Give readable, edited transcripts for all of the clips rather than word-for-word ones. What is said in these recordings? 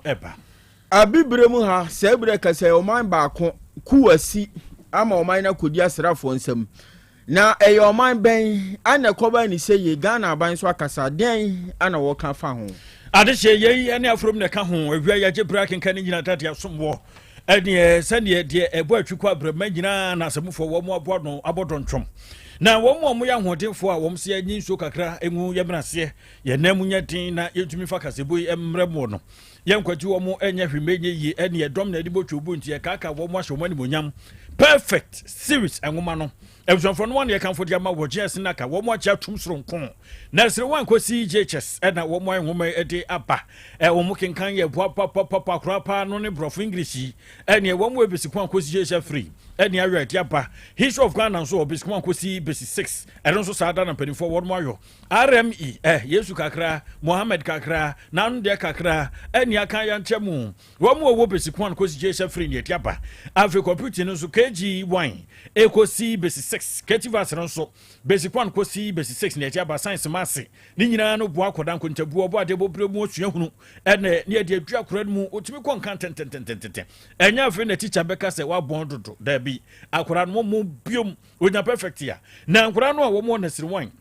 ɛba. Abibire mu ha, saa berɛ kasa ɔman baako ku asi ama ɔman no akɔdi asraafoɔ nsam. Na ɛyɛ ɔman bɛn ana ɛkɔba ne sɛ yie? Ghana aban so akasa, deɛn ana wɔka fa ho? Adehyɛ yei ne aforom na ɛka ho. Awia yɛgye berɛ akenka no nyina dade asom wɔ ɛneɛ sɛdeɛ deɛ ɛbɔ atwi kɔ abrɛma nyinaa na asɛmufoɔ wɔn aboa no abɔ dɔntwom na wɔn a wɔyɛ ahoɔdenfoɔ a wɔn sɛ yɛnyi nsuo kakra ngu yɛn aseɛ, yɛn nan mu nyɛ den na yɛntumi fa kasɛbo yi mmerɛ mu no, yɛnkwati wɔn nyɛ hwee mɛnyɛ yie. Ɛne ɛdɔm na ɛde bɔ twɛ nti yɛkaaka wɔn ahyɛ wɔn animonyam. Perfect Series nwoma no, abusuafoɔ no wɔn yɛkamfo de ama wɔ GS naka wɔn agye atum soronko na ɛsere wɔn ankɔsi JHS ɛna wɔn ayɛ nwoma de aba. Ɛ wɔn kenkan yɛ boa papapapa koraa paa no ne borɔfo English yi. Ɛneɛ wɔn wɔ basic 1 kɔsi JHS 3 ɛne ayɔ ɛde aba. History of Ghana nso wɔ basic 1 kɔsi basic 6. Ɛno nso saa da na mpanimfoɔ wɔn ayɔ rme ɛ Yesu kakra, Mohammed kakra, n'ano deɛ kakra ɛne aka yɛnkyɛ mu. Wɔn mu wɔwɔ basic 1 kɔsi JHS 3 ne ɛde aba. Afei computer no nso, KG 1 ɛkɔsi basic 6. Creative arts no nso, basic 1 kɔsi basic 6 ne ɛde aba. Science, maths ne nyinaa no boa akɔda nkontabuo ɔbɔ adeɛ bɔberɛ mu osua hunu ɛnɛ ne yɛde adua akora no mu, ɔtumi kɔ nka ntɛntɛntɛntɛntɛn. Ɛnyɛ afei na teacher bɛka sɛ woabɔn dodo. Daabi, akora no mo biom onya perfect a na nkora no a wɔn wɔ nursery 1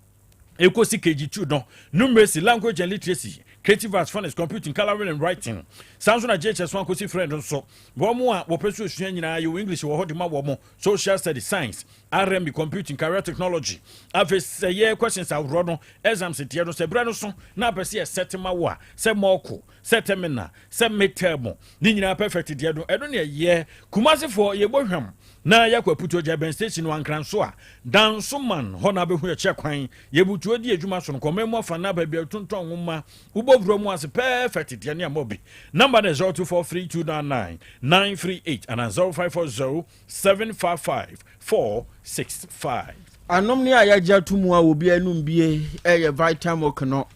ɛkɔsi KG2 no, numeracy, language and literacy, creative arts, phonics, computing, colouring and writing. Saa nso na JHS 1 kɔsi 3 nso, wɔn a wɔpɛ so osua nyinaa, yɛwɔ English wɔ hɔ de ma wɔn, social studies, science, rmb, computing, career technology. Afei sɛ yɛ questions ahoroɔ no, exams deɛ no, sɛ berɛ no so na apɛ sɛ yɛsɛte ma wo a, sɛ mock, sɛ terminal, sɛ midterm, ne nyinaa perfect deɛ no, ɛno ne ɛyɛ. Kumasefoɔ, yɛbɔ hwam na yɛkɔ Aputuo gya bɛn station no Ankranso a Dansoman hɔ na abɛhu yɛkyɛ kwan. Yɛbutuo di adwuma so no kɔma mu afa na baabi a tontɔn nwoma wobɔ wura mu ase. Perfect deɛ ne ama bi number no 0243299938 anaa 0540 755 465. Anom ne a yɛagye ato mu a obi anum bie ɛyɛ Vitamilk no.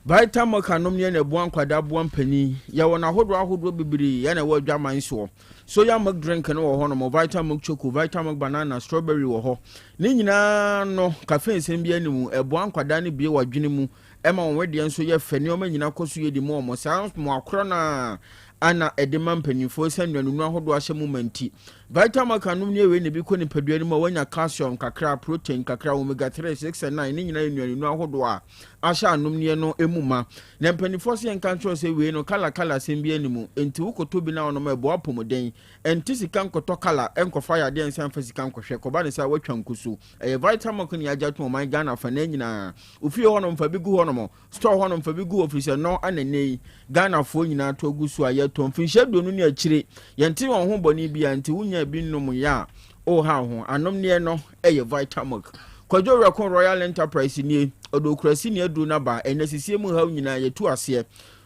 Vitamilk anom ne na ɛboa nkwadaa, boa mpanin. Yɛwɔ no ahodoɔ ahodoɔ bebree ɛna ɛwɔ adwaman soɔ. Soya milk drink no wɔ hɔ nom, Vitamilk choco, Vitamilk banana, strawberry wɔ hɔ. Ne nyinaa no caffeine nsɛm bi anim, ɛboa nkwadaa no bie wɔ adwene mu, ɛma wɔn wedeɛ nso yɛ fɛ, nneɛma nyinaa kɔ so yɛ di mu. Wɔn saa mo akorɔ no a ana ɛde ma mpanimfoɔ sɛ nnuanunu ahodoɔ ahyɛ mu ma. Nti Vitamilk anom ne ewei na ebi kɔ nipadua no mu a wanya calcium kakra, protein kakra, omega 3, 6 and 9. Ne nyinaa yɛ nnuanunu ahodoɔ a ahyɛ anomneɛ no mu ma. Na mpanimfoɔ sɛ yɛnka nkyerɛ sɛ wei no colour colour asɛm bi anim, nti wokɔtɔ bi na wɔnom, ɛboa apɔmuden. Ɛnte sika nkɔtɔ colour, ɛnkɔfa yadeɛ nsa mfa sika nkɔhwɛ kɔba ne sɛ watwa nkusu. Ɛyɛ Vitamilk ne yɛagya to ɔman Ghana fa na nyinaa. Ofie hɔnom fa bi gu hɔnom, store hɔnom fa bi gu hɔ, firi sɛ no ana nne yi Ghanafoɔ nyinaa to agu so a yɛtɔ mfinhyia 20 ne akyire, yɛnte wɔn ho bɔne bia. Nti wonya bi nom yɛ a ɔha ho. Anomneɛ no ɛyɛ Vitamilk. Kwadwo Werɛko Royal Enterprise nie, ɔde okurasi ne aduro no aba. Ɛnɛ sisie mu haw nyinaa yɛtu aseɛ.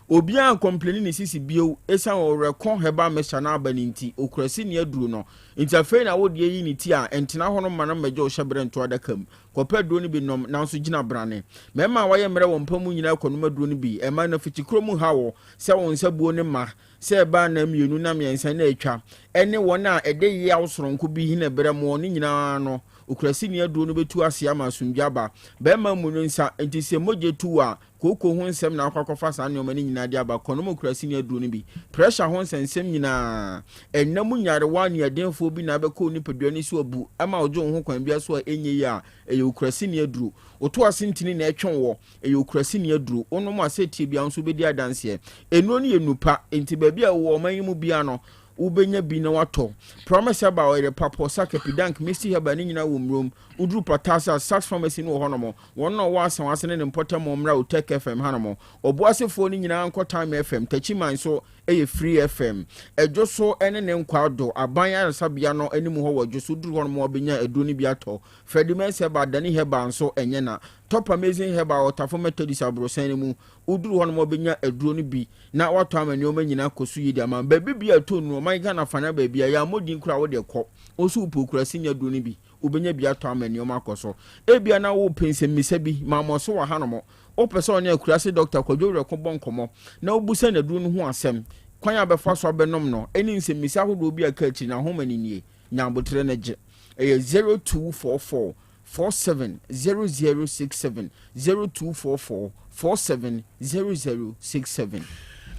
Obiara nkɔmpleni ne sisi bio ɛsiane Ɔwerɛko herbal mixture no aba no nti. Okurasi ne aduro no nti afei na wodeɛ yi ne ti a ɛntena hɔ no ma no mmɛgye wo hyɛ berɛ nto adaka mu. Kɔpɛ aduro no bi nom nanso gyina brane. Mmarima a wɔayɛ mmerɛ wɔ mpa mu nyinaa, kɔnom aduro no bi. Ɛma no fitikuro mu ha wɔ sɛ wo nsa buo ne ma sɛ ɛbaa na mmienu na mmiɛnsa na atwa, ɛne wɔn a ɛde yaw soronko bi na ɛbrɛ mu ne nyinaa no, okurasi ne aduro no bɛtu ase ama asomdwe aba. Bɛrima mu no nsa nti sɛ mogya tu a, kooko ho nsɛm na akɔ akɔfa saa nneɛma no nyinaa de aba. Kɔnom okurasi ne aduro no bi. Pressure ho nsɛnsɛm nyinaa, ɛnna mu nyarewa neɛdenfoɔ bi na abɛkɔ nipadua no so abu ama ɔgye wo ho kwan bia so a ɛnyɛ yi a, ɛyɛ okurasi ne aduro. Woto ase ntini na ɛtwe wɔ, ɛyɛ okurasi ne aduro. Wonom a sɛ tie bia nso bɛdi adanseɛ. Nnuro no yɛ nupa nti baabi a wɔ ɔman yi mu bia no, wobɛnya bi na watɔ. Promise Herbal, ɔyɛ papɔ sakapidank, Misty Herbal ne nyinaa wɔ mmurom. Woduru Patasa, Sax Pharmacy no wɔ hɔnom. Wɔn na ɔwɔ asan ase ne ne mpɔtam mmra Otec FM hanom. Ɔboasefoɔ no nyinaa nkɔ Time FM. Takyiman nso yɛ Free FM. Ɛdwo so ne ne nkwa do aban ayaresabea no anim hɔ wɔ Dwo so. Duru hɔnom a wobɛnya aduro no bi atɔ. Freddie Mens Herbal, Dani Herbal nso ɛnyɛ na Top Amazing Herbal, Ɔtafo Methodist aborɔsan no mu. Woduru hɔnom a wobɛnya aduro no bi na watɔ ama nneɛma nyinaa kɔ so yie de ama. Baabi bi a ɛtɔ nu ɔman Ghana fa na baabi a yɛammɔ din koraa, wode kɔ wo nso wopɛ okurasi nya aduro no bi, wobɛnya bi atɔ ama nneɛma akɔ so. Ebia na wopɛ nsɛmmisa bi maamɔ so wɔ hanom. Wopɛ sɛ ɔne akurase Dɔkta Kwadwo Werɛko bɔ nkɔmmɔ na wobusa n'aduro no ho asɛm, kwan a bɛfa so abɛnom no, ɛne nsɛmmisa ahodoɔ bi a ka akyiri na ahoma no nie. Nya abotrɛ no gye. Ɛyɛ 0244 47 0067, 0244 47 0067.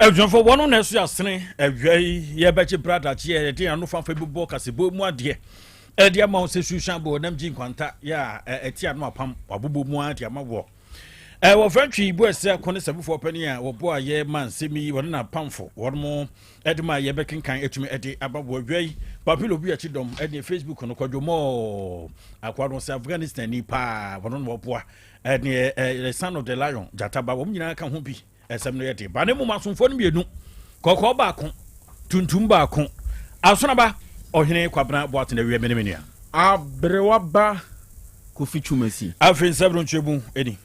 Abusuafoɔ, wɔn na ɛso asene awia yi yɛbɛgye bradakye yɛ yɛde yɛn ano fanfa bi bɔ kasebɔ mu adeɛ ɛde ama wo sɛ susan bɔ ɔnam gye nkwanta yɛ a ɛte ano apam wabobɔ mu ara de ama wɔ ɛwɔ fɛntwi bu ɛsɛ ako ne sɛbofoɔ panin a wɔbɔ a yɛ ma nsɛm yi wɔne n'apamfo wɔn mo ɛde ma yɛbɛkenkan atumi ɛde aba wɔ awia yi papilo bi akyi dɔm ɛde Facebook no kwadwo mɔɔ akoa no sɛ Afghanistan ni paa wɔn no wɔboa ɛne ɛɛ son of the lion gyataba wɔn nyinaa ka ho bi. Ɛsɛm no yɛ den ba, na mmom asomfoɔ no mmienu, kɔkɔɔ baako, tuntum baako, asonaba, Ɔhene Kwabena Boateng awie me ne me nua. Aberewa ba Kofi Twumasi. Afei nsɛm nkyerɛmu ni.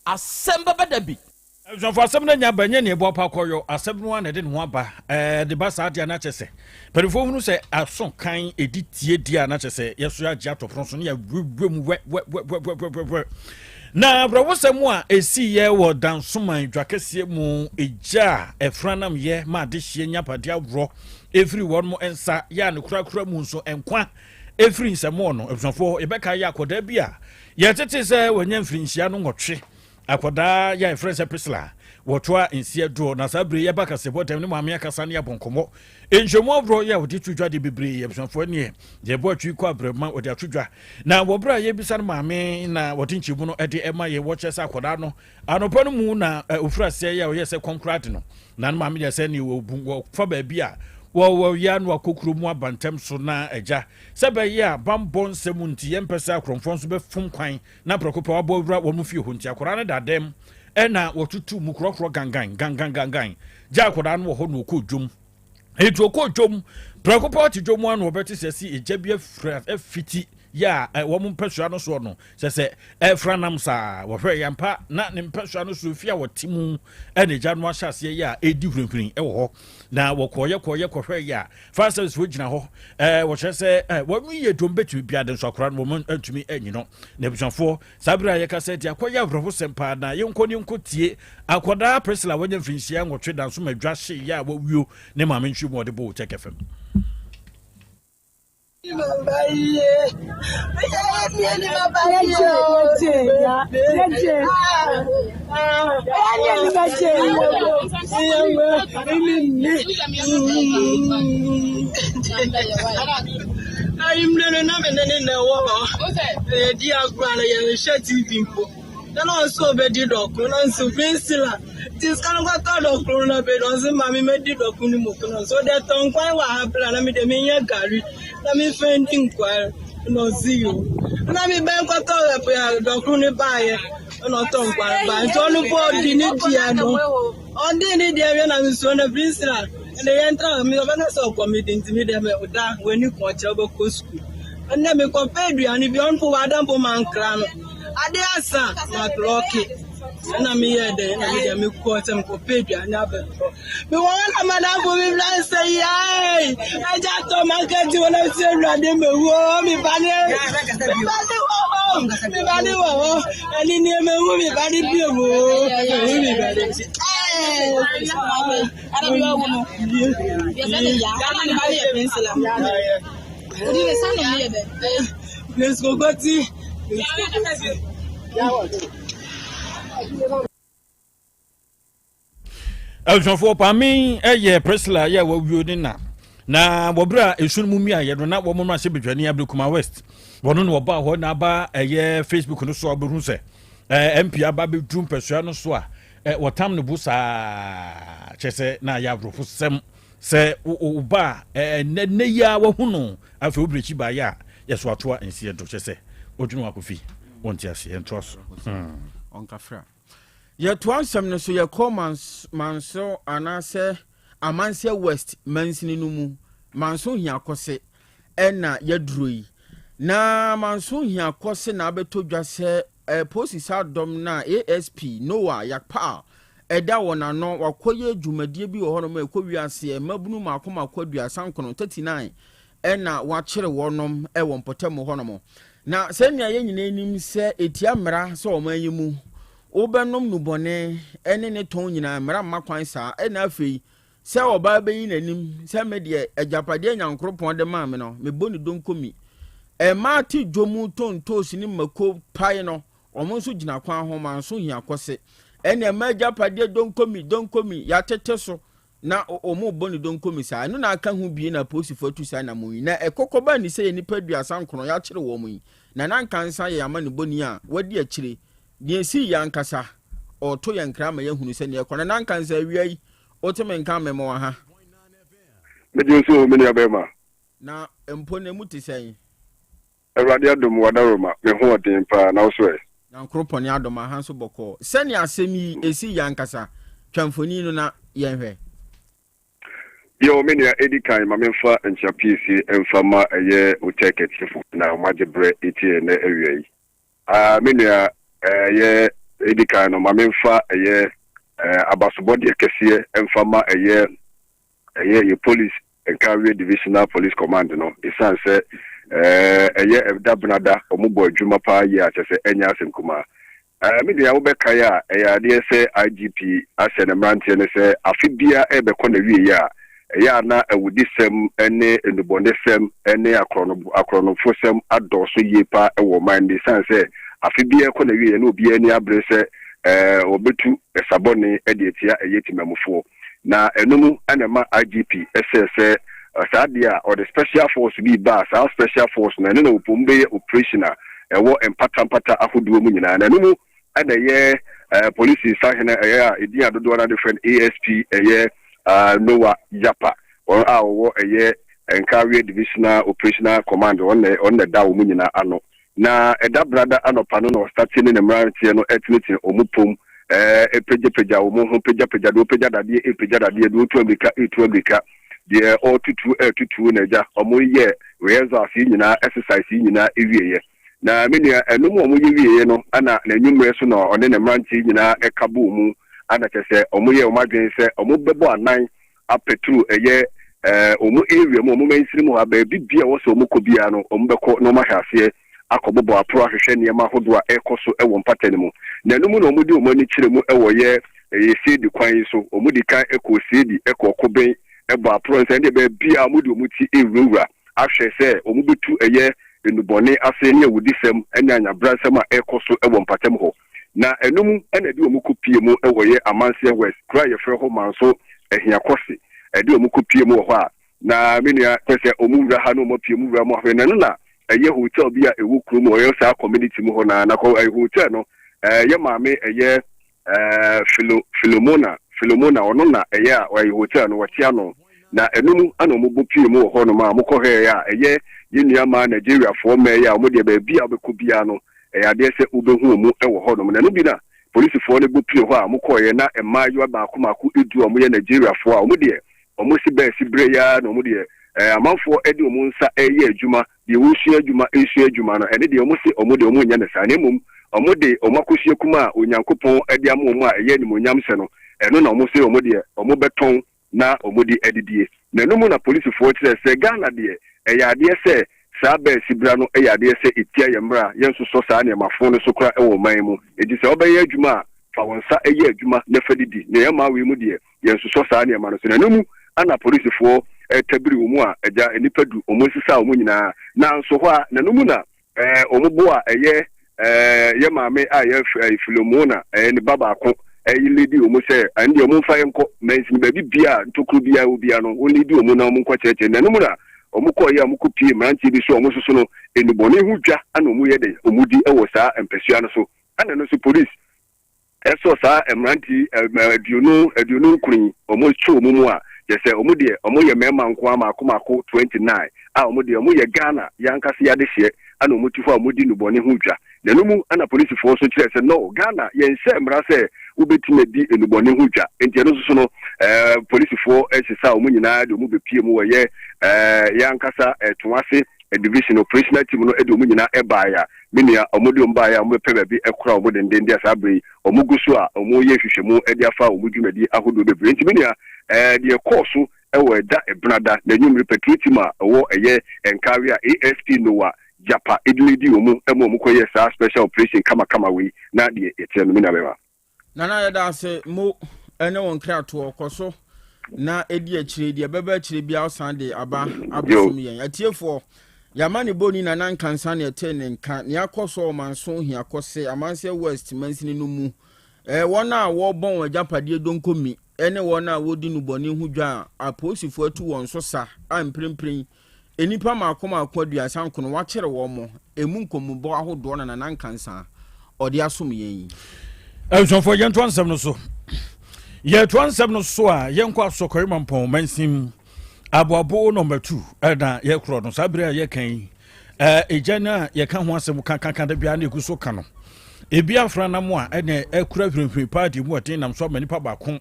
Asɛm bɛba da bi. Abusuafo, asɛm no anya aba, ɛnyɛ nea ɛboapa kɔyɔ, asɛm no ara na ɛde ne ho aba. Ɛde ba saa deɛ a na kyerɛ sɛ mpanimfoɔ hunu sɛ aso kan ɛdi tie di a na kyerɛ sɛ yɛso yɛagye ato pono so ne yɛawurawura mu wɛ wɛ wɛ wɛ wɛ wɛ wɛ. Na awerɛhosɛm a ɛsiiɛ wɔ Dansoman dwa kɛseɛ mu, egya a ɛfra nam yɛ ma adehyeɛ nya padeɛ aworɔ ɛfiri wɔn nsa yɛ a ne korakora mu nso nkwa ɛfiri nsɛmmoɔ no. Abusuafoɔ, yɛbɛkae yɛ akwadaa bi a yɛtete sɛ wanya mfirinhyia no nwɔtwe. Akwadaa yi a yɛfrɛ no sɛ Priscilla, wɔtoa nsia doɔ, na saa bere yi ɛba kaseɛbɔ dɛm ne maame akasa ne abɔ nkɔmmɔ. Nhyɛmu aworɔ yi a wɔde to dwa de bebree, abusuafoɔ neɛ yɛbɔ atwi kɔ abrɛma wɔde ato dwa. Na wɔ berɛ a yɛbisa no maame na wɔde nkyɛmu no de ɛma yɛ, wɔkyerɛ sɛ akwadaa no anɔpa no mu na ɔfiri aseɛ yɛ a ɔyɛ sɛ kɔm koraa de no, na ne maame deɛ sɛ neɛ wɔbu wɔfa baabi a wɔwɔ yɛ ano akɔ kuro mu aba ntɛm so na agya sɛ bɛyɛ a bammɔ nsɛm nti yɛmpɛ sɛ akorɔmfoɔ nso bɛfom kwan na prɛko pɛ wabɔ awura wɔn fie hɔ nti akwadaa no da dɛm ɛna wɔtutu mu korɔkorɔ gangan gangan gangan gya akwadaa no wɔ hɔ na ɔkɔ dwom eti ɔkɔ dwom prɛko pɛ ɔte dwom ano ɔbɛte sɛ si egya bi afira afiti yɛ a wɔn mpɛsua no soɔ no sɛ sɛ ɛfra nam saa wɔhwɛ yɛn mpa na ne mpɛsua no so fi a wɔte mu ɛna egya no ahyɛ aseɛ yɛ a ɛredi hwirihwiri ɛwɔ hɔ na wɔkɔɔyɛ kɔɔyɛ kɔhwɛ yɛ a Fire service foɔ gyina hɔ ɛɛ wɔkyerɛ sɛ ɛɛ wɔn yɛ dwom bɛtumi bia de nso akora no wɔn ntumi anyi no. Na abusuafoɔ saa berɛ a yɛka sɛ deɛ akɔyɛ awerɛhosɛm paa na yɛnkɔ ne yɛnkɔ tie akwadaa Priscilla wanya mfirinhyia nwɔtwe danso ma dwa hye yɛ a wawuo ne maame ntwi mu ɔde bɔ Otec FM. Anwummerɛ no na me ne ne na ɛwɔ hɔ. Yɛdi agorɔ a na yɛnhwɛ TV mpo. Na na ɔsɛ ɔbɛdi dɔkono na nso Priscilla nti sika no kɔtɔ dɔkono na bɛdi ɔsɛ maame mɛdi dɔkono ne moko na ɔsɛ ɔde tɔ nkwan wɔ ha bra na me deɛ menyɛ gari na memfa ndi nkwan na ɔse yo na mebɛn kɔtɔ dɔkono ne baayɛ na ɔtɔ nkwan baayɛ nti ɔno po ɔdi ne deɛ no ɔdi ne deɛ wie na mesuo na Priscilla ɛnna yɛn tra mi ɔbɛka sɛ ɔkɔ mi di nti mi deɛ mɛ ɔda w'ani kɔn kyerɛ wobɛkɔ sukuu ɛnna mekɔpɛ aduane bi ɔno po wada mpo mankra no Ade asa na klɔke ɛna meyɛɛ dɛn ɛna medeɛ mekɔɔ sɛ mekɔpɛ aduane abɛtɔ mewɔ hɔ na madamfo bi bla sɛ yɛe agya tɔ makati wɔ na sɛ awurade mɛwu meba ne meba ne wɔ hɔ meba ne wɔ hɔ ɛne nneɛma mɛwu meba ne bio mu mɛwu meba ne Let's go, Goti. Abusuafoɔ paame yɛ Priscilla yɛ wɔwuo ne na na wɔberɛ a ɛsu no mu mmiaeɛ no na wɔn mmarahyɛ badwani Ablekuma West wɔno na wɔbaa hɔ na aba ɛyɛ Facebook no so a wobɛhu sɛ MP aba bɛduru mpɛsoa no so a wɔtam ne bo saa kyerɛ sɛ na ayɛ awerɛhosɛm Sɛ wo ba a ɛnɛ nnɛ yi ara wahu no afei wo brekyi baeɛ a yɛso atoa nseɛ do kyɛ sɛ wodwene wo akofi wonte aseɛ ntoa so. Hmm. Ɔnkafra. Yɛtoa nsɛm no so yɛkɔ Mans Manso anaasɛ Amanseɛ West mansini no mu Manso Hiakɔse ɛna yɛaduro yi. Na Manso Hiakɔse na abɛtɔ dwa sɛ eh, polisi saa dɔm no a ASP Noah Yakpal ɛda wɔn ano wakɔyɛ dwumadie bi wɔ hɔnom a ɛkɔ wiaseɛ mmabunu mmaako mmaako 39, 39 ɛna wakyere wɔnom wɔ mpɔtam hɔnom. Na sɛnea yɛn nyinaa nim sɛ ɛtia mmara sɛ ɔman yi mu wobɛnom nubɔne ɛne ne tɔn nyinaa mmara mma kwan saa ɛna afei Sɛ ɔbaa bɛyi n'anim sɛ me deɛ agyapadeɛ Nyankoropɔn de maa me no, mebɔ ne donkomi. Mmaa te dwom tɔ ntoosi ne mako pae no, wɔn nso gyina kwan ho, manso hia kɔse. Ɛnneɛ mma agyapadeɛ donkomi, donkomi, yɛatete so na wɔrebɔ no donkomi saa. Ɛno na aka ho bie na apolisifoɔ atu saa anammɔn yi. Na ɛkɔkɔ baa ne sɛ yɛ nnipa 39 yɛakyere wɔn yi. Nana Nkansah yɛ amanebɔni a wadi akyire. Deɛ ɛsii yɛ ankasa, ɔreto yɛn nkra ama yɛahunu sɛdeɛ ɛkɔ. Nana Nkansah, awia yi, wote me nka a, mema wo aha. Megye wo so o, me nuabarima. Na mpo na emu te sɛn? Awurade adom, w'adaworoma, me ho ɔden paa, na wo so ɛ? Nyankoropɔn adom, aha nso bɔkɔɔ. Sɛnea asɛm yi esii yɛ ankasa, twa mfoni no na yɛnhwɛ. Yow, me nua, edi kan ma memfa nkyea piesie mfa mma ɛyɛ Otec atiefo na wɔagye berɛ retie yɛn nnɛ awia yi. Ah, me nua, ɛyɛ edi kan no ma memfa ɛyɛ abasobɔdeɛ kɛseɛ mfa ma ɛyɛ ɛyɛ yɛ Police Nkawie Divisional Police Command no esiane sɛ ɛyɛ ɛda benada wɔn bɔ adwuma paa yie a kyerɛ sɛ ɛnyɛ asɛm kumaa. Me nua wobɛkae a ɛyɛ adeɛ sɛ IGP ahyɛ ne mmeranteɛ no sɛ afe biara ɛrebɛkɔ n'awieɛ a ɛyɛ a na awudisɛm ne nnubɔnesɛm ne akorɔnofosɛm adɔɔso yie paa wɔ ɔman no mu esiane sɛ afe biara kɔ n'awieɛ na obiara ani abere sɛ wɔbɛtu ɛsa bɔne de atia ɛyɛ timamufoɔ. Na ɛno mu na ɛma IGP sɛɛ sɛ saa adeɛ a ɔde special force bi reba a saa special force no ɛno na wɔpɛ bɛyɛ operation a ɛwɔ mpata mpata ahodoɔ mu nyinaa. Na ɛno mu na ɛyɛ polisi sahene ɛyɛ a ɛdin a dodoɔ no ara de frɛ no ASP ɛyɛ Noah Yapa wɔn a wɔwɔ ɛyɛ Nkawie Divisional Operational Command wɔn na wɔn na ɛda wɔn nyinaa ano. Na ɛda brada anɔpa no na ɔstate ne ne mmeranteɛ no retenetene wɔn pom, repagyapagya wɔn ho, pagyapagya, deɛ ɔpagya dadeɛ repagya dadeɛ, deɛ ɔtu ammirika retu ammirika, deɛ ɔretutu retutu, na agya, wɔyɛ rehearsals yi nyinaa, exercise yi nyinaa wieeɛ. Na me nua, ɛno mu a wɔyɛ wieeɛ no, ɛna n'anwummerɛ so na ɔne ne mmeranteɛ yi nyinaa ka bɔɔ mu, ɛna kyerɛ sɛ wɔyɛɛ wɔn adwene sɛ wɔbɛbɔ anan apɛturu ɛyɛ wɔn area mu, wɔn mansini mu ha, baabi bia ɛwɔ sɛ wɔn kɔ biara no, wɔn bɛkɔ na wɔn ahwɛ aseɛ akɔ bɔbɔ aporo ahwehwɛ nneɛma ahodoɔ a ɛrekɔ so wɔ mpata no mu. Na ɛno mu na wɔn de wɔn ani kyerɛ mu wɔ yɛ ɛyɛ Seedi kwan yi so. Wɔn di kan kɔɔ Seedi kɔɔ Koben bɔ aporo nsa, ɛndeɛ baabi a wɔn de wɔn ti rewurawura ahwɛ sɛ wɔn bɛtu ɛyɛ nnubɔne ase ne awudisɛm ne anyabransɛm a ɛrekɔ so wɔ mpatam hɔ. Na ɛno mu na ɛde wɔn kɔpue mu wɔ yɛ Amanseɛ West, kuro a yɛfrɛ hɔ Manso Ahiakɔse. Ɛde wɔn kɔpue mu wɔ hɔ a, na me nua kyerɛ sɛ wɔn wura ha na wɔn apue mu wura mu ahwɛ. Na ɛno na ɛyɛ hotel bi a ɛwɔ kuro mu, ɔyɛ saa community mu hɔ na na kɔ ɛyɛ hotel no ɛyɛ maame ɛyɛ ɛɛ Philo Philomona Philomona ɔno na ɛyɛ a ɔyɛ hotel no wɔte ano. Na ɛno mu na wɔn bɔ pue mu wɔ hɔ nom a wɔn kɔ hwɛɛ a ɛyɛ yɛn nua mmaa Nigeriafoɔ mmaa yi a wɔn deɛ baabi a wɔbɛkɔ biara no Ɛyɛ adeɛ sɛ wobɛhu wɔn wɔ hɔnom. Na ɛno bi na polisifoɔ no bɔ pue hɔ a wɔkɔeɛ na mmaayewa baako mmaako du a wɔyɛ Nigeriafoɔ a wɔn deɛ wɔn se bɛɛ se berɛ yi ara na wɔn deɛ amanfoɔ de wɔn nsa reyɛ adwuma, deɛ wɔresua adwuma resua adwuma no, ɛno deɛ wɔn se wɔn deɛ wɔn nyɛ no saa na mmom wɔn de wɔn akosua kumaa a Onyankopɔn de ama wɔn a ɛyɛ animuonyam hyɛ no, ɛno na wɔn se wɔn deɛ wɔbɛtɔn na wɔde adidie. Na ɛno mu na polisifoɔ kyerɛ sɛ Ghana deɛ ɛyɛ adeɛ sɛ saa bɛɛ sibra no yɛ adeɛ sɛ ɛtia yɛn mmara, yɛnsosɔ saa nneɛma fo no so koraa wɔ ɔman yi mu. Enti sɛ wobɛyɛ adwuma a, fa wo nsa yɛ adwuma na fa didi. Na yɛn mmaa wei mu deɛ yɛnsosɔ saa nneɛma no so. Na ɛno mu na polisifoɔ tabiri wɔn a agya nnipa du, wɔn nsesaa wɔn nyinaa. Nanso hɔ a, na ɛno mu na Ɛɛ wɔn bo a ɛyɛ ɛɛ yɛ maame a ɛyɛ ɛɛ Filomona ɛɛ ne ba baako ɛɛ leadi wɔn sɛ ɛn deɛ wɔn mfa yɛn nkɔ mansini baabi bia a ntokuro biara wɔ biara no wɔn leadi wɔn na wɔn nkɔ kyerɛkyerɛ na ɛno mu na wɔn kɔɔ yɛ a wɔn kɔ pie mmeranteɛ bi so a wɔn soso no nnubɔne ho dwa ɛna wɔn yɛ dɛ wɔn di ɛwɔ saa mpɛsua no so ɛna ɛno nso polisi Ɛsɔ saa mmerante yi 29 yi, wɔto wɔn mu a, kyerɛ sɛ wɔn deɛ wɔyɛ mmarima nko ara mmaako mmaako 29 a wɔn deɛ wɔyɛ Ghana yɛn ankasa yɛn adehyeɛ ɛna wɔte hɔ a wɔdi nnubɔne ho dwa. Na ɛno mu na polisifoɔ nso kyerɛɛ sɛ no, Ghana yɛnhyɛɛ mmara sɛ wobɛtumi adi nnubɔne ho dwa. Enti ɛno nso so no, polisifoɔ sesaa wɔn nyinaa de wɔn bɛpie mu wɔ yɛ yɛn ankasa Toase Division Operational Team no de wɔn nyinaa baeɛ a Me nua, wɔde wɔn baeɛ a wɔbɛpɛ baabi kora wɔn denden deɛ saa berɛ yi wɔgu so a wɔreyɛ nhwehwɛmu de afa wɔn dwumadi ahodoɔ bebree. Nti me nua, ɛɛ deɛ ɛkɔɔ so wɔ ɛda Ɛbenada n'anwummere patrol team a ɛwɔ ɛyɛ Nkawe a ASP Noah Gyapa leadi wɔn ma wɔkɔyɛɛ saa special operation kamakama wei na deɛ yɛteɛ no me nua bɛma. Nana yɛda ase mo ne wo nkratoɔ kɔ so na ɛdi akyire deɛ ɛbɛba akyire biara wosan de aba abɛsom yɛn atiefoɔ yɛama ne bɔni Nana Nkansa ne ɛte ne nka nea akɔ so ɔmanso hiakɔse Amanseɛ West mansini no mu. Wɔn a wɔrebɔ wɔn agyapadeɛ donkomi ne wɔn a wɔredi nnubɔne ho dwa a apolisifoɔ atu wɔn so sa a mprempren nnipa mmaako mmaako 39 wɔakyere wɔn, emu nkɔmmɔbɔ ahodoɔ na Nana Nkansah ɔde asom yɛn yi. Abusuafoɔ, yɛntoa nsɛm no so. Yɛtoa nsɛm no so a, yɛnkɔ Asɔkɔre Mampɔn mansin aboabo nɔmba 2 ɛna yɛkorɔ no saa bere a yɛka yi. Egya no a yɛka ho asɛm kakaka da biara na ɛgu so ka no, ebi afra nam a ɛna ɛkura hwirihwiri paa de mu ɔden nam so ama nipa baako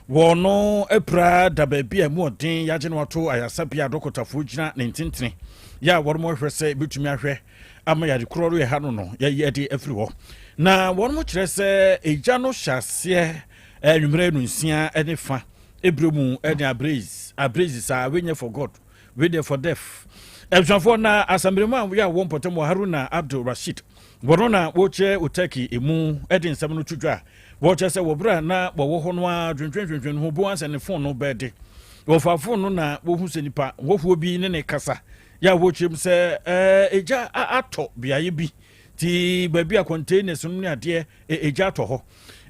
wɔn no apira da baabi a mu ɔden yɛagye no ato ayasabea a dɔkɔtafoɔ gyina ne ntentene yɛ a wɔn hwɛ sɛ ebetumi ahwɛ ama yade korɔ no ɛha no no yɛyi ɛde afiri hɔ. Na wɔn kyerɛ sɛ egya no hyɛ aseɛ anwummerɛ no 6:30 ebire mu ɛne abraze abraze saa wenyɛ for God, wei deɛ for deaf. Abusuafoɔ, na asambere a yɛ a wɔ mpɔtam wɔ Haruna Abdul Rashid, wɔno na wɔkyerɛ Otaki emu de nsɛm no to dwa. Wɔkyerɛ sɛ wɔ berɛ a na wɔwɔ hɔ no ara dwendwendwendwen ho bo ansɛ ne fon no bɛɛde, wɔfa fon no na wɔhu sɛ nipa wɔhoɔ bi ne ne kasa yɛ a wɔkyerɛ mu sɛ egya atɔ beaeɛ bi ti baabi a containers no ne adeɛ egya atɔ hɔ.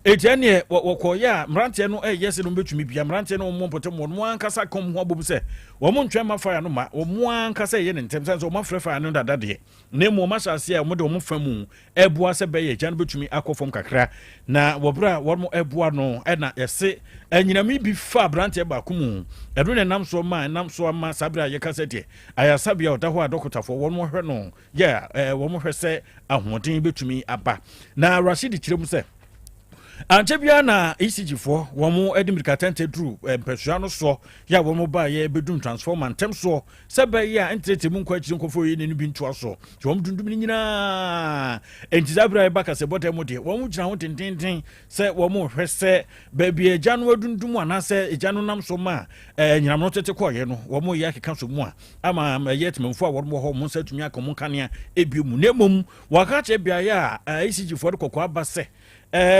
Eti ɛneɛ wɔkɔɔyɛ a mmeranteɛ no ɛyɛ sɛ no bɛtumi bia mmeranteɛ no wɔn mpɔtam wɔn ankasa ka wɔn ho abom sɛ wɔn ntwɛn ma fire no ma wɔn ankasa ɛyɛ ne ntɛm sɛ wɔn afrɛ fire no dada deɛ, na mmom wɔn ahyɛ aseɛ a wɔn de wɔn fa mu ɛboa sɛ bɛyɛ gya no bɛtumi akɔ fam kakra. Na wɔ berɛ a wɔn ɛboa no ɛna yɛse anyinam bi fa aberanteɛ baako mu, ɛno na ɛnam soɔ ma ɛnam so ama saa berɛ a yɛka sɛ deɛ ayasabea ɔda hɔ a dɔkotafoɔ wɔn hwɛ no yɛ a wɔn hwɛ sɛ ahoɔden bɛtumi aba. Na Rashid kyerɛ mu sɛ ankyɛ biara na ECG foɔ wɔn de mmirika tɛntɛ duru mpɛsua no soɔ yɛ a wɔn baeɛ bɛdum transformer ntɛm soɔ sɛ bɛyɛ a ntrɛtrɛ mu nkɔ akyiri nkɔfoɔ yɛ ne no bi ntoa soɔ nti wɔn dundum no nyinaa. Nti saa berɛ a ɛba kasɛbɔ dan mu deɛ, wɔn gyina ho dendenden sɛ wɔn hwɛ sɛ baabi a agya no adundum anaasɛ agya no nam so ma anyinam no tete kɔɔeɛ no, wɔn yɛ akeka so mu a ama ɛyɛ temamfoɔ a wɔn wɔ hɔ wɔn nsa atumi aka wɔn kanea ebio mu. Na mmom wɔaka kyerɛ beaeɛ a ECG foɔ de kɔkɔɔ aba sɛ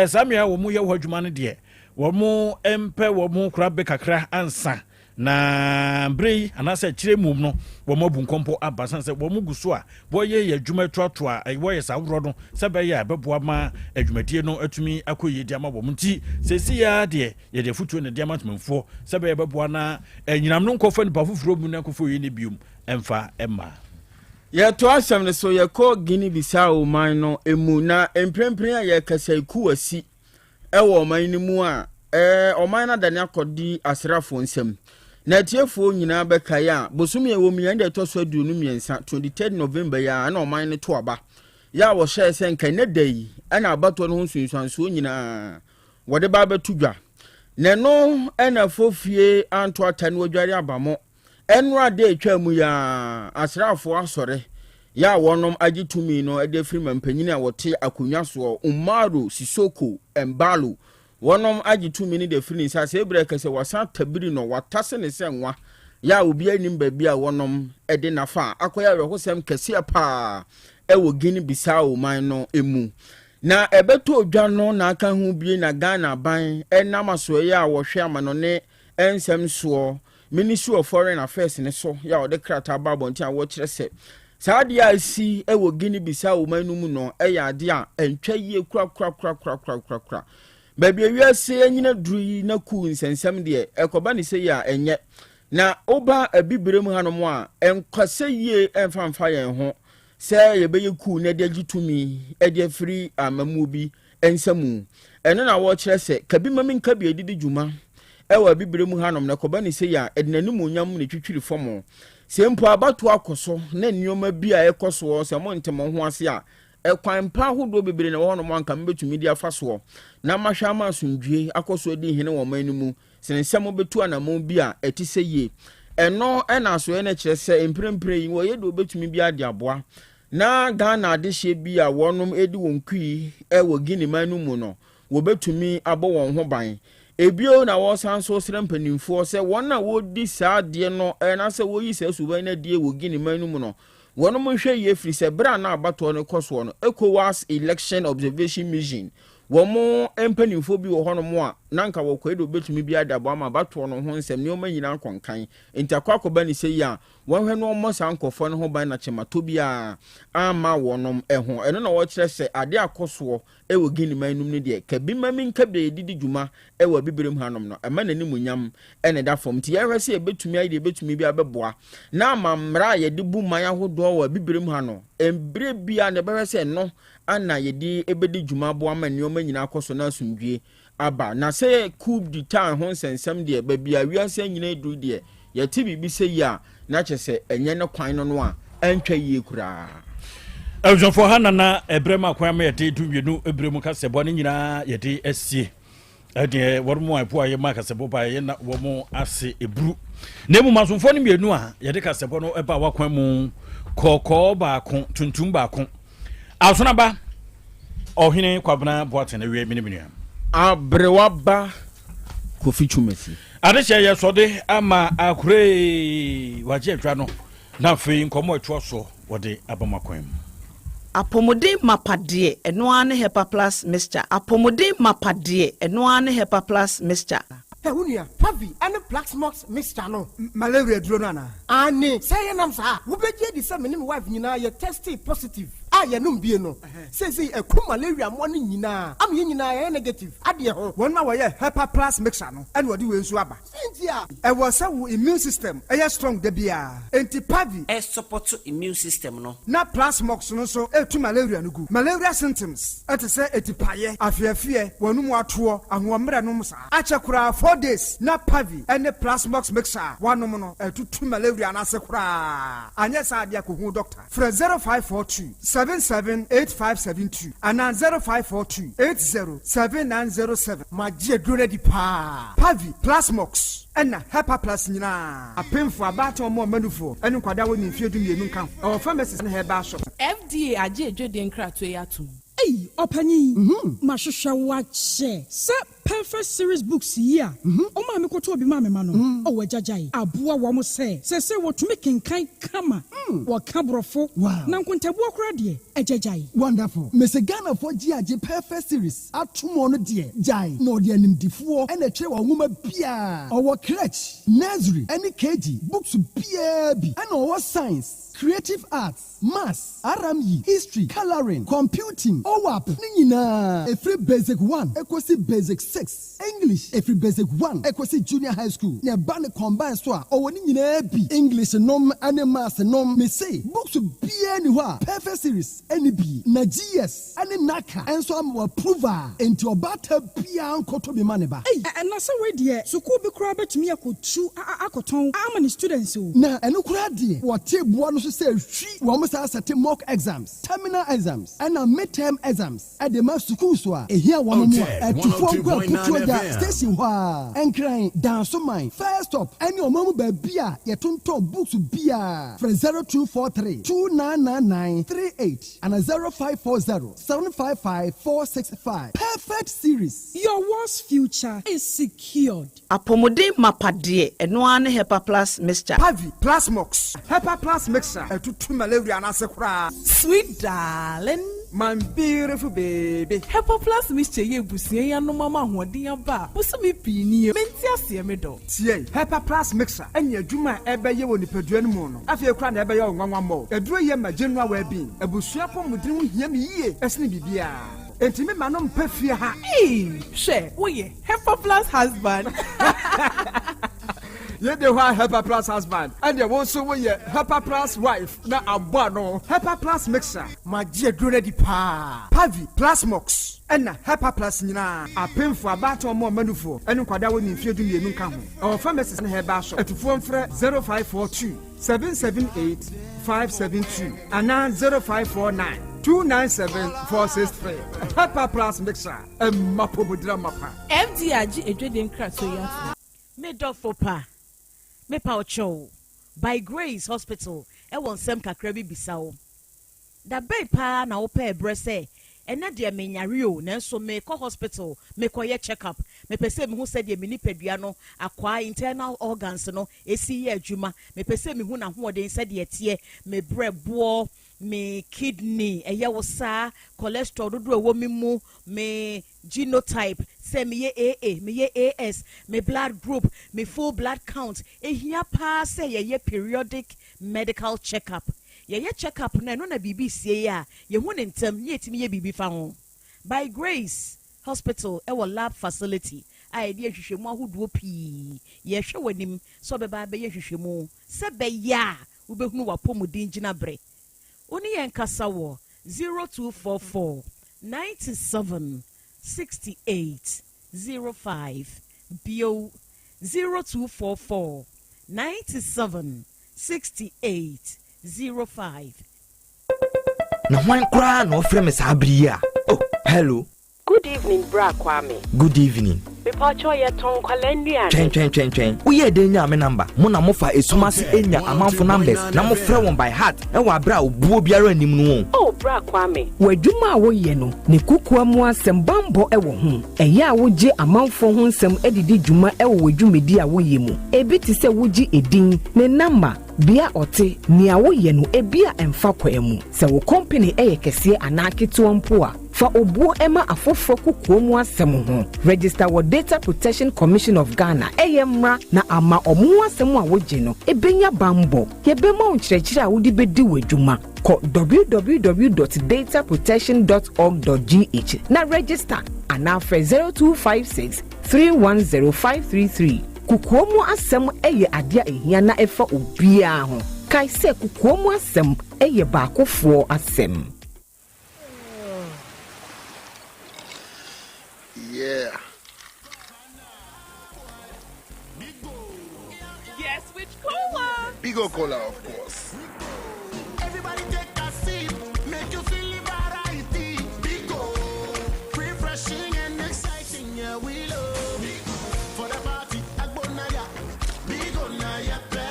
saa mmea a wɔn yɛ hɔ adwuma no deɛ, wɔn mpɛ wɔn kora bɛ kakra ansa na bere yi anaasɛ akyire mu no wɔn abu nkɔmpɔ aba, san sɛ wɔn gu so a wɔyɛ yɛ adwuma atoatoa a wɔyɛ saa aworɔ no sɛ bɛyɛ a bɛboa ma adwumadie no atumi akɔ yie de ama wɔn. Nti sɛsi ya deɛ, yɛde afotuo na de ama ntomanfoɔ sɛ bɛyɛ bɛboa na anyinam no nkɔfa nipa foforɔ mu na nkɔfo yi ne biom ɛmfa ɛma. Yɛto asɛm no so, yɛkɔ Guinea Bissau man no mu. Na mprempren a yɛkasa yi, coup asi ɛwɔ ɔman no mu a ɔman no adane akɔdi asraafoɔ nsam. Na atiefoɔ nyinaa bɛkae a, bosome a ɛwɔ mu yɛn deɛ ɛtɔ so 23, 23 November yi a, ɛna ɔman no to aba yɛ a wɔhyɛɛ sɛ nka ɛnɛ da yi ɛna abatoɔ no ho nsunsuansoɔ nyinaa wɔde ba abɛto dwa. Na ɛno ɛna fofie anto ata no adware aba mo. Ɛnora da atwa mu yi a, asraafoɔ asɔre yɛ a wɔnom agye tumi no de afiri mampanyini a wɔte akonnwa soɔ Umaru Sissoco Embalo. Wɔnom agye tumi no de afiri ne nsa sɛ ebere kɛsɛ wɔasan tabiri no watase ne sɛ nwa yɛ a obiara nim baabi a wɔnom de nafa akɔyɛ. Awerɛhosɛm kɛseɛ paa ɛwɔ Guinea Bissau man no mu na ɛbɛtɔ odwa no na aka ho bie. Na Ghana aban ɛnam asoɛeɛ a wɔhwɛ amanɔne nsɛm soɔ, Ministry of Foreign Affairs ne so, yɛ a wɔde krataa ba abɔnten a wɔkyerɛ sɛ saa adeɛ a asi wɔ Guinea Bissau man no mu no yɛ adeɛ a ɛntwa yie korakorakorakorakorakora. Baabi a wiase anyina duru yi na coup nsɛnsɛm deɛ ɛkɔba ne sɛ yi a ɛnyɛ. Na woba Abibire mu hanom a, ɛnkɔsɛ yie ɛmfa mfa yɛn ho sɛ yɛbɛyɛ coup na ɛde agye tumi de afiri amammuo bi nsa mu. Ɛno na wɔkyerɛ sɛ kabi ma menka bi adidi dwuma ɛwɔ Abibire mu hanom na ɛkɔba ne sɛ yi a, ɛde n'animuonyam na ɛtwitwiri fam. Sɛ mpo abatoɔ akɔ so na nneɛma bi a ɛkɔ soɔ sɛ monte mo ho ase a, ɛkwan pa ahodoɔ bebree na ɛwɔ hɔnom a anka mobɛtumi de afa soɔ na mahwɛ ama asomdwie akɔ so adi hene wɔ ɔman no mu sene sɛ mobɛtu anammɔn bi a ɛte sɛ yie. Ɛno ɛna asoɛeɛ no kyerɛ sɛ mprempren yi wɔyɛ deɛ wɔbɛtumi biara de aboa na Ghana adehyeɛ bi a wɔnom redi wɔn kui wɔ Guinea man no mu no, wɔbɛtumi abɔ wɔn ho ban. Ebio na wɔsan nso srɛ mpanimfoɔ sɛ wɔn a wɔredi saa adeɛ no anaasɛ wɔyi saa suban no adie wɔ Guinea man no mu no, wɔnom nhwɛ yie, firi sɛ berɛ a na abatoɔ no kɔ soɔ no, ECOWAS Election Observation Mission, Wɔn mpanimfoɔ bi wɔ hɔnom a na anka wɔkɔe de wɔbɛtumi bi ada aboa ma abatoɔ no ho nsɛm nneɛma nyinaa akɔ nkan. Enti akɔ akɔba ne sei a, wɔnhwɛ na wɔmmɔ saa nkurɔfoɔ no ho ban na kyematɔ biara amma wɔnom ho. Ɛno na wɔkyerɛ sɛ adeɛ a akɔ soɔ wɔ Guinea man no mu no deɛ, ka bi ma menka bi a yɛde di dwuma wɔ Abibirem hanom no, ɛma n'animuonyam na ɛda fam. Nti yɛnhwɛ sɛ yɛbɛtumi ayɛ deɛ yɛbɛtumi biara bɛboa na ama mmara a yɛde bu man ahodoɔ wɔ Abibirem ha no, mmerɛ biara no yɛbɛhwɛ sɛ ɛno na yɛde bɛdi dwuma aboa ma nneɛma nyinaa akɔ so na asomdwie aba. Na sɛ coup d'etat ho nsɛnsɛm deɛ, baabi a wiase anyina aduru deɛ, yɛte biribi sɛ yi a, na kyerɛ sɛ ɛnyɛ ne kwan no no a, ɛntwa yie koraa. Abusuafoɔ ha nana ɛberɛ ma kwan ma yɛde 12 berɛ mu kasɛboa no nyinaa yɛde asie. Ɛdeɛ wɔn mu a ɛpo a yɛma kasɛbɔ ba yɛ na wɔn ase eburu. Na emu asomfoɔ no mmienu a yɛde kasɛbɔ no ba wakwan mu kɔkɔɔ baako tuntum baako. Asonaba ɔhene Kwabena Boateng awie mene menua. Aberewa ba Kofi Twumasi. Adehyɛ yɛ sɔde ama akoree wagye adwa no na afei nkɔmmɔ ɛtoa soɔ wɔde aba mo akwan mu. Apɔmuden mapa deɛ, ɛno ara ne Hepa Plus Mixture. Apɔmuden mapa deɛ, ɛno ara ne Hepa Plus Mixture. Hɛ wo nua, Pavi ne Plaxmox mixture no. Malaria aduro no anaa? Aane, sɛ ɛyɛ nam saa a, wobɛgye adi sɛ me ne me wife nyinaa yɛ testee positive a yɛnom bie no. Seesei ɛku malaria mmoa no nyinaa ama yɛn nyinaa yɛayɛ negative adeɛ ho. Wɔn a wɔyɛ Hepa Plus mixture no na wɔde wei nso aba. Sɛ nti a. Ɛwɔ sɛ wo immune system yɛ strong da biara, enti Pavi. Ɛsupɔto immune system no. Na Plasmox no nso tu malaria no gu. Malaria symptoms te sɛ atipaeɛ, afeafeɛ, w'anum atoɔ, ahoɔmmerɛ nom saa. Akyɛ koraa 4 days na Pavi ne Plasmox mixture a woanom no atutu malaria no ase koraa. Anyɛ saa deɛ kɔhu doctor. Frɛ 0542 778572 anaa 0542 807907. Magye aduro no adi paa. Pavi, Plasmox, ɛna Hepa Plus nyinaa. Apemfo, abaatan, ɔmo a ɔma ne nkwadaa a wɔnni mfeɛ 12 nka ho. Ɛwɔ pharmacies ne herbal shops. FDA agye adwadie nkratoɔ yi atom. Ei, ɔpanyin, mahwehwɛ wo akyɛ sɛ Perfect Series books yi a ɔmaa me kɔtɔɔ bi maa me ma no, ɔwɔ agyagyae aboa wɔn sɛ seesei wɔtumi kenkan kama, wɔka Borɔfo, na nkontabuo koraa deɛ, agyagyae. Wonderful. Mese Ghanafoɔ gye agye Perfect Series ato mu no deɛ, gyae na ɔde animdifoɔ ɛna ɛtwerɛ wɔn nwoma biara. Ɔwɔ crèche, nursery ɛne KG books biara bi, ɛna ɔwɔ science, creative arts, maths, RME, history, colouring, computing, OWAP ne nyinaa ɛfiri basic 1 ɛkɔsi basic 6, English ɛfiri basic 1 ɛkɔsi junior high school, na ɛba ne combine so a ɔwɔ ne nyinaa bi, English nom ne maths nom. Mese books biara ni hɔ a Perfect Series ɛne bi na GS ɛne NaCCA ɛnso ama wɔ approve a, enti ɔbaata biara nkɔtɔ bi ma ne ba. Ei, ɛna sɛ wei deɛ, sukuu bi koraa bɛtumi akɔtu akɔtɔn ama ne students o. Na ɛno koraa deɛ, wɔte boa no so sɛ hwi wɔn saa sɛte mock exams, terminal exams ɛna midterm exams ɛde ma sukuu so a ehia wɔn mu a atufoɔ nkɔ Aputuo da station hɔ a, Nkran, Dansoman First Stop ɛne ɔman mu baabi a yɛtontɔn books biara. Frɛ 0243 2999 38 ana 0540 755 465. Perfect Series. Your world's future is secured. Apɔmuden mapa deɛ, ɛno ara ne Hepa Plus Mixture. Pavi, Plasmox, Hepa Plus mixture ɛtutu malaria no ase koraa. Sweet darling. My beautiful baby. Hepa Plus Mixture yɛ ebusua yi anom ama ahoɔden aba a bosome pii nie. Mente aseɛ, me dɔ. Tie, Hepa Plus mixture ɛne adwuma a ɛbɛyɛ wɔ nipadua no mu no, afei koraa na ɛbɛyɛ wo nwanwa mmɔ. Aduro yɛ ma general well-being. Abusua pɔmuden ho hia me yie ɛsene biribiara. Enti me ma no mpɛ fie ha. Ee, hwɛ, woyɛ Hepa Plus husband. Yɛde hɔ a Hepa Plus husband, ɛdeɛ wo nso woyɛ Hepa Plus wife na abɔ ano. Hepa Plus mixture. Magye aduro no adi paa. Pavi, Plasmox ɛna Hepa Plus nyinaa. Apemfo, abaatan, ɔmo a ɔma nufoɔ ɛne nkwadaa a wɔnni mfeɛ 12 nka ho. Ɛwɔ pharmacies ne herbal shop. Atufoɔ mfrɛ 0542 778 572 anaa 0549 297 463. Hepa Plus mixture, ɛma pomodira mapa. FDA agye adwadie nkratoɔ yi atom. Me dɔfo pa, mepa wo kyɛw, By Grace Hospital ɛwɔ nsɛm kakra bi bisa wo. Da bɛn paa na wopɛɛ berɛ sɛ ɛnɛ deɛ menyare o, nanso meekɔ hospital mekɔyɛ check up? Mepɛ sɛ mehu sɛdeɛ me nipadua no akwaa, internal organs no, ɛsi yɛ adwuma. Mepɛ sɛ mehu n'ahoɔden sɛdeɛ ɛteɛ, me berɛboɔ. Me kidney ɛyɛ wo saa, cholesterol dodoɔ a ɛwɔ me mu, me genotype, sɛ meyɛ AA, meyɛ AS, me blood group, me full blood count. Ɛhia paa sɛ yɛyɛ periodic medical check up. Yɛyɛ check up no a, ɛno na biribi sie a, yɛhu no ntɛm na yɛtumi yɛ biribi fa ho. By Grace Hospital wɔ lab facility a yɛde yɛ nhwehwɛmu ahodoɔ pii. Yɛrehwɛ w'anim sɛ wobɛba abɛyɛ nhwehwɛmu sɛ ɛbɛyɛ a wobɛhunu w'apɔmuden gyinaberɛ. Wo ne yɛn nkasa wɔ 0244 97 68 05, bio 0244 97 68 05. Na hwan koraa na ɔfrɛ me saa bere yi a? Oh, hello. Good evening bra Kwame. Good evening. Mepakyɛw yɛtɔn nkwadaa nnuane. Twɛn twɛn twɛn twɛn. Woyɛɛ dɛn nyaa me number? Mo na mofa esum ase nya amanfo numbers na mofrɛ wɔn by heart wɔ abere a obuo biara nnim no o. Oh bra Kwame. W'adwuma a woyɛ no, ne kokoa mu asɛm bammɔ wɔ ho. Ɛyɛ a wogye amanfoɔ ho nsɛm de di dwuma wɔ w'adwumadi a woyɛ mu. Ebi te sɛ wogye edin, ne namba, bea a ɔte, nea woyɛ no ebia ɛmfa kwan mu. Sɛ wo kɔmpene yɛ kɛseɛ anaa ketewa mpo a, fa obuo ma afoforɔ kokoa mu asɛm ho. Register wɔ Data Protection Commission of Ghana, ɛyɛ mmra na ama wɔn ho asɛm a wogye no bɛnya bammɔ. Yɛbɛma wo nkyerɛkyerɛ a wode bɛdi w'adwuma. Kɔ www dot dataprotection dot org dot gh na register anaa frɛ 0256 310 533. Kokoa mu asɛm yɛ adeɛ a ɛhia na ɛfa obiara ho. Kae sɛ kokoa mu asɛm yɛ baakofoɔ asɛm. Yeah. Guess which cola? Bigo Cola, of course. Everybody take a sip, make you feel the variety. Bigo, refreshing and exciting, yeah, we love. Bigo, for the party, Agbonaya. Bigo na ya pe,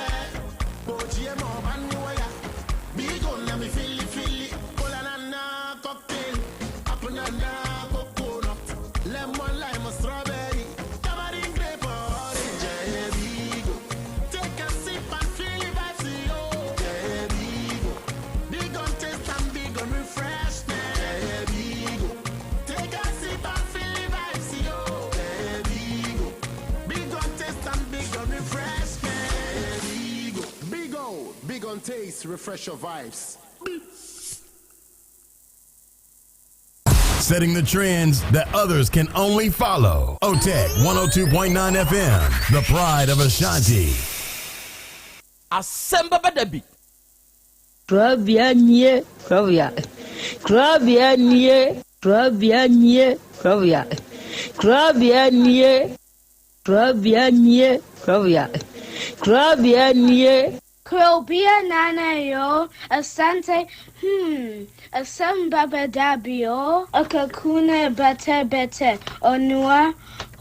Boji mo baniwaya. Bigo na mi fili fili, cola na na cocktail, apple na na coconut, lemon lime strawberry, tamarind grape orange, yeah, Bigo. Take a sip and feel the vibes, yo. Yeah, Bigo. Big on taste and big on refreshment. Yeah, Bigo. Take a sip and feel the vibes, yo. Yeah, Bigo. Big on taste and big on refreshment. Yeah, Bigo. Big O, big on taste, refresh your vibes. Setting the trends that others can only follow. OTEC 102.9 FM, the pride of Ashanti. Asɛm bɛba da bi. Korabea nie, korabea, korabea nie, korabea nie, korabea, korabea nie, korabea nie, korabea, korabea nie. Krobea Nana yo, Asante hmm, Asem baba dabi o, Okakuna bete bete, Onua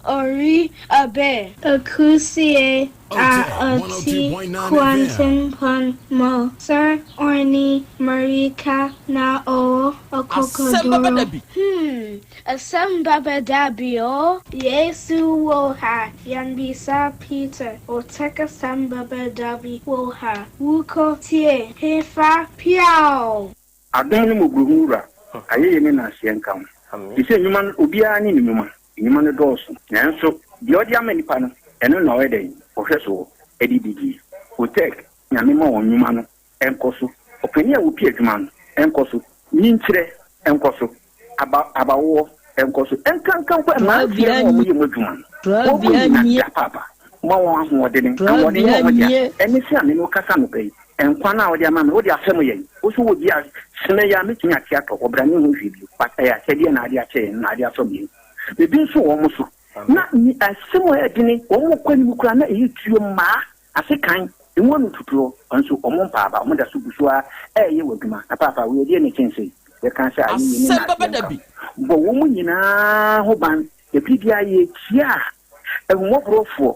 ori abe. Akusie a ɔte Kwantenpon mu, Sir Orni Marika na ɔwɔ ɔkokoduro. Hmm, asɛm baba dabi o. Yesu wɔ ha, yɛnbisa Peter, Oteka sɛm baba dabi wɔ ha, Wokɔ tie hefa piaw! Adom ne mmɔborɔhunu Wura, ayɛyie ne nnaseɛ nka wo. Te sɛ nnwuma no, obiara ne ne nnwuma. Nnwuma no dɔɔso, nanso deɛ ɔde ama nnipa no, ɛno na ɔyɛ dɛn? Ɔhwɛ soɔ de di die. Otec, Nyame ma wɔn nnwuma no nkɔ so. Ɔpanin a ɔpi adwuma no nkɔ so. Nyinkyerɛ nkɔ so. Aba, abawoɔ nkɔ so. Nkanka mpo mmeranteɛ no a wɔyɛ mu adwuma no, wɔn nyina da paapa. Ma wɔn ahoɔdene. Ahoɔden nyɛ wɔn dea. Ɛne sɛ a me ne wo kasa anɔpa yi, nkwa no a wode ama me, wode afɛm yɛn. Wo nso wɔ bi a, sene yi a mɛtumi ate atɔ hɔ, bra menhu hwee bio. But ɛyɛ akyɛdeɛ na ade akyɛ yɛn, na ade afɛm yɛn. Biribi nso wɔ wɔn so. Na asɛm a ɛyɛ dene, wɔn kɔ anim koraa na ɛyɛ tuo mmaa, asekan, emu ano tutuo, nso wɔn mpa aba, wɔn da so gu so ara ɛreyɛ wɔ adwuma. Na paapa, wei ɛdeɛn na ɛkyɛn sei? Yɛka sɛ ayɛyie ne Asɛm bɛba nnaseɛ da nka bi. ho. Bɔ wɔn nyinaa ho ban. Ɛbere biara yɛkyia a, ahummɔborɔfoɔ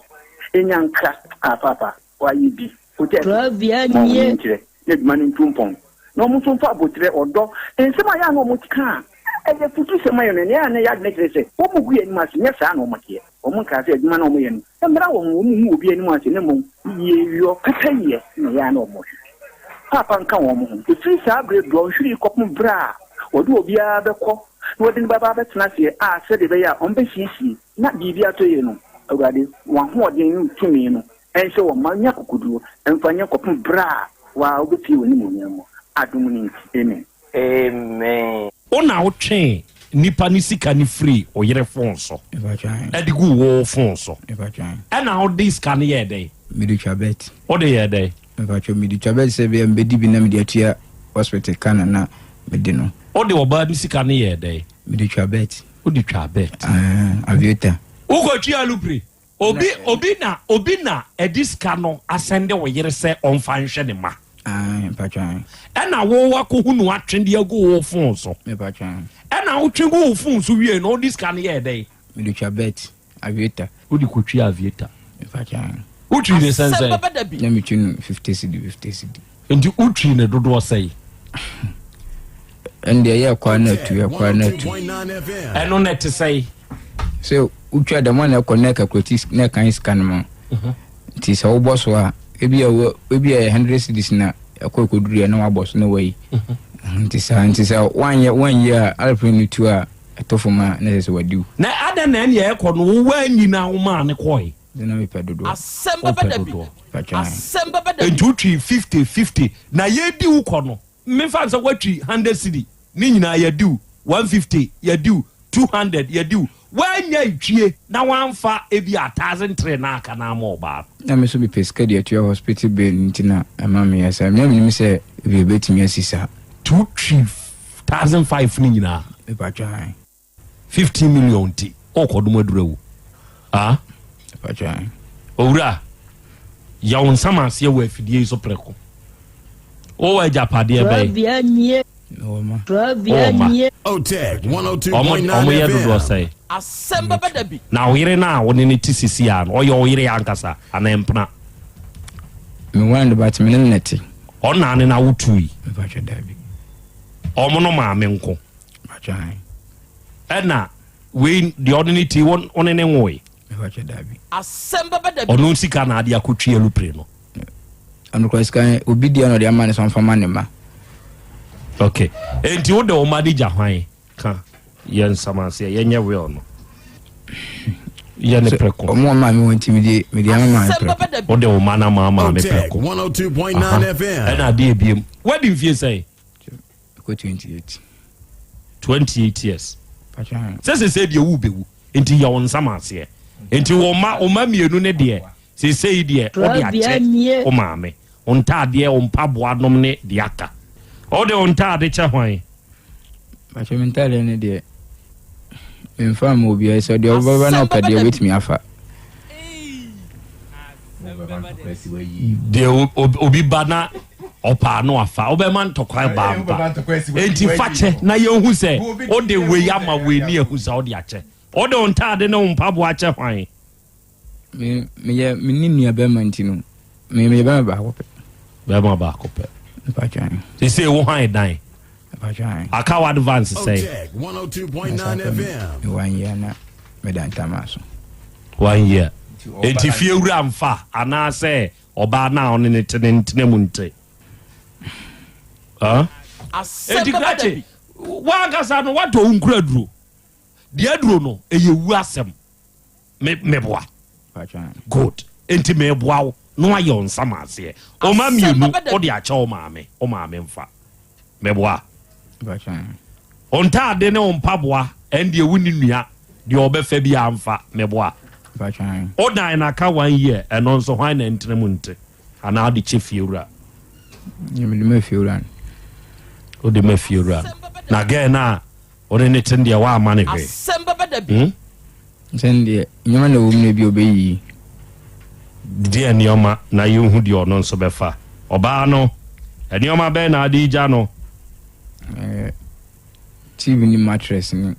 nya nkra, ah paapa, wayɛ bi, wotɛɛse, Korabea ma wɔn nie. nkyerɛ na adwuma no ntu mpɔn, na wɔn nso mfa aboterɛ, ɔdɔ, nsɛm a ɛyɛ a na wɔka a ɛyɛ afutusɛm ma yɛn no, nea ɛyɛ a na ɛyɛ adwene kyerɛ sɛ wɔgu yɛn anim ase, nyɛ saa na wɔteɛ. Wɔnkaa sɛ adwuma no a wɔyɛ no mmra wɔn ho, wɔngu obi anim ase, na mmom yieyɔ, pɛpɛyɛ na ɛyɛ a na wɔhwehwɛ. Paapa nka wɔn ho. Ɛfiri saa berɛ dɔnhwere yi kɔpem berɛ a wɔde obiara bɛkɔ na wɔde no bɛba abɛtena aseɛ a sɛdeɛ ɛbɛyɛ a wɔbɛsiesie na biribi atɔ yie no, Awurade, w'ahoɔden ne wo tumi no nhyɛ wɔn ma nya akokoduo mfa nyɛ kɔpem berɛ a wo ara wobɛpue w'animuonyam mu. Adom no nti, amen. Amen. Wo na wotwee nipa no sika no firii wo yere fon so de guu wo fon so. Ɛna wode sika no yɛɛ dɛn? Mede twa bet. Wode yɛɛ dɛn? Mpakyɛw, mede twa bet sɛ ebia mebɛdi bi na mede atua hospital ka na na mede no. Wode ɔbaa no sika no yɛɛ dɛn? Mede twa bet. Wode twaa bet. Aah, aviator. Wokɔtwaa alupre? Obi obi na obi na ɛde sika no asɛnde wo yere sɛ ɔmfa nhwɛ ne mma. Ae, mpakyɛw ae. Ɛna wo wakɔhu no atwe de agu wo fon so. Mepakyɛw ae. Ɛna wotwe gu wo fon so wie no wode sika no yɛɛ dɛn? Mede twa bet, aviator. Wode kɔtwi aviator. Mepakyɛw ae. Wotwi ne sɛn sɛn? Na metwi no 50 cedi, 50 cedi. Nti wotwi ne dodoɔ sɛn? Ɛnde ɛyɛ ɛkɔ a na atu, ɛkɔ a na atu. Ɛno na ɛte sɛn? Sɛ wotwa dɛm a na ɛkɔ na ɛkakulati na ɛkan sika no ma mhm. nti sɛ wobɔ so a ebi a ebi a hundred cedis na ɛkɔ ɛkɔduru yɛ na wabɔ so na wayi mhm. nti saa nti sɛ wanyɛ wanyi a alpine no tu a ɛtɔ fam a na ɛsɛ sɛ wadi wo. Na adɛn na ɛnea ɛkɔ no wo wanyi na womaa ne kɔe. Sɛ na mepɛ dodoɔ. Asɛm bɛba da bi. Asɛm bɛba da bi. Nti wotwi 50 50 na yɛdi wo kɔ no memfa sɛ woatwi 100 cedi ne nyinaa yɛdi wo 150 yɛdi wo 200 yɛdi wo woanya ntwie na woamfa ebi a 1003 na aka na ama ɔbaa no. Na me nso mepɛ sika de atua hospital bill nti na ɛma meyɛ saa. Na menim sɛ ebi ebetumi asi saa. Nti wotwi 1005 no nyinaa. Mepatwa ae. 15 million nti ɔkɔdom aduru awu ah owura yɛ wo nsam aseɛ wɔ afidie yi so prɛko wowɔ agyapadeɛ bɛyɛ ɔmo yɛ dodoɔ sɛe Asɛm bɛba da bi. Na wo yere no a wo ne no te sisi a no ɔyɛ wo yere ankasa anaa mpena? Meware no but me ne no na ɛte. Ɔna ne na wotui? Mepakyɛ daabi. Ɔmo no maame nko? Ɛna wei deɛ ɔne ne ti wo ne ne nwoe? Asɛm bɛba da bi. Ɔno sika na ade akɔtwi alupre no. Ɔno kora sika obi deɛ na ɔde ama ne sɛ ɔmfa ma ne ma. Ok, enti wode wo mma de gya hwan ka yɛ nsamaseɛ yɛnyɛ will no yɛ ne prɛko. Ɔmo ɔma mi wɔn ti mi de mi de ama maame prɛko. Wode wo mma no ama maame prɛko. Ɛna adeɛ ebiem wadi mfie sɛn? Ɛkɔ 28. 28 years. Sɛ sɛ sɛ deɛ wu bɛwu nti yɛ wo nsam aseɛ nti wo mma wo mma mmienu ne deɛ sesei deɛ wode akyɛ wo maame wo ntaadeɛ wo mpaboa nom ne deɛ aka wode wo ntaade kyɛ hwan? Pakyɛ me ntaadeɛ ne deɛ memfa ma obiara sɛ deɛ ɔbɛba na ɔpɛ deɛ ɔbɛtumi afa. Deɛ obi ba na ɔpaa no afa wobɛma ntɔkwa ba mpa enti fa kyɛ na yɛhu sɛ wode wei ama wei ne yɛhu sɛ wode akyɛ wode wo ntaade ne wo mpaboa akyɛ hwan? Me meyɛ me ne nua bɛrima nti no me meyɛ bɛrima baako pɛ. Bɛrima baako pɛ. Mpatwan. Sese wo han dan. Mpatwan. Aka wo advance sɛn? Me one year na me da ntama so. One year. Enti fie wura nfa anaasɛ ɔbaa na ɔne ne te ne ntena mu nte. Enti krakye wankasa no watɔ wo nkura duro. Deɛ aduro no ɛyɛ wu asɛm. Me meboa. Good. Enti meboa wo na wayɛ wo nsa ma aseɛ. Ɔma mmienu wode akyɛ wo maame, wo maame mfa. Meboa. Wo ntaade ne wo mpaboa ɛndeɛ wo ne nua deɛ ɔbɛfa biara mfa. Meboa. Wo dan no aka one year ɛno nso hwan na ɛntena mu nte anaa wode kyɛ fiewura? Mede ma fiewura no. Wode ma fiewura no. Na gɛɛ no a Wo ne ne te no deɛ woamma no hwee. Asɛm bɛba da bi. Hmm? Sɛ deɛ nneɛma na ɛwɔ mu no bi ɔbɛyiyi. Deɛ nneɛma na yɛnhu deɛ ɔno nso bɛfa. Ɔbaa no, nneɛma bɛn na ade gya no? Eh, TV ne mattress ne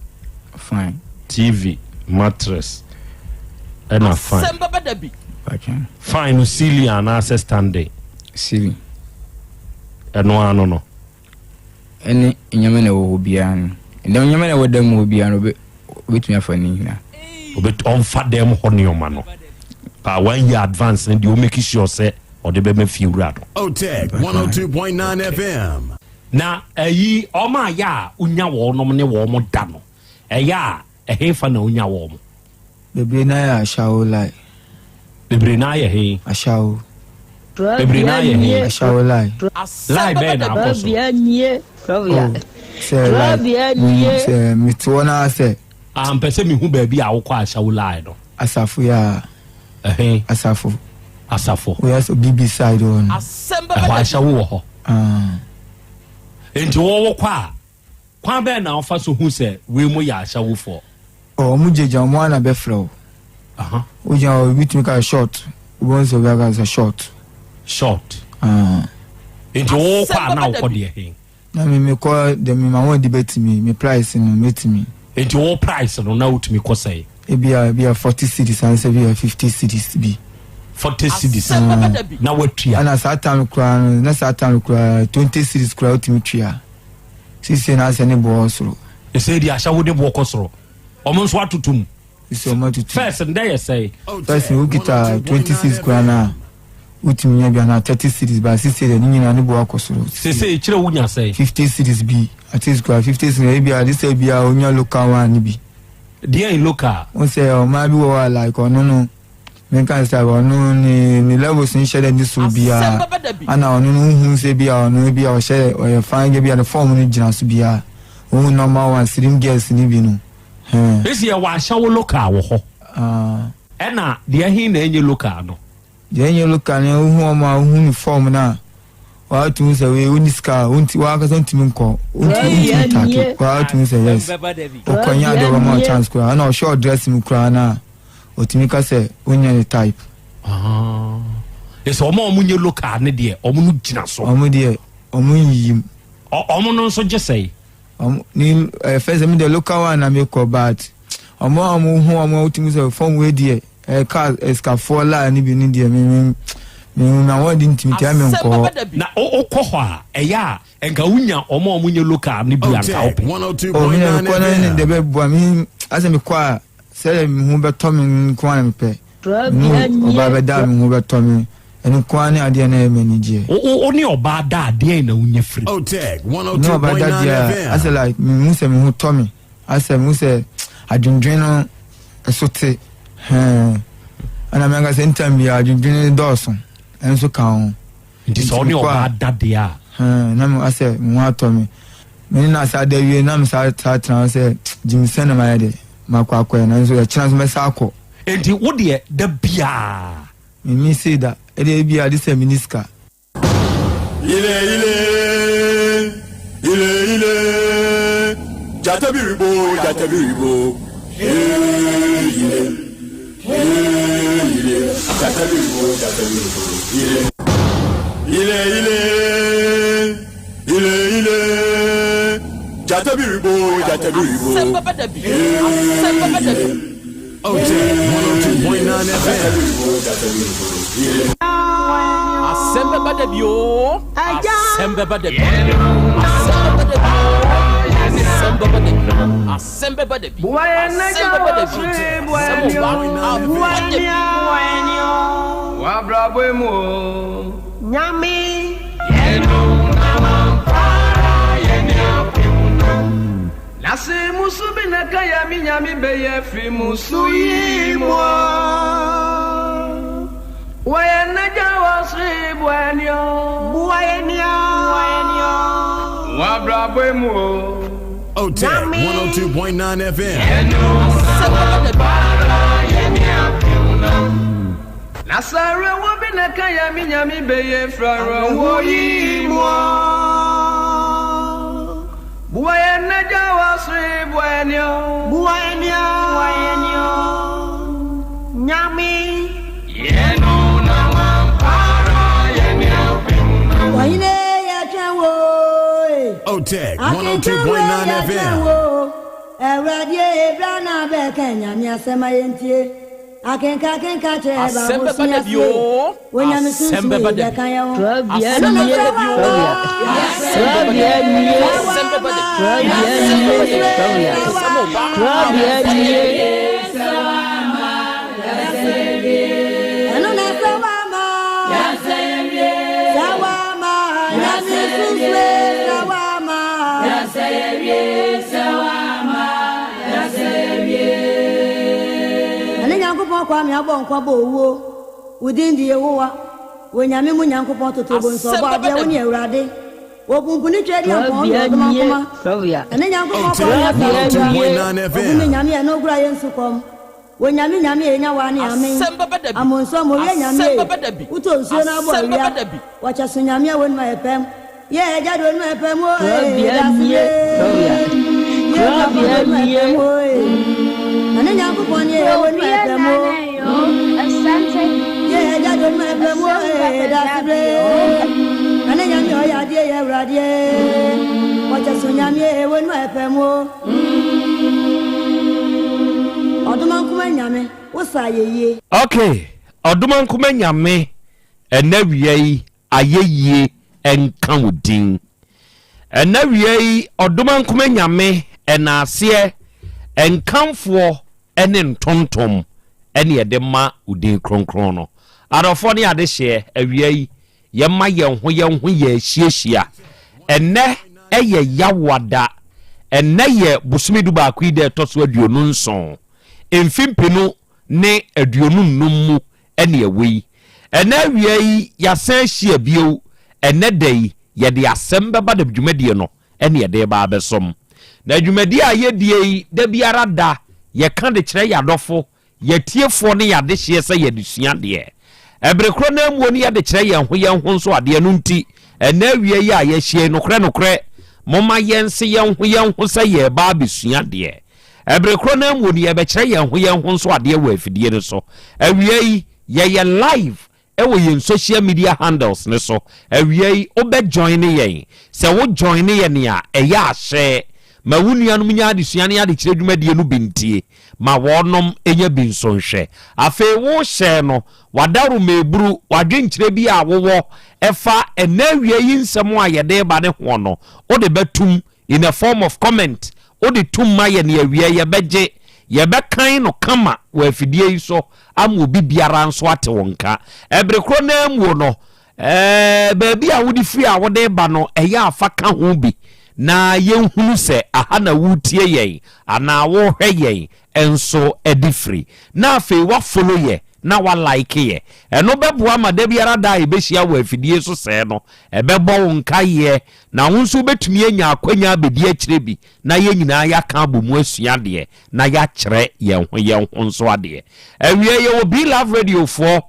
fine. TV, mattress ɛna fine. Asɛm bɛba da bi. Fine no ceiling anaasɛ standing? Ceiling. Ɛno ano no. Ɛne nneɛma na ɛwɔ hɔ biara no. Nneɛma na ɛwɔ dan mu hɔ biara no, obetumi afa ne nyinaa. Obet ɔnfa dan mu hɔ nneɛma no. Ba one year advance no deɛ o make sure sɛ ɔde bɛma fie wura no. Otec 102.9 FM. Na ɛyi ɔmo ayɛ a wonya wɔnom ne wɔn da no, ɛyɛ a ɛhefa na wonya wɔn? Bebree na yɛ ashawo lie. Bebree na ayɛ he? Ashawo. Bebree na ayɛ he? Ashawo lie. Lie bɛyɛ na akɔ so. Oh, sɛ like sɛ mete hɔ na sɛ. Ah, mpɛ sɛ mehu baabi a wokɔ ashawo lie no. Asafo yɛ a. Ɛhe? Asafo. Asafo. Woyɛ sɛ BB side hɔ no. Ɛhɔ ashawo wɔ hɔ. Ah. Nti wɔwɔ kɔ a, kwan bɛn na wofa so hu sɛ wei mu yɛ ashawofoɔ? Oh, ɔmo gyegya ɔmo ana bɛfrɛ wo. Wogyina hɔ obi tumi ka short. Wobɛhu sɛ obi aka sɛ short. Short. Ah. Nti wowɔ kɔ a na wokɔ deɛ he? Na me mekɔ deɛ me ma wɔn de bɛtumi me price no mɛtumi. Nti wo price no na wotumi kɔ sɛn? Ebia ebia 40 cedis ansa bi a 50 cedis bi. 40 cedis na watua. Ɛna saa time koraa no na saa time koraa 20 cedis koraa wotumi tua. Sisi na asɛ ne boɔ soro. Ɛsɛ di ahyɛ wo de boɔ kɔ soro. Ɔmo nso atoto mu. Sisi ɔmo atoto. First ndɛ yɛ sɛn? First no wokita 20 cedis koraa na wotumi nya bi anaa 30 cedis ba sisi deɛ ne nyinaa ne boɔ akɔ soro. Sese kyerɛ wonya sɛn? 50 cedis bi at least koraa 50 cedis ebi a de sɛ bi a onya local one ne bi. Deɛ in local? Wo sɛ ɔmaa bi wɔ hɔ a like ɔno no menka sɛ ɔno ne ne levels nhyɛ dɛ ne soro biara ana ɔno no wohu sɛ bi a ɔno bi a ɔhyɛ ɔyɛ fine girl bi a ne form no gyina so biara wohu normal one slim girls ne bi no. Esi yɛ wɔ ahyɛwo local wɔ hɔ. Ɛna deɛ he na ɛnyɛ local no? Deɛ ɛnyɛ local no wohu ɔmo a wohu ne form no a waatumi sɛ wei wonni sika a wonti wankasa ntumi nkɔ wontumi ntumi take waatumi sɛ yes wokɔ nyɛ adeɛ ɔbɛma wo chance koraa ɛna ɔhwɛ ɔdress mu koraa no a ɔtumi ka sɛ wonyɛ ne type. Ɛsɛ ɔmo a ɔmo nyɛ local ne deɛ ɔmo no gyina so. Ɔmo deɛ ɔmo nyiyim. Ɔmo no nso gye sɛe. Ɔmo ne ɛfɛ sɛ mi deɛ local one na mi kɔ but ɔmo a ɔmo hu ɔmo a wotumi sɛ fɔm wei deɛ ɛka ɛsikafoɔ laa ne bi ne deɛ mi mi mi na wɔn de ntumi tia mi nkɔ hɔ. Na wokɔ hɔ a ɛyɛ a nka wonya ɔmo a ɔmo nyɛ local ne bi a nka wopɛ. O mi na mi kɔ na ne deɛ bɛ bua mi asɛ mi kɔ a sɛ mi ho bɛtɔ mi nko ara na mi pɛ mi ne ɔbaa bɛ da mi ho bɛtɔ mi ɛno nko ara ne adeɛ na ɛyɛ mi ani gyeɛ. Wo ne ɔbaa da a deɛn na wonya firi mu? Me ne ɔbaa da deɛ a asɛ like mi hu sɛ mi ho tɔ mi asɛ mi hu sɛ adwendwen no ɛso te hɛn ɛna mi ankasa ntam bi adwendwen no dɔɔso ɛnso ka ho. Nti sɛ ɔne ɔbaa da deɛ a. Hɛn na mi asɛ mi ho atɔ mi me ne na asa da wie na mi saa saa tena hɔ sɛ gyimisɛn na ma yɛ de ma kɔ akɔ yɛ nanso ɛkyina nso mɛsa akɔ. Nti wo deɛ da biara. Me mi se da ɛdeɛ ebi a de sɛ mi ni sika. Ile ile ile ile jatabiribo jatabiribo ile ile jatabiribo jatabiribo ile ile ile ile ile jatabiribo jatabiribo ile. Otec 102.9 FM. Asɛm bɛba da bi o. Asɛm bɛba da bi. Asɛm bɛba da bi. Asɛm bɛba da bi. Asɛm bɛba da bi. Asɛm bɛba da bi. Asɛm ɔba aba da bi. Wabrabwe mu o. Nyame. Nase musu bi na kaya mi nyame bɛyɛ firi musu yi mu. Wɔyɛ n'agya wɔ soro buani o. Buani o. Wabrabwe mu o. Otec 102.9 FM. Nasare wo bi na kaya mi nyame bɛyɛ firi wo yi mu. Buaye n'agya wɔ soro buani o. Buani o. Nyame. Wahine yɛtwɛn wo. Otec 102.9 FM. Awurade ebra na bɛka nyame asɛm a yɛntie. Akenka akenka kyerɛ Asɛm bɛba da bi o. Onyame Asɛm sunsun bɛba da bi. bɛka yɛn ho. Asɛm bɛba da bi o. Asɛm bɛba da bi. Asɛm bɛba da bi. Asɛm bɛba da bi. Asɛm ɔba aba da bi. Ɛno na sɛ wama. Nyankopɔn Kwame abɔ nkwa bɔ owuo. Wo din de Yehowa. Wɔ Nyame mu Nyankopɔn totorobonso Asɛm ɔbɔ bɛba adeɛ da wo ne bi. Awurade. Wɔ pumpuni Tweaduampɔn ne Krabea ɔdoma nie, nkoma. krabea. Ɛne Nyankopɔn Kwame Krabea Asafo nie. Wura. Ogu me Nyame ɛno gura yɛ nsu kɔm. Wɔ Nyame Nyame enya wa ne amen. Asɛm bɛba da bi. Amonso mo yɛ Nyame Asɛm e. bɛba da bi. Wotɔ nsuo na abɔ Asɛm awia. bɛba da bi. Wɔkyɛ so Nyame a wɔnum ayɛ pɛm. Yɛ agya de wɔnum ayɛ pɛm o ee. Krabea Dase nie, ye. krabea. Yɛ papa Krabea wɔnum ayɛ nie. pɛm o ee. Na ne Nyankopɔn ne ee wɔnum ayɛ Krobea pɛm o. nana yo, Asante Yɛ agya de wɔnum ayɛ pɛm o Asɛm ee. bɛba da Dase bi bre. o. Na ne Nyame ɔyɛ adeɛ yɛ Awurade ee. Wɔkyɛ so Nyame ee wɔnum ayɛ pɛm o. Ɔdomankoma Nyame, wo sa ayɛyie. Ok, Ɔdomankoma Nyame, ɛnɛ awia yi ayɛyie nka wo din. Ɛnɛ awia yi Ɔdomankoma Nyame, ɛnaaseɛ, nkamfoɔ ne ntontom ɛne yɛde ma wo din kronkron no. Adɔfoɔ ne adehyeɛ, awia yi Yɛma yɛn ho yɛn ho yɛ ahyiahyia. Ɛnnɛ yɛ Yawoada. Ɛnnɛ yɛ bosome dubaako yi da ɛtɔ so 27, mfe mpenu ne 25 mu ne ɛwɔ yi. Ɛnnɛ awia yi yɛasan ahyia bio. Ɛnnɛ da yi yɛde asɛm bɛba da dwumadie no ne yɛde reba abɛsom. Na dwumadie a yɛdie yi da biara da yɛka de kyerɛ yɛn adɔfo Y'atiefoɔ ne y'adehyeɛ sɛ yɛde sua adeɛ. Ɛbere korɔ no ara muo no yɛde kyerɛ yɛn ho yɛn ho nso adeɛ. Ɛno nti, ɛnnɛ awia yi a yɛahyia yi, nokorɛ nokorɛ, momma yɛnse yɛn ho yɛn ho sɛ yɛreba abɛsua adeɛ. Ɛbere korɔ no ara muo no yɛrebɛkyerɛ yɛn ho yɛn ho nso adeɛ wɔ afidie no so. Awia yi, yɛyɛ live wɔ yɛn social media handles no so. Awia yi wo bɛ joine yɛn. Sɛ wo joine yɛn a, ɛyɛ a hyɛ ma wo nuanom nya adesua ne adekyerɛ dwumadie no bi ntie. Ma wɔnom nya bi nso nhwɛ. Afei wo hyɛ no, w'adaworoma eburu, w'adwenkyerɛ bi a wowɔ ɛfa ɛnnɛ awia yi nsɛm a yɛde reba no hoɔ no, wode bɛtom in a form of comment wode tum ma yɛn awiɛ yɛbɛgye, yɛbɛkan no kama wɔ afidie yi so ama obi biara nso ate wo nka. Ɛbere korɔ no ara muo no, ɛɛ baabi a wode firi a wode ba no ɛyɛ a fa ka ho bi na yɛnhunu sɛ aha na woretie yɛn anaa worehwɛ yɛn nso de firi. Na afei wa follow yɛ na wa like yɛ. Ɛno bɛboa ma da biara da a yɛbɛhyia wɔ afidie so sɛɛ no, ɛbɛbɔ wo nkaeɛ Na wo nso wobɛtumi anya akwanya abɛdi akyire bi na yɛn nyinaa yɛaka abɔ mu asua adeɛ na yɛakyerɛ yɛn ho yɛn ho nso adeɛ. Awiei yɛwɔ Be Love Radio foɔ,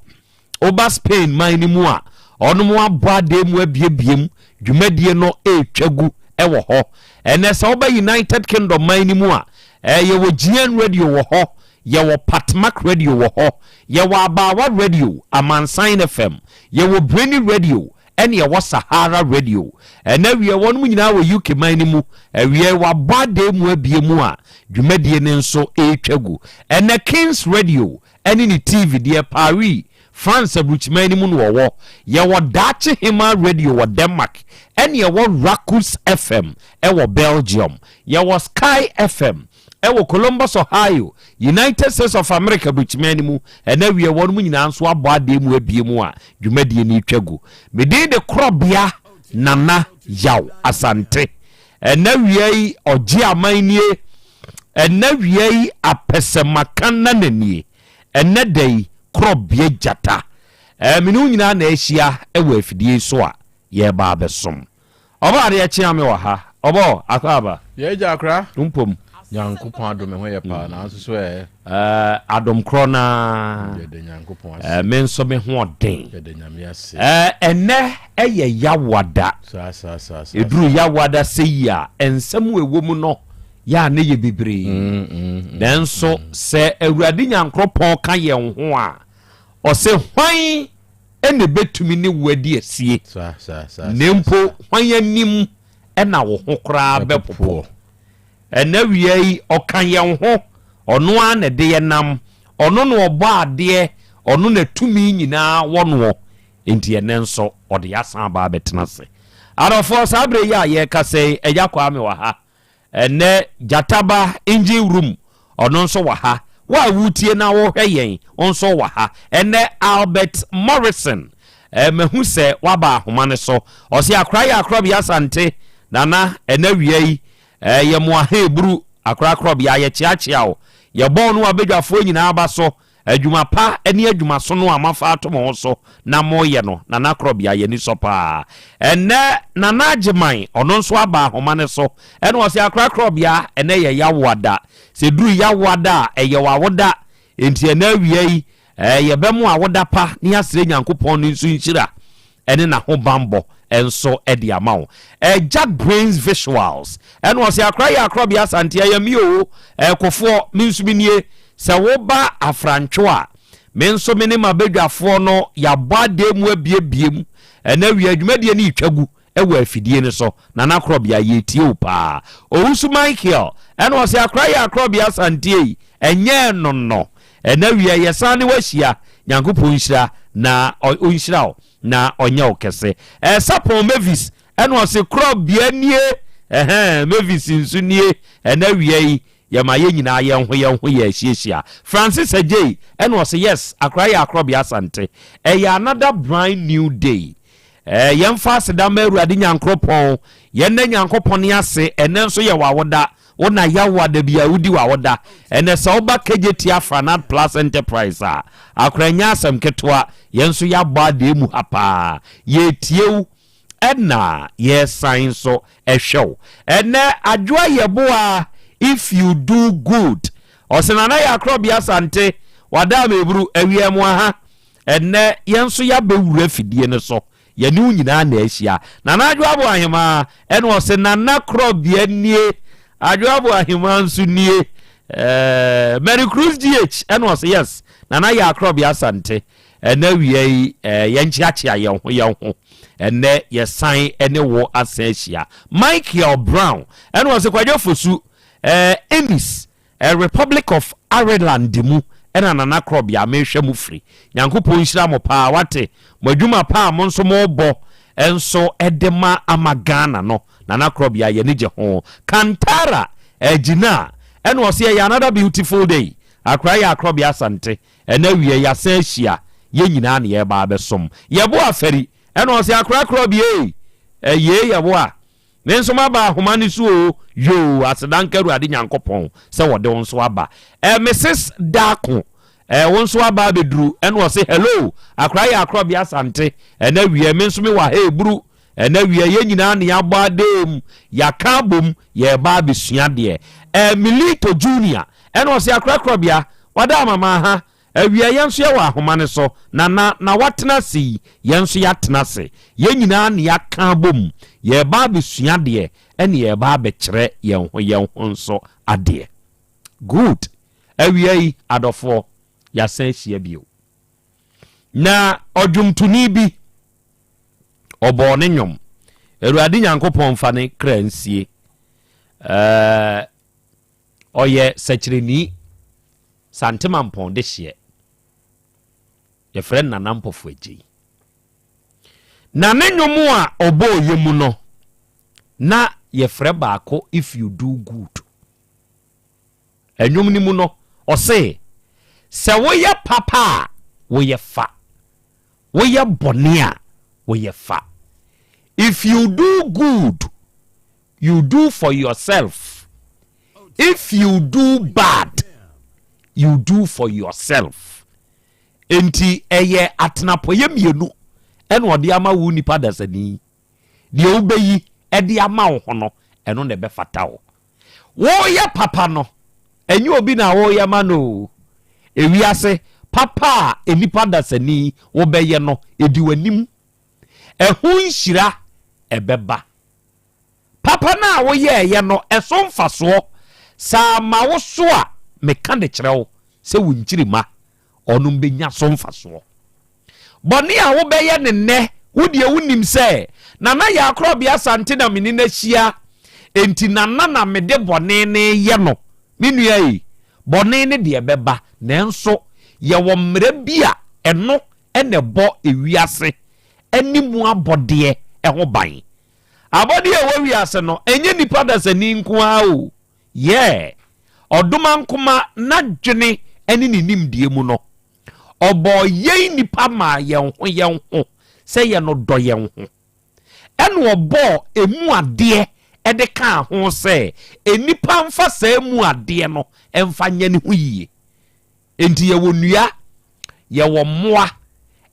woba Spain man no mu a, wɔnom abɔ adeɛ mu abiebie mu, dwumadie no ɛretwa gu wɔ hɔ. Ɛnɛ sɛ woba United Kingdom man no mu a, yɛwɔ GN Radio wɔ hɔ, yɛwɔ Patmak Radio wɔ hɔ, yɛwɔ Abaawa Radio, Amansan FM, yɛwɔ Brainy Radio, ɛne ɛwɔ Sahara Radio. Ɛnɛ awiɛ wɔnom nyinaa wɔ UK man no mu. Awiɛ wabɔ adee mu abie mu a dwumadie no nso retwa gu. Ɛnɛ Kings Radio ɛne ne TV deɛ Paris, France aburukyiman no mu na wɔwɔ. Yɛwɔ Daakye Hemaa Radio wɔ Denmark ɛne ɛwɔ Rakus FM ɛwɔ Belgium. Yɛwɔ Sky FM ɛwɔ Columbus, Ohio, United States of America aburokyiman no mu. Ɛna awie wɔnom nyinaa nso abɔ adeɛ mu abie mu a dwumadie no retwa gu. Me din de Korɔbea Nana Yaw Asante. Ɛna awia yi ɔgye aman nie. Ɛna awia yi apɛsɛmaka nana nie. Ɛnɛ da yi Korɔbea Gyata. Ɛɛ me ne wo nyinaa na ahyia wɔ afidie yi so a yɛreba abɛsom. Ɔbɔ adeɛ kyea me wɔ ha. Ɔbɔ, akɔ aba. Yɛ agya akora. Mpom. Nyankopɔn adom me ho yɛ paa nanso so ɛ. Ɛɛ adom korɔ no ara. Yɛda Nyankopɔn ase. Ɛɛ me nso me ho ɔden. Yɛda Nyame ase. Ɛɛ ɛnɛ ɛyɛ Yawada. Saa saa saa saa. Ɛduru Yawada sɛ yi a, nsɛm a ɛwɔ mu no yɛ a ne yɛ bebree. Nanso sɛ Awurade Nyankoropɔn ka yɛn ho a, ɔse hwan na ɛbɛtumi ne wo adi asie? Na mpo hwan anim na wo ho koraa bɛpopo? Ɛnnɛ awia yi, ɔka yɛn ho, ɔno ara na ɛde yɛn nam, ɔno na ɔbɔ adeɛ, ɔno na tumi nyinaa wɔ noɔ, enti ɛnnɛ nso ɔde yɛn asan aba abɛtena ase. Adɔfoɔ, saa berɛ yi a yɛrekasa yi, Agya Kwame wɔ ha. Ɛnnɛ Gyata ba engine room ɔno nso wɔ ha. Wo a woretie na worehwɛ yɛn wo nso wɔ ha. Ɛnnɛ Albert Morrison eh, mahu sɛ waba ahoma no so. Ɔse akora yɛ akorɔbea Asante Nana ɛnɛ awia yi eh, yɛ mo ahe buru akora akorɔbea yɛkyeakyea wo. Yɛbɔɔ no wɔ abadwafoɔ nyinaa aba so. Adwuma pa ne adwumasono a moafa ato mo ho so na moreyɛ no, Nana Korɔbea, yɛn ani sɔ paa. Ɛnnɛ, Nana Agyeman, ɔno nso aba ahoma no so, ɛna ɔse, Akora Korɔbea, ɛnnɛ yɛ Yawoada. Sɛ ɛduru Yawoada a, ɛyɛ w'awoda. Enti ɛnnɛ awia yi, yɛbɛmo awoda pa na yɛasrɛ Nyankopɔn ne nso nhyira ne n'ahobanbɔ nso de ama wo. Jack Brains Visuals ɛna ɔse akora yɛ akorɔbea Asante ɛyɛ me oo, Kofoɔ me nso me nie, sɛ woba Afrantwo a me nso me ne m'abadwafoɔ no yɛabɔ adeɛ mu abiebie mu ɛnɛ awia dwumadie no retwa gu wɔ afidie no so. Nana Akorɔbea yɛretie wo paa. Owusu Michael ɛna ɔse akora yɛ Akorɔbea Asante ei, ɛnyɛ ɛno no. Ɛnɛ awia yɛsan ne wo ahyia, Nyankopɔn nhyira na ɔnhyira wo na ɔnyɛ wo kɛse. Sapɔn Mavis ɛna ɔse Korɔbea nie, ɛhɛn Mavis nso nie, ɛnɛ awia yi Yɛma yɛn nyinaa yɛn ho yɛn ho yɛ ahyiahyia. Francis Adjei ɛna ɔse yes akora yɛ akorɔbea Asante. Ɛyɛ another brand new day. Eh, yɛmfa aseda mma Awurade Nyankoropɔn. Yɛnna Nyankopɔn ase, ɛnɛ nso yɛ w'awoda. Wo na yawo a da biara wodi w'awoda. Ɛnɛ sɛ woba Kejetia Franad Plus Enterprise a, akora ɛnyɛ asɛm ketewa. Yɛn nso yɛabɔ adee mu ha paa. Yɛretie wo. Ɛna yɛsan nso hwɛ wo. Ɛnɛ Adwoa Yeboah if you do good. Ɔse Nana Yakrɔbea Asante wada ameburu awia mu aha. Ɛnɛ yɛn nso yɛabɛwura fidie no so. Yɛne wo nyinaa na ahyia. Nana Adwoa Aboahemaa ɛna ɔse Nana Krɔbea nie. Adwoa Aboahemaa nso nie. Eh, Mary Cruz GH ɛna ɔse yes Nana Yakrɔbea Asante. Ɛnnɛ awia yi, yɛnkyeakyea yɛn ho yɛn ho. Ɛnnɛ yɛsan ne wo asan ahyia. Michael Brown ɛna ɔse Kwadwo Fosu, Ennis, Republic of Ireland mu ɛna Nana Krɔbea mehwɛ mo firi. Nyankopɔn nhyira mo paa wate. Mo adwuma pa a mo nso mobɔ nso de ma ama Ghana no, Nana Krɔbea yɛni gye ho. Kantara Gyina ɛna ɔse ɛyɛ another beautiful day. Akora yɛ Akrɔbea Asante. Ɛnɛ awia yɛasan ahyia, yɛn nyinaa na yɛreba abɛsom. Yɛbo afɛri, ɛna ɔse akora korɔ bi ei, ɛyee yɛbo a, me nso maba ahoma no so o, yoo, aseda nka Awurade Nyankopɔn sɛ wɔde wo nso aba. Ɛ Mrs Darko, ɛ wo nso aba abɛduru, ɛna ɔse hello, akora yɛ akorɔ bi Asante, ɛnɛ awia me nso me wɔ ha eburu, ɛnɛ awia yɛn nyinaa na yɛabɔ adee yɛaka abom, yɛreba abɛsua adeɛ. Ɛ Milito Junior, ɛna ɔse akora korɔ bia, Wada ama ma ha. Awia yɛn nso yɛwɔ ahoma no so. Na na na watena ase yi, yɛn nso yɛatena ase. Yɛn nyinaa na yɛaka abom. Yɛreba abɛsua adeɛ, ɛne yɛreba abɛkyerɛ yɛn ho yɛn ho nso adeɛ. Good. Awia yi, adɔfoɔ, yɛasan ahyia bio. Na ɔdwomtoni bi, ɔbɔɔ ne nnwom. Awurade Nyankopɔn mfa ne kra nsie. Ɛɛ. Ɔyɛ sɛkyerɛni, Santemampɔn dehyeɛ. Yɛfrɛ no Nana Mpɔfo Agyei. Na ne nnwom a ɔbɔɔyɛ mu no, na yɛfrɛ baako If You Do Good. Nnwom no mu no, ɔse, sɛ woyɛ papa a, woyɛ fa. Woyɛ bɔne a, woyɛ fa. If you do good, you do for yourself if you do bad you do for yourself nti ɛyɛ atenapɔyɛ mmienu ɛna ɔde ama wo nipa dasani deɛ wobɛyi ɛde ama wo ho no ɛno na ɛbɛfata wo woyɛ papa no ɛnyɛ obi na woyɛ ma no o ewiase papa a nipa dasani wobɛyɛ no ɛdi w'anim ɛho nhyira ɛbɛba Papa no a woyɛeɛ no, ɛso mfasoɔ? Sɛ amma wo so a, meka de kyerɛ wo sɛ wo nkyirimma, wɔnom bɛnya so mfasoɔ. Bɔne a wobɛyɛ no nnɛ, wo deɛ wonim sɛ Nana Yaa Korɔbea Asante na me ne no ahyia, enti Nana na mede bɔne no reyɛ no. Me nua ei, bɔne no deɛ ɛbɛba, nanso yɛwɔ mmara bi a ɛno na ɛbɔ ewiase ne mu abɔdeɛ ho ban. Abɔdeɛ a ɛwɔ wiase no, ɛnyɛ nnipa dasani nko ara o. Yeah! Ɔdomankoma n'adwene ne ne nimdeɛ mu no, ɔbɔɔ yɛn nnipa maa yɛn ho yɛn ho sɛ yɛnnodɔ yɛn ho. Ɛna ɔbɔɔ emu adeɛ de kaa ho sɛ nnipa mfa saa emu adeɛ no mfa nyɛ ne ho yie. Enti yɛwɔ nnua, yɛwɔ mmoa,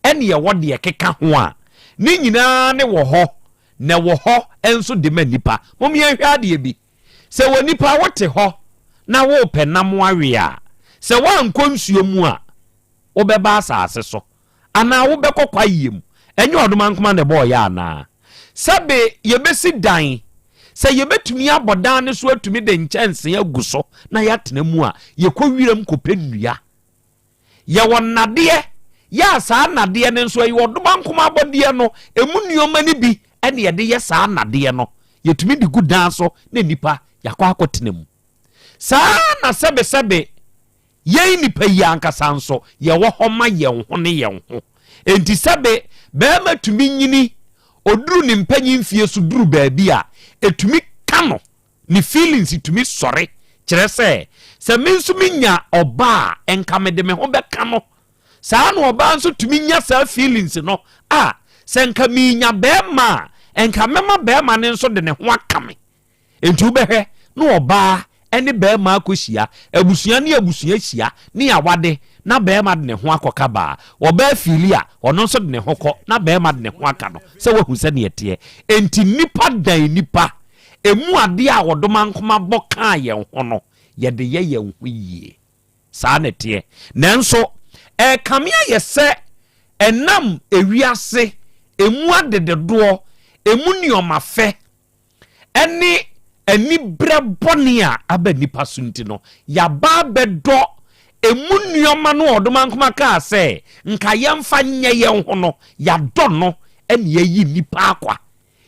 ɛne yɛwɔ deɛ ɛkeka ho a, ne nyinaa ne wɔ hɔ, na ɛwɔ hɔ nso de ma nnipa. Mom yɛnhwɛ adeɛ bi. Sɛ wɔ nipa wote hɔ na worepɛ nam awe a, sɛ woankɔ nsuo mu a, wobɛba asase so, anaa wobɛkɔ kwaeɛ mu. Ɛnyɛ ɔdomankoma na ɛbɔɔ yɛ anaa? Sɛbe yɛbɛsi dan, sɛ yɛbɛtumi abɔ dan no so atumi de nkyɛnsee agu so na yɛatena mu a, yɛkɔ wiram kɔpɛ nnua. Yɛwɔ nnadeɛ, yɛ a saa nnadeɛ no nso ɛyɛ ɔdomankoma abɔdeɛ no, ɛmu nneɛma no bi ɛna yɛde yɛ saa nnadeɛ no. Yɛtumi de gu dan so na nnipa yɛakɔ akɔtena mu. Saa na sɛbesɛbe Yɛn nnipa yi ankasa nso, yɛwɔ hɔ ma yɛn ho ne yɛn ho. Enti sɛbe barima tumi nyini, ɔduru ne mpanyin mfie so duru baabi a, ɛtumi ka no, ne feelings tumi sɔre, kyerɛ sɛ, sɛ me nso menya ɔba a, nka mede me ho bɛka no. Saa na ɔbaa nso tumi nya saa feelings no a, sɛ nka menya barima a, nka mɛma barima no nso de ne ho aka me. Enti wobɛhwɛ na ɔbaa ne barima akɔhyia, abusua ne abusua hyia ne awade na barima de ne ho akɔka baa. Ɔbaa fiili a, ɔno nso de ne ho kɔ na barima de ne ho aka no. Sɛ woahu sɛdeɛ ɛteɛ. Enti nnipa dan nnipa. Ɛmu adeɛ a ɔdomankoma bɔ kaa yɛn ho no, yɛde yɛ yɛn ho yie. Saa na ɛteɛ. Nanso ɛrekame ayɛ sɛ ɛnam ewiase, ɛmu adededoɔ, ɛmu nneɛma fɛ, ne aniberɛ bɔne a aba nnipa so nti no, yɛaba abɛdɔ emu nneɛma no a Ɔdomankoma kaa sɛ nka yɛmfa nyɛ yɛn ho no, yɛadɔ no na yɛayi nnipa akwa.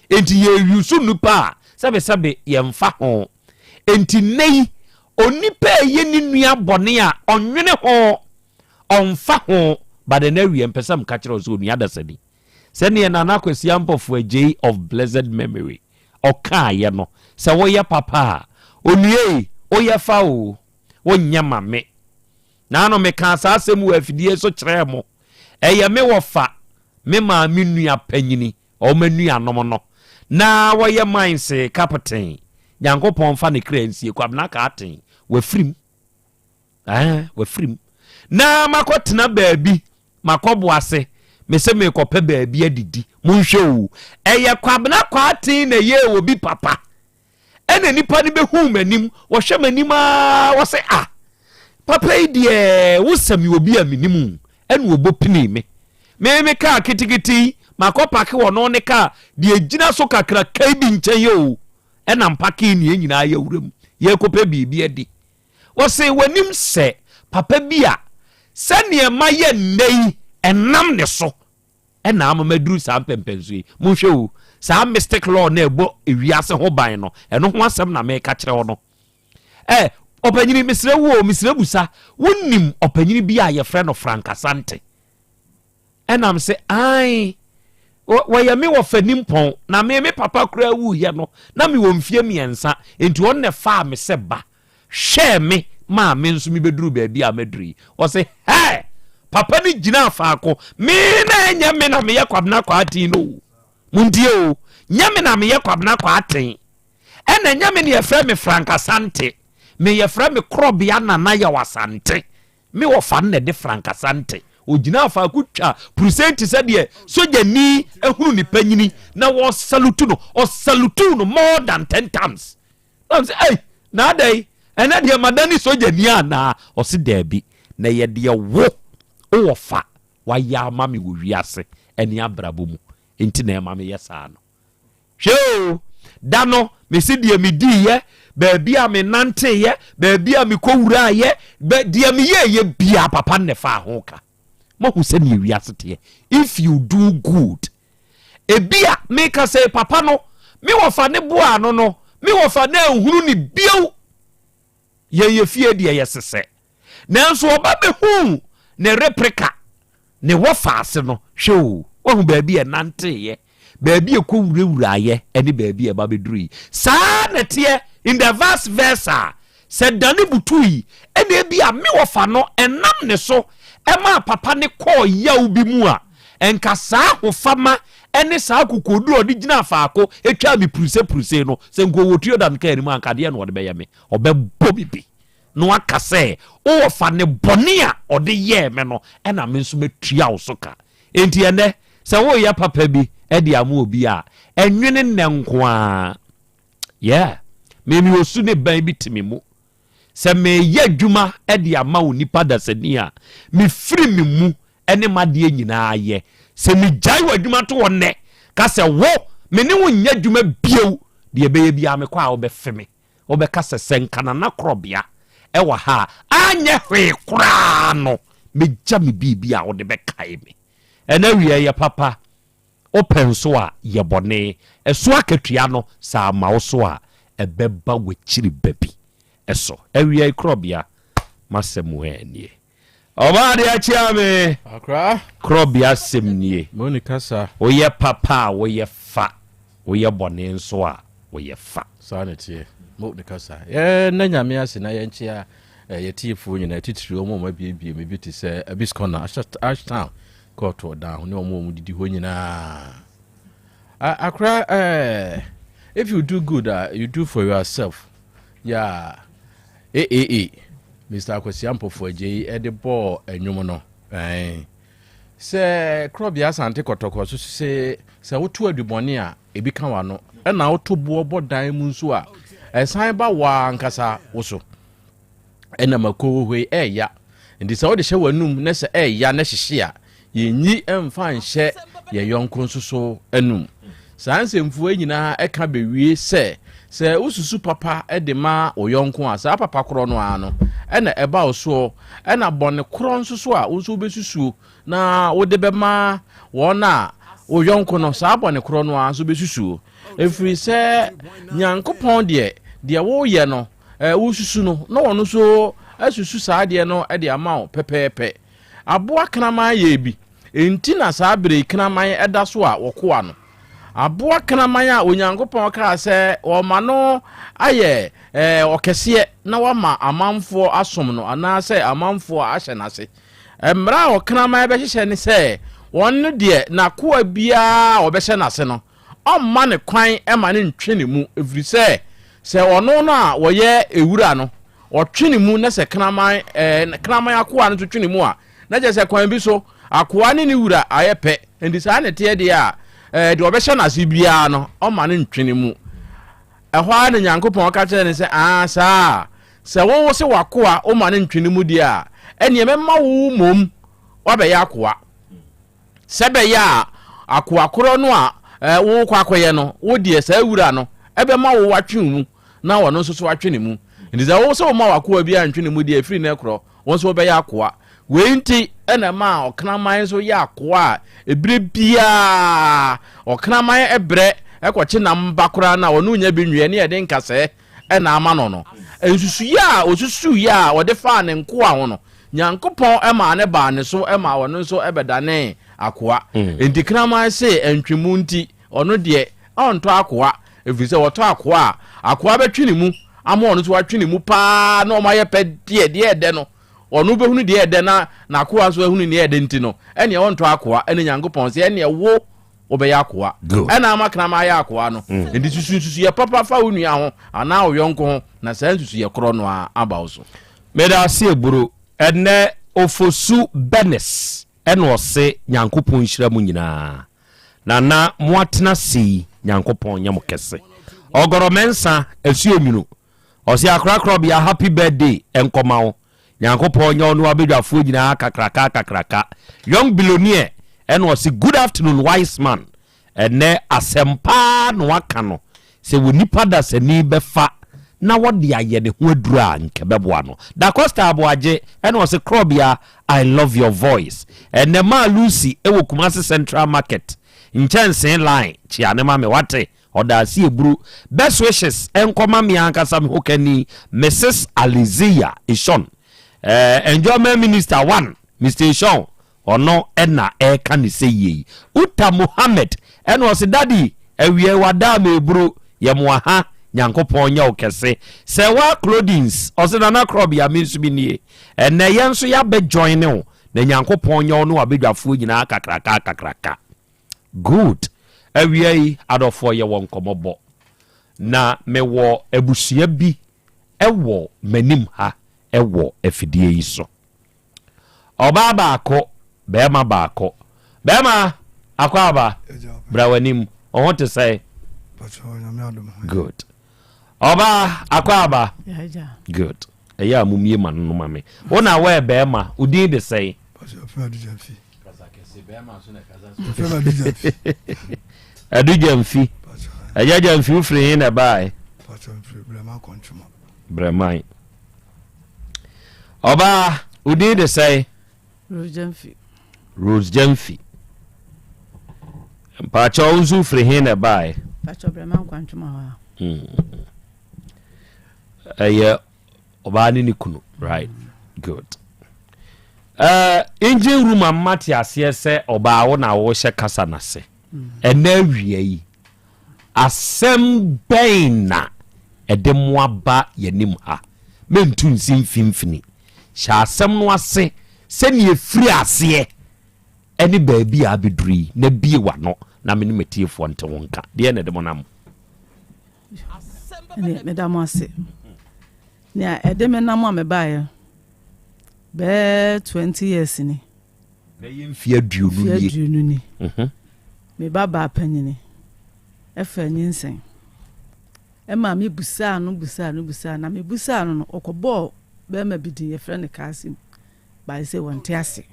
Enti yɛreyusu nnipa a sɛbesɛbe yɛmfa ho. Enti nnɛ yi, onipa a ɛyɛ ne nua bɔne a ɔnwene ho, ɔmfa ho, but ɛnɛ awie mpɛ sɛ meka kyerɛ wo sɛ onua dasani. Sɛdeɛ Nana Kwasi Ampofo Adjei of blessed memory ɔkaaeɛ no, sɛ woyɛ papa a, onua ei, woyɛ fa o, wonyɛ ma me. Naano mekaa saa asɛm wɔ afidie so kyerɛɛ mo. Ɛyɛ me wɔfa, me maame nua panyini, wɔn anuanom no, na wɔyɛ mines captain, Nyankopɔn mfa ne kra nsie, Kwabena Kaaten, wafirim. Ɛɛ, wafiri mu. Na makɔtena baabi, makɔ boase, mese merekɔpɛ baabi adidi. Monhwɛ o, ɛyɛ Kwabena Kwarteng na ɛyɛɛ obi papa. Ɛna nipa no bɛhuu m'anim, wɔhwɛ m'anim aa, wɔse ah, papa yi deɛ wosɛ me obi a menim o. Ɛna ɔbɔ pinii me. Me me kaa ketekete yi, makɔ pake wɔ no ne kaa deɛ ɛgyina so kakraka yi bi nkyɛn yi o. Ɛna mpake ne yɛn nyinaa yɛwura mu, yɛrekɔpɛ biribi adi. Wɔsee w'anim sɛ papa bi a sɛdeɛ mayɛ nnɛ yi ɛnam ne so na ama maduru saa mpɛmpɛnsoɔ yi. Monhwɛ o, saa mystic law no a ɛbɔ ewiase ho ban no, ɛno ho asɛm na meka kyerɛ wo no. Ɛ, ɔpanyini, mesrɛ wo o, mesrɛ busa, wonim ɔpanyini bi a yɛfrɛ no Frank Asante? Ɛna mese, Aane, wɔyɛ me wɔfa nimpɔn, na me me papa koraa wuiɛ no, na mewɔ mfeɛ mmiɛnsa, enti ɔno na ɛfaa me sɛ ba, hwɛɛ me maa me nso mebɛduruu baabi a maduru yi. Ɔse, Hɛ! Papa no gyinaa faako, me na ɛnyɛ me na meyɛ Kwabena Kwaaten no o. Montie o, nyɛ me na meyɛ Kwabena Kwaaten, ɛna ɛnyɛ me na yɛfrɛ me Frank Asante, me yɛfrɛ me Korɔbea Nana Yaw Asante. Me wɔfa no na ɛde Frank Asante. Ɔgyinaa faako twa purusɛnti sɛ deɛ sogyani ahunu ne panyini na wɔsalutu no. Ɔsalutuu no more than ten times. Na ɔsɛ, ei, na adɛn? Ɛnɛ deɛ madane sogyani anaa? Ɔse daabi, na ɛyɛ deɛ wo, wo wɔfa, wayɛ ama me wɔ wiase ne abrabɔ mu nti na ɛma meyɛ saa no. Hwɛ o, da no, mese deɛ mediiɛ, baabi a menanteeɛ, baabi a mekɔwuraeɛ, bɛ, deɛ meyɛeɛ biara, papa no na ɛfaa ho ka. Moahu sɛdeɛ wiase teɛ. If you do good, ebi a meka sɛ papa no, me wɔfa ne boaa no no, me wɔfa no anhunu ne bio. Yɛn yɛ fie deɛ yɛsesɛ. Nanso ɔba bɛhuu ne repreka, ne wɔfaase no, hwɛ o, wahu baabi a ɛnanteeɛ, baabi a ɛkɔwurawuraeɛ ne baabi a ɛba bɛdurui. Saa na ɛteɛ in the vice versa, sɛ dane butui, ɛna ebi a me wɔfa no ɛnam ne so ɛmaa papa ne kɔɔ yaw bi mu a, ɛnka saa ahofama ɛne saa akokoɔduro a ɔde gyinaa faako ɛtwaa me purusepuruse no, sɛ nka ɔwɔ tuo da no kaa anim a, anka adeɛ na ɔde bɛyɛ me, ɔbɛbɔ me bi. na waka sɛ, Wo wɔfa ne bɔne a ɔde yɛɛ me no na me nso mɛtua wo so ka. Enti ɛnnɛ, sɛ woreyɛ papa bi de ama obi a, ɛnwene nnɛ nko ara. Yeah, me mewɔ su ne ban bi te me mu. Sɛ mereyɛ adwuma de ama onipa dasani a, mefiri me mu ne m'adeɛ nyinaa yɛ. Sɛ megyae w'adwuma to hɔ nnɛ, ka sɛ wo, me ne wo nyɛ adwuma bio, deɛ ɛbɛyɛ biara mekɔ a wobɛfe me. Wobɛka sɛ, sɛ nka Nana Korɔbea wɔ ha a, anyɛ hwee koraa no, mɛgya me biribi a wode bɛkae me. Ɛnɛ awia yɛ papa, wopɛ nso a, yɛ bɔne. Ɛso akatua no, sɛ amma wo so a, ɛbɛba w'akyiri ba bi so. Awia yi Korɔbea, m'asɛm nie. Ɔbaa de akyea me. Akra. Korɔbea asɛm nie. Mo ni kasa. Woyɛ papa a woyɛ fa, woyɛ bɔne nso a woyɛ fa. Saa na ɛteɛ. Mo ni kasa. Yɛn nna Nyame ase na yɛn kyea eh, yɛ tiefoɔ nyinaa, titiri wɔn a wɔn abiebie mu bi te sɛ Abis Corner, Ashtown, kɔɔto ɔdan ho ne wɔn a wɔn didi hɔ nyinaa. Akra, eh, if you do good, uh, you do for yourself. Yeah. AAA, Mister Akwasi Ampofo Agyei de bɔɔ nnwom no. Ɛn. Sɛ Korɔbea Asante Kɔtɔkɔ so se sɛ woto adubɔne a, ebi ka w'ano, ɛna woto boɔ bɔ dan mu nso a, ɛsan ba wo ara ankasa wo so. Ɛna mako wɔ hɔ yi, ɛɛya. Nti sɛ wode hyɛ w'anum na sɛ ɛɛya na ɛhyehye a, Yɛnyi mfa nhyɛ yɛn yɔnko nso so anum. Saa nsɛmfua yi nyinaa ka bɛwie sɛ, sɛ wosusu papa de ma wo yɔnko a, saa papa korɔ no ara no na ɛba wo soɔ, ɛna bɔne korɔ nso so a wo nso wobɛsusuo na wode bɛma wɔn a wo yɔnko no, saa bɔne korɔ no ara nso bɛsusuo. Ɛfiri sɛ Nyankopɔn deɛ, deɛ woyɛ no, wosusu no, na ɔno nso asusu saa adeɛ no de ama wo pɛpɛɛpɛ. Aboa kraman yɛɛ bi, enti na saa bere yi kraman da so a wɔkoa no. Aboa kraman a Onyankopɔn kaa sɛ wɔma no ayɛ ɔkɛseɛ na wama amanfoɔ asom no anaasɛ amanfoɔ ahyɛ n'ase. Mmara a ɔkraman bɛhyehyɛ ne sɛ wɔn no deɛ n'akoa biara a ɔbɛhyɛ n'ase no, ɔmma no kwan ma no ntwe ne mu, ɛfiri sɛ sɛ ɔno no a wɔyɛ ewura no, ɔtwe ne mu na sɛ kraman ɛɛ kraman akoa no nso twe ne mu a, na kyerɛ sɛ kwan bi so akoa ne ne wura ayɛ pɛ. Nti saa na ɛteɛ deɛ a, ɛɛ deɛ ɔbɛhyɛ n'ase biara no, ɔmma no ntwe ne mu. Ɛhɔ ara na Nyankopɔn ka kyerɛ no sɛ, aa saa, sɛ wo se w'akoa woma no ntwe ne mu deɛ a, ɛneɛ mɛma wo mmom woabɛyɛ akoa. Sɛ ɛbɛyɛ a akoa korɔ no a worekɔ akɔyɛ no, wo deɛ saa wura no bɛma wo watwe wo mu na ɔno nso so atwe ne mu. Nti sɛ wo sɛ woma w'akoa bi antwe ne mu deɛ, ɛfiri nnɛ korɔ, wo nso wobɛyɛ akoa. Wei nti na ɛmaa ɔkraman nso yɛ akoa a ɛberɛ biara ɔkraman brɛ kɔkye nam ba koraa no a ɔno nnya bi nweɛ ne yɛde nkasɛɛ na ama no no. Nsusuiɛ a ɔsusuiɛ a ɔde faa ne nkoa ho no, Nyankopɔn maa no baa ne so maa ɔno nso bɛdanee akoa. Enti kraman se ntwemu nti, ɔno deɛ ɔntɔ akoa, ɛfiri sɛ ɔtɔ akoa a, akoa bɛtwe ne mu ama ɔno nso watwe ne mu paa na wɔayɛ pɛ deɛ, deɛ ɛdɛ no, ɔno bɛhunu deɛ ɛdɛ na n'akoa nso ahunu deɛ ɛdɛ nti no, ɛnneɛ ɔntɔ akoa. Ɛnna Nyankopɔn se, ɛnneɛ wo wobɛyɛ akoa. Ɛna ama kraman ayɛ akoa no. Enti susu nsusuiɛ papa fa wo nua ho anaa wo yɔnko ho, na saa nsusuiɛ korɔ no ara aba wo so. Meda ase Eburo. Ɛnɛ Ofosu Bernice ɛna ɔse Nyankopɔn nhyira mo nyinaa na na mo atena se yi Nyankopɔn nyɛ mo kɛse. Ɔgɔrɔ Mɛnsa Asuo Nwunu ɔse Akora Korɔbea happy birthday nkɔma wo Nyankopɔn nyɛ wo ne w'abadwafoɔ nyinaa kakraka kakraka. Young Billionaire ɛna ɔse good afternoon wise man Ɛnnɛ, asɛm paa na wɔaka no, sɛ onipa dasani bɛfa na wɔde ayɛ ne ho aduru a, nka ɛbɛboa no. Da Costa Aboagye ɛna ɔse, Krɔbea, I love your voice. Ɛnnɛ, Maa Lucy wɔ Kumasi Central Market, nkyɛnsee line, kyea no ma me, wate? Ɔda ase eburu. Best wishes nkɔma me ankasa me hokani, Mrs. Alizia Eshon. Eh, Enjoyment Minister one, Mister Eshon, Ɔno na ɛreka ne sɛ yie yi. Uta Mohammed ɛna ɔse daddy awiai wadaa me aburo yɛ mo aha Nyankopɔn nyɛ wo kɛse. Sɛwa Claudines ɔse Nana Krɔbea me nso me nie ɛnɛ yɛn nso yɛabɛ joine wo na Nyankopɔn nyɛ wo ne wabadwafoɔ nyinaa kakraka kakraka. Good. Awiai adɔfoɔ yɛwɔ nkɔmɔ bɔ na mewɔ abusua bi ɛwɔ m'anim ha. wɔ afidie yi so. Ɔbaa baako, barima baako. Barima, akwaaba, bra w'anim. Wo ho te sɛn? Good. Ɔbaa, akwaaba. Good. Ɛyɛ a mumie ma no no ma me. Wo na wɔyɛ barima, wo din de sɛn? Adu Gyamfi. Agya Gyamfi, wofiri he na ɛbaeɛ? Brɛman. Ɔbaa, wo din de sɛn? Rose Gyamfi. Rose Gyamfi. Mpaakyɛw, wo nso wofiri he na ɛbaeɛ? Mpaakyɛw, Brɛman Kwantwoma hɔ a. Ɛyɛ ɔbaa ne ne kunu, right? Good. Uh, engine room amma te aseɛ sɛ ɔbaa wo na wohyɛ kasa no ase. Ɛnɛ awia yi, Asɛm bɛn na ɛde mo aba yɛn anim ha? Mentu nsi mfimfini. Hyɛ asɛm no ase sɛnea ɛfiri aseɛ ne baabi a abɛduru yi, na bue w'ano na me ne m'atiefoɔ nte wo nka. Deɛn na ɛde mo nam? Ɛnneɛ meda mo ase. Nea ɛde me nam a mebaeɛ bɛyɛ 20 years ni. Bɛyɛ mfeɛ aduonu nie. Mfeɛ aduonu ni. Mhm. Me ba baa panyini ɛfaa nyinsɛn ɛma me busaa no busaa no busaa na me busaa no no ɔkɔbɔɔ bɛrima bi din yɛfrɛ no Kasim bae sɛ wɔnte ase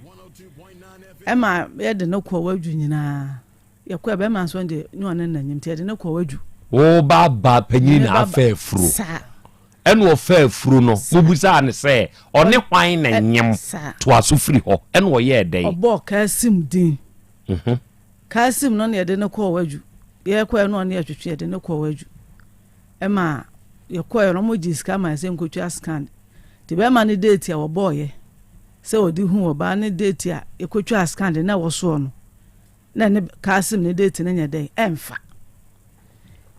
ɛma yɛde no kɔɔ wadwu nyinaa Yɛkɔɛ bɛrima nso deɛ ne ɔne no nanyim nti yɛde no kɔɔ wadwu. Wo ba ba panyin na afa afuro. Ɛna ɔfa afuro no mobusaa no sɛ ɔne hwan na nyem toa so firi hɔ ɛna ɔyɛɛ dɛn? Ɔbɔɔ Kasim din. Kasim no na yɛde no kɔɔ wadwu. Yɛkɔɛ no ɔne yɛtwetwe yɛde no kɔɔ wadwu. Ɛma yɛkɔɛ no ɔmo gyee sika ma yɛ sɛ nkotwa scan. Nti bɛrima no date a wɔbɔɔyɛ sɛ ɔde hu ɔbaa ne date a yɛkotwaa scan de na ɛwɔ soɔ no na ne Kasim ne date no nyɛ dɛn ɛmfa.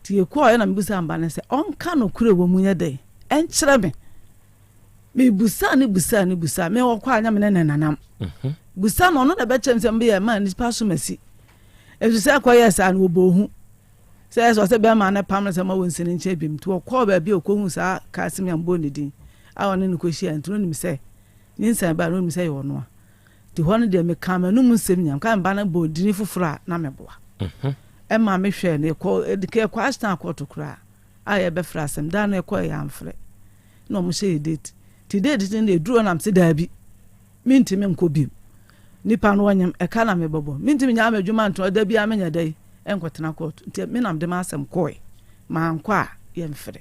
Nti yɛkɔɔeɛ na mebusaa mba no sɛ ɔnka nokorɛ wɔ mu nyɛ dɛn ɛnkyerɛ me. Mebusaa no busaa no busaa me ɔkɔ a nyɛ me ne ne nanam. Mhm. Busa no ɔno na ɛbɛkyerɛ me sɛ mbeyɛ ma nipa so masi. Ɛfiri sɛ ɛkɔyɛɛ saa no wɔbɔ hu sɛ ɛsɛ ɔsɛ bɛrima no pam no sɛ ma wɔnsi ne nkyɛn biom. Nti ɔkɔɔ baabi a ɔkɔhu saa Kasim a mbɔɔ ne din a ɔne no kɔhyia nti no nim sɛ nyinsɛn baa no nim sɛ yɛ ɔno a. Nti hɔ no deɛ mekaa m'anom nsɛm nyinaa. Mekaa me ba no bɔɔ dini foforɔ a na meboa. Ɛma mehwɛɛ no, yɛkɔ, yɛkɔ Ashtown kɔɔto koraa a yɛbɛfrɛ asɛm. Da no yɛkɔɛ yɛamfrɛ. Na wɔn hyɛ yɛ date. Nti date no deɛ ɛduru hɔ na mese daabi, mentumi nkɔ bio. Nipa no ɔnyem, ɛka na mebɛbɔ. Mentumi nyaa m'adwuma nto hɔ, da biara menyɛ dɛn nkɔtena kɔɔto. Nti me na mede m'asɛm kɔɔe. Mankɔ a yɛmfrɛ.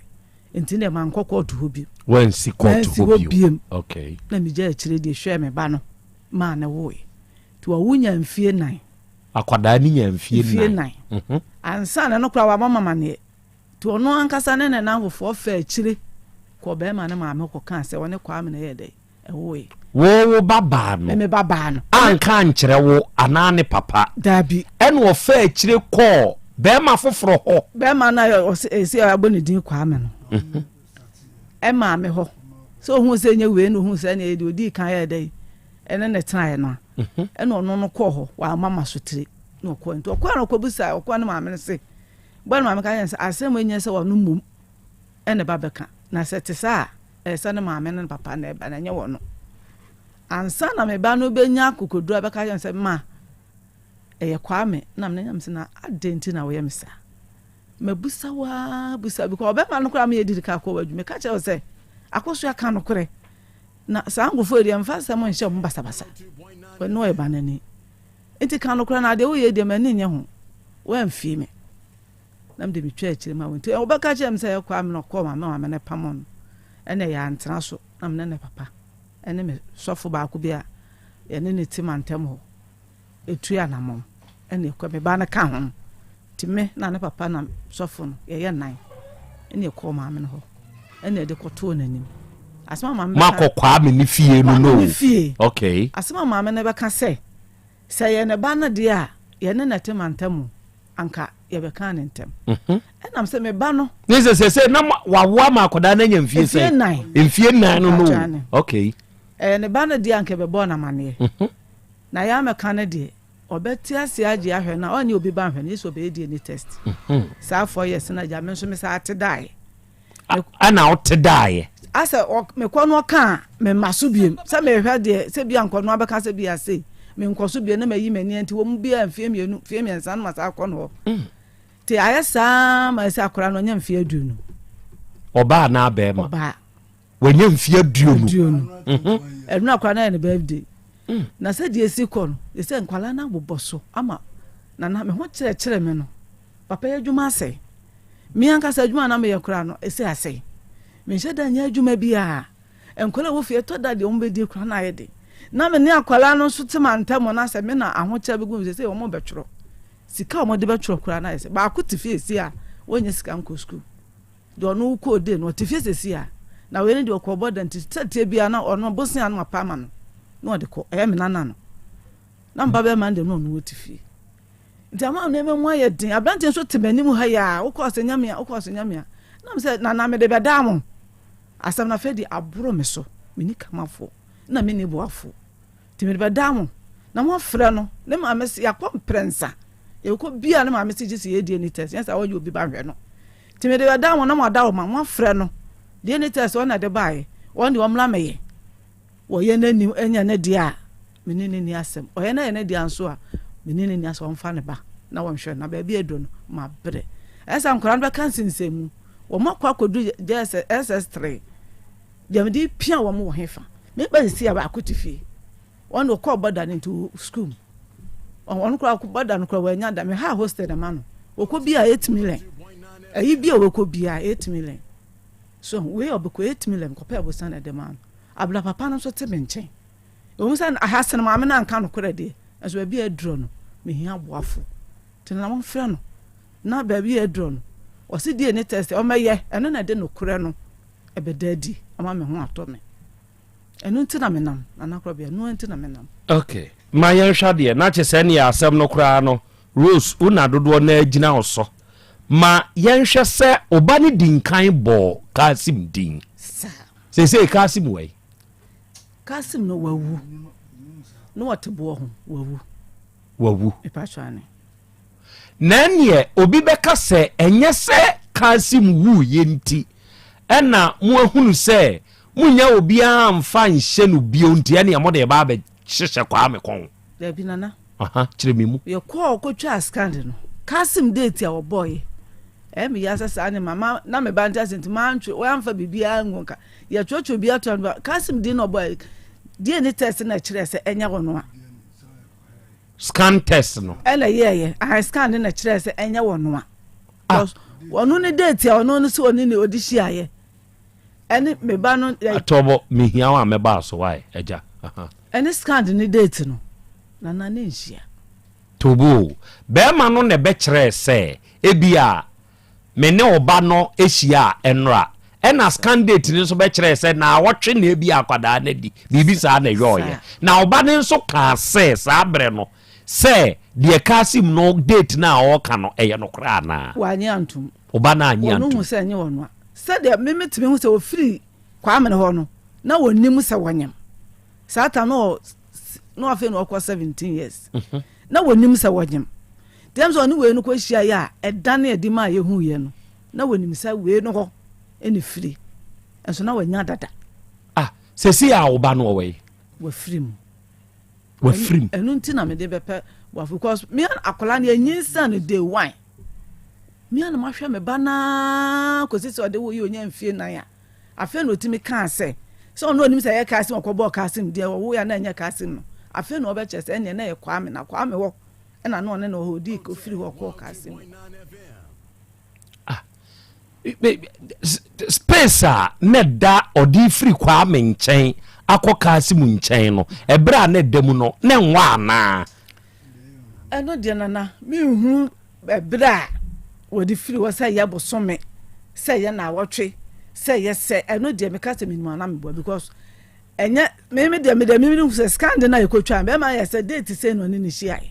Nti deɛ mankɔ kɔɔto hɔ bio. Wansi kɔɔto hɔ bio. Okay. Na megya akyire deɛ hwɛɛ me ba no maa ne woe. Nti wawo nya mfie nan. Akwadaa no nya mfie nan. Mfie nan. Mhm. Ansa na no koraa wabɔ mamaneɛ. Nti ɔno ankasa ne ne nanfofoɔ faa akyire kɔɔ bɛrima no maame hɔ kɔkaa sɛ ɔne Kwame na ɛyɛ dɛn. Ɛwoe. Wo wo ba baa no. Me ba baa no. Anka ankyerɛ wo anaa ne papa. Daabi. Ɛna ɔfaa akyire kɔɔ bɛrima foforɔ hɔ. Bɛrima no a ɔsɛ esi a abɔ ne din Kwame no. Mhm. Ɛmaa me hɔ. Sɛ ohun sɛ enye wei na ohun sɛ ɛna ɛyɛ odii kan yɛ dɛ ɛne ne tenaeɛ no a. Mhm. Ɛna ɔno no kɔɔ hɔ wamma ma so tire na ɔkɔɔ nti ɔkɔɔ na ɔkɔbisa ɔkɔɔ ne maame no se bɔ ne maame ka kyerɛ sɛ asɛm nyɛ sɛ ɔno mmom ɛna ba bɛka na sɛ te saa a Ɛyɛ sɛ ne maame ne ne papa na ɛba na ɛnyɛ wɔn. Ansa na me ba no bɛnya akokoduru abɛka kyerɛ me sɛ, ma, ɛyɛ Kwame, na me ne sɛ, na adɛn nti na woyɛ me saa? Mabusa wo ara busa because ɔbɛma no koraa meyɛ didi ka kɔ w'adwuma meka kyerɛ wo sɛ akɔso aka nokorɛ na saa nkurɔfoɔ yi deɛ mfa nsɛm nhyɛ wɔn basabasa wɔne ɔyɛ banani nti ka nokorɛ na adeɛ woyɛ deɛ m'ani nyɛ ho woamfie me na mede metwaa akyire ma wo nti wobɛka kyerɛ me sɛ ɛyɛ Kwame na ɔkɔɔ maame maame no pamo no ɛna ɛyɛ antena so na mene ne papa ɛne me sɔfo baako bi a yɛne ne ti mantam hɔ ɛtu anamɔn ɛna ɛkɔ me ba no ka ho nti me na ne papa na sɔfo no yɛyɛ nan ɛna ɛkɔɔ maame no hɔ ɛna ɛde kɔtoo n'anim asɛm a maame makɔ Kwame ne fie no no ne fie okay asɛm a maame no bɛka sɛ sɛ yɛ ne ba no deɛ a yɛne ne te mantam anka yɛbɛkaa no ntɛm. Mhm. Ɛnam sɛ me ba no. Ne sɛ sɛ sɛ na wawo ama akwadaa no anya mfie sɛ. Mfie nnan. Mfie nnan no no. Okay. Ɛɛ ne ba no deɛ anka ɛbɛbɔ no amaneɛ. Mhm. Na yɛ amɛka no deɛ ɔbɛte ase agye ahwɛ no a ɔne obi ba nhwɛ no yesu ɔbɛyɛ DNA test. Mhm. Saa fɔ yɛ sena gya me nso me saa te daeɛ. Ɛna ɔte daeɛ. Asɛ mekɔ no ɔka a, memma so biem. Sɛ mehwɛ deɛ, sɛ bi a nkɔ no abɛka sɛ bi a sei, menkɔ so biem na mayi m'ani nti wɔn bi a mfeɛ mmienu, mfeɛ mmiɛnsa no ma saa akɔ no hɔ. Mm. Nti ayɛ saa ma ɛsɛ akwadaa no ɔnya mfeɛ aduonu. Ɔbaa anaa bɛrima? Ɔbaa. Wanya mfeɛ aduonu. Aduonu. Mhm. Ɛno akwadaa no ayɛ ne birthday. Mm. Na sɛ deɛ esi kɔ no, ɛsɛ nkwadaa no abobɔ so ama nana me ho kyerɛkyerɛ me no. Papa yi adwuma asɛe. Me ankasa adwuma a na meyɛ koraa no, ɛsɛ asɛe. Menhyɛ da nyɛ adwuma biara. Nkwadaa a ɛwɔ fie, ɛtɔ da deɛ wɔbɛdi koraa na ayɛ den. Na me ne akwadaa no nso te mantam na sɛ me na ahokyerɛ bɛgu me sɛ wɔn bɛtwerɛ. Sika a wɔde bɛtwerɛ koraa na ayɛ sɛ baako te fie si a wɔnyɛ sika nkɔ sukuu. Deɛ ɔno wokɔɔ de no ɔte fie sɛsi a na wei no deɛ ɔkɔɔ bɔda nti sɛteɛ biara na ɔno bosea no mapa ama no na ɔde kɔ ɛyɛ me nana no. Na mba bɛrima no deɛ na ɔno ɔte fie. Nti ama nneɛma mu ayɛ den. Aberanteɛ nso te m'anim ha yi a, wokɔɔ sɛ nyame a, wokɔɔ sɛ nyame a. Na me sɛ, nana mede bɛdaa mo. Asɛm no afei de aboro me so. Menni kamafoɔ, na menni boafoɔ. Nti mede bɛdaa mo. Na moafrɛ no. Ne maame se, yɛakɔ mprɛnsa. Yɛkɔ bia ne maame se gye sɛ yɛ DNA test. Nyɛ saa wɔnyɛ obi ba nhwɛ no. Nti mede bɛdaa mo na moada wo ma. Moafrɛ no. DNA test wɔn na ɛde baeɛ. Wɔn deɛ wɔmmra mɛyɛ. Wɔyɛ n'anim nyɛ ne dea a, me ne no nni asɛm. Ɔyɛ no yɛ ne dea nso a, me ne no nni asɛm. Ɔmfa ne ba na wɔnhwɛ no. Na baabi a aduru no, mabrɛ. Ɛyɛ sɛ nkwadaa no bɛka nsensɛnmu. Wɔakɔ akɔdu JSS, SS3. Deɛ mede pia wɔn wɔ hefa? Me ba sisi a baako te fie. Wɔn de ɔkɔɔ bɔda no nti sukuu mu. Ɔno koraa bɔda no koraa wɔanya da. Meha hostel na ma no. Wɔkɔ bi a 8 million. Ɛyi bi a wɔkɔ bi a 8 million. So wei ɔbɛkɔ 8 million kɔpɛ abosan na ɛde maa no. Abena papa no nso te me nkyɛn. Ɛwom sɛ aha sene maame no anka nokorɛ deɛ, nanso baabi a aduro no, mehia aboafo. Nti na wɔmfrɛ no na baabi a aduro no, ɔse DNA test ɔmmɛyɛ, ɛno na ɛde nokorɛ no ɛbɛda adi ama me ho atɔ me. Ɛno nti na menam, Nana Korɔbea, ɛno nti na menam. Ok, ma yɛnhwɛ adeɛ, na kyɛ sɛ ɛneɛ asɛm no koraa no, Rose, wo na dodoɔ no ara gyina wo so. Ma yɛnhwɛ sɛ wo ba no di nkan bɔɔ Kasim din. Saa. Seesei Kasim wɔ yi? Kasim no wawu. Na wɔte boɔ ho, wawu. Wawu. Mepatwa ne. Na ɛneɛ obi bɛka sɛ ɛnyɛ sɛ Kasim wuiɛ nti ɛna moahunu sɛ monnya obiara mfa nhyɛ no bio nti ɛneɛ mode ɛba abɛhyehyɛ Kwame kɔn. Dabi nana. Aha, kyerɛ me mu. Yɛkɔɔ kɔtwaa scan no, Kasim date a wɔbɔeɛ Ɛyɛ me ya sɛ saa ne ma ma na me ba nte ase nti mantwe wɔamfa biribiara angu nka yɛtwerɛtwerɛ bi ato ano Kasim din na ɔbɔ DNA test na ɛkyerɛ sɛ ɛnyɛ wɔn a. Scan test no. Ɛna yɛɛyɛ ahan scan no na ɛkyerɛ sɛ ɛnyɛ wɔn a. Ah. Ɔno ne date a ɔno no sɛ ɔne ne ɔde hyiaeɛ ɛne me ba no. Atɔbɔ mehia wo a mɛba so wae agya. Ɛne scan ne date no nana ne nhyia. Tobo, Barima no na ɛbɛkyerɛɛ sɛ ebia me ne wo ba no hyia a ɛnnora. Ɛna scan date no nso bɛkyerɛɛ sɛ naawɔtwe na ebia akwadaa no adi. Biribi saa na ɛyɔɔyɛ. Na wo ba no nso kaa sɛ saa berɛ no sɛ deɛ Kasim no date no a ɔreka no ɛyɛ nokorɛ anaa? Wannye antom. Wo ba no annye Ɔno antom. hu sɛ ɛnyɛ ɔno a. Sɛdeɛ me metumi hu sɛ ɔfiri Kwame no hɔ no, na ɔnnim sɛ wɔnyem. Saa time no na afei na ɔkɔ 17 years. Mhm. Na wɔnim sɛ wɔnyem. Nti ɛm sɛ ɔne wei no kɔ hyia yɛ a ɛdane adi ma yɛhu yɛ no. Na wɔnim sɛ wei no hɔ ɛne firi. Nso na wɔanya dada. Ah, sɛsi a wo ba no ɔwɔ yi? Wafiri mu. Wafiri mu. Ɛno nti na mede bɛpɛ wafiri because me akwadaa no yɛnyinsa no day one. Me a na mahwɛ me ba no ara kɔsi sɛ ɔde wo yɛ ɔnya mfie nan a Afei na otumi kaa sɛ, sɛ ɔno onim sɛ ɛyɛ Kasim ɔkɔbɔɔ Kasim deɛ ɔwoeɛ a na ɛnyɛ Kasim no. Afei na ɔbɛkyerɛ sɛ ɛnneɛ na ɛyɛ Kwame na Kwame hɔ ɛna na ɔne no wɔ hɔ ɔdii ɔfiri hɔ kɔɔ Kasim. Ah, space a na ɛda ɔde firi Kwame nkyɛn akɔ Kasim nkyɛn no, ɛberɛ a na ɛda mu no, na ɛnwa anaa? Ɛno deɛ nana, menhunu Bere a wɔde firi hɔ, sɛ ɛyɛ bosome, sɛ ɛyɛ naawɔtwe, sɛ ɛyɛ sɛ, ɛno deɛ meka sɛ menim a na meboa because ɛnyɛ me me deɛ me deɛ me hu sɛ scan de no a yɛkɔtwa bɛrima yɛ sɛ date sei na ɔne ne hyiaeɛ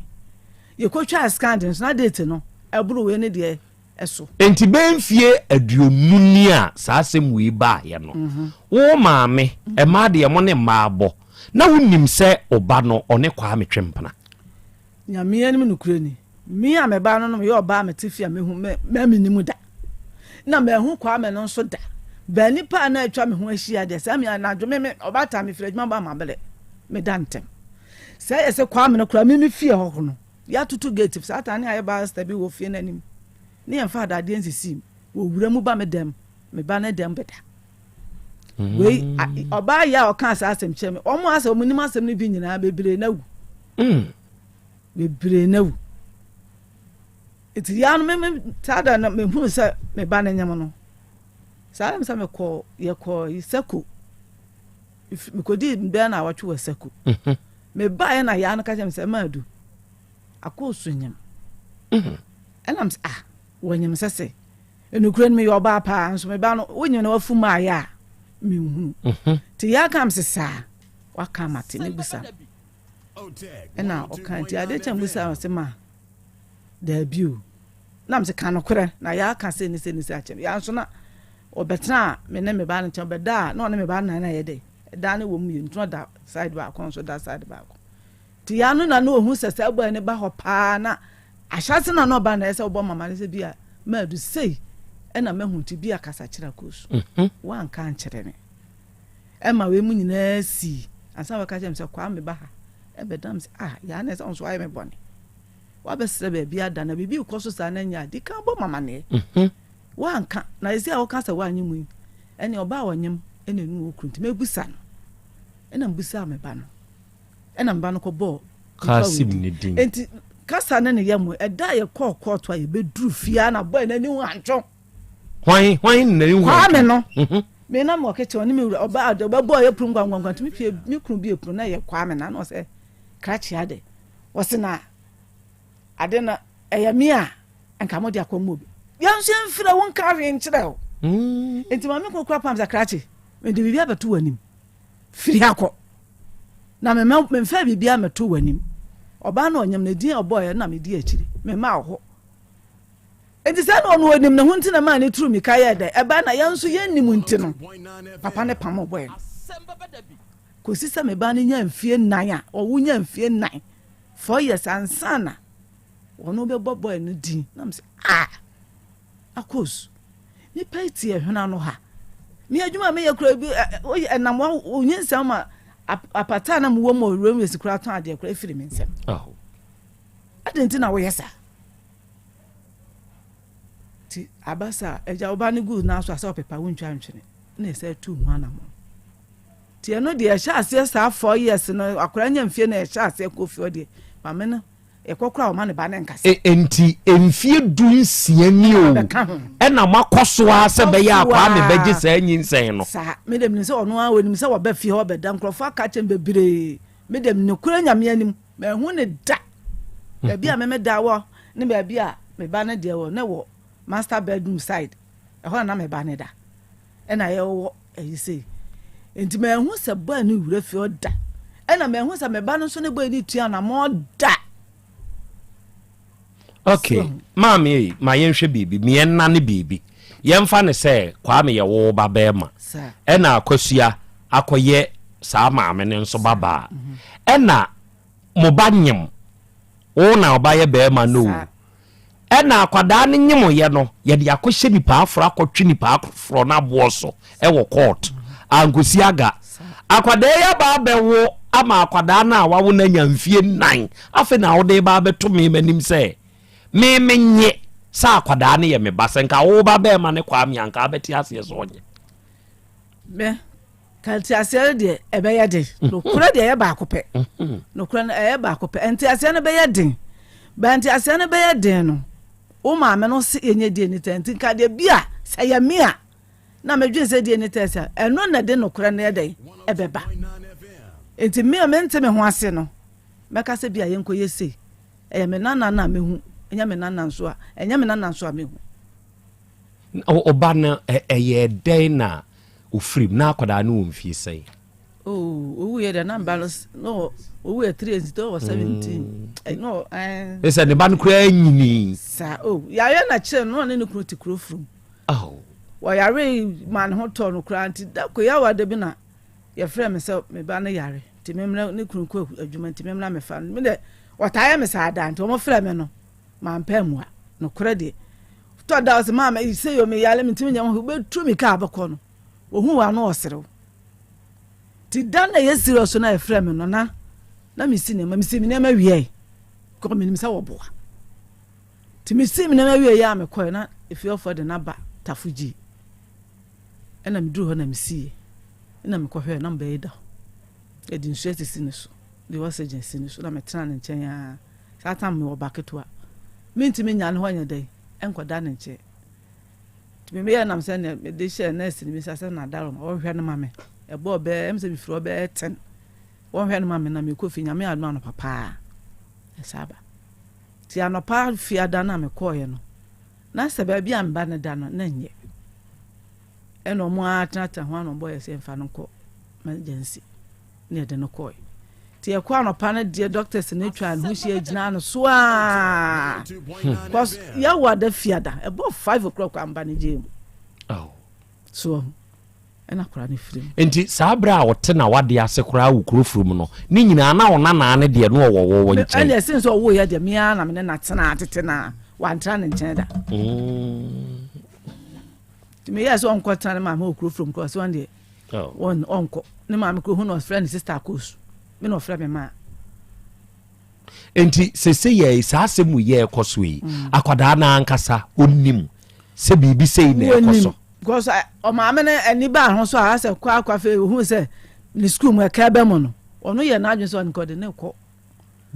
yɛkɔtwa scan de no so na date no ɛboro wei ne deɛ ɛso. Enti bɛyɛ mfie aduonu ni a saa asɛm wei baeɛ no, mhm. wo maame, mmaa deɛ mo ne mmaa bɔ, na wonim sɛ ɔba no ɔne Kwame Twempena? Nyame anim nokorɛ ni, me a mebaa no no meyɛ ɔbaa a mete fie a mehu me ma mennim da. Na manhu Kwame no nso da. Baa nipa a na atwa me ho ahyia deɛ saa mi anadwo me me ɔbaatan mefiri adwuma ba mabrɛ meda ntɛm. Sɛ yɛ sɛ Kwame no koraa me me fie hɔ no yɛatoto gate saa tan ne ayɛ barrister bi wɔ fie no anim ne yɛmfa adadeɛ nsisi mu wɔ wura mu ba me dɛm me ba ne dɛm bɛda. Wei ɔbaa yɛ a ɔkaa saa asɛm kyerɛ me wɔn asɛ wɔn nim asɛm no bi nyinaa bebree na wu. Bebree na wu. Nti yaa no me me saa da no mehunu sɛ me ba no nyem no saa na sɛ mekɔ yɛkɔ sako mekɔdii bɛyɛ na awɔtwe wɔ sako mhm. mebaeɛ na yaa no ka kyerɛ me sɛ maadu akɔɔ so nyem mhm. ɛnam sɛ ah wɔnyem sɛ sɛ ɛnukura no meyɛ ɔbaa paa nso meba no wonyem na wafu maayɛ a menhunu mhm. nti yaa ka m sɛ saa waka mate mebusa ɛna ɔka nti adeɛ kyɛn busa ɔsɛ ma Daabi o. Na mese, Ka nokorɛ, na yɛaka sei ne sei ne sei akyerɛ me. Yɛn nso na ɔbɛtenaa me ne me ba no nkyɛn, ɔbɛda a na ɔne me ba no na ɛyɛ dɛ, ɛdan no wɔ mu mmienu, nti na ɔda side baako, ɔno nso da side baako. Nti yɛn ano na na ɔhu sɛ saa boy no ba hɔ paa na ahyɛase na na ɔba na ɛyɛ sɛ ɔbɔ mama no sɛ bi a maadu sei ɛna mahu nti bi a kasa kyerɛ akɔsu. Mhm. Wanka ankyerɛ me. Ɛma wei mu nyinaa sii ansa na wɔka kyerɛ me sɛ Kwame ba ha ɛbɛda me sɛ ah yaa na ɛsɛ wo nso wayɛ me bɔne. Woabɛsrɛ baabi ada na biribi rekɔ so saa na nyɛ a, di kan bɔ me amanneɛ. Mhm. Woanka, na ɛsei a woka sɛ woanye mu yi, ɛne ɔbaa a ɔnyem na ɛnu wɔ kunu nti mɛbusa no. Ɛna mebusaa me ba no. Ɛna me ba no kɔbɔɔ Kasim ne din. Enti kasa ne ne yɛ mo. Ɛda a yɛkɔɔ kɔɔto a yɛbɛduru fie a na bɔɔ n'ani ho antwo. Hwan hwan na n'ani ho antwo? Kwame no. Mhm. Me na mewɔ kitchen ɔne me wura ɔbaa ɔbɛbɔɔ yɛ pono nkwankwankwan nti me pie me kunu bie pono na ɛyɛ Kwame na na ɔsɛ krakye ade. Wɔse na ade no ɛyɛ me a nka mode akɔma obi. Yɛn nso yɛmfrɛ wo nka hwee nkyerɛ wo. Mm. Nti maame kunu kora pam sɛ krakye mede biribi abɛto w'anim. Firi ha kɔ. Na memfa biribi amɛto w'anim. Ɔbaa no ɔnyam no din a ɔbɔeɛ na medi akyiri. Mema wo hɔ. Nti sɛ na ɔno ɔnim ne ho nti na maa ne turu mika yɛɛ dɛ ɛbaa na yɛn nso yɛnnim nti no papa ne pam ɔbɔeɛ no. Kɔsi sɛ me ba no nya mfie nnan a, ɔwo nya mfie nnan, four years ansa na wɔn bɛbɔ boy no din. Na mo sɛ ah, akos, nipa yi te ɛhwena no ha. Me adwuma a meyɛ kura bi, oyɛ ɛnam wa onye nsɛm ma apata na mewɔ mu owura mu esi kura tɔn adeɛ kura efiri me nsɛm. Adɛn nti na woyɛ saa? Ti abasa agya wo ba no gu n'aso asɛ ɔpepa wo ntwa ntwene na ɛsɛ tu ho anamɔ. Nti ɛno deɛ ɛhyɛ aseɛ saa four years no akwadaa nya mfie na ɛhyɛ aseɛ kɔ fie hɔ deɛ maame no ɛkɔ koraa ɔma ne ba ne nkasa. Nti mfie 16 ni o ɛna moakɔ so ara sɛ bɛyɛ a Kwame bɛgye saa nyinsɛn no. Saa me deɛ menim sɛ ɔno ara ɔnim sɛ wɔba fie hɔ bɛda nkurɔfoɔ aka kyɛm bebree me deɛ nokorɛ Nyame anim manhu ne da baabi a me meda wɔ ne baabi a me ba no deɛ wɔ ne wɔ master bedroom side ɛhɔ na na me ba no da. Ɛna yɛwɔ ayi sei. Nti manhu sɛ bɔɔ no wura fie hɔ da. Ɛna manhu sɛ me ba no nso ne bɔɔ no tua anamɔ da. Ok, maame ei, ma yɛnhwɛ biribi, ma yɛnnane biribi. Yɛmfa no sɛ Kwame yɛ wo ba bɛrima, ɛna Akosua akɔyɛ saa maame no nso ba baa. Mhm. Ɛna mo ba nyem, wo na ɔba yɛ bɛrima no o. Ɛna akwadaa no nyemoeɛ no, yɛde akɔhyɛ nipa aforɔ akɔtwe nipa aforɔ no aboɔ so wɔ court. Ankosi aga. Akwadaa yi aba abɛwo ama akwadaa no a wawo no anya mfie nnan. Afei na wode ba abɛto me m'anim sɛ me menye sɛ akwadaa no yɛ me ba. Sɛ nka wo ba bɛrima ne Kwame anka abɛte aseɛ sɛ ɔnyɛ. Me Ka nteaseɛ no deɛ ɛbɛyɛ den. Nokorɛ deɛ ɛyɛ baako pɛ. Nokorɛ no ɛyɛ baako pɛ. Nteaseɛ no bɛyɛ den. Bɛn nteaseɛ no bɛyɛ den no, wo maame no se yɛnyɛ DNA test. Nti nka deɛ bi a sɛ yɛ me a na medwene sɛ DNA test a ɛno na ɛde nokorɛ no yɛ dɛn ɛbɛba. Nti me a mente me ho ase no mɛka sɛ bi a yɛnkɔyɛ sei. Ɛyɛ me nana no a mehu, ɛnyɛ me nana nso a ɛnyɛ me nana nso a mehu. Ɔba no ɛyɛɛ dɛn na ofirim na akwadaa no wɔ mfie sɛn? Oh, owu yɛ dɛ na mba no no owu yɛ three nti ɔwɔ 17. Mm. No, eh. Sɛ ne ba no koraa nyini. Saa, oh, yare na kyerɛ no ɔne ne kunu te kuro furum. Oh. Wɔyare ma ne ho tɔ no koraa nti da koyawa da bi na yɛfrɛ me sɛ me ba no yare nti memra ne kunu kɔ adwuma nti memra mefa no. Me dɛ wɔtaa yɛ me saa da nti wɔn frɛ me no. Mampɛ ammua. Nokorɛ deɛ, tɔ da ɔse maame sei o meyare mentumi nyɛ ho hwee, wobɛtu mirika a wobɛkɔ no. Ohuu wo a na ɔserew. Nti da na ɛyɛ serious na ɛfrɛ me no na na mesi nneɛma mesi me nneɛma wiei because menim sɛ wɔboa. Nti mesii me nneɛma wiei a mekɔe na efiewfoɔ de no aba Tafo Gyii. Ɛna meduru hɔ na mesiiɛ. Ɛna mekɔhwɛɛ na mbɛyi da hɔ. Yɛde nsuo asisi ne so, de oxygen si ne so na metenaa ne nkyɛn ara. Saa tam mewɔ ba ketewa. Mentumi nnya ne hɔ nyɛ dɛn nkɔda ne nkyɛn. Nti me meyɛɛ nam sɛ nea mede hyɛɛ nurse no bi nsa sɛ Nadaroma ɔnhwɛ no ma me. Ɛbɔɔ bɛyɛ ɛm sɛ mefiri hɔ bɛyɛ ten. Wɔnhwɛ no ma me na mekɔ fie Nyame adom anɔpa paa ɛsa aba. Nti anɔpa fiada no a mekɔɔeɛ no na sɛ baabi a meba no da no na nyɛ. Ɛna ɔmo ara tenatena ho ano bɔyɛ sɛ mfa no nkɔ emergency na yɛde no kɔe. Nti yɛkɔ anɔpa no deɛ doctors no atwa ne ho hyia gyina no so aa cause yɛwɔ ada fiada ɛbɔ 5 o'clock amba ne gye mu. So ɛna akwadaa no firi mu. Nti saa berɛ a ɔte na wade ase koraa wɔ kuro firi mu no ne nyinaa na ɔnanaa ne deɛ no ɔwɔ wɔ wɔ nkyɛn. Ɛna ɛsen sɛ ɔwɔ yɛ deɛ mea na mene na tena tete na wantra ne nkyɛn da. Nti meyɛɛ sɛ ɔnkɔtena ne maame wɔ kuro firi mu koraa sɛ ɔn deɛ wɔn ɔnkɔ ne maame kuro hu na ɔfrɛ ne sista akɔsu me na ɔfrɛ me maa. Nti sese yɛ saa asɛm yɛ ɛkɔ so yi akwadaa no ankasa ɔnim sɛ biribi sei na ɛkɔ so. Because ɔmaame no ani baa ho so a asɛ kɔ akɔ afei ohun sɛ ne sukuu mu ɛka bɛ mu no ɔno yɛ n'adwene sɛ ɔne kɔde ne kɔ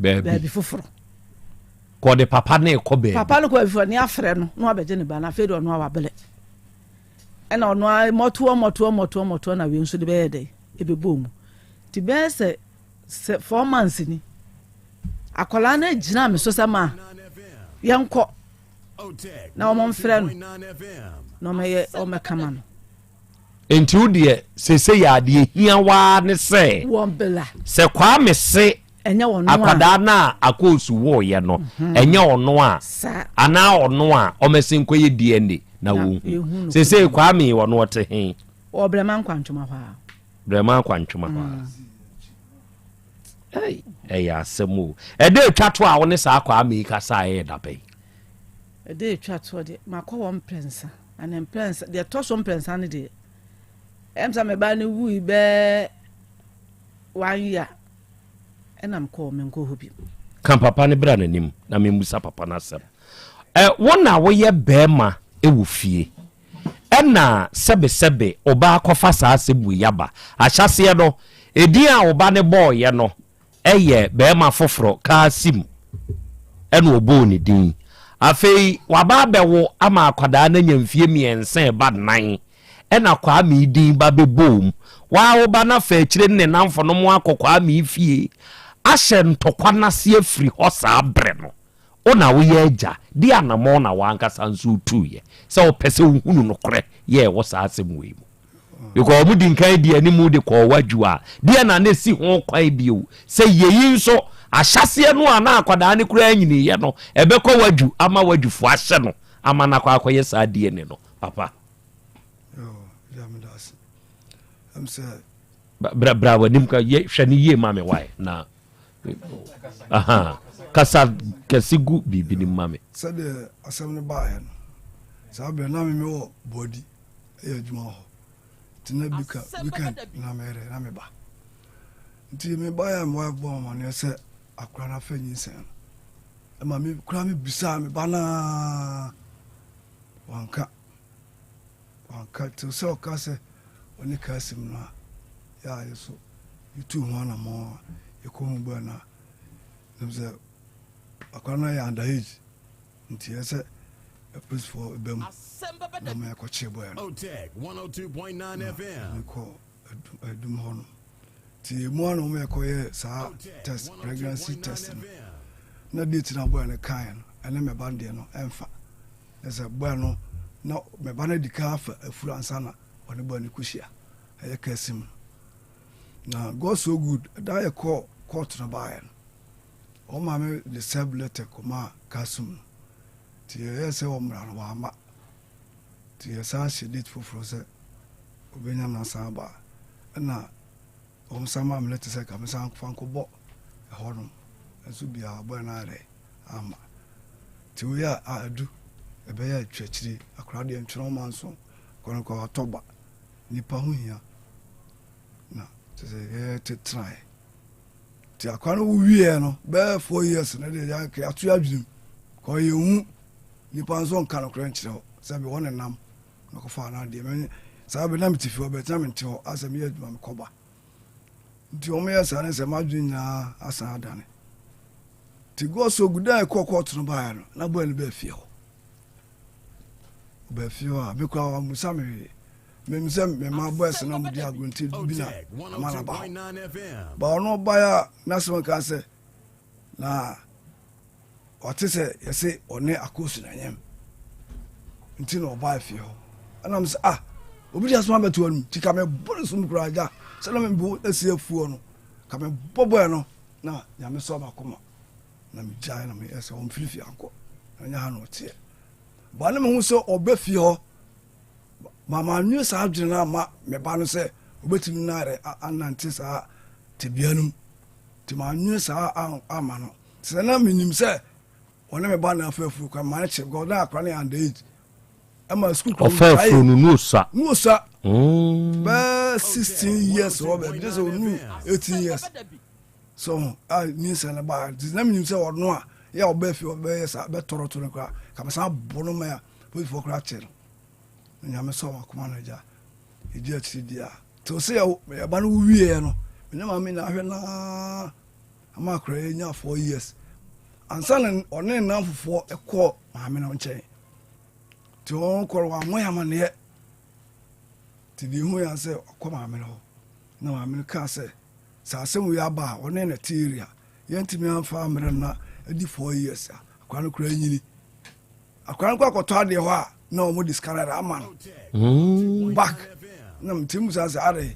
baabi foforɔ. Kɔde papa ne kɔ baabi. Papa no kɔ baabi foforɔ ne afrɛ no na wabɛgye ne ba no afei de ɔno a wabelɛ ɛna ɔno a mmɔtoɔ mmɔtoɔ mmɔtoɔ mmɔtoɔ na wei nso de bɛyɛ dɛ ɛbɛbɔ mu nti bɛyɛ sɛ sɛ 4 months ni akwadaa no gyina me so sɛ ma yɛnkɔ na wɔn mfrɛ no na wɔyɛ wɔmɛkama no. Nti wo deɛ sese yɛ adeɛ hia waa ne sɛ wɔn bela sɛ Kwame se ɛnyɛ wɔn a akwadaa no a akoosu wɔɔyɛ no ɛnyɛ ɔno a anaa ɔno a ɔmɛse nkɔyɛ DNA na wɔhu sese Kwame ɔno ɔte he. Wɔ Brɛma Nkwantwoma hɔ a. Brɛma Nkwantwoma hɔ a. Ɛyɛ asɛm o. Ɛda etwa to a wo ne saa Kwame yi kasa a ɛyɛ da bɛn? Ɛda etwa toɔ deɛ makɔ hɔ mprɛnsa na ne mprɛnsa deɛ ɛtɔ so mprɛnsa no deɛ ɛm sɛ me ba no wui bɛɛ one year ɛna mekɔɔ menkɔ hɔ bio. Ka papa no bra n'anim na memmusa papa no asɛm. Ɛ wo na woyɛ bɛrima wɔ fie ɛna sɛbesɛbe ɔbaa kɔfa saa asɛm wei aba. Ahyɛaseɛ no edin a ɔba no bɔɔyɛ no yɛ barima foforɔ, Kaasim ɛna ɔbɔɔ ne din. Afei waba abɛwo ama akwadaa no anya mfie mmiɛnsa ɛba nnan ɛna Kwame din ba bɛbɔɔ mu. Waa wo ba no afa akyire ne ne nnamfonom akɔ Kwame fie ahyɛ ntɔkwa no ase afiri hɔ saa berɛ no. Wo na woyɛ agya, di anammɔn na w'ankasa nso wotuiɛ sɛ wopɛ sɛ wohunu nokorɛ yɛ ɛwɔ saa asɛm wei mu. Because wɔn di nkan di anim de kɔɔ wadwu a, deɛ na na esi ho kwan bio sɛ yei nso ahyɛseɛ no a na akwadaa no koraa nyiniiɛ no ɛbɛkɔ wadwu ama wadwufoɔ ahyɛ no ama no akɔ akɔyɛ saa DNA no papa. Bra bra w'anim ka yɛ hwɛ no yie ma me wae na aha kasa kɛse gu biribi no ma me. Sɛdeɛ asɛm no baeɛ no saa berɛ na me mewɔ boadi yɛ adwuma wɔ hɔ nti na bi ka weekend na meyɛdɛ na meba nti mebaeɛ a me wife bɔ amaneɛ sɛ akora no afɛ nyinsɛn no ɛma me kora me bisaa me ba naa wanka wanka till sɛ ɔka sɛ ɔne kasim no a yɛ a yɛ so yɛtu ho anammɔn a yɛkɔhu bɔɛ no a nim sɛ akora no yɛ under age Nti ɛyɛ sɛ apolisifoɔ ba mu na ma yɛkɔkyee bɔɛ no na mekɔ adum hɔ no nti ɛmu a na wɔn yɛkɔyɛ saa test pregnancy test no na date na bɔɛ no kaeɛ no ɛne mɛba no deɛ no ɛmfa na sɛ bɔɛ no na mɛba no adi kan afa afuru ansa na ɔne bɔɛ no kɔhyia ɛyɛ kɛse mu na God so good ɛda yɛkɔɔ court no baeɛ no Wɔn maame de sub letter kɔmaa Kasum no, nti yɛyɛɛ sɛ ɔmmra no, wamma. Nti yɛsan hyɛ date foforɔ sɛ ɔbɛnya no asan aba. Ɛna wɔn san maa me letter sɛ ka mesan fa nkɔbɔ ɛhɔ nom. Nso biara bɔɛ no ayɛ dɛ amma. Nti wei a adu ɛbɛyɛ atwakyire, akwadaa deɛ ntwerɛ nwoma nso, akwadaa no koraa watɔ ba. Nipa ho hia na kyerɛ sɛ yɛte tenaeɛ. Nti akwa no wowieɛ no bɛyɛ 4 years no deɛ yɛato yɛ adwenem kɔ yɛhu nipa nso nka nokorɛ nkyerɛ hɔ sɛ bi wɔ ne nam na kɔfa no adeɛ mɛ saa bɛ na mete fie hɔ bɛtena mente hɔ asɛ meyɛ adwuma mekɔba. Nti wɔn yɛ saa ne sɛ m'adwene nyinaa asan adane. Nti God so good a ɛkɔɔ kɔɔto no baeɛ no na bɔɔ no bɛɛ fie hɔ. Ɔbaa fie hɔ a me koraa wammusa me hwee. Menim sɛ me mma boys na wɔdi agorɔ nti bi na ama no aba hɔ. Ba ɔno ɔbaeɛ a n'asɛm ka sɛ na ɔte sɛ yɛse ɔne Akoosu na nyɛm nti na ɔbaa fie hɔ. Ɛna me sɛ ah obi de asoma bɛto anum nti ka mebɔ ne som koraa gya sɛ na mebo asi afuo no ka mebɔ bɔɛ no na Nyame sɔ m'akoma na megyae na meyɛ sɛ ɔmfiri fie ankɔ na nyɛ ha na ɔteɛ. Ba ne mehu sɛ ɔbɛ fie hɔ ma manwene saa adwene no ama me ba no sɛ ɔbɛtumi no ayɛ anante saa tebea no mu nti manwene saa ama no sɛ na menim sɛ ɔne me ba na afa afuru kora ma no kye because na akora no yɛ under age ɛma sukuu kora ɔfa afuru no nu osa nu osa bɛɛ 16 years hɔ baabi sɛ ɔnu 18 years so a nyinsɛn no baa nti na menim sɛ ɔno a yɛ a ɔbɛɛ fie ɔbɛyɛ saa bɛtɔrɔto no koraa ka mesan bo no ma a polisifoɔ koraa kye no na Nyame sɔ makoma no agya ɛdi akyiri di a nti ɔsɛ yɛ yɛba no wowieɛ no mene maame na ahwɛ naa ama akora yɛnya 4 years ansa na ɔne ne namfofoɔ ɛkɔɔ maame no nkyɛn nti wɔn kɔrɔ wɔn amoyɛ amaneɛ nti deɛ ehu yɛn sɛ ɔkɔ maame no hɔ na maame no kaa sɛ sɛ asɛm wei aba a ɔne ne te area yɛntumi amfa mmerɛ no na adi 4 years a akora no kora nyini akora no kɔ akɔtɔ adeɛ hɔ a na wɔn de sika no ama no back na mte mu sa sɛ ade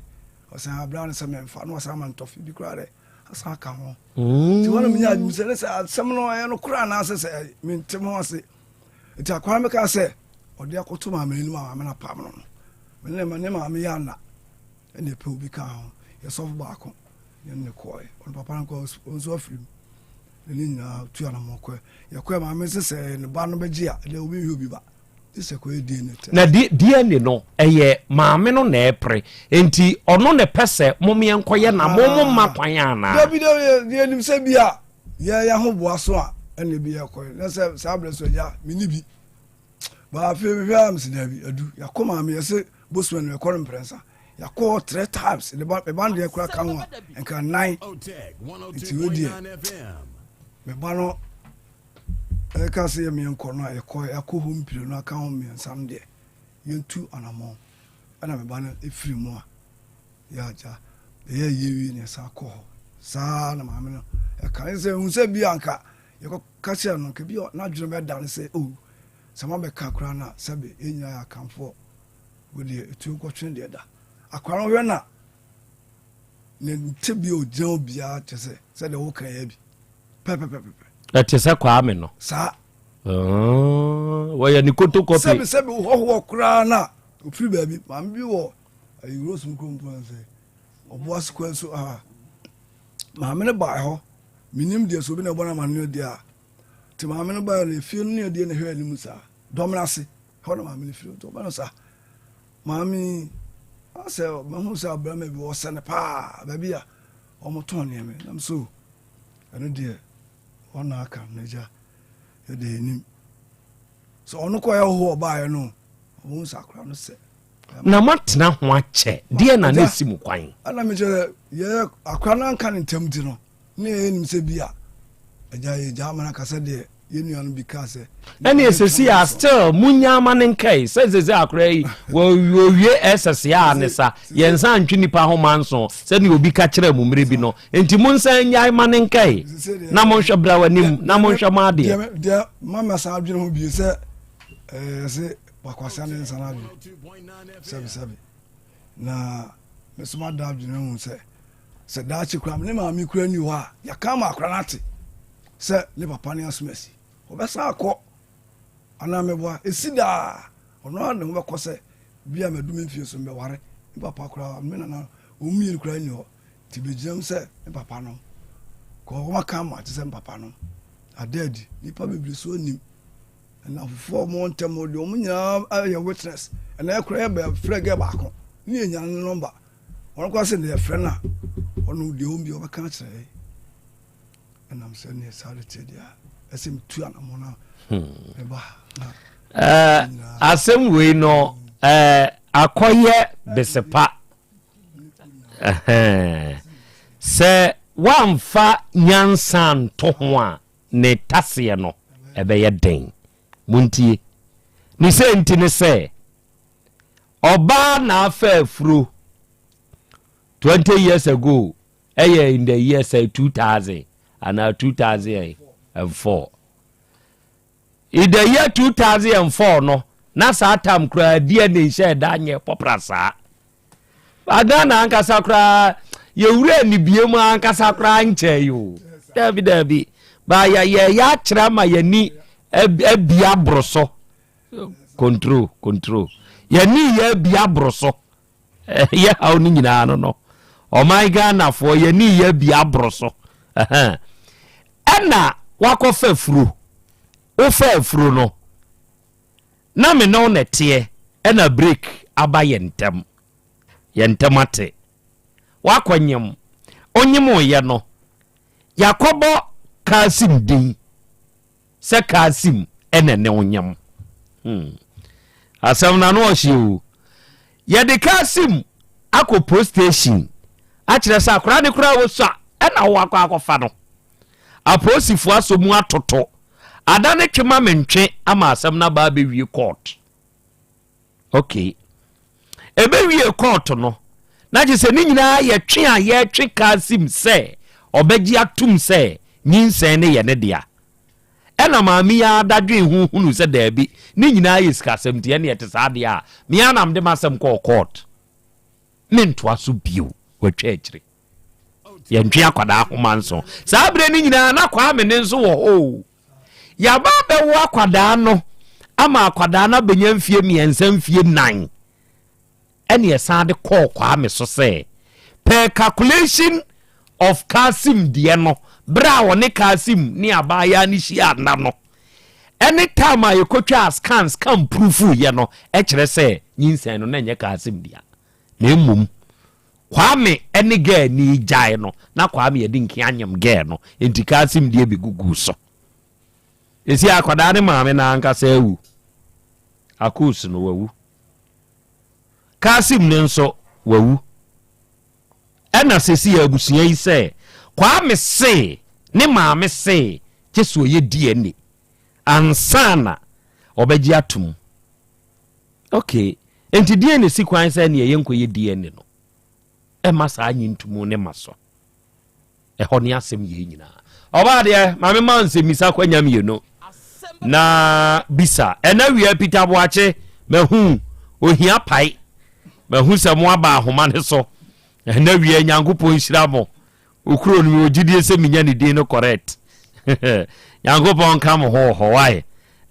ɔsan abira no sɛ mɛmfa na ɔsan ma ntɔfe bi koraa dɛ asan aka ho nti wɔn menya adwuma sɛ ne sɛ asɛm no ɛyɛ no koraa anaasɛ sɛ mente ho ase. Nti akora no bɛka sɛ ɔde akɔto maame anim a maame no apam no no mene ne ne maame yɛ ana ɛna ɛpɛ obi ka ho yɛ sɔfo baako yɛne ne kɔɛ ɔno papa no kɔ nso afiri mu ne ne nyinaa tu anamɔ kɔɛ yɛkɔɛ maame sɛ sɛ ne ba no bɛgye a ɛdɛ obi nhwɛ obi ba gye sɛ kɔyɛ DNA test. Na DNA no ɛyɛ maame no na ɛpere nti ɔno na ɛpɛ sɛ momeɛ nkɔyɛ na mo mo ma kwan anaa? Dabi dabi, yɛnim sɛ bi a yɛyɛ ahoboa so a ɛna bi yɛkɔɛ na sɛ saa berɛ so agya menni bi ba afei mehwɛ a mese daabi adu yɛakɔ maame yɛse bosome no yɛkɔ no mprɛnsa yɛakɔ three times ne ba me ba no deɛ kora ka ho a nka nnan nti wei deɛ me ba no ɛka sɛ yɛ meɛnkɔ no a yɛkɔ yɛakɔ hɔ mpire no aka ho mmiɛnsa no deɛ yɛntu anammɔn ɛna me ba no ɛfiri mu a yɛ agya yɛyɛ yie wie ne yɛsan kɔ hɔ saa na maame no ɛka ne sɛ hu sɛ bi anka yɛkɔka kyerɛ no nka bi n'adwene bɛda no sɛ o sɛ mabɛka koraa no a sɛbe yɛn nyinaa yɛ akamfoɔ wodeɛ ɛtuo nkɔtwene deɛ da akora no hwɛ na ne nte bi a ɔgyina hɔ biara kyɛ sɛ sɛdeɛ woka yɛ bi pɛpɛpɛpɛ. Ɛte sɛ Kwame no. Saa. Wɔyɛ ne kotokɔpi. Sɛbi sɛbi hɔhoɔ koraa no a ɔfiri baabi maame bi wɔ ayi rose mu kurom pɔn sɛ ɔboa square so a maame no baa hɔ menim deɛ sɛ obi na ɛbɔ no amaneɛ deɛ a nti maame no baa no efie no ne adeɛ na ɛhwɛ anim saa dɔm no ase hɔ na maame no firi nti ɔba no saa maame asɛ mahu sɛ abrama bi ɔsɛ no paa baabi a wɔtɔn nneɛma nam so ɛno deɛ ɔna aka n'agya yɛde anim sɛ ɔno kɔ yɛ hoho ɔbaeɛ no ɔmo sɛ akora no sɛ Na moatena ho akyɛ deɛ na na ɛsi mu kwan? Ɛna mekyerɛ sɛ yɛyɛ akora no anka ne ntam ti no ne yɛyɛ nim sɛ bi a agya yɛ gya ama no aka sɛ deɛ yɛn nua no bi kaa sɛ ɛne ɛsɛsi a still munya ama ne nkae sɛ sɛsɛ akora yi wɔwie ɛsɛse a ne sa yɛnsa ntwe nipa ho manso sɛdeɛ obi ka kyerɛ mu mmerɛ bi no nti monsan nnyae ma ne nkae na monhwɛ bra w'anim na monhwɛ mo adeɛ. Deɛ mama san adwene ho bio sɛ ɛɛ sɛ wakwasa ne nsa no adwene sɛbesɛbe na meso mada adwene ho sɛ sɛ daakye kora ne maame kora ni hɔ a yɛka ma akora no ate sɛ ne papa ne asom asi ɔbɛsan akɔ anaa meboa ɛsi daa ɔno ara ne ho bɛkɔ sɛ bi a madu me mfie so mbɛware ne papa koraa me nana wɔn mmienu koraa ni hɔ nti bɛgyinam sɛ ne papa no kɔ wɔn aka ama te sɛ ne papa no ada adi nipa bebree so anim nnamfofoɔ a wɔn ntɛm deɛ wɔn nyinaa yɛ witness ɛnna ɛkora yɛ bɛ frɛ gɛ baako. Ne yɛ nya ne nɔmba. Ɔno koraa sɛ ne yɛfrɛ no a ɔno deɛ ɔwɔ mu biara ɔbɛka akyerɛ yɛn. Ɛnam sɛ neɛ saa de teɛ deɛ a ɛsɛ metu anamɔ no meba ha na asɛm wei no akɔyɛ besepa sɛ woamfa nyansa nto ho a ne taseɛ no ɛbɛyɛ den montie ne sɛ nti ne sɛ ɔbaa na afa afuro 20 years ago ɛyɛ in the year sɛ 2000 anaa 2004 in the year 2004 no na saa tam koraa DNA nhyɛ ɛda nyɛ pɔpra saa Ghana ankasa koraa yɛwura anibie mu ankasa koraa nkyɛn yi o daabi daabi ba yɛyɛ akyerɛ ama yɛni abi aboro so control control yɛni yɛ abi aboro so yɛ haw no nyinaa no no ɔman Ghanafoɔ yɛni yɛ abi aboro so ɛna wakɔfa afuro wofa afuro no Na me ne wo na ɛteɛ ɛna break aba yɛn ntɛm yɛn ntɛm ate Woakɔ nyem onyem yɛ no Yɛakɔbɔ Kasim din sɛ Kasim ɛna ɛne wo nyem hmm. Asɛm no ano ɔhye o Yɛde Kasim akɔ post station akyerɛ sɛ akwadaa no koraa wɔsua ɛna wo akɔ akɔfa no Apolisifoɔ asɔ mu atoto Ada ne twe ma mentwe ama asɛm no aba abɛwie court. Okay. Ɛbɛwie court no, na kyerɛ sɛ ne nyinaa yɛ twe a yɛtwe Kasim sɛ ɔbɛgye atum sɛ nyinsɛn no yɛ ne dea. Ɛna maame yi ara dadwen ho hunu sɛ daabi, ne nyinaa yɛ sikasɛm nti ɛne ɛte saa deɛ a, me ara na mede m'asɛm kɔɔ court. Mentoa so bio, watwa akyire. Yɛntwe akwadaa ahoma nso. Saa berɛ no nyinaa na Kwame ne nso wɔ hɔ o. Yɛaba abɛwo akwadaa no ama akwadaa no abɛnya mfie mmiɛnsa mfie nan. Ɛne ɛsan de kɔɔ Kwame so sɛ per calculation of Kasim deɛ no berɛ a ɔne Kasim ne abaayaa no hyia nna no ɛne time a yɛkɔtwaa scan scan proof yɛ no ɛkyerɛ sɛ nyinsɛn no na ɛnyɛ Kasim dea na mmom Kwame ne girl no gyae no na Kwame adi nke anyem girl no nti Kasim deɛ bi guguu so. Esi akwadaa ne maame no ankasa awu. Akus no wawu. Kasim no nso wawu. Ɛna sesi abusua yi sɛ Kwame se ne maame se gye sɛ ɔyɛ DNA ansa na ɔbɛgye atom. Okay, enti deɛn na ɛsi kwan sɛ ɛneɛ yɛnkɔyɛ DNA no? Ɛma saa nye ntumu ne ma so. Ɛhɔ ne asɛm yei nyinaa. Ɔbaa deɛ, ma me ma nsɛmmisa kwanya mmienu na bisa. Ɛna wia Peter Boakye, mahu ohia pae. Mahu sɛ mo aba ahoma ne so. Ɛna wia Nyankopɔn nhyira mo. Wo kuro no mewɔ gyidie sɛ menya ne din no correct. Nyankopɔn nka mo ho wɔ hɔ why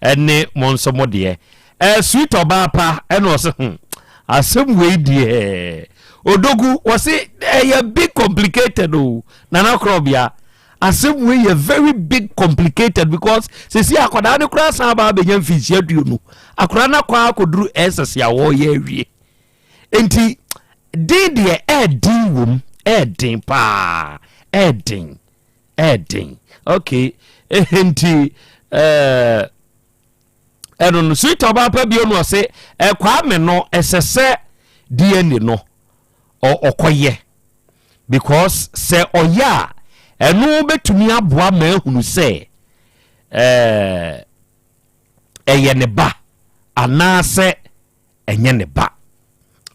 ɛne mo nso mo deɛ. Eh, sweet ɔbaa pa ɛna ɔse hmm asɛm wei deɛ odogu wɔse ɛyɛ big complicated o nana korɔbea asɛm wei yɛ very big complicated because sɛsi akwadaa no koraa san aba abɛnya mfinhyia aduonu akwadaa no akɔ akɔduru ɛsɛse a wɔreyɛ awie Nti den deɛ ɛɛden wom ɛɛden paa ɛɛden ɛɛden okay nti ɛɛ ɛno no sweet ɔbaa pa bio no ɔse ɛkwaa me no ɛsɛ sɛ DNA no ɔkɔyɛ because sɛ ɔyɛ a ɛno bɛtumi aboa ma ahunu sɛ ɛɛ ɛyɛ ne ba anaasɛ ɛnyɛ ne ba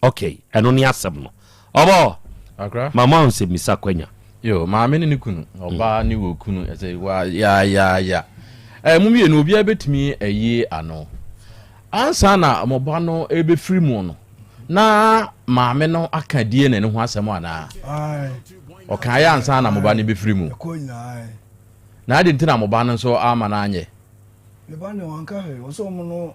ok ɛno ne asɛm no ɔbɔ Akra. Mama wo nsɛmmisa kwanya. Yo, maame ne ne kunu, ɔbaa ne wɔ kunu, ɛsɛ wa ya ya ya. Ɛɛ mo mmienu obiara bɛtumi ayi ano. Ansa na mo ba no ɛbɛfiri mu no, na maame no aka DNA no ho asɛm anaa? Ɔka yɛ ansa na mo ba no bɛfiri mu. Na adi nti na mo ba no nso ama no anyɛ? Me ba no wanka hwee, ɔsɛ ɔmo no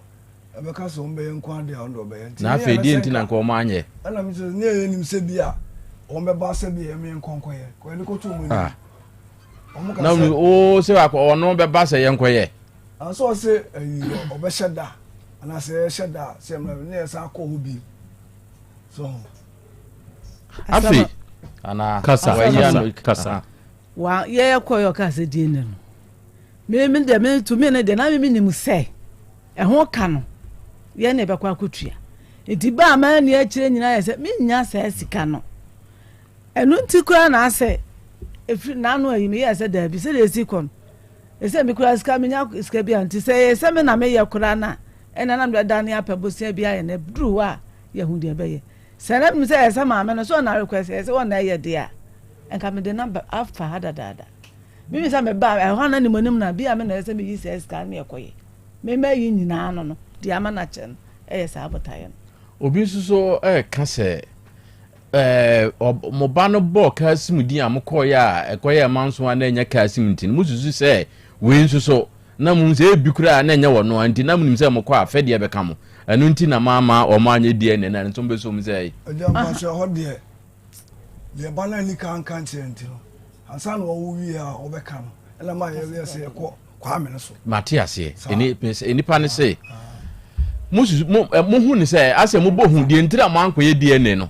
ɛbɛka sɛ wɔn bɛyɛ nko ade a ɔno deɛ ɔbɛyɛ. Nti Na afei deɛ nti na nka wɔn anyɛ? Ɛna mi sɛ ne yɛ nim sɛ bi a wɔn bɛba sɛ bi a yɛn yɛn nkɔ nkɔyɛ kɔ yɛn kɔto wɔn anim. Ah. Wɔn ka Na sɛ o sɛ akɔ ɔno bɛba sɛ yɛn kɔyɛ. Anso ɔsɛ ɛyi ɔbɛhyɛ da anaasɛ yɛhyɛ da sɛ ɛmɛ ne yɛ san kɔ hɔ bi so. Afei anaa kasa kasa kasa. Wa yɛyɛ kɔ yɛ ɔka sɛ DNA no. Me me deɛ me tumi ne deɛ na me me nim sɛ ɛho ka no yɛn na ɛbɛkɔ akɔtua. Nti ba a maa ni akyire nyinaa yɛ sɛ mennya saa sika no. Ɛno nti koraa na asɛ ɛfiri n'ano ayi meyɛɛ sɛ daabi sɛdeɛ ɛsi kɔ no ɛsɛ me koraa sika menya sika bi a nti sɛ ɛyɛ sɛ me na meyɛ koraa no a ɛna na mede ne apɛ bosea bi ayɛ na ɛduru hɔ a yɛhu deɛ ɛbɛyɛ sɛ na menim sɛ ɛyɛ sɛ maame no sɛ ɔna request ɛyɛ sɛ ɔna ɛyɛ deɛ a nka mede na afa ha dadaada mimi sɛ meba ɛhɔ na nimu anim na bi a me na ɛsɛ meyi sɛ sika ne ɛkɔyɛ mema yi nyinaa no no deɛ ama no akyɛ no ɛyɛ saa botaeɛ no. Obi nso so ɛka sɛ ɛɛ mo ba no bɔɔ Kasim din a mokɔeɛ a ɛkɔyɛɛ manso a na ɛnyɛ Kasim nti no mosusu sɛ wei nso so na mo sɛ ebi koraa na ɛnyɛ wɔn a nti na monim sɛ mokɔ a fɛdeɛ bɛka mo ɛno nti na moama wɔn anyɛ DNA na ɛno nso mobɛsɔ mu sɛ. Agya mpakyɛ hɔ deɛ deɛ ba no ani ka nka nkyerɛ nti no ansa na ɔwo wie a ɔbɛka no ɛna ma yɛyɛ sɛ yɛkɔ Kwame no so. Mate aseɛ. Nnipa no se mohu ne sɛ asɛ mobɔ hu deɛ ntira mo ankɔyɛ DNA no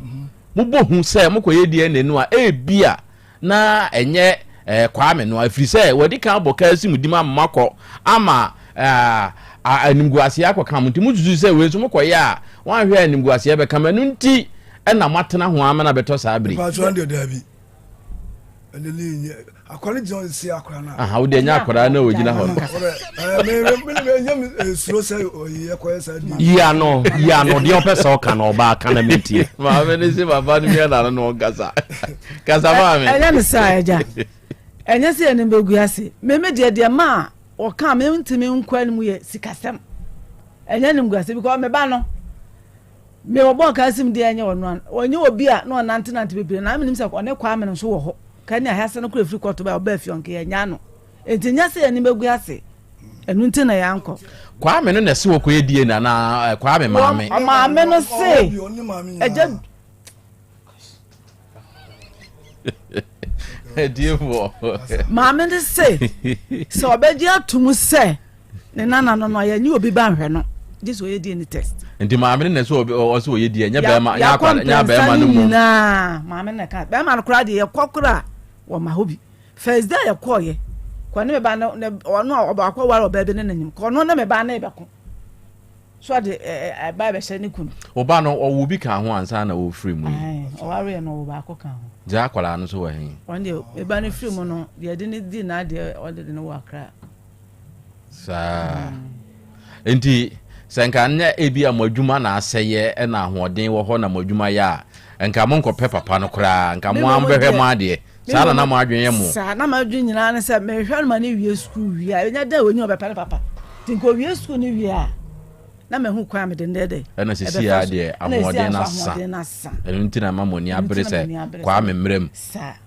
mobɔ hu sɛ mokɔyɛ DNA no a ebia na ɛnyɛ eh, Kwame no ɛfiri sɛ wɔde kan abɔ kaa si mu di ma moakɔ ama eh, animguaseɛ akɔka mo nti mosusu sɛ wei nso mokɔyɛ a wɔanhwɛ animguaseɛ bɛka mo ɛno nti ɛna moatena ho ama no abɛtɔ saa bere. Aha, wode ɛnyɛ akwadaa na ɔgyina hɔ no. Yi ano, yi ano, deɛ ɔpɛ sɛ ɔka no ɔbaa ka na mentie. Maame ne se papa no mia n'ano na ɔnkasa. Kasa maame. Ɛnyɛ ne saa agya. Ɛnyɛ sɛ yɛne bɛgu ase. Meme deɛ deɛ ma a ɔka me ntumi nkɔ anim yɛ sikasɛm. Ɛnyɛ ne nguase because me ba no Me wɔbɔɔ Kasim din a ɛnyɛ ɔno a, ɔnyɛ obi a na ɔnantenante bebree na menim sɛ ɔne Kwame no nso wɔ hɔ. Ka ne ahase no kora firi kɔto ba ɔbaa fie ɔnke yɛnya no. Enti nyɛ sɛ yɛne bɛgu ase. Ɛno nti na yɛankɔ. Kwame no na ɛse wɔkɔyɛ DNA anaa eh, Kwame maame? Maame no se agya Maame no se sɛ ɔbɛgye atom sɛ ne nana no no yɛnye obi ba nhwɛ no gye sɛ ɔyɛ DNA test. Nti maame no na sɛ ɔsɛ ɔyɛ DNA nyɛ bɛrima nyɛ akwadaa nyɛ bɛrima no mu. Nyinaa maame no ka bɛrima no koraa deɛ yɛkɔ koraa wɔma hɔ bi first day yɛkɔɔyɛ kɔ ne me ba no ɔno a ɔbaakɔ ware ɔbaa bi ne n'anim kɔ ɔno ne me ba ne bɛko. So ɔde ɛba bɛhyɛ ne kunu. Ɔba no ɔwɔ bi ka ho ansa na ɔfiri mu yi. Ɔwareɛ no ɔwɔ baako ka ho. Gya akwadaa no so wɔ he? Ɔno deɛ ɛba no firi mu no deɛ ɛde ne di n'adeɛ ɔde de no wɔ akra. Saa. Nti sɛ nka nyɛ ebi a mo adwuma na asɛyɛ ɛna ahoɔden wɔ hɔ na mo adwuma yɛ a nka mo nkɔpɛ papa no koraa nka mo ara mobɛhwɛ mo adeɛ. Saa na na mo adwene yɛ mo. Saa na m'adwene nyinaa ne sɛ mehwɛ no ma ne wie sukuu wie a ɛnyɛ dɛ onyi ɔbɛpɛ ne papa nti nka owie sukuu no wie a na mahu kwan a mede ne dɛ ɛna sisi a deɛ ahoɔden no asa ɛno nti na ma mo ani abere sɛ Kwame mmerɛ mu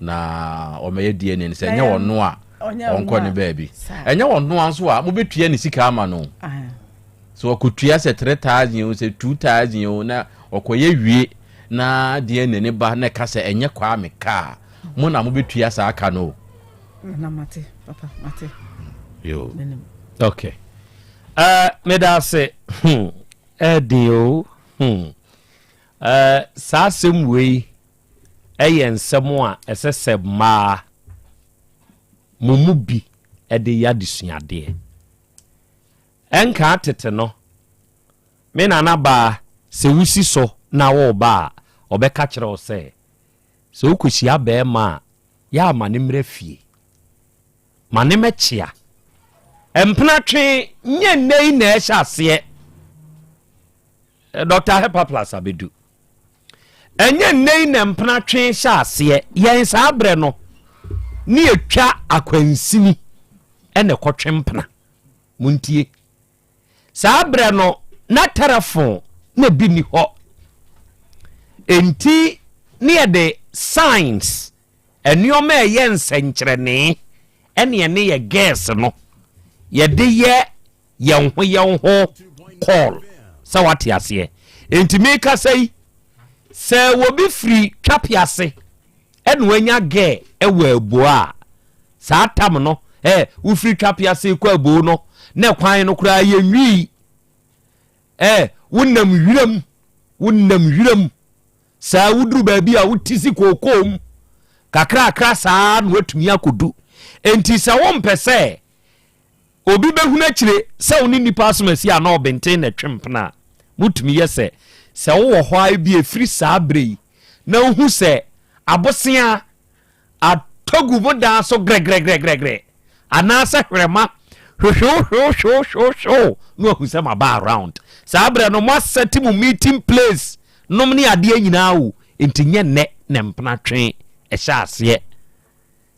na ɔmɛyɛ DNA no sɛ ɛnyɛ ɔno a ɔnkɔ ne baabi ɛnyɛ ɔno a nso a mobɛtua ne sika ama no So ɔkɔtua sɛ 3000 o sɛ 2000 o na ɔkɔyɛ wie na deɛ n'ani ba na ɛka sɛ ɛnyɛ Kwame ka a, mo na mobɛtua saa ka no o. Na mate papa mate. Yo. Okay. Uh, meda ase. Hmm. Ɛden o. Hmm. Uh, saa asɛm wei ɛyɛ nsɛm a ɛsɛ sɛ mmaa mo mu bi ɛde yɛ adesuadeɛ. Ɛnkaa tete no, me nana baa, sɛ wosi so na woreba a, ɔbɛka kyerɛ wo sɛ, sɛ wokɔhyia barima a, yɛ a ma no mmra fie. Ma no mmɛkyea. Mpenatwe nyɛ nnɛ yi na ɛhyɛ aseɛ. Dɔkta Hepaplas abɛdu. Ɛnyɛ nnɛ yi na mpenatwe hyɛ aseɛ. Yɛn saa berɛ no, ne yɛtwa akwansini ɛna ɛkɔtwe mpena. Montie. Saa berɛ no, na tɛrɛfon na bi nni hɔ. Enti ne yɛde signs, nneɛma a ɛyɛ nsɛnkyerɛnee, ɛne ɛne yɛ girls no, yɛde yɛ yɛn ho yɛn ho call sɛ wate aseɛ. Enti mekasa yi, sɛ wɔbi firi Twapease ɛna wanya girl ɛwɔ Aboa a, Saa tam no eh, wofiri Twapease kɔ Aboo no, na kwan no koraa yɛnwii. Eh, wonam wiram, wonam wiram. Saa woduru baabi a wote si kookoo mu kakrakra saa na woatumi akɔdu. Enti sɛ wompɛ sɛ obi bɛhunu akyire sɛ wo ne nnipa asomasi anaa ɔbenten na ɛtwe mpena a, motumi yɛ sɛ, sɛ wowɔ hɔ a ebi ɛfiri saa berɛ yi na wohu sɛ abosea atɔ gu mo dan so grɛgrɛgrɛgrɛ anaasɛ hwerɛma hwehwewhwewhwewhwehwew na wahu sɛ maba around. Saa berɛ no moasɛte mo meeting place nom ne adeɛ nyinaa o, nti nyɛ nnɛ na mpena twe ɛhyɛ aseɛ.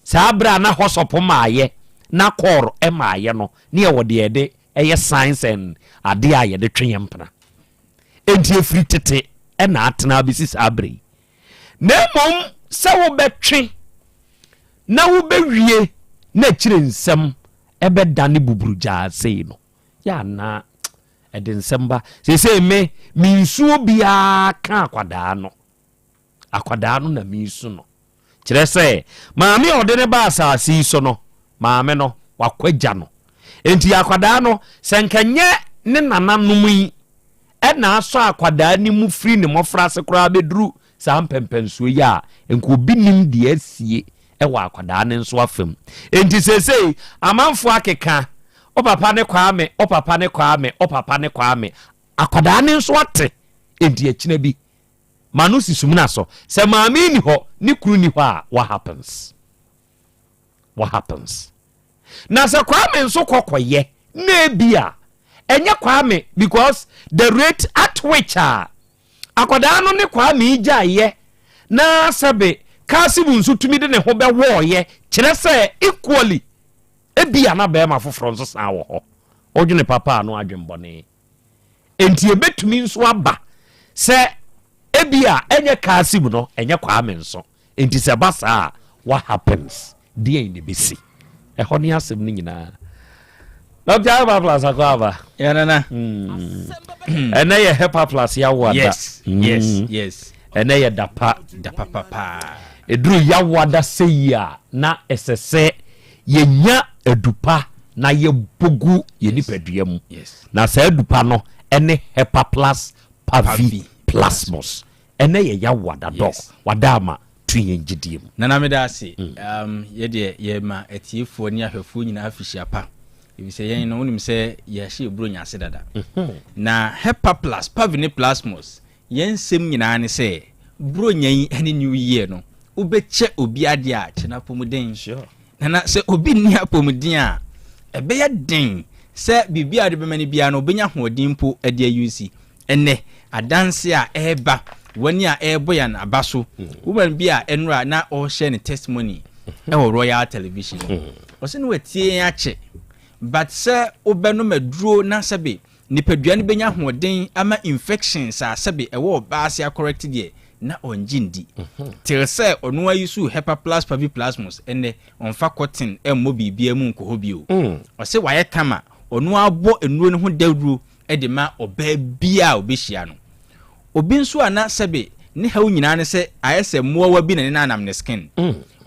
Saa berɛ a na hɔsɔpo maayɛ na kɔɔr maayɛ no ne yɛwɔ deɛ yɛde ɛyɛ signs and adeɛ a yɛde twe yɛn mpena. Enti ɛfiri tete na atena abɛsi saa berɛ yi. Na mmom sɛ wobɛtwe na wobɛwie na akyire nsɛm ɛbɛdane buburugyaa sei no, yɛ anaa ɛde nsɛm ba. Seesei me, mensu obiara ka akwadaa no. Akwadaa no na mesu no. Kyerɛ sɛ, maame a ɔde no baa asase yi so no, maame no, wakwagya no. Enti akwadaa no, sɛ nka nyɛ ne nananom yi na asɔ akwadaa no mu firi ne mmɔfraase koraa bɛduru saa mpɛmpɛnsoɔ yi a, nka obi nim deɛ asie wɔ akwadaa no nso afam. Enti seesei amanfoɔ akeka, o papa ne Kwame, o papa ne Kwame, o papa ne Kwame. Akwadaa no nso ate, enti akyina bi Ma no si sumina so. Sɛ maame yi ni hɔ, ne kunu ni hɔ a, what happens? What happens? Na sɛ Kwame nso kɔ kɔyɛ, na ebi a, ɛnyɛ Kwame because the rate at which a akwadaa no ne Kwame yi gyaeɛ na sɛbe Kasim nso tumi de ne ho bɛwɔɔyɛ kyerɛ sɛ equally ebi a na bɛrima foforɔ nso san wɔ hɔ. Wodwene papa a no adwenbɔne. Enti ebetumi nso aba sɛ ebia ɛnyɛ Kasim no, ɛnyɛ Kwame nso. Enti sɛ ɛba saa a, what happens? Deɛn na ebesi? Ɛhɔ ne asɛm no nyinaa. Dr. Hepa Plus akɔ aba. Yeah, nana. Ɛnɛ yɛ Hepa Plus yawo ada. Yes, yes, yes. Ɛnɛ yɛ dapa. Dapa papa. Ɛduru yawo ada sɛ yi a, na ɛsɛ sɛ yɛnya adupa na yɛbɔ gu yɛn nipadua mu. Na saa adupa no ne Hepa Plus Pavi Plasmos. Ɛnɛ yɛ yawo ada dɔk, wada ama to yɛn gyidie mu. Nana meda ase. Yɛdeɛ yɛma atiefoɔ ne ahwɛfoɔ nyinaa afihyia pa. Efisɛ yɛn no wonim sɛ yɛahyɛ yɛ Buronya ase dada. Na Hepa Plus Pavi ne Plasmos Yɛn nsɛm nyinaa ne sɛ Buronya yi ne New Year no, wobɛkyɛ obi adeɛ a, kyɛ no apɔmuden. Nana, sɛ obi nni apɔmuden a, ɛbɛyɛ den sɛ biribi a wode bɛma no biara no, ɔbɛnya ahoɔden mpo de ayusi. Ɛnnɛ, adanse a ɛreba, wɔn a ɛrebɔ yɛn aba so, woman bi a ɛnora na ɔrehyɛ ne testimony ɛwɔ Royal Television. Ɔsɛ no watie yɛn akyɛ, but sɛ wobɛnom aduro na sɛbe Nipadua no bɛnya ahoɔden ama infections a sɛbe ɛwɔ ɔbaa ase akɔrɛkte deɛ, na ɔngye ndi. Till sɛ ɔno ara usuu Hepaplus Paviplasmus, ɛnnɛ ɔmfa cotton mmɔ biribiara mu nkɔ hɔ bio. Ɔse wayɛ kama, ɔno ara bɔ nnuro no ho dawuro de ma ɔbaa biara a ɔbɛhyia no. Obi nso a na sɛbe ne haw nyinaa ne sɛ ayɛ sɛ mmoawa bi na nenanam ne skin.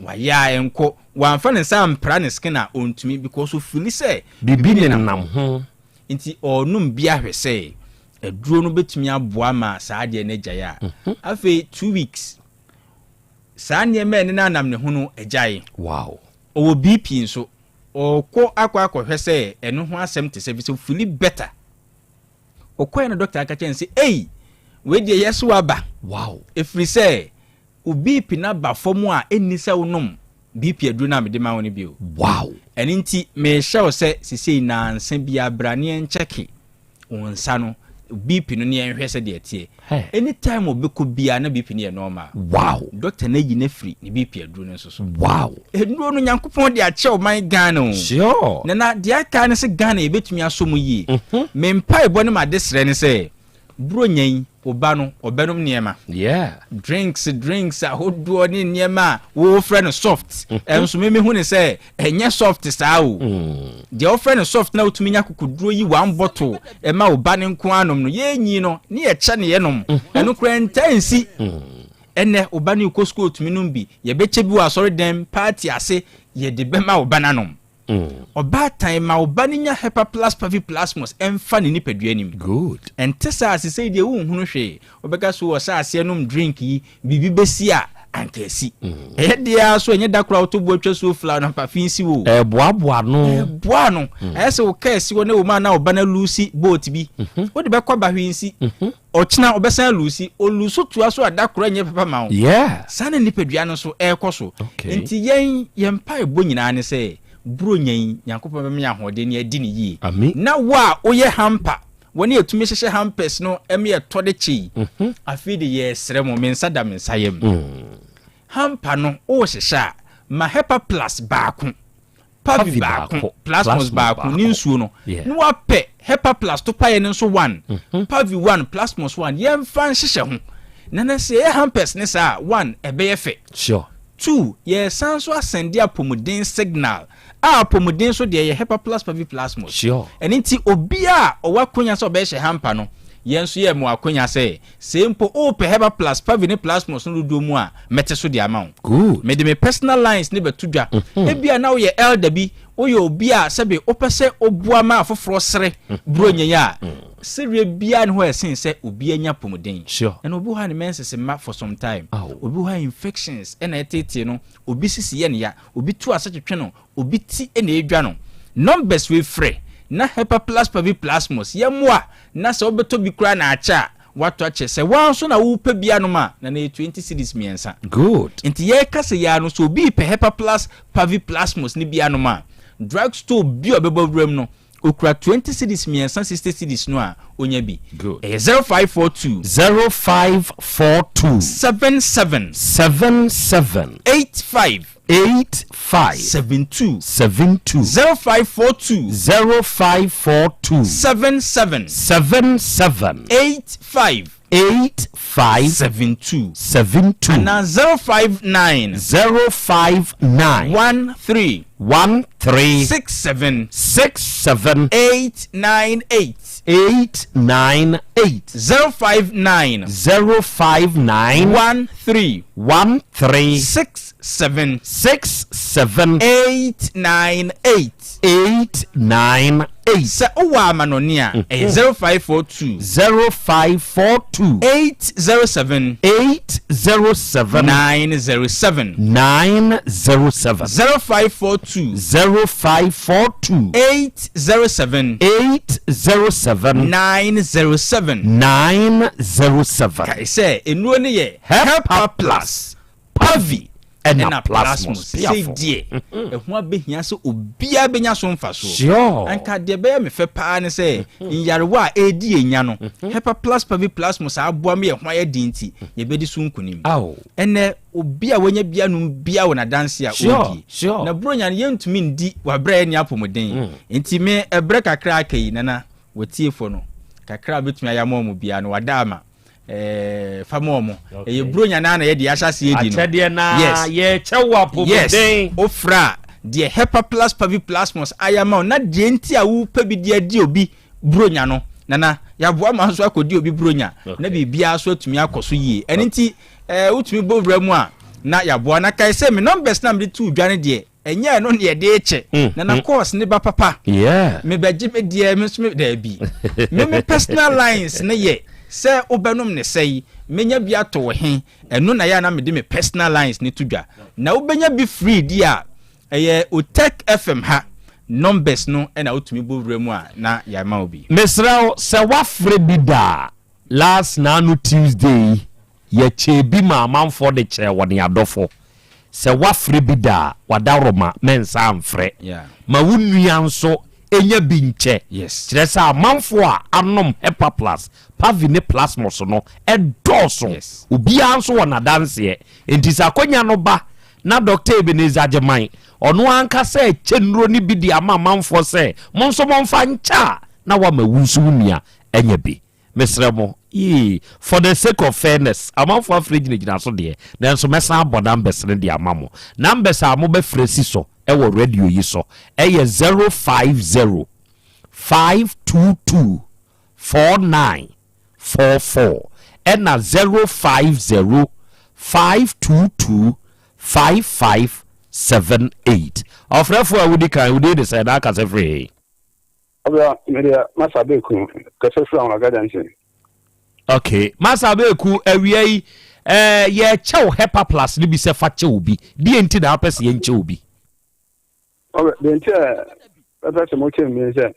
Wayɛ a ɛnkɔ, wamfa ne nsa ampra ne skin a ɔntumi because ɔfili sɛ Biribi nenam ho. Nti ɔrenom bi ahwɛ sɛ aduro no bɛtumi aboa ma saa adeɛ no agyae a. Afei 2 weeks, saa nneɛma a ɛnenanam ne ho no agyae. Ɔwɔ BP nso, ɔrekɔ akɔ akɔhwɛ sɛ ɛno ho asɛm te sɛ, fi sɛ ɔfili better. Ɔkɔɛ no doctor aka kyerɛ no sɛ, ei, wei deɛ yɛ so aba. Ɛfiri sɛ wo BP no aba fam a ɛnni sɛ wonom BP aduro no a mede ma wo no bio. Ɛno nti merehyɛ wo sɛ sesei nansa biara bra ne yɛnkyɛke wo nsa no, BP no ne yɛnhwɛ sɛdeɛ ɛteɛ. Anytime ɔbɛkɔ biara na BP no yɛ normal. Doctor no ayi no afiri ne BP aduro no nso so. Nnuro no Nyankopɔn de akyɛ ɔman Ghana o. Nana, deɛ aka ne sɛ Ghana yɛbɛtumi asɔ mu yie. Me mpaebɔ ne m'adesrɛ ne sɛ Buronya yi, wo ba no, ɔbɛnom nneɛma. Drinks, drinks ahodoɔ ne nneɛma a wofrɛ no soft. Ɛnso me mehu ne sɛ ɛnyɛ soft saa o. Deɛ wofrɛ no soft na wotumi nya kokoduro yi one bottle ɛma wo ba no nko ara nom no, yɛnyi no ne yɛkyɛ ne yɛnom. Ɛno koraa ntaa nsi. Ɛnɛ wo ba no rekɔ sukuu otumi nom bi. Yɛbɛkyɛ bi wɔ asɔredan, party ase, yɛde bɛma wo ba no anom. Ɔbaatan ma wo ba no nya Hepa Plus Paviplasmus ɛmfa ne nipadua nim. Good. Ɛnte saa a sesei deɛ wonhunu hwee. Wobɛka so wɔ sɛ aseɛ nom drink yi biribi bɛsi a anka asi. Ɛyɛ deɛ ara so ɛnyɛ da koro a wotɔ bu atwa suo flower na mpafe nsi wo o. Ɛboaboa ano. Ɛboa ano. Ɛyɛ sɛ wo kaa si hɔ na ɛwɔ mu a na wo ba no aluusi boat bi. Wode bɛkɔ aba hwee nsi. Ɔkyena ɔbɛsan aluusi. Oluuso toa so a da koro ɛnyɛ papa ma wo. Yeah. Saa na nipadua no nso ɛrekɔ so. Okay. Nti yɛn yɛn mpaebɔ nyinaa ne sɛ Buronya yi Nyankopɔn bɛma yɛn ahoɔden na yɛadi no yie. Amen. Na wo a woyɛ hamper, wɔn a yɛtumi hyehyɛ hampers no ma yɛtɔ de kye yi, afei de yɛresrɛ mo, me nsa da me nsa yam. Hamper no wohyehyɛ a, ma Hepa Plus baako, Pavi baako, Plasmos baako ne nsuo no, na wapɛ Hepa Plus topaeɛ no nso one, Pavi one, Plasmos one, yɛmfa nhyehyɛ ho. Na na sɛ yɛyɛ hampers ne saa a, one, ɛbɛyɛ fɛ. Sure. Two, yɛresan nso asɛnde apɔmuden signal a apɔmuden nso deɛ ɛyɛ Hepa Plus Pavi Plasmos. Sure. Ɛno nti obiara a ɔwɔ akonya sɛ ɔbɛhyɛ hamper no, yɛn nso yɛma wo akonya sɛ, sɛ mpo wopɛ Hepa Plus, Pavi ne Plasmos no dodoɔ mu a, mɛte so de ama wo. Good. Mede me personal lines no bɛto dwa. Ebia na woyɛ elder bi, woyɛ obi a sɛbe wopɛ sɛ woboa ma afoforɔ sere Buronya yi a, sereɛ biara nni hɔ a ɛsen sɛ obi anya apɔmuden. Sure. Ɛna obi wɔ hɔ a ne menses mma for some time. Obi wɔ hɔ a infections na ɛteetee no, obi sisi yɛ no ya, obi tu ase twetwe no, obi ti na edwa no. Numbers wei frɛ na Hepa Plus Paviplasmus yɛ mmoa na sɛ wobɛtɔ bi koraa na akyɛ a, woatɔ akyɛ. Sɛ woa nso na wopɛ bi anom a, na na ɛyɛ 20 cedis mmiɛnsa. Good. Nti yɛreka sɛ yi ara no, sɛ obi repɛ Hepa Plus Paviplasmus no bi anom a, drug store bi a ɔbɛbɔ wuram no, Okura 20 cedis mmiɛnsa 60 cedis no a, onya bi. Good. Ɛyɛ 0542. 0542. 77. 77. 85. 85. 72. 72. 0542. 0542. 77. 77. 85. 85. 72. 72. Anaa 059. 059. 13. 13. 67. 67. 898. 898. 059. 059. 13. 13. 67. 67. 898. 898. Sɛ wowɔ amanɔne a, ɛyɛ 0542. 0542. 807. 807. 907. 907. 0542. 0542. 807. 807. 907. 907. Kae sɛ, nnuro no yɛ Hepa Plus, Pavi, ɛna Plasmos. Sesei deɛ, ɛho abɛhia sɛ obiara bɛnya so mfasoɔ. Sure. Anka deɛ ɛbɛyɛ me fɛ paa ne sɛ, nyarewa a ɛredi yɛn nya no, Hepa Plus, Pavi, Plasmos aboa ma yɛn ho ayɛ den nti, yɛbɛdi so nkonim. Ɛnnɛ, obi a wanya bi anom biara wɔ n'adanse a ɔredie. Na Buronya no, yɛntumi ndi wɔ aberɛ a yɛnni apɔmuden. Nti me, ɛberɛ kakra a aka yi, Nana, w'atiefoɔ no, kakra a wobɛtumi ayɛ ama wɔn biara no, wada ama. Eh, fa ma ɔmo. Ɛyɛ buronya naa na yɛde ahyɛ aseɛ di no. Akyɛdeɛ naa yes. yɛkyɛ wo apɔmuden. Yes, wofra a deɛ Hepa Plus Pavi Plasmos ayɛ ama wo na deɛ nti a wopɛ bi de adi obi buronya no, nana yɛaboa ma nso akɔdi obi buronya na biribiara so atumi akɔ so yie. Ɛno nti eh, wotumi bɔ wura mu a na yɛaboa na kae sɛ me numbers na mede too dwa no deɛ Ɛnyɛ ɛno na yɛde rekyɛ. Mm, na na mm. course ne ba papa. Yeah. Mebɛgye me deɛ me nso me daabi. Me me personal lines ne yɛ sɛ wobɛnom ne sɛe menya bi ato wo he ɛno na yɛ a na mede me personal lines ne to dwa. Na wobɛnya bi free di a ɛyɛ Otec FM ha numbers no na wotumi bɔ wura mu a na yɛama wo bi. Mesrɛ wo sɛ woafrɛ bi da a last naano Tuesday yi Yɛkyɛɛ bi maa amanfoɔ de kyɛɛ wɔn adɔfo. Sɛ woafrɛ bi da a, w'adaworoma, mɛnsan mfrɛ. Ma wo nua nso nya bi nkyɛ. Kyerɛ sɛ amanfoɔ a anom Hepaplus, Pavi ne Plasmos no dɔɔso. Obiara nso wɔ n'adanseɛ. Enti sɛ akwanya no ba na Dɔkta Ebenezer Agyemang, ɔno ankasa rekyɛ nnuro no bi de ama amanfoɔ sɛ mo nso momfa nkyɛ a, na wama wo nso wo nua anya bi. Mesrɛ mo, yee, for the sake of fairness, amanfoɔ afrɛ gyinagyina so deɛ, nanso mɛsan abɔ numbers no de ama mo. Numbers a mobɛfrɛ si so wɔ radio yi so yɛ 050 522 4944 ɛna 050 522 55. 78. Ɔfrɛfoɔ a wodi kan, wo din de sɛn na akasa firi he? Ɔbea, medeɛ Masa Beku, kasa firi Anwulaga Junction. Ok, Masa Beku, awia yi, eh, yɛkyɛ wo Hepa Plus no bi sɛ fa kyɛ obi. Deɛ nti na wopɛ sɛ yɛnkyɛ obi? Ɔbɛ, deɛ nti a mɛpɛ sɛ mokyɛ me sɛ,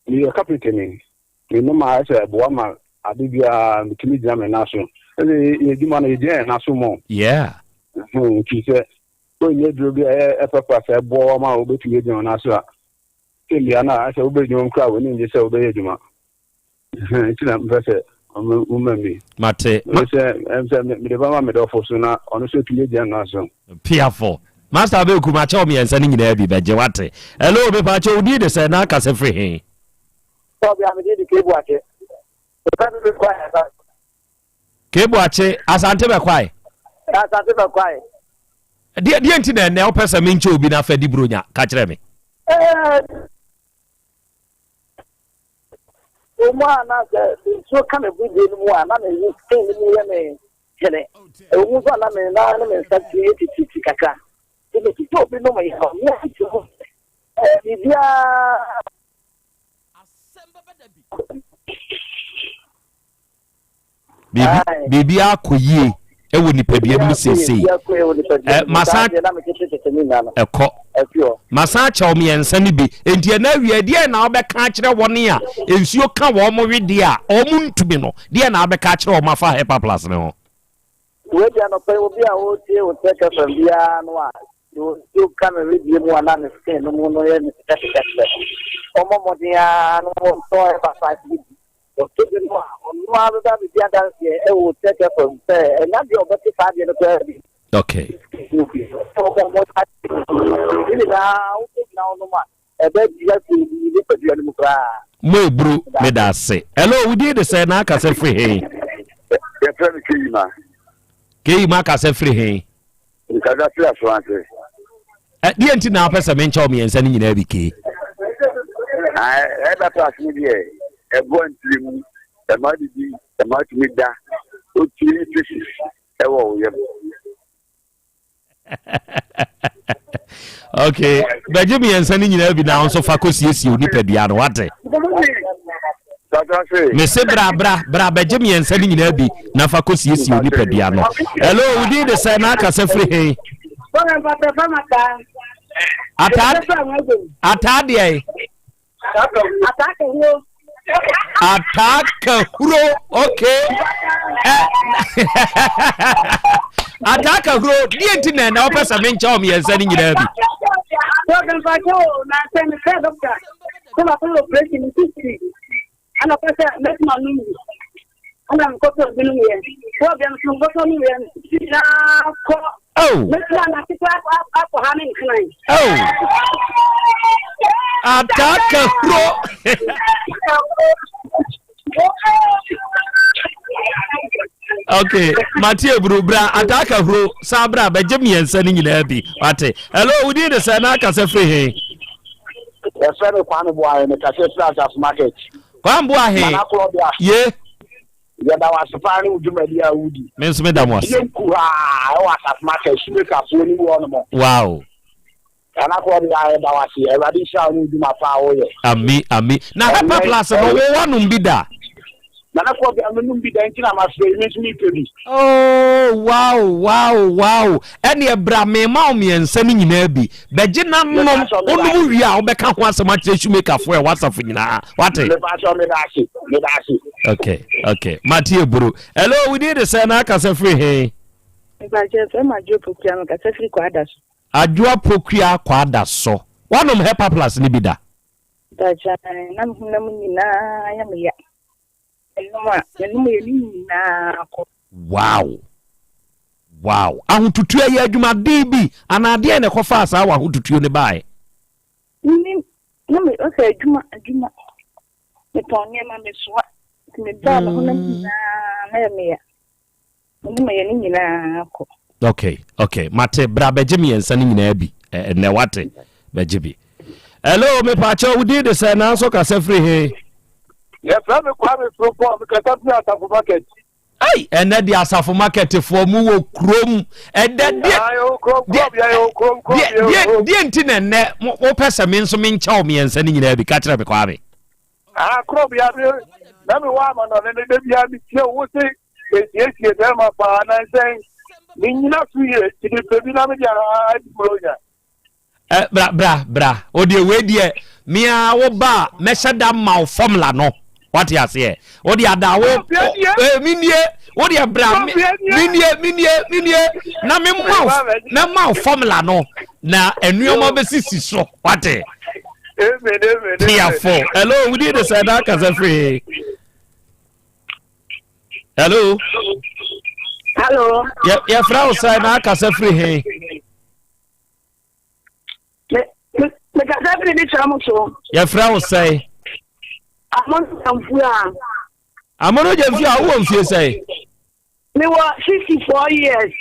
meyɛ kapentani. Me moma ayɛ sɛ ɛboa ma ade biara metumi gyina me nan so. Ɛsɛ yɛ adwuma no yɛgyina yɛn nan so mɔ. Yeah. Nti sɛ wonyɛ duro bi a ɛyɛ ɛpɛpɛ sɛ ɛboa ma wobɛtumi agyina wo nan so a, sɛ mmea no a sɛ wobɛ adwuma mu koraa w'ani ngye sɛ wobɛyɛ adwuma. Nti na mepɛ sɛ woma mi. Mate. Sɛ sɛ mede bɛma me dɔfo so na ɔno nso atumi agyina ne nan so. Piafo. Master Abeku makyɛ wo mmiɛnsa no nyinaa bi bɛgye wate. Hello mepaakyɛ wo din de sɛ na akasa firi he? Kebuakye Asante bɛkwae. Asante bɛkwae. Deɛ deɛ nti na ɛnɛ wopɛ sɛ menkyɛ obi na afɛ di buronya ka kyerɛ me. Wɔn a na sɛ nsuo ka me budie no mu a na me skin no mu yɛ me hene. Ɛwɔ mu nso a na me nan ne me nsa tumi yɛ tititi kakra. Nti metete obi nom yɛ hɔ. Me nso biribiara. Biribi akɔ yie wɔ nipadua no mu seesei. Masan ɛkɔ. Masan akyɛw mmiɛnsa no bi. Enti ɛna awia deɛ na wobɛka akyerɛ wɔn a nsuo ka wɔn wedeɛ a wɔn ntumi no deɛ na wobɛka akyerɛ wɔn afa Hepa Plus no ho. Wei deɛ anɔpa yi obi a ɔretie wo Tech FM biara no a nsuo ka ne wedeɛ mu anaa ne skin no mu no yɛ ne fitafitafita no, ɔmmɔ mmɔden ara na ɔntɔ Hepa Plus no bi. Ɔtɔ bi no a, ɔno ara bɛba abɛdi adanseɛ wɔ Tech FM sɛ ɛnyɛ adeɛ a ɔbɛte saa adeɛ no koraa bi. Okay. Ne nyinaa wobɛgyina wo nom a, ɛbɛgye afiri nipadua no mu koraa. Mo eburu meda ase. Hello, wo din de sɛ na akasa firi he? Yɛfrɛ me Keyima. Keyima akasa firi he? Nkasa firi Asoase. Deɛ nti na wopɛ sɛ menkyɛ wo mmiɛnsa no nyinaa bi kee? Ɛba pass no deɛ ɛboa ntiri mu, ɛma didi, ɛma tumi da, wotumi pieces ɛwɔ wo yam. Okay, bɛgye mmiɛnsa no nyinaa bi na nso fa kɔsiesie wo nipadua no wate. Mese bra bra bra bɛgye mmiɛnsa no nyinaa bi na fa kɔsiesie wo nipadua no. Hello, wo din de sɛ na akasa firi he? Ataa ataa deɛ? Ataa kahuro okay. Ataa kahuro deɛ nti na ɛna wopɛ sɛ menkyɛ wo mmiɛnsa no nyinaa bi. Ɛna ɔpɛ sɛ mɛtumi anom bi. Ɛna mekɔtɔ bi nom yɛ. Wɔ bia nso mekɔtɔ nom yɛ nyinaa kɔ. Oh. Mɛtumi anase kɔ akɔ ha ne nkran. Oh. Ataka huro. Okay, mate aburu bra ataka huro saa bra bɛgye mmiɛnsa no nyinaa bi wate. Hello, wodin de sɛ na akasa firi he? Yɛfrɛ me Kwame Boahe, mekasa firi Asafo Market. Kwame Boahe, Nana Korɔbea. Ye. Yɛda wo ase paa ne wo dwumadi a wodi. Me nso meda mo ase. Yɛ nku ha ɛwɔ Asafo Market, Shoemakerfoɔ ni wɔ nom. Wow. Nana Korɔbea yɛda wo ase, Awurade nhyira wo ne wo dwuma pa a woyɛ. Ami, ami. Na Hepa Plus no, wo wanom bi da? Nana Kɔbea, menom bi da nti na mafrɛ yi, me nso mepɛ bi. Oh, wow, wow, wow. Ɛneɛ bra mema wo mmiɛnsa no nyinaa bi. Bɛgye na nom, wonom wie a wobɛka ho asɛm akyerɛ shoemakerfoɔ ɛwɔ asafo nyinaa. Wate? Mepakyɛw, meda ase, meda ase. Okay, okay. Mate eburu. Hello, wo din de sɛ na akasa firi he? Mepakyɛw, frɛ me Adwoa Pokuaa, mekasa firi Kwadaso. Adwoa Pokuaa Kwadaso. Woanom Hepa Plus no bi da? Mpakyɛ na me honam nyinaa yɛ me ya. Menom a, menom yɛ ne nyinaa kɔ. Wow! Wow! Ahotutuo yɛ adwumaden bi anaa deɛn na ɛkɔfaa saa w'ahotutuo no baeɛ? Menim, na me ɔsɛ adwuma adwuma. Metɔn nneɛma mesoa. Nti mebaa me honam nyinaa na yɛ me ya. Me ne meyɛ ne nyinaa kɔ. Okay, okay. Mate, bra bɛgye mmiɛnsa no nyinaa bi. Ɛnɛ wate, bɛgye bi. Hello, mepaakyɛ wo din de sɛ nanso kasa firi he? Yɛfrɛ me Kwame Frimpong, mekasa firi Asafo Market. Ei, ɛnɛ deɛ asafo marketfoɔ mu wɔ kurom. Ɛdɛ deɛ deɛ deɛ nti na ɛnɛ wopɛ sɛ me nso menkyɛw mmiɛnsa no nyinaa bi ka kyerɛ me Kwame. Ah, korɔbea me na me wɔ amanɔne no da biara metie wo se esiesie bɛrima paa na nsɛn menyina so yie nti mepɛ bi na mede adi buronya. Eh, bra bra bra o deɛ wei deɛ mea wo ba a mɛhyɛ da ma wo formula no wate aseɛ o deɛ ada wo eh, menie wo deɛ bra menie menie menie na mema wo mɛma wo formula no na nneɛma bɛsisi so wate piafo hello wodi de sɛ na akasa firi hello hello yɛfrɛ wo sɛ na akasa firi he mekasa firi bi kyerɛ mo so. Yɛfrɛ wo sɛe? Amono Gyamfie a. Amono Gyamfie a wowɔ mfie sɛe? Mewɔ 64 years.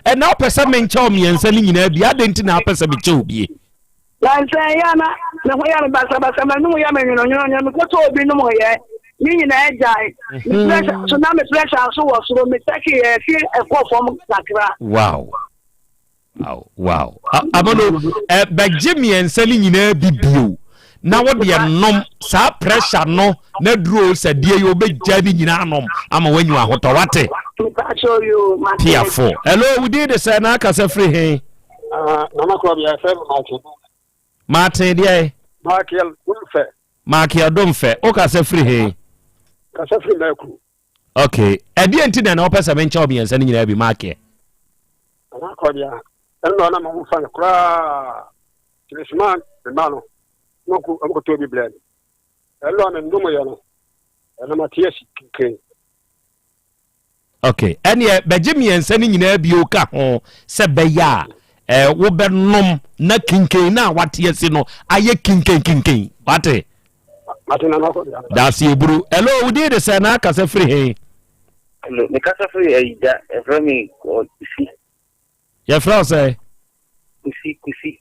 Ɛna wopɛ sɛ menkyɛ wo mmiɛnsa no nyinaa bi adɛn nti na apɛ sɛ mekyɛ wo bie? Nansɛ yɛ na me ho yɛ me basabasa m'anum yɛ me nwononwono mekɔtɔ obi nom yɛ ne nyinaa gyae me pressure so na me pressure nso wɔ soro me tɛki yɛ fi ɛkɔ fam kakra. Wow. Wow, wow. Amano, eh, bɛgye mmiɛnsa no nyinaa bi bio na wodeɛ nom saa pressure no na duro sɛ deɛ yɛ wobɛgya ne nyinaa nom ama woanyi ahotɔ wate. Piafo. Hello, wodin de sɛ na akasa firi he? Ah, Nana Krɔbea, yɛfrɛ me Martin. Martin deɛ? Michael Domfɛ. Michael Domfɛ, wokasa firi he? Kasa firi Mɛkuru. Ok, ɛdeɛ nti na na wopɛ sɛ menkyɛ wo mmiɛnsa no nyinaa bi, Michael? Nana Krɔbea, ɛno na ɔnam ho fa no koraa. Nti mesomaa me mma no, na ɔmokɔtɔɔ bi brɛɛ me. Ɛno a mennomyɛ no, ɛno mate asi kɛn. Ok, ɛneɛ bɛgye mmiɛnsa no nyinaa bio ka ho sɛ bɛyɛ a eh, wobɛnom na kinken no a wate asi no ayɛ kinken kinken. Wate? Mate na makɔ bia. Daase eburu. Hello, wo din de sɛ na akasa firi he? Hello, mekasa firi Ayigya, yɛfrɛ me Kusi. Yɛfrɛ wo sɛ? Kusi, Kusi.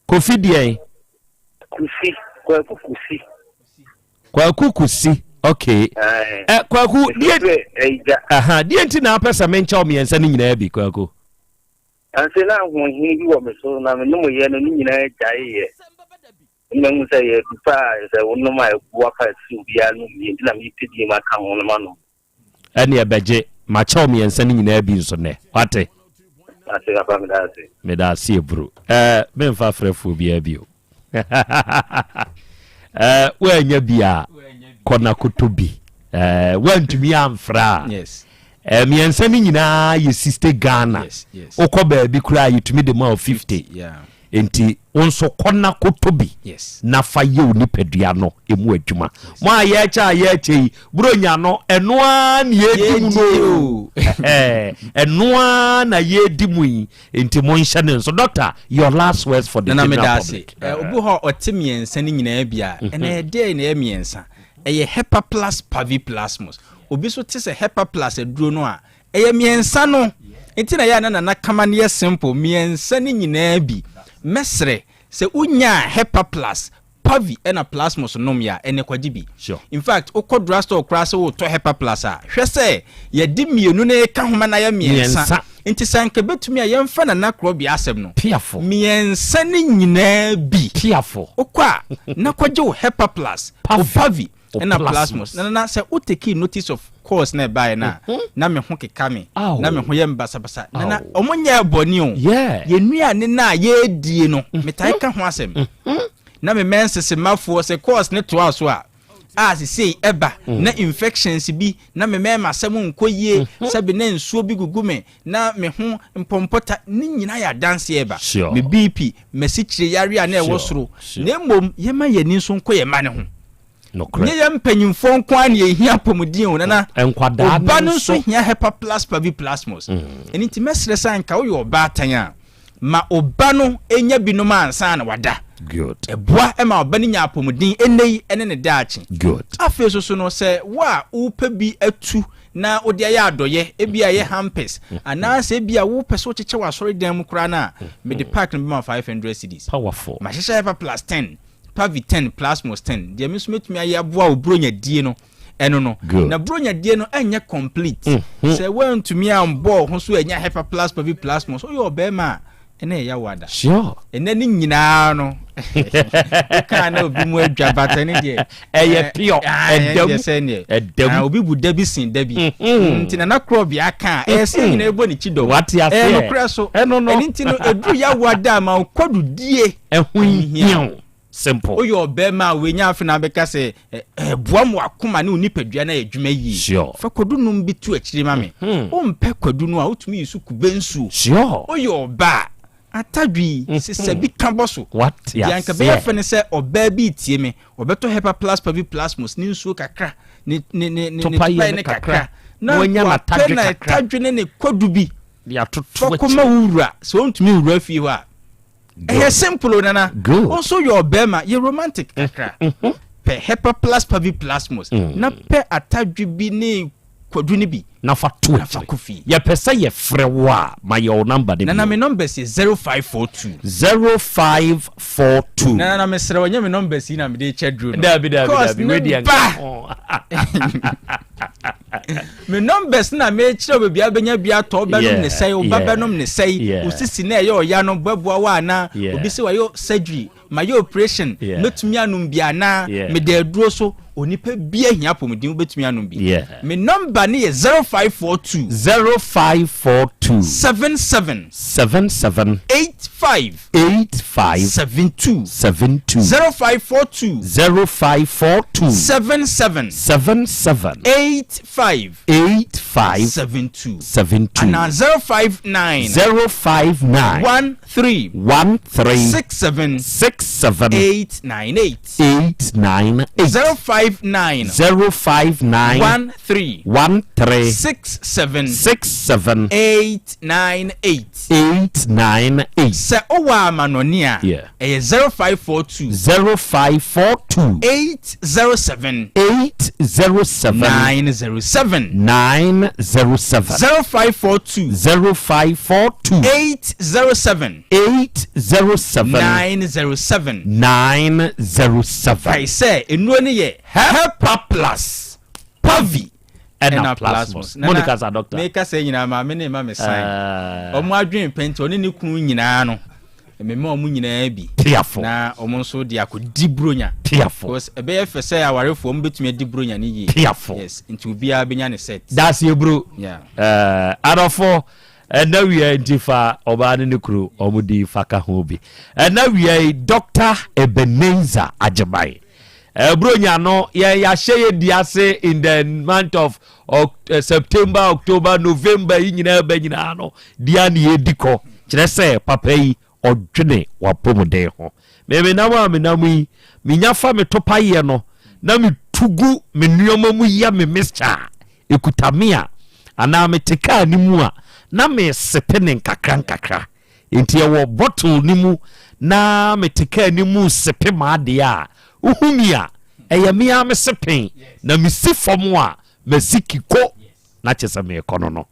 Kofi deɛn? Kusi, Kwaku Kusi. Kwaku Kusi, okay. Ɛ Kwaku, deɛ aha deɛ nti na apɛ sɛ menkyɛw mmiɛnsa no nyinaa bi Kwaku? Anse na ahoɔhene bi wɔ me so na me nom yɛ no ne nyinaa gyaeeɛ. Ɛna mahu sɛ yɛ du paa sɛ wonom a ɛboa pa ɛsɛ obiara nom bi nti na mepɛ bi maka ho no manom. Ɛneɛ bɛgye makyɛw mmiɛnsa no nyinaa bi nso nɛ wate. Mate papa meda ase. Meda ase eburu. Ɛɛ memfa frɛfoɔ biara bio. Ɛɛ woanya bi a kɔ na koto bi. Ɛɛ woantumi amfrɛ a. Yes. Ɛɛ mmiɛnsa no nyinaa yɛ 60 Ghana. Yes, yes. Wokɔ baabi koraa yɛtumi de ma wo 50. Yeah. Enti wo nso kɔ na kɔtɔ bi na fa yɛ wo nipadua no mu adwuma. Mo a yɛrekyɛ a yɛrekyɛ yi, Buronya no, ɛno ara na yɛredi mu no o. Ɛno ara na yɛredi mu yi. Enti monhyɛ ne nso. Doctor, your last words for the Nana general meda ase. public. Eh, obi hɔ a ɔte mmiɛnsa no nyinaa bi a, ɛna ɛdeɛn na ɛyɛ mmiɛnsa? Ɛyɛ Hepaplus paviplasmus. Obi nso te sɛ Hepaplus aduro no a, Ɛyɛ mmiɛnsa no nti na ɛyɛ a na Nana kama no yɛ simple, mmiɛnsa no nyinaa bi. Mɛsrɛ sɛ wonyaa Hepa plus, Pavi ɛna Plasmos nom yɛ a, ɛnɛ kɔgye bi. In fact, wokɔ drugstore koraa sɛ woretɔ Hepa plus a, hwɛ sɛ yɛde mmienu no reka ho ma no ayɛ mmiɛnsa. Nti sɛ anka ɛbɛtumi a yɛmfa Nana Korɔbea asɛm no, mmiɛnsa no nyinaa bi. Wokɔ a, na kɔgye wo Hepa plus, wo Pavi, ɛna plasmos na na sɛ wo take notice of course na ɛbaeɛ no a mhm. na me ho keka me na me ho yɛ me basabasa na na ɔmo nyɛ bɔne o yɛn nnuane no a yɛredie no mhm. metae ka ho asɛm mhm. na me mɛnsesemafoɔ sɛ course ne toa so a a sesei ɛba mm. na infections bi na me mɛɛma asɛm nkɔ yie sɛbi na nsuo bi gugu me na me ho mpɔmpɔta ne nyinaa yɛ adanseɛ ɛba me bp masikyire yare a na ɛwɔ soro na mmom yɛma yɛn ani nso nkɔ yɛn mma ne ho Nokorɛ. Nyɛ yɛn mpanyinfoɔ nko ara na yɛhia apɔmuden o, nana. Nkwadaa Ɔba no no nso nso. hia Hepa Plus Paviplasmos. Ɛno nti mɛsrɛ sɛ anka woyɛ ɔbaatan a, ma ɔba no nya binom ansa na wada. Good. Ɛboa ma ɔba no nya apɔmuden ɛnnɛ yi ne ne daakye. Good. Afei nso so no, sɛ wo a wopɛ bi atu na wode ayɛ adɔyɛ, ebi a ɛyɛ hampers, anaasɛ ebi a wopɛ sɛ wokyekyɛ wɔ asɔredan mu koraa no a, mede pack no bɛma wo 500 cedis. Powerful. Mahyehyɛ Hepa Plus 10 Pavi ten, Plasmos ten, deɛ me nso mɛtumi ayɛ aboa wo Buronya die no Ɛno no. Good. Na Buronya die no ɛnyɛ complete. Sɛ woantumi ambɔ wo ho so anya Hepa Plus Pavi Plus Mos, woyɛ ɔbarima a, ɛnɛ ɛyɛ wo ada. Sure. Ɛnɛ ne nyinaa no, wokaa na obi mu adwa but ɛne deɛ. Ɛyɛ pure. Ɛdam. Ɛdam. Sɛ neɛ. Ɛdam. Ah, obi bu da bi sen da bi. Nti Nana Korɔbea ka a, ɛyɛ sɛ yɛn nyinaa ɛbɔ ne kyi dɔm. Wate aseɛ. Ɛyɛ nokorɛ so. Ɛno no. Ɛno nti no, ɛduru yawo ada a ma wo kwadudie. Ɛho hia wo. Simple. Woyɛ ɔbarima a wei nyɛ afe na abɛka sɛ ɛboa ma w'akoma ne wo nipadua no ayɛ adwuma yie. Sure. Fa kwadu nom bi to akyire ma me. Wompɛ kwadu no a, wotumi yi so kube nsuo. Sure. Woyɛ ɔbaa a, atadwe yi, sesa bi ka bɔ so. Wate Deɛ anka ɛbɛyɛ aseɛ. fɛ ne sɛ ɔbaa bi retie me, ɔbɛtɔ Hepa Plus Pavi Plasmos ne nsuo kakra, ne ne ne ne Topa ne yɛ topae no ne kakra, kakra, na na wanya wapɛ n'atadwe na kakra. atadwe ne ne kwadu bi. De atoto Fa kɔma akyire. wo wura, sɛ ɔntumi nwura fie hɔ a. Ɛyɛ simple o nana. Good. Wo nso yɛ ɔbɛrima, yɛ romantic kakra. Pɛ Hepa Plus Pavi Plasmos na pɛ atadwe bi ne kwadu no bi. Na fa to Na fa akyire. kɔ fie. Yɛpɛ sɛ yɛfrɛ wo a, ma yɛ wo number no Nana bio. me numbers yɛ 0542. 0542. Nana na mesrɛ wo, ɛnyɛ me numbers yi na mede rekyɛ duro no. Dabi dabi Cause dabi, ne wei deɛ ba. nka ho. Me numbers na mekyerɛ wo baabi a wobɛnya bi atɔ, wobɛnom ne sɛe, wo ba bɛnom ne sɛe, wo sisi na ɛyɛ ɔya no bɛboa wo anaa, obi sɛ wayɛ surgery, mayɛ operation, mɛtumi anom bi anaa, meda aduro so, onipa bi ahia apɔmuden, wobɛtumi anom bi. Me number ne yɛ 0542. 0542. 77. 77. 85. 85. 72. 72. 0542. 0542. 77. 77. 85. 85. 72. 72. Anaa 059. 059. 13. 13. 67. 67. 898. 898. 059. 059. 13. 13. 67. 67. 898. 898. Sɛ wowɔ amanɔne a, ɛyɛ 0542. 0542. 807. 807. 907. 907. 0542. 0542. 807. 807. 907. 907. Kae sɛ nnuro no yɛ Hepa Plus, Pavi, ɛna Plasmos. Nana, Mo ne kasa doctor. Meka sɛ nyinaa maame ne ma me san. Eh. Ɔmo adwene pɛ nti ɔne ne kunu nyinaa no mema ɔmo nyinaa bi. Piafo. Na ɔmo nso de akɔdi buronya. Piafo. Because ɛbɛyɛ fɛ sɛ awarefoɔ ɔmo bɛtumi adi buronya no yie. Piafo. Yes, nti obiara bɛnya ne set. Daseɛ bro. Yeah. Eh, adɔfo, ɛna wia nti fa ɔbaa ne ne kunu ɔmo di fa ka ho bi. Ɛna wia yi Dr. Ebenezer Agyeman. Eh, Buronya no yɛn yɛahyɛ yɛ di ase in the month of eh, September, October, November yi nyinaa bɛ nyinaa no deɛ ne yɛdi kɔ kyerɛ sɛ papa yi ɔdwene w'apɔmuden ho. Me menam a menam yi menya fa me topayeɛ no na metu gu me nneɛma mu yɛ me mixture a ɛkuta me a anaa mete kaa no mu a na mesepe ne nkakra nkakra. Enti ɛwɔ bottle no mu na mete kaa no mu resepe m'adeɛ a, wohu me a, ɛyɛ me ara me sepen na mesi fam a, masi kiko na kyerɛ sɛ merekɔ no no.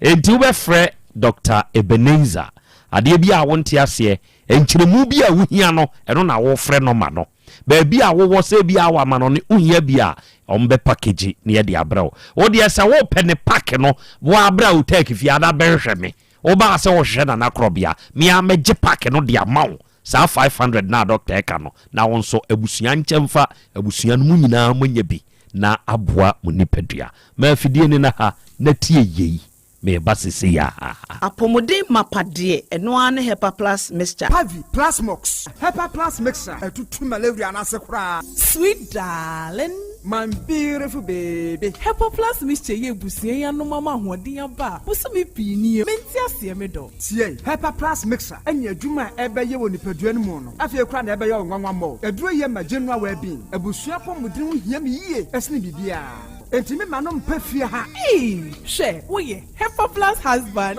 Enti wobɛfrɛ Dɔkta Ebenezer. Adeɛ bi a wonte aseɛ, nkyerɛmu bi a wohia no, ɛno na wofrɛ no ma no. Baabi a wowɔ, sɛ ebia wɔ amanɔne, wohia bi a, wɔbɛ package na yɛde abrɛ wo. Wo deɛ sɛ wopɛ ne pack no, wo ara bra Utech fie ha na bɛhwehwɛ me. Wobaa sɛ wohwehwɛ Nana Korɔbea, me ara mɛgye pack no de ama wo, saa 500 no a dɔkta ɛka no, na wo nso abusua nkyɛ mfa, abusua no mo nyinaa moanya bi na aboa mo nipadua. Ma afidie no na ha na tie yei, mereba sesei ara. Apɔmuden mapa deɛ, ɛno ara ne Hepa Plus Mixture. Pavi, Plasmox, Hepa Plus Mixture, ɛtutu malaria no ase koraa. Sweet darling. My beautiful baby. Hepa Plus Mixture yi abusua yi anom ama ahoɔden aba a bosome pii nie mente aseɛ me dɔ. Tie! Hepa Plus Mixture ne adwuma a ɛbɛyɛ wɔ nipadua no mu no afei koraa na ɛbɛyɛ wo nwanwa mmɔɔ. Aduro yi yɛ ma general well-being. Abusua apɔmuden ho hia me yie sene biribiara. Enti me ma no mpa fie ha. Eii hwɛ woyɛ Hepa Plus husband.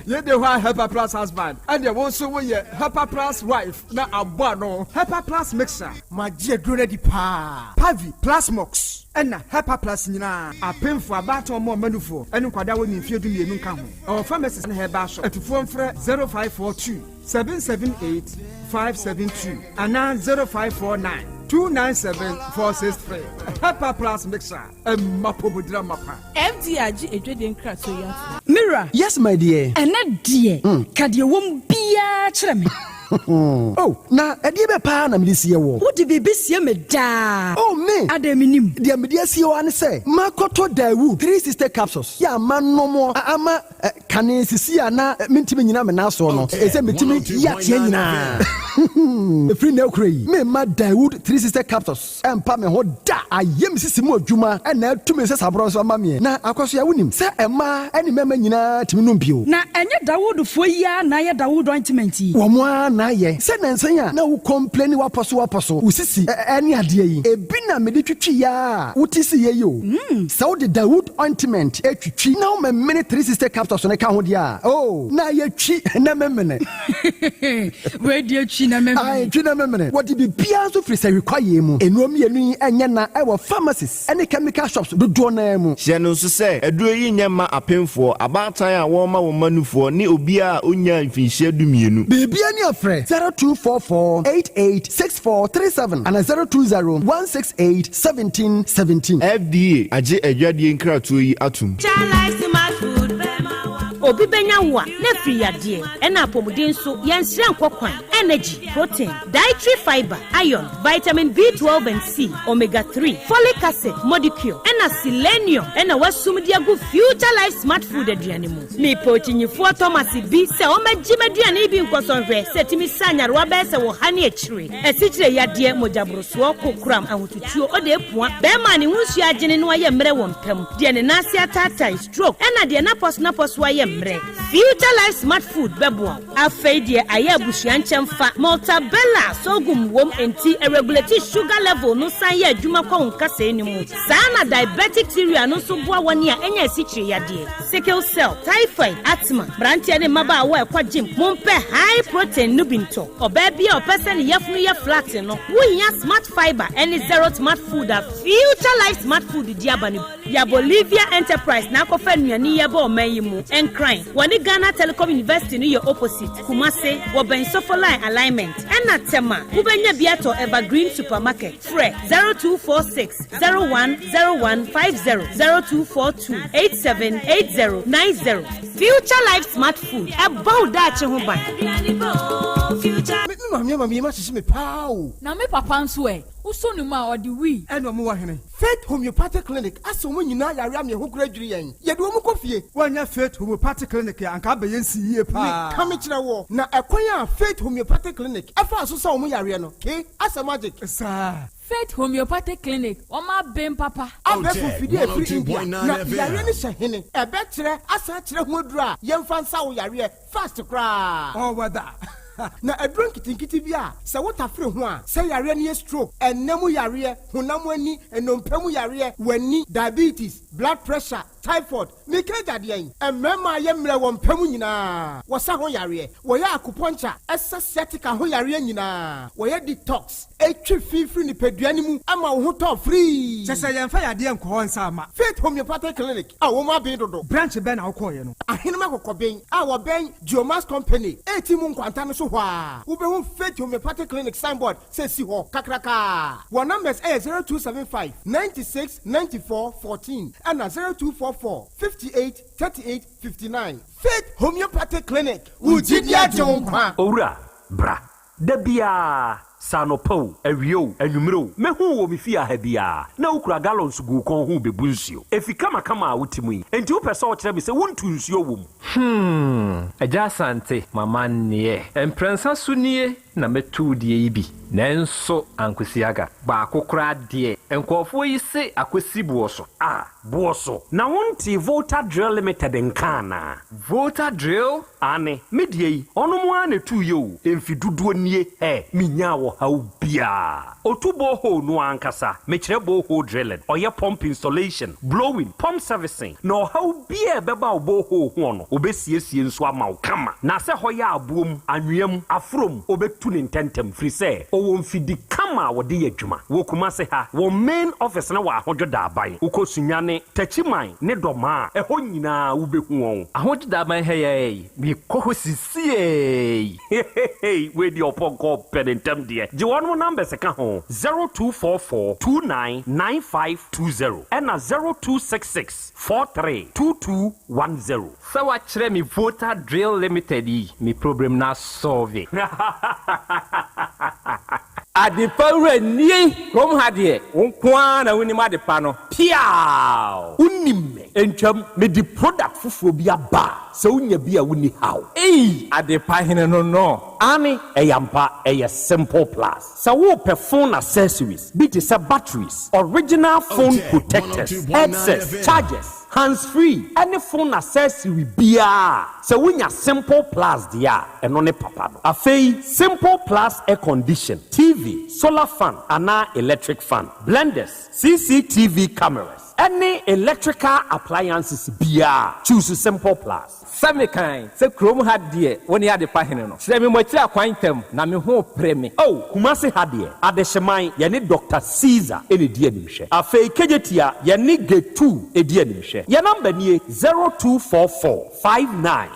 Yei de hɔ a Hepa Plus husband ɛneɛ wo nso woyɛ Hepa Plus wife na abɔ ano. Hepa Plus Mixture. Magye aduro no adi paa. Pavi, Plasmox, ɛna Hepa Plus nyinaa. Apemfoɔ, abaatan ɔma ɔma nufoɔ, ɛne nkwadaa a wɔnni mfeɛ 12 nka ho. Ɛwɔ pharmacies ne herbal shop. Atufoɔ mfrɛ 0542 778 572 anaa 0549. 297 463. Hepa Plus Mixture, ɛma pomudira mapa. FDA agye adwadie nkratoɔ yi atom. Me wura. Yes my dear. Ɛnɛ deɛ, ka deɛ ɛwɔ mu biara kyerɛ me. Oh, na ɛdeɛ bɛ paa na mede sie woɔ? Wode biribi sie me daa. Oh, me! Adɛn mennim? Deɛ mede asie wo ara ne sɛ, makɔtɔ Daewoo 360 capsules yi a manom a ama kane sisi a na mentumi nnyina me nan soɔ no, ɛsɛ metumi yi ateɛ nyinaa. Ɛfiri nnɛ rekora yi, meremma Daewoo 360 capsules Ɛmpa me ho da! Ayɛ me sisi mu adwuma na atu me nsasaborɔ nso ama me. Na Akwasoa, wonim sɛ mmaa ne mmarima nyinaa tumi nom bio. Na ɛnyɛ Dawudfoɔ yi ara na ayɛ Dawud ointment yi? Wɔn ara na ayɛ. Sɛ nnansa yi a na wo complaini w'apɔso w'apɔso, wo sisi ne adeɛ yi, ebi na mede twitwi ara a wote siiɛ yi o. Sɛ wode Dawud ointment twitwi na womemene 360 capsules no ka ho deɛ a, oh, na ayɛ twi na memene. Wei deɛ twi na memene. Ae, twi na memene. Wɔde biribiara nso firi sahwi kwaeɛ mu. Nnuro mmienu yi nyɛ na wɔ pharmacies ne chemical shops dodoɔ no ara mu. Hyɛ no nso sɛ, aduro yi nyɛ mma apemfoɔ, abaatan a wɔrema wɔn mma nufoɔ ne obiara a ɔnnyaa mfinhyia dumienu. Biribiara ni a frɛ 0244 88 64 37 anaa 020 168 17 17. FDA agye adwadie nkratoɔ yi atom. Obi bɛnya wo a, na afiri yadeɛ, ɛna apɔmuden nso, yɛnsrɛ nkɔ kwan, energy, protein, dietary fibre, iron, vitamin B12 and C, omega 3, folic acid, modicure, ɛna selenium ɛna wasum de agu Future Life Smart Food aduane mu. Mepɛ okyinyifoɔ Thomas bi sɛ ɔmmɛgye m'aduane yi bi nkɔsɔ nhwɛ sɛ ɛtumi sa nyarewa bɛyɛ sɛ wɔ ha ne akyire, asikyire yadeɛ, mogyaborosoɔ, kokoram, ahotutuo, ɔde apua, bɛrima a ne ho nsuo agyene na wayɛ mmerɛ wɔ mpa mu, deɛ ne nan ase ataatae, stroke, ɛna deɛ n'apɔso-n'apɔso ayɛ mmerɛ. Future Life Smart Food bɛboa wo. Afei deɛ ayɛ abusua nkyɛmfa, Maltabella sorghum wom enti ɛregulate sugar level no san yɛ adwuma kɔ wo nkasɛɛ no mu. Saa ara na diabetic cereal no nso boa wɔn a anya asikyire yadeɛ, sickle cell, typhoid, asthma. Mmeranteɛ ne mmabaawa a ɛkɔ gym, mompɛ high protein no bi ntɔ. Ɔbaa bi a ɔpɛ sɛ ne yafunu yɛ flat no, wohia Smart Fibre ne Zero Smart Food a Future Life Smart Food de aba no bi. Ya Bolivia Enterprise na akɔfa nnuane yi aba ɔman yi mu. Nkran, wɔne Ghana Telecom University no yɛ opposite. Kumase, wɔbɛn Sofoline Alignment. Ɛna Tema, wobɛnya bi atɔ Evergreen Supermarket. Frɛ 0246 01 01 50, 0242 87 80 90. Future Life Smart Food, ɛbɔ wo daakye ho ban. Me maame ama me yam ahyehye me paa o. Na me papa nso ɛ? Wosɔ ne mu a, ɔde wii. Ɛna ɔmo wɔ hene? Faith Homeopathic Clinic asɛ wɔn nyinaa yare ama ɛho kora dwiri yɛn. Yɛde wɔn kɔ fie. Woannya Faith Homeopathic Clinic a, anka abɛyɛ nsi yie paa. Meka mekyerɛ woɔ, na ɛkwan a Faith Homeopathic Clinic faa so sa wɔn yareɛ no, ke, asɛ magic. Saa. Faith Homeopathic Clinic, wɔn aben papa. Abɛɛfo mfidie a ɛfiri India, na yareɛ no hyɛ hene? Ɛbɛkyerɛ asan akyerɛ ho aduro a yɛmfa nsa wo yareɛ fast koraa. All weather. Na aduro nketenkete bi a sɛ wotafere ho a, sɛ yareɛ no yɛ stroke, ɛnna mu yareɛ, honam ani, nnompe mu yareɛ, w'ani, diabetes, blood pressure, typhoid, meka agya deɛn? Mmarima a yɛ mmerɛ wɔ mpa mu nyinaa, wɔsa ho yareɛ, wɔyɛ acupuncture, ɛsa sciatica ho yareɛ nyinaa, wɔyɛ detox, ɛtwe fi firi nipadua no mu ma wo ho tɔ firii. Kyɛ sɛ yɛmfa yadeɛ nkɔ hɔ nsa mma. Faith Homeopathic Clinic a wɔn aben dodo. Branch bɛn na wokɔeɛ no? Ahenem Akɔkɔben a wɔbɛn Geomax Company reti mu nkwanta no so hɔ ara, wobɛhu Faith Homeopathic Clinic signboard sɛ si hɔ kakrakaa. Wɔn numbers yɛ 0275 96 94 14 ɛna 0244 58 38 59. Faith Homeopathic Clinic, wo gyidi agye wo nkwa. Owura, bra. Da biara, sɛ anɔpa o, awia o, anwummere o, mɛhu wo wɔ me fie ha biara, na wokura gallons gu wo kɔn ho rebebu nsuo. Efi kamakama a wote mu yi, enti wopɛ sɛ wokyerɛ me sɛ wontu nsuo wɔ mu? Hmm, Agya Asante, m'amanneɛ. Mprɛnsa so nie na mɛtu wo deɛ yi bi, nanso ankosi aga. Baako koraa deɛ, nkurɔfoɔ yi se akɔsi boɔ so. Ah, boɔ so. Na wontee Volta Drill Limited nka anaa? Volta Drill? Aane, me deɛ yi, ɔnom ara na ɛtuiɛ o, mfe dodoɔ nie, hɛ, menyaa ɔhaw biara. Ɔtu borehole no ankasa, mekyerɛ borehole drilling, ɔyɛ pump installation, blowing, pump servicing, na ɔhaw biara a ɛbɛba wo borehole hoɔ no, ɔbɛsiesie nso ama wo kama. Na sɛ hɔ yɛ aboɔ mu, anwea mu, aforɔ mu, ɔbɛtu. Ɔbɛtu no ntɛntɛm firi sɛ ɔwɔ mfidi kama a wɔde yɛ adwuma. Wɔ Kumase ha, wɔn main office no wɔ Ahodwo Daaban. Wokɔ Sunyani, Takyiman ne Dɔmaa a, ɛhɔ nyinaa wobɛhu wɔn. Ahodwo Daaban ha yi ara yi, mekɔ hɔ sisiei. Hehehe wei deɛ ɔpɔnkɔ pɛ ne ntɛm deɛ. Gye wɔnom numbers ka ho, 0244 29 9520 ɛna 0266 43 2210. Sɛ wakyerɛ me Voter Drill Limited yi me problem no asɔlve. Adepa wura nie kurom ha deɛ wo nko ara na wonim adepa no. Piaaww! Wonim me ntwam mede product foforɔ bi aba a sɛ wonya bi a wonni haw. Eii adepa hene no no. Aane ɛyɛ ampa ɛyɛ simple plus. Sɛ worepɛ phone accessories bi te sɛ batteries, original phone protectors, headsets, chargers, hands free ɛne phone accessory biara a, sɛ wonya Simple Plus deɛ a, ɛno ne papa no. Afei Simple Plus air condition, TV, solar fan anaa electric fan, blenders, CCTV cameras ɛne electrical appliances biara a, choose Simple Plus. Sɛ mekan sɛ kurom ha deɛ wo ne adepa hene no, kyerɛ me mo akyiri akwan ntɛm, na me ho repere me. Oh, Kumasi ha deɛ, Adehyeman, yɛne Doctor Caesar na ɛdi animhwɛ. Afei Kejetia, yɛne Getu di animhwɛ. Yɛn number nie, 0244 59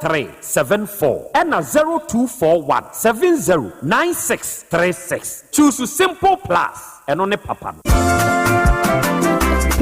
03 74 ɛna 0241 70 96 36. Choose Simple Plus. Ɛno ne papa no.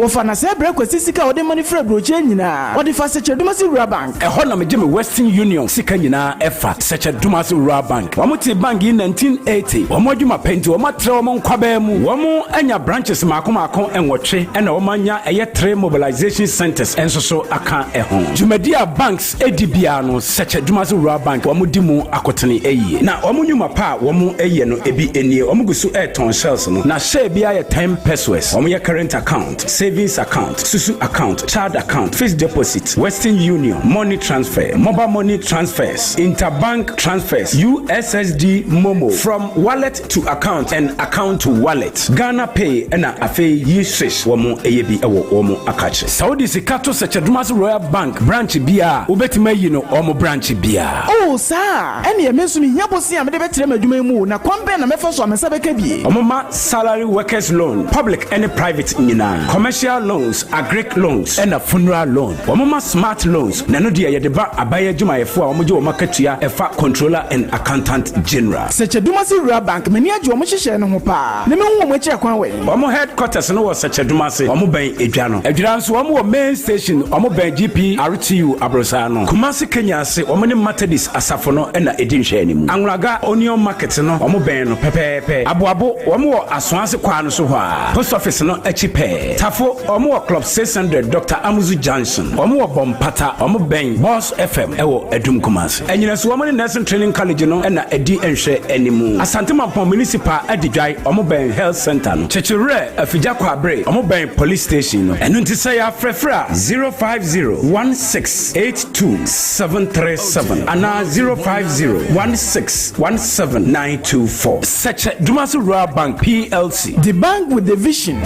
Wɔfa no sɛ brɛ Kwasi sika a ɔde ma no firi aburokyire nyinaa. Ɔde fa Sɛkyɛ Dumasi Rural Bank. Ɛhɔ na megye me Western Union sika nyinaa ɛfa, Sɛkyɛ Dumasi Rural Bank. Wɔn tee bank yi 1980. Wɔn adwuma pɛ nti wɔn atrɛ wɔn nkwabaa mu. Wɔn anya branches maako maako nwɔtwe ɛna wɔn anya ɛyɛ three mobilization centers nso so aka ɛho. Dwumadi a banks di biara no, Sɛkyɛ Dumase Rural Bank wɔn di mu akotene yie. Na wɔn nnwuma pa a wɔn yɛ no ebi nie, wɔn gu so retɔn shells no, na share biara yɛ ten pesewas. Wɔn yɛ current account, savings account, susu account, child account, fixed deposit, Western Union, money transfer, mobile money transfers, interbank transfers, USSD momo, from wallet to account and account to wallet, Ghana Pay ɛna afei yi swish wɔn yɛ bi wɔ wɔn akakye. Sɛ wode sika to Sɛkyɛdomase Royal Bank branch biara a, wobɛtumi ayi no wɔn branch biara. Oh, saa a? Ɛnneɛ me nso mehia bosea a mede bɛtrɛ m'adwuma yi mu o, na kwan bɛn na mɛfa so a me nsa bɛka bi? Wɔma salary workers loan, public ne private nyinaa, commercial loans, agric loans, ɛna funeral loan. Wɔma smart loans, na ɛno deɛ yɛde ba aban adwumayɛfoɔ a wɔgye wɔn akatua ɛfa Controller and Accountant General. Sɛkyɛdumase Rural Bank, m'ani agye wɔn nhyehyɛe no ho paa, na mehu wɔn akyiri akwan wɛn. Wɔn headquarters no wɔ Sɛkyɛdumase, wɔn bɛn Edwa no. Adwira nso wɔn wɔ main station, wɔn bɛn GPRTU aborosaa no. Kumasi Kenya ase, wɔn ne Methodist asafo no na ɛdi nhwɛanimu. Anwulaga Onion Market no, wɔn bɛn no pɛpɛɛpɛ. Aboabo, wɔn wɔ Asoase kwaa no so hɔ ara, post office no akyi pɛɛ. Tafo, wɔn wɔ Club 600 Doctor Amuzu Junction. Wɔn wɔ Bɔmpata, wɔn bɛn Boss FM wɔ Adum Kumasi. Anyinaso wɔn ne Nursing Training College no na ɛdi nhwɛ animu. Asante Mampong Municipal Adidwae, wɔn bɛn Health Centre no. Kyekyewerɛ, Afigya Kwabre, wɔn bɛn Police Station no. Ɛno nti sɛ yɛafrɛfrɛ a, 050 1682 737 anaa 050 1617 924. Sɛkyɛ Dumasi Rural Bank PLC. The bank with the vision.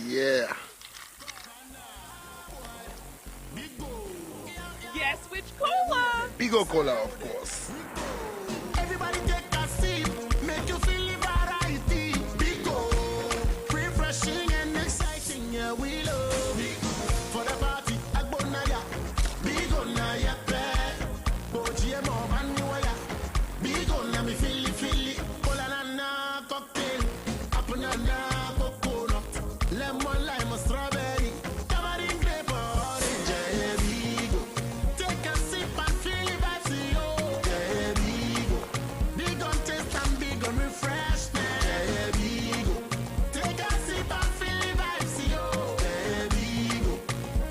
Yeah. Guess which cola? Bigo Cola, of course. Everybody take a sip, make you feel the variety. Bigo, refreshing and exciting, yeah, we love. For the party, Agbonaya, Bigo na ya pe. Bigo na mi fili fili, cola na na cocktail, apple na na coconut, lemon lime strawberry, tamarind grape orange, yeah, Bigo. Take a sip and feel the vibes, yo. Yeah, Bigo. Big on taste and big on refreshment. Yeah, Bigo. Take a sip and feel the vibes, yo. Yeah, Bigo.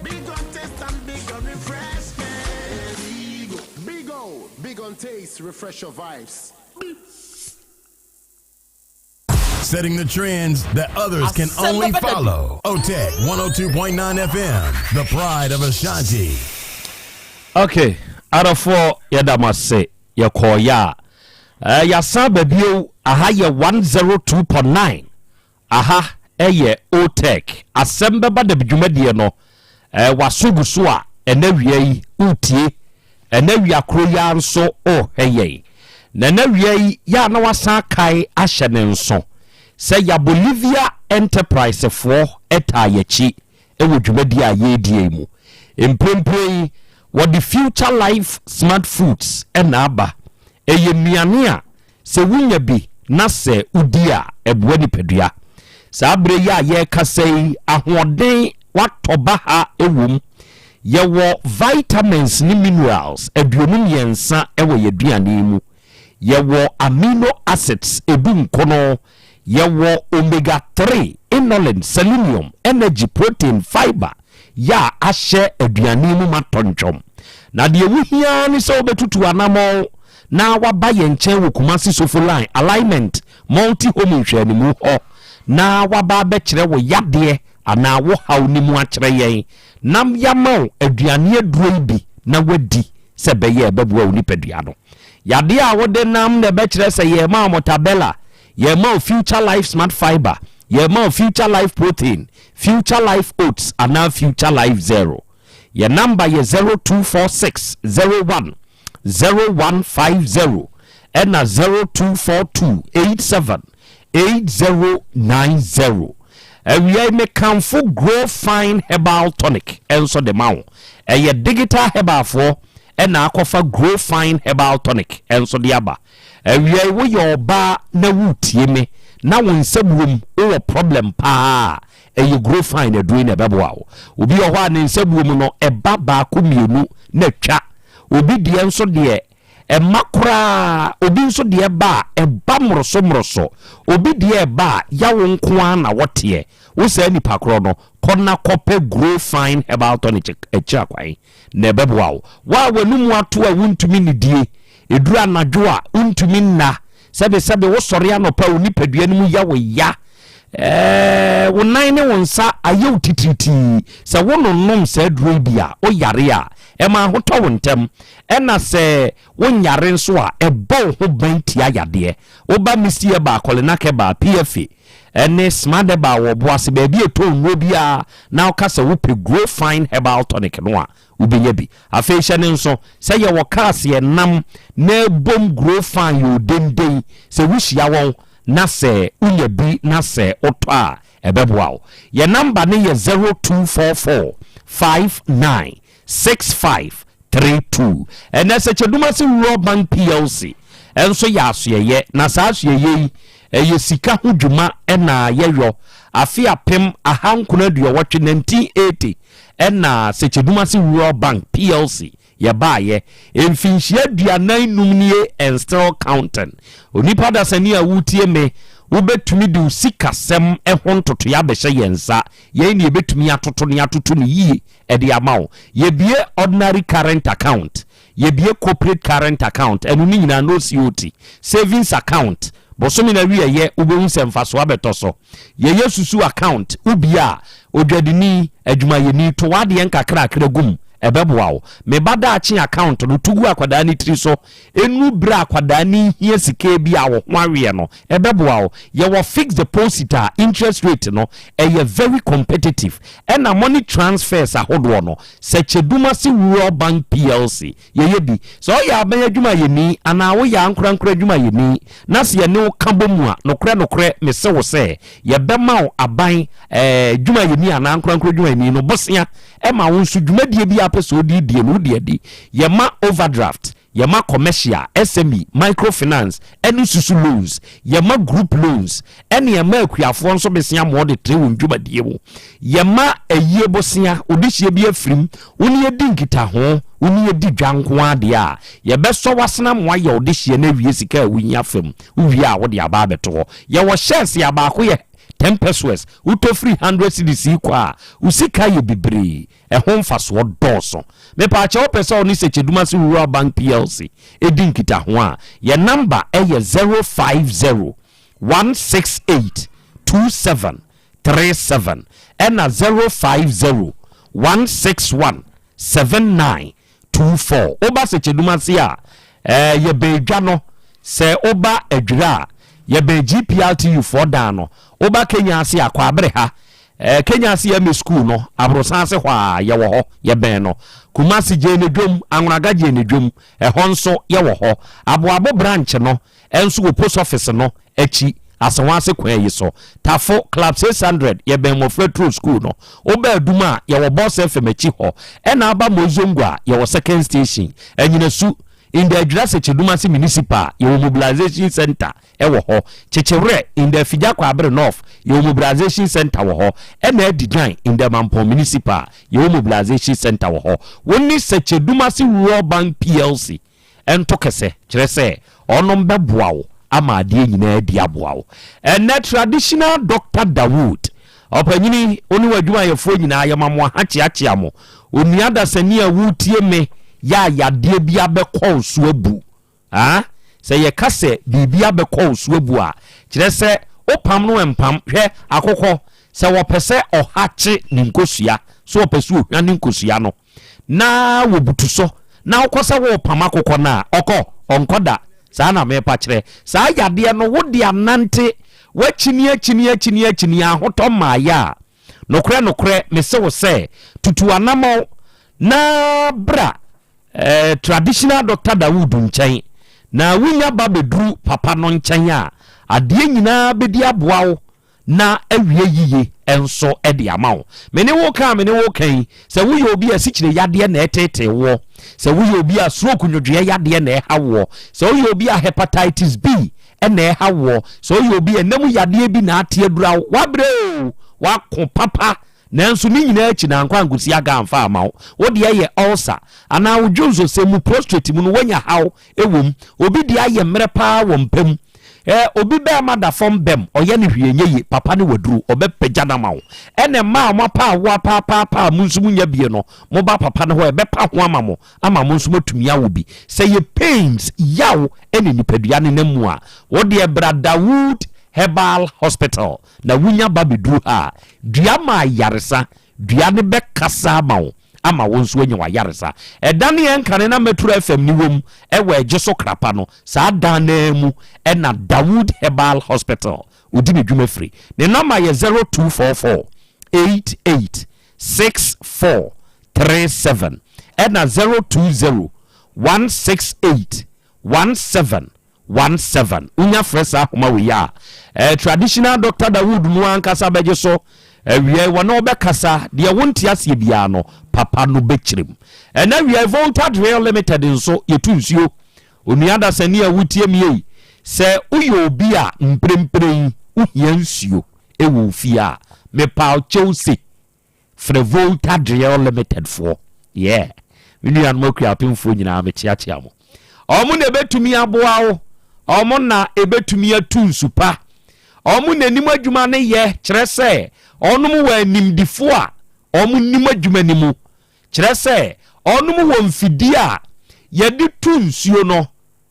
Big on taste and big on refreshment. Yeah, Bigo. Big O, big on taste, refresh your vibes. Setting the trends that others can only follow. OTEC 102.9 FM, the pride of Ashanti. Okay, adɔfoɔ yɛda mo ase yɛkɔɔyɛ a eh, yɛasan ba bio aha yɛ 102.9 aha ɛyɛ otec asɛm bɛba da dwumadie no eh, waso gu so a Ɛnnɛ awia yi woretie, ɛnnɛ awia koro yi ara nso worehwɛ yɛn. Na ɛnnɛ awia yi yɛ a na wasan akae ahyɛ ne nso sɛ ya Bolivia Enterprise foɔ taa yɛakyi wɔ dwumadie a yɛredie yi mu. Mprempren yi wɔde Future Life Smart Foods na aba. Ɛyɛ nnuane a Sɛ wunya bi na sɛ wudi a, ɛboa nipadua. Saa bere yi a yɛrekasa yi, ahoɔden watɔ baha wom. Yɛwɔ vitamins ne minerals 23 wɔ yɛn aduane yi mu. Yɛwɔ amino acids 19. Yɛwɔ omega 3, inulin, selenium, energy, protein, fiber yɛ a ahyɛ aduane yi mu ma tɔntwɔm. Na deɛ wohia ara ne sɛ wobɛtutu anammɔn na waba yɛn nkyɛn wɔ Kumasi Sofo Line, Alignment, Multi Home nhwɛanimu hɔ na waba abɛkyerɛ wo yadeɛ anaa wo haw no mu akyerɛ yɛn na yɛama wo aduane aduro yi bi na woadi sɛ ɛbɛyɛ a ɛbɛboa wo nipadua no. Yadeɛ a wode nam na ɛbɛkyerɛ sɛ yɛrema wo Mortabella, yɛrema wo Future Life Smart Fibre, yɛrema wo Future Life Protein, Future Life Oats anaa Future Life Zero. Yɛn namba yɛ 0246 01 0150 ɛna 0242 87 8090. Awia yi mekamfo Grow Fine Herbal Tonic nso de ma wo. Ɛyɛ Digital Herbalfoɔ ɛna akɔfa Grow Fine Herbal Tonic nso de aba. Awia yi woyɛ ɔbaa na woretie me na wo nsabuom wowɔ problem paa a, Ɛyɛ grow fine aduro yi na ɛbɛboa wo. Obi wɔ hɔ a ne nsabuo mu no ɛba baako mmienu na atwa. Obi deɛ nso deɛ ɛmma koraa. Obi nso deɛ ba a ɛba mmoroso mmoroso. Obi deɛ ɛba a yawo nko ara na wɔteɛ. Wo saa nipa korɔ no, kɔ na kɔpɛ grow fine herbal tonic akyiri akwan na ɛbɛboa wo. Wo a w'anum ato a wontumi nnidie, ɛduru anadwo a wontumi nna, Sɛbesɛbe, wosɔre anɔpa a wo nipadua no mu yɛ wo ya. Ɛɛ, wo nan ne wo nsa ayɛ wo titiritii. Sɛ wononom saa aduro yi bi a, woyare a, ɛma ahotɔ wo ntɛm. Ɛna sɛ wonyare nso a, ɛbɔ wo ho ban tia yadeɛ. Woba Misty Herbal, Kolinak Herbal, PFA, ne Smart Herbal wɔ Ɔboase, baabi a ɛtɔn nnuro biara, na woka sɛ wopɛ Grow Fine Herbal Tonic no a, wobɛnya bi. Afei hyɛ no nso sɛ yɛwɔ cars yɛ nam na ɛbom grow fine yoo denden sɛ wohyia wɔn na sɛ wonya bi na sɛ wotɔ a ɛbɛboa wo. Yɛ number no yɛ 0244 59 65 32. Ɛnɛ Sɛkyɛdumase Rural Bank PLC nso yɛ asoɛyɛ na saa asoɛyɛ yi ɛyɛ sika ho dwuma na yɛyɔ afe 1980, 1980. Ɛna Sekyedumase Rural Bank PLC yɛbaayɛ mfinhyia 45 nie and still counting. Onipa dasani a woretie me, wobɛtumi de wo sikasɛm ho ntotoeɛ abɛhyɛ yɛn nsa. Yɛn na yɛbɛtumi atoto ne atoto no yie de ama wo. Yɛbue ordinary current account, Yɛbue corporate current account, ɛno ne nyinaa no COT, savings account, bosome no awieɛ wobɛhu sɛ mfasoɔ abɛtɔ so. Yɛyɛ susu account, wobue a, odwadini, adwumayɛni, to w'adeɛ nkakrakra gu mu, ɛbɛboa wo. Me ba daakye account no, to gu akwadaa no tiri so, ɛnuru berɛ a akwadaa no hia sika bi a wo ho aweɛ no, ɛbɛboa wo. Yɛwɔ fixed deposit a interest rate no, ɛyɛ very competitive, ɛna money transfers ahodoɔ no, Sɛ Kyedumase Rural Bank PLC, yɛyɛ bi. Sɛ woyɛ aban adwumayɛni anaa woyɛ ankorankoro adwumayɛni na sɛ yɛne wo ka bɔ mu a, nokorɛ nokorɛ mese wo sɛ, yɛbɛma wo aban eh, dwumayɛni anaa ankorankoro adwumayɛni no bosea ma wo nso dwumadie bi a wopɛ sɛ wode die no wode adi. Yɛma overdraft. Yɛma commercial, SME, microfinance ne susu loans. Yɛma group loans ɛne yɛma akuafoɔ nso besea ma wɔde trɛ wɔn dwumadie mu. Yɛma ayie bosea, odehyeɛ bi afirim, wo ne yɛdi nkitaho, wo ne yɛdi dwa nko ara deɛ a, yɛbɛsɔ w'asena ma woayɛ odehyeɛ no awie sika a wohia fam. Wowie a wode aba abɛto hɔ. Yɛwɔ shares a baako yɛ 10 pesewas, wotɔ firi 100 cedis rekɔ a, wo sika yɛ bebree. Ɛho mfasoɔ dɔɔso. Mepaakyɛw wopɛ sɛ ɔne Sekyedumase Rural Bank PLC di nkitaho a, yɛn namba yɛ 050 168 2737 ɛna 050 161 7924. Woba Sekyedumase a, ɛɛ yɛbɛn dwa no. Sɛ woba Adwira a, yɛbɛn GPRTU foɔ dan no. Woba Kenya ase a, Kwaabere ha. Eh, Kenya ase yɛ me school no, aborosan ase hɔ a yɛwɔ hɔ, yɛbɛn no. Kumasi Gyenedwom, Anwonaga Gyenedwom, ɛhɔ nso yɛwɔ hɔ. Aboabo branch no nso wɔ post office no akyi, Asawase kwan yi so. Tafo, Club 600, yɛbɛn Mmɔfra Turo School no. Woba Adum a, yɛwɔ Boss FM akyi hɔ. Ɛna aba Moizongo a, yɛwɔ Second Station. Anyinasu, in the Adwira Sekyedumase Municipal, yɛwɔ Mobilization Centre wɔ hɔ. Kyekyewerɛ, in the Afigya Kwaabere North, yɛwɔ Mobilization Centre wɔ hɔ. Ɛna Adidan, in the Mampong Municipal, yɛwɔ Mobilization Centre wɔ hɔ. Wo ne Sekyedumase Rural Bank PLC nto kɛsɛ, kyerɛ sɛ, ɔnom bɛboa wo ama adeɛ nyinaa adi aboa wo. Ɛnnɛ Traditional Doctor Dawood, ɔpanyini, wo ne w'adwumayɛfoɔ nyinaa, yɛma mo aha kyeakyea mo. Onua dasani a woretie me yɛ a yadeɛ bi abɛkɔ wo so abu. Ah, sɛ yɛka sɛ biribi abɛkɔ wo so abu a, kyerɛ sɛ wopam no ɛmpam. Hwɛ, akokɔ, sɛ wɔpɛ sɛ ɔha kye ne nkosua, sɛ ɔpɛ sɛ ohwa ne nkosua no, na wɔbutu so, na wokɔ sɛ worepam akokɔ no a, ɔkɔ? Ɔnkɔ da. Saa na merepa kyerɛ. Saa yadeɛ no, wode anante, woakyini akyini akyini akyini, ahotɔ mmaeɛ a, nokorɛ nokorɛ mese wo sɛ, tutu anamɔn na bra eh, traditional Doctor Dawood nkyɛn, na wonya ba bɛduru papa no nkyɛn a, adeɛ nyinaa bɛdi aboa wo na awie yiye nso de ama wo. Me ne wo ka a me ne wo ka yi, sɛ woyɛ obi a asikyire yadeɛ na ɛtetee woɔ, sɛ woyɛ obi a stroke nwodwoeɛ yadeɛ na ɛha woɔ, sɛ woyɛ obi a hepatitis B na ɛha woɔ, sɛ woyɛ obi a ɛnam yadeɛ bi na ate adura wo, wabrɛ o, wako papa, nanso ne nyinaa akyi na ankɔ ankosi aga amfa ama wo. Wo deɛ yɛ ulcer anaa wo dwonsosɛm mu prostate mu no woanya haw wɔ mu. Obi deɛ ayɛ mmerɛ paa wɔ mpa mu. Ɛ, obi bɛɛma da fam bɛm, ɔyɛ no hwee nyɛ yie, papa ne waduru, ɔbɛpagya no ama wo. Ɛna mmaa a moapa awoɔ apaapaapa a mo nso monya bie no, moba papa no hɔ a, ɛbɛpa ho ama mo, ama mo nso moatumi awo bi. Sɛ yɛ pains, yaw, ɛne nipadua no nam mu a, wo deɛ bra Dawood Herbal Hospital na wonya ba bɛduru ha a, dua ma ayaresa, dua no bɛkasa ama wo ama wo nso anya w'ayaresa. Ɛda ne yɛn kane na Metro FM ne wom wɔ Ɛgye so Krapa no, saa dan no ara mu na Dawood Herbal Hospital ɔdi ne dwuma firi. Ne nɔma yɛ 0244 88 64 37 ɛna 020 168 17 17. Wonya frɛ saa ahoma wei a, eh, traditional Doctor Dawood no ankasa bɛgye so. Awiei wɔne wo bɛkasa, deɛ wonte aseɛ biara no, papa no bɛkyerɛ mu. Ɛnɛ awiei Volta Drill Limited nso, yɛtu nsuo. Onua dasani a wotie me ei, sɛ woyɛ obi a mprempren wohia nsuo wɔ wo fie a, mepaw kyɛw se Frɛ Volta Drill Limited foɔ. Yeah. Me nuanom akuapemfoɔ nyinaa mekyeakyea mo. Ɔmo na ebetumi aboa wo. Ɔmo na ebetumi atu nsu pa. Ɔmo na anim adwuma no yɛ kyerɛ sɛ ɔnom wɔ animdifo a ɔmo nim adwuma no mu. Kyerɛ sɛ ɔnom wɔ mfidie a yɛde tu nsuo no.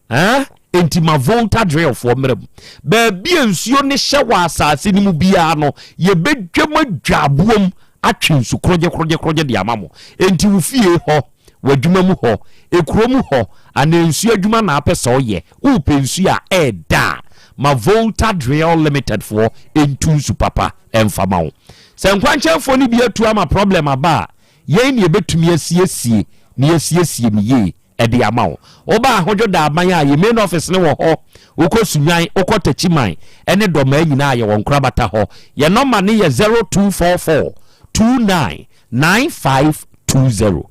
Ɛɛ, enti ma Volta Drillfoɔ mmra mu. Baabi a nsuo no hyɛ wɔ asase no mu biara no, yɛbɛdwam adwa aboom atwe nsu korogye-korogye-korogye de ama mo. Enti wo fie hɔ, w'adwuma mu hɔ, ekuro mu hɔ, anaa nsuo adwuma na apɛ sɛ ɔyɛ, wopɛ nsuo a ɛɛdɛ a, ma Volta Drill Limited foɔ ntu nsu papa mfa ma wo. Sɛ nkwankyɛnfoɔ no bi atu ama problem aba a, yɛn na yɛbɛtumi asiesie na yɛasiesie no yie de ama wo. Woba Ahodwo Daaban a, yɛn main office no wɔ hɔ. Wokɔ Sunyani, wokɔ Techiman ne Dɔmaa nyinaa a, yɛwɔ nkorabata hɔ. Yɛn nɔma no yɛ 0244 29 9520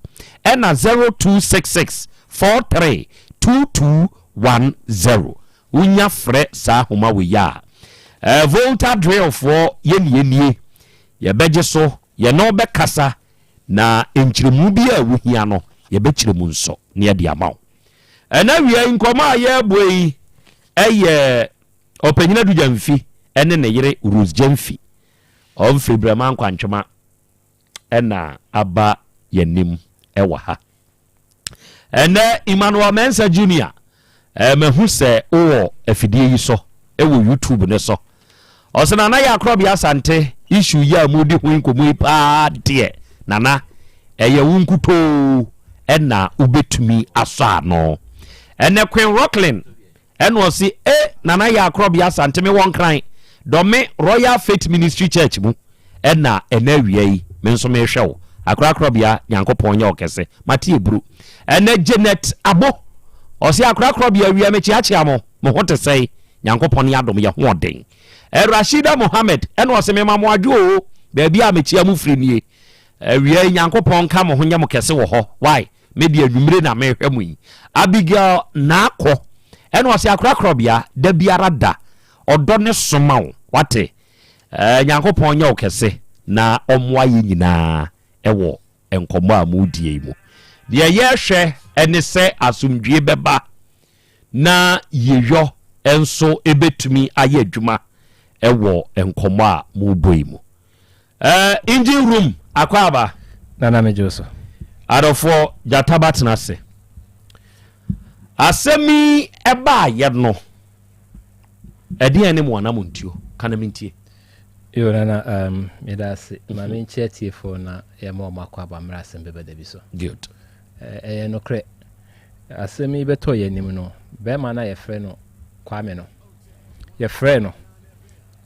ɛna 0266 43 2210. Wonya frɛ saa ahoma wei a, eh, Volta Drillfoɔ yɛn nie, yɛbɛgye so, yɛne wo bɛkasa Na nkyerɛmu bi a wohia no, yɛbɛkyerɛ mu nso na yɛde ama wo. Ɛna awia yi, nkɔmmɔ a yɛrebɔ yi yɛ Ɔpanyin Adu Gyamfi ne ne yere Rose Gyamfi. Ɔmfiri Brɛma Nkwantwema ɛna aba yɛn anim wɔ ha. Ɛnɛ Emmanuel Mensah Junior, eh, mahu sɛ wowɔ afidie yi so wɔ YouTube ne so. Ɔsɛ Nana yɛ akorɔbea Asante issue yi a mudi ho nkɔmmɔ yi paa deɛ Nana ɛyɛ wo nkutoo ɛna wobɛtumi asɔ ano. Ɛnɛ Queen Rocklin ɛna ɔse e Nana yɛ akorɔbea Asante me wɔ Nkran Dɔme Royal Faith Ministry Church mu. Ɛna ɛnɛ awia yi me nso mehwɛ wo. Akorakorɔbea Nyankopɔn nyɛ wo kɛse. Mate aburu. Ɛnɛ Janet Abo ɔse akorakorɔbea awia mekyeakyea mo. Mo ho te sɛn? Nyankopɔn adom yɛ ho ɔden. Rashida Mohammed ɛna ɔse mema mo adwo oo. Baabi a mekyea mo firi nie. Awia yi Nyankopɔn nka mo ho nyɛ mo kɛse wɔ hɔ. Why? Me deɛ anwummere na mehwɛ mo yi. Abigail Naakɔ ɛna ɔse akorakorɔbea da biara da ɔdɔ ne soma wo. Wate? Eh, Nyankopɔn nyɛ wo kɛse na ɔmmoa yɛn nyinaa wɔ nkɔmmɔ a moredie yi mu. Deɛ yɛrehwɛ ne sɛ asomdwie bɛba na yieyɔ nso bɛtumi ayɛ adwuma wɔ nkɔmmɔ a morebɔ yi mu. Eh, engine room, akwaaba. Nana megye wo so. Adɔfoɔ, gyata ba tena ase. Asɛm yi ɛbaayɛ no, Ɛdeɛn ne mo anamontuo? Ka na mentie. Yo, Nana, um, meda ase. Ma menkyia atiefoɔ na yɛma wɔn akɔ aba mmerɛ asɛm bɛba da bi so. Good. Ɛyɛ nokorɛ. Asɛm yi bɛtɔ yɛn anim no, bɛrima no a yɛfrɛ no Kwame no, yɛfrɛɛ no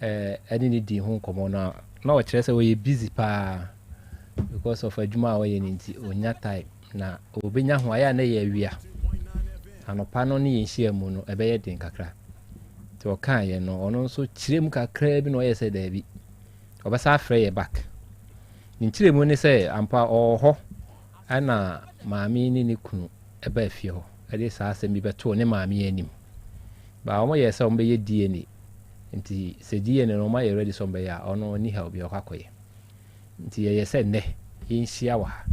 ɛne ne dii ho nkɔmmɔ no a, na ɔkyerɛ sɛ ɔyɛ busy paa because of adwuma a ɔyɛ no nti, ɔnnya time. Na obenya ho ayɛ a na ɛyɛ awia. Anɔpa no ne yɛn nhyiamu no, ɛbɛyɛ den kakra. Nti ɔkaeɛ no, ɔno nso kyerɛ mu kakraa bi na ɔyɛ sɛ daabi. Ɔbɛsa afrɛ yɛ back. Ne nkyerɛmu ne sɛ ampa ɔwɔ hɔ ɛna maame yi ne ne kunu ɛbaa fie hɔ ɛde saa asɛm bi bɛtoo ne maame yi anim. Ba wɔn yɛɛ sɛ wɔn bɛyɛ DNA. Nti sɛ DNA no wɔn ayɛ ready sɛ wɔn bɛyɛ a, ɔno ɔnni haw bi ɔkɔ akɔyɛ. Nti yɛyɛ sɛ nnɛ yɛnhyia wɔ ha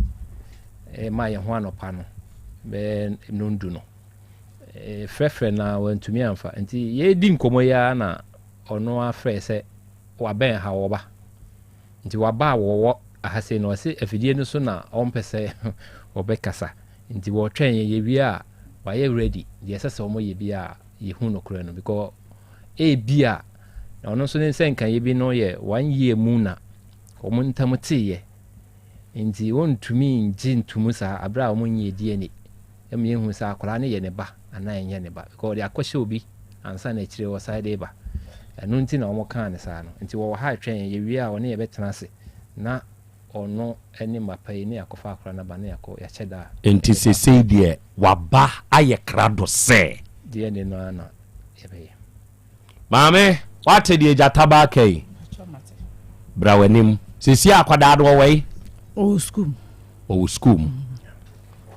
ma yɛn ho anɔpa no bɛyɛ nnɔndu no. Frɛfrɛ no a wantumi amfa. Nti yɛredi nkɔmmɔ yi ara na ɔno ara frɛɛ sɛ wabɛn ha wɔba. Nti waba a wɔwɔ ha sei no ɔse afidie no so na ɔmpɛ sɛ wɔbɛkasa. Nti wɔtwɛn yɛn yɛwie a wayɛ ready deɛ ɛsɛ sɛ wɔyɛ biara yɛhu nokorɛ no because ebia na ɔno nso ne nsɛnkaeɛ bi no yɛ one year mu na wɔn ntam teeɛ nti wɔntumi ngye ntomu saa aberɛ a wɔn nyɛɛ DNA ɛma yɛhu sɛ akwadaa no yɛ ne ba anaa ɛnyɛ ne ba because ɔde akɔhyɛ obi ansa na akyire ɔsan de ba ɛno nti na wɔn kaa no saa no nti wɔwɔ ha retwɛn yɛn yɛwie a ɔne yɛbɛtena ase na ɔno ne mapa yi ne yɛakɔfa akwadaa no aba ne yɛakɔ yɛakyɛ da a Nti sesei deɛ waba ayɛ krado sɛ. DNA no ara na yɛbɛyɛ. Maame, woate deɛ gyata ba aka yi? Bra w'anim. Sisi akwadaa no ɔwɔ yi? Ɔwɔ sukuu mu. Ɔwɔ sukuu mu.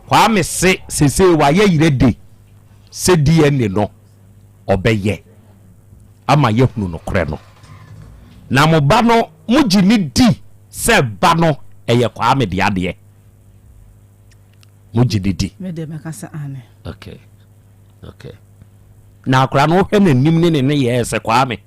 Kwame se sese wayɛ yerɛ de sɛ DNA no ɔbɛyɛ ama yɛhunu nokorɛ no. Na mo ba no mogye ne di sɛ ba no ɛyɛ Kwame de adeɛ. Mogye ne di? Me deɛ mɛka sɛ aane. Okay. Okay. Na akwadaa no wohwɛ n'anim ne ne nneyɛɛ sɛ Kwame.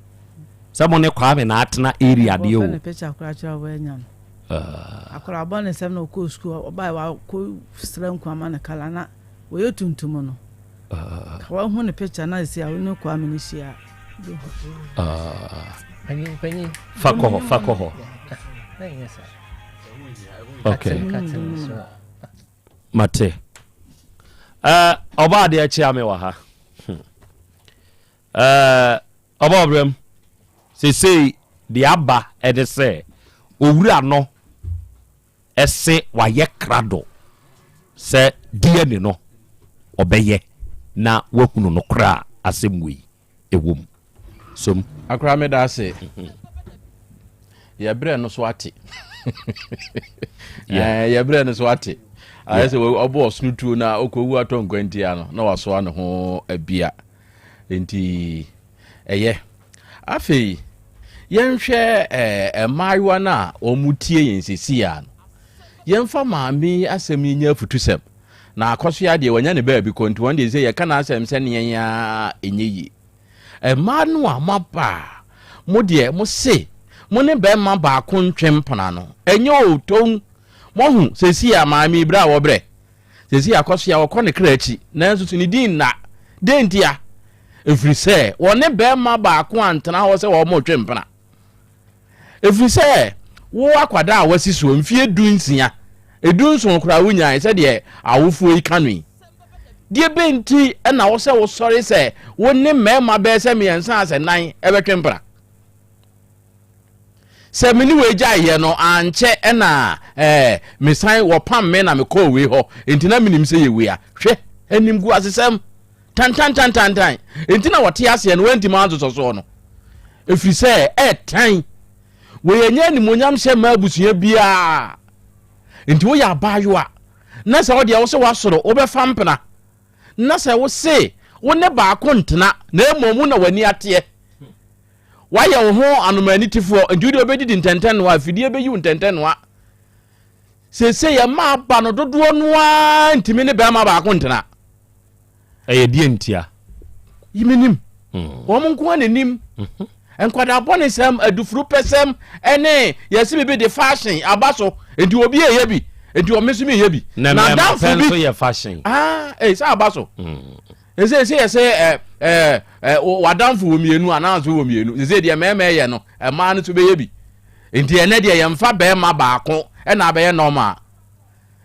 Sɛ mo ne Kwame na atena area deɛ o. Wɔfɛ ne picture koraa kyerɛ wo anya no. Ah. Akwadaa bɔ ne nsɛm na ɔkɔɔ sukuu ɔbae wakɔ srɛ nku ama ne kala na wɔyɛ tuntum no. Ah. Ka wahu ne picture na sisi a wo ne Kwame no hyia. Ah. Panyin panyin. Fa kɔ hɔ fa kɔ hɔ. Okay. Mate. Eh, ɔba adeɛ kyea me wɔ ha. Hmm. Eh, ɔba ɔbrɛm. Sesei deɛ aba ɛne sɛ owura no ɛse wayɛ krado sɛ DNA no ɔbɛyɛ na wahunu no koraa asɛm wei. ɛwɔ mu. Som. Akora meda ase. Yɛbrɛ no so ate. Yeah. Eh, yɛbrɛ no so ate. Ayɛ sɛ ɔbɔ ɔsono tuo na ɔkɔwu atɔ nkwantia no na wasoa ne ho abia. Nti ɛyɛ. Afei yɛnhwɛ eh, mmaayewa no a wɔn tie yɛn sisi a no. Yɛmfa maame yi asɛm yi nyɛ afutusɛm. Na akɔsoa deɛ wanya ne baabi kɔ nti wɔn deɛ sɛ yɛka n'asɛm sɛ neɛ yɛn ara ɛnyɛ yie. Mmaa no a moaba a mo deɛ mo se mo ne bɛrima baako ntwe mpena no ɛnyɛ o tɔn moahu sɛsi a maame yi berɛ a wɔbrɛ sɛsi akɔsoa wɔkɔ ne kra akyi nanso so ne din nna dɛn ntia ɛfiri sɛ wɔne bɛrima baako antena hɔ sɛ wɔn retwe mpena. Ɛfiri sɛ wo akwadaa a woasi soɔ mfeɛ dunsia, edunson koraa wonyae sɛdeɛ awofoɔ yi ka no yi. Deɛ bɛn nti na wo sɛ wosɔre sɛ wo ne mmarima bɛyɛ sɛ mmiɛnsa asɛ nan ɛbɛtwe mpena? Sɛ me ne wei gyaeɛ no, ankyɛ ɛna ɛɛ mesan wɔpam me na mekɔɔ wei hɔ, enti na menim sɛ yɛ wei a. Hwɛ, animguasesɛm! Tantantantantan! Enti na wɔte aseɛ no, wɔantumi ansosɔ soɔ no. Ɛfiri sɛ ɛɛtan. Wei ɛnyɛ animuonyam hyɛ mma abusua biara. Enti woyɛ abaayewa na sɛ wodeɛ wo sɛ woasoro wobɛfa mpena na sɛ wo se wo ne baako ntena na mmom wo na w'ani ateɛ Woayɛ wo ho anomaanitefoɔ, nti wodeɛ wobɛdidi ntɛntɛnoa, afidie bɛyi wo ntɛntɛnoa. Seesei yɛn mmaa ba no dodoɔ no ara ntumi ne bɛrima baako ntena. Ɛyɛ deɛ ntia? Yi menim. Wɔn nko ara na nim. Nkwadaa bɔnesɛm, adufurupɛsɛm, ɛne yɛsi bibi de fashion aba so. Nti obi ɛyɛ bi, nti ɔme nso meyɛ bi. Na mmarima pɛ nso yɛ fashion. Ah, ee sɛ aba so. Ɛsɛ sɛ yɛsɛ ɛ ɛ ɛ w'adamfo wɔ mmienu anaa nso wɔ mmienu. Sɛ deɛ mmarima yɛ no, mmaa no nso bɛyɛ bi. Nti ɛnɛ deɛ yɛmfa barima baako ɛna abɛyɛ normal.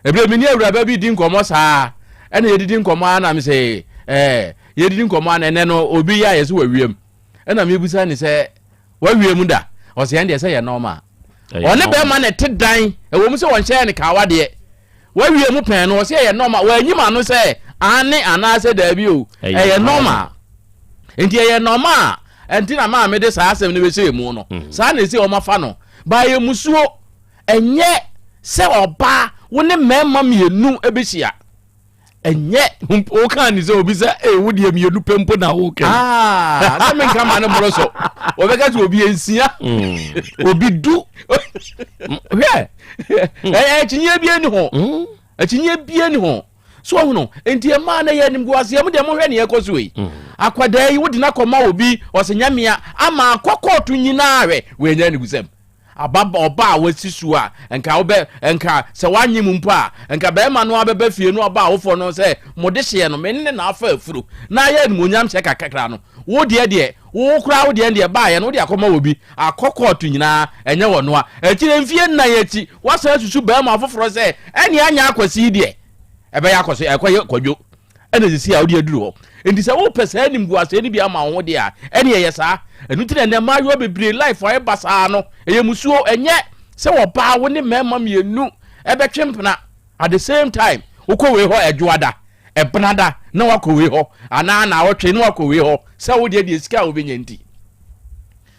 Ebire mi ne awuraba bi di nkɔmmɔ saa, ɛna yɛdidi nkɔmmɔ ara na mesɛ ɛɛ yɛdidi nkɔmmɔ ara na ɛnɛ no obi yɛ a yɛsɛ wawiem. Ɛna mebusa ne sɛ wawie mu da? Ɔsɛ ɛn deɛ sɛ yɛ normal. Ɔne bɛrima na ɛte dan, ɛwɔ mu sɛ wɔnhyɛ ne kawa deɛ. Wawie mu pɛn no, ɔsɛ ɛyɛ normal. Wanyim ano sɛ aane anaasɛ daabi o, ɛyɛ normal. Nti ɛyɛ normal a, ɛnti na maame de saa asɛm no bɛhyɛɛ mu no. Saa na ɛsɛ wɔn afa no. Ba ɛyɛ musuo, ɛnyɛ sɛ ɔbaa wo ne mmarima mmienu bɛhyia. Ɛnyɛ. Wokaa ne sɛ obi sɛ ee wo deɛ mmienu pɛ mpo na woka yi. Ah, sɛ menka ma no mmoro so. Wɔbɛka sɛ obi nsia. Obi du. Hwɛ, akyinnyeɛ biara ni ho. Akyinnyeɛ biara ni ho. So ɔhono, nti ɛmaa no yɛ animguaseɛ mu deɛ mohwɛ neɛ ɛkɔ so yi. Akwadaa yi wode no akɔma obi ɔsɛ nyamea ama akɔ kɔɔto nyinaa hwɛ wɔanya anigusɛm. Ababa ɔba a wasi so a nka wobɛ nka sɛ wanye mu mpo a nka bɛrima no abɛba fie no ɔba awofoɔ no sɛ mo de hyeɛ no me ne na afa afuro na ayɛ animuonyam hyɛ kakra no wo deɛ deɛ wo koraa wo deɛ deɛ baayɛ no wode akɔma wɔ bi akɔ kɔɔto nyinaa ɛnyɛ wɔ noa akyire mfie nnan akyi wasan asusu bɛrima foforɔ sɛ ɛne anya akwasi yi deɛ ɛbɛyɛ akɔso ɛkɔyɛ kwadwo ɛna sisi a wode aduru hɔ nti sɛ wopɛ saa animguaseɛ no bi ama wo ho deɛ a ɛne ɛyɛ saa ɛno nti na ɛnɛ mmaayewa bebree life ayɛ basaa no ɛyɛ musuo ɛnyɛ sɛ wɔbaa wo ne mmarima mmienu ɛbɛtwe mpena at the same time wokɔ wei hɔ ɛdwoada ɛbenada na wakɔ wei hɔ anaa naawɔtwe na wakɔ wei hɔ sɛ wo deɛ deɛ sika a wobɛnya nti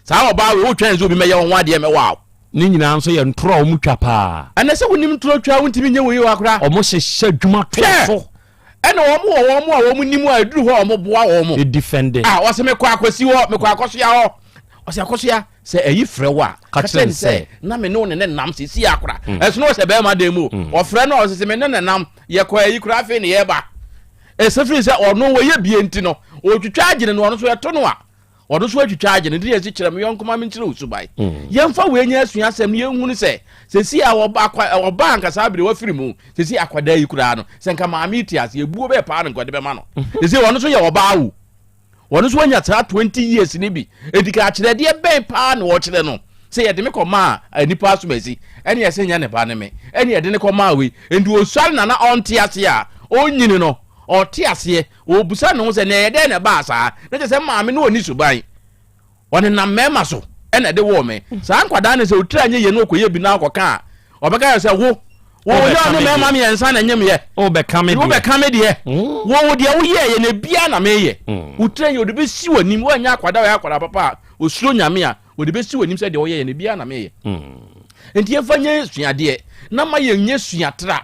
saa ɔbaa wei wotwɛn sɛ obi mɛyɛ wo ho adeɛ mɛwɔ Ne nyinaa nso yɛ ntorɔ a wɔtwa paa. Ɛnɛ sɛ wonim ntorɔ twa a wontumi nyɛ wei wɔ akora. Wɔn hyehyɛ adwuma to so. Ɛna wɔn wɔ wɔn a wɔn nim a ɛduru hɔ a wɔn boa wɔn. Edifɛnde. A wɔsɛ mekɔ akwasi hɔ mekɔ akɔsoa hɔ ɔsɛ akɔsoa sɛ ɛyi frɛ wo a ka kyerɛ ne sɛ na me ne wo ne ne nam sisi akora ɛso na ɔsɛ bɛrima dan mu ɔfrɛ no ɔsɛ sɛ me ne ne nam yɛkɔ ayi kora afei ne yɛba ɛsɛ firi sɛ ɔno wɔyɛ bie nti no ɔtwitwa agyene no ɔno so ɛto no a Ɔno nso atwitwa agye no nti yɛsi kyerɛ me yɔnko ma menkyerɛ wo suban. Yɛmfa wei nyɛ asua asɛm no yɛnhunu sɛ sɛsi a ɔba akwa ɔba anka saa bere wafiri mu sɛsi akwadaa yi koraa no sɛ nka maame yi te ase ebuo bɛyɛ paa no nka ɔde bɛma no. Sɛsi ɔno nso yɛ ɔbaa o. Ɔno nso wanya saa 20 years no bi. Enti ka akyerɛdeɛ bɛn paa na ɔkyerɛ no sɛ yɛde me kɔmaa nipa asomasi ɛne ɛsɛ nyɛ ne ba ne me ɛne yɛde ne kɔmaa wei. Enti ɔsuare na na ɔnte ase a ɔnyini no ɔte aseɛ Ɔrebisa ne ho sɛ, na ɛyɛ dɛn na ɛbaa saa? Na kyerɛ sɛ maame no ɔnni suban. Ɔnenam mmarima so na ɛde woo me. Saa nkwadaa no sɛ otiri anyɛ yie na ɔkɔyɛ bi na ɔkɔka a, ɔbɛka yɛ sɛ wo wo yɛ ɔne mmarima mmiɛnsa na ɛnyem yɛ. Wobɛka me deɛ. Wobɛka me deɛ. Wo wo deɛ woyɛɛ yɛ na ebia na meyɛ. Wo tiri anyɛ ɔde bɛsi w'anim. Woanyɛ akwadaa ɔyɛ akwadaa papa a ɔsuro Nyame a ɔde bɛsi w'anim sɛ deɛ woyɛ yɛ na ebia na meyɛ. Nti yɛmfa nyɛ suadeɛ na ma yɛnyɛ suatra.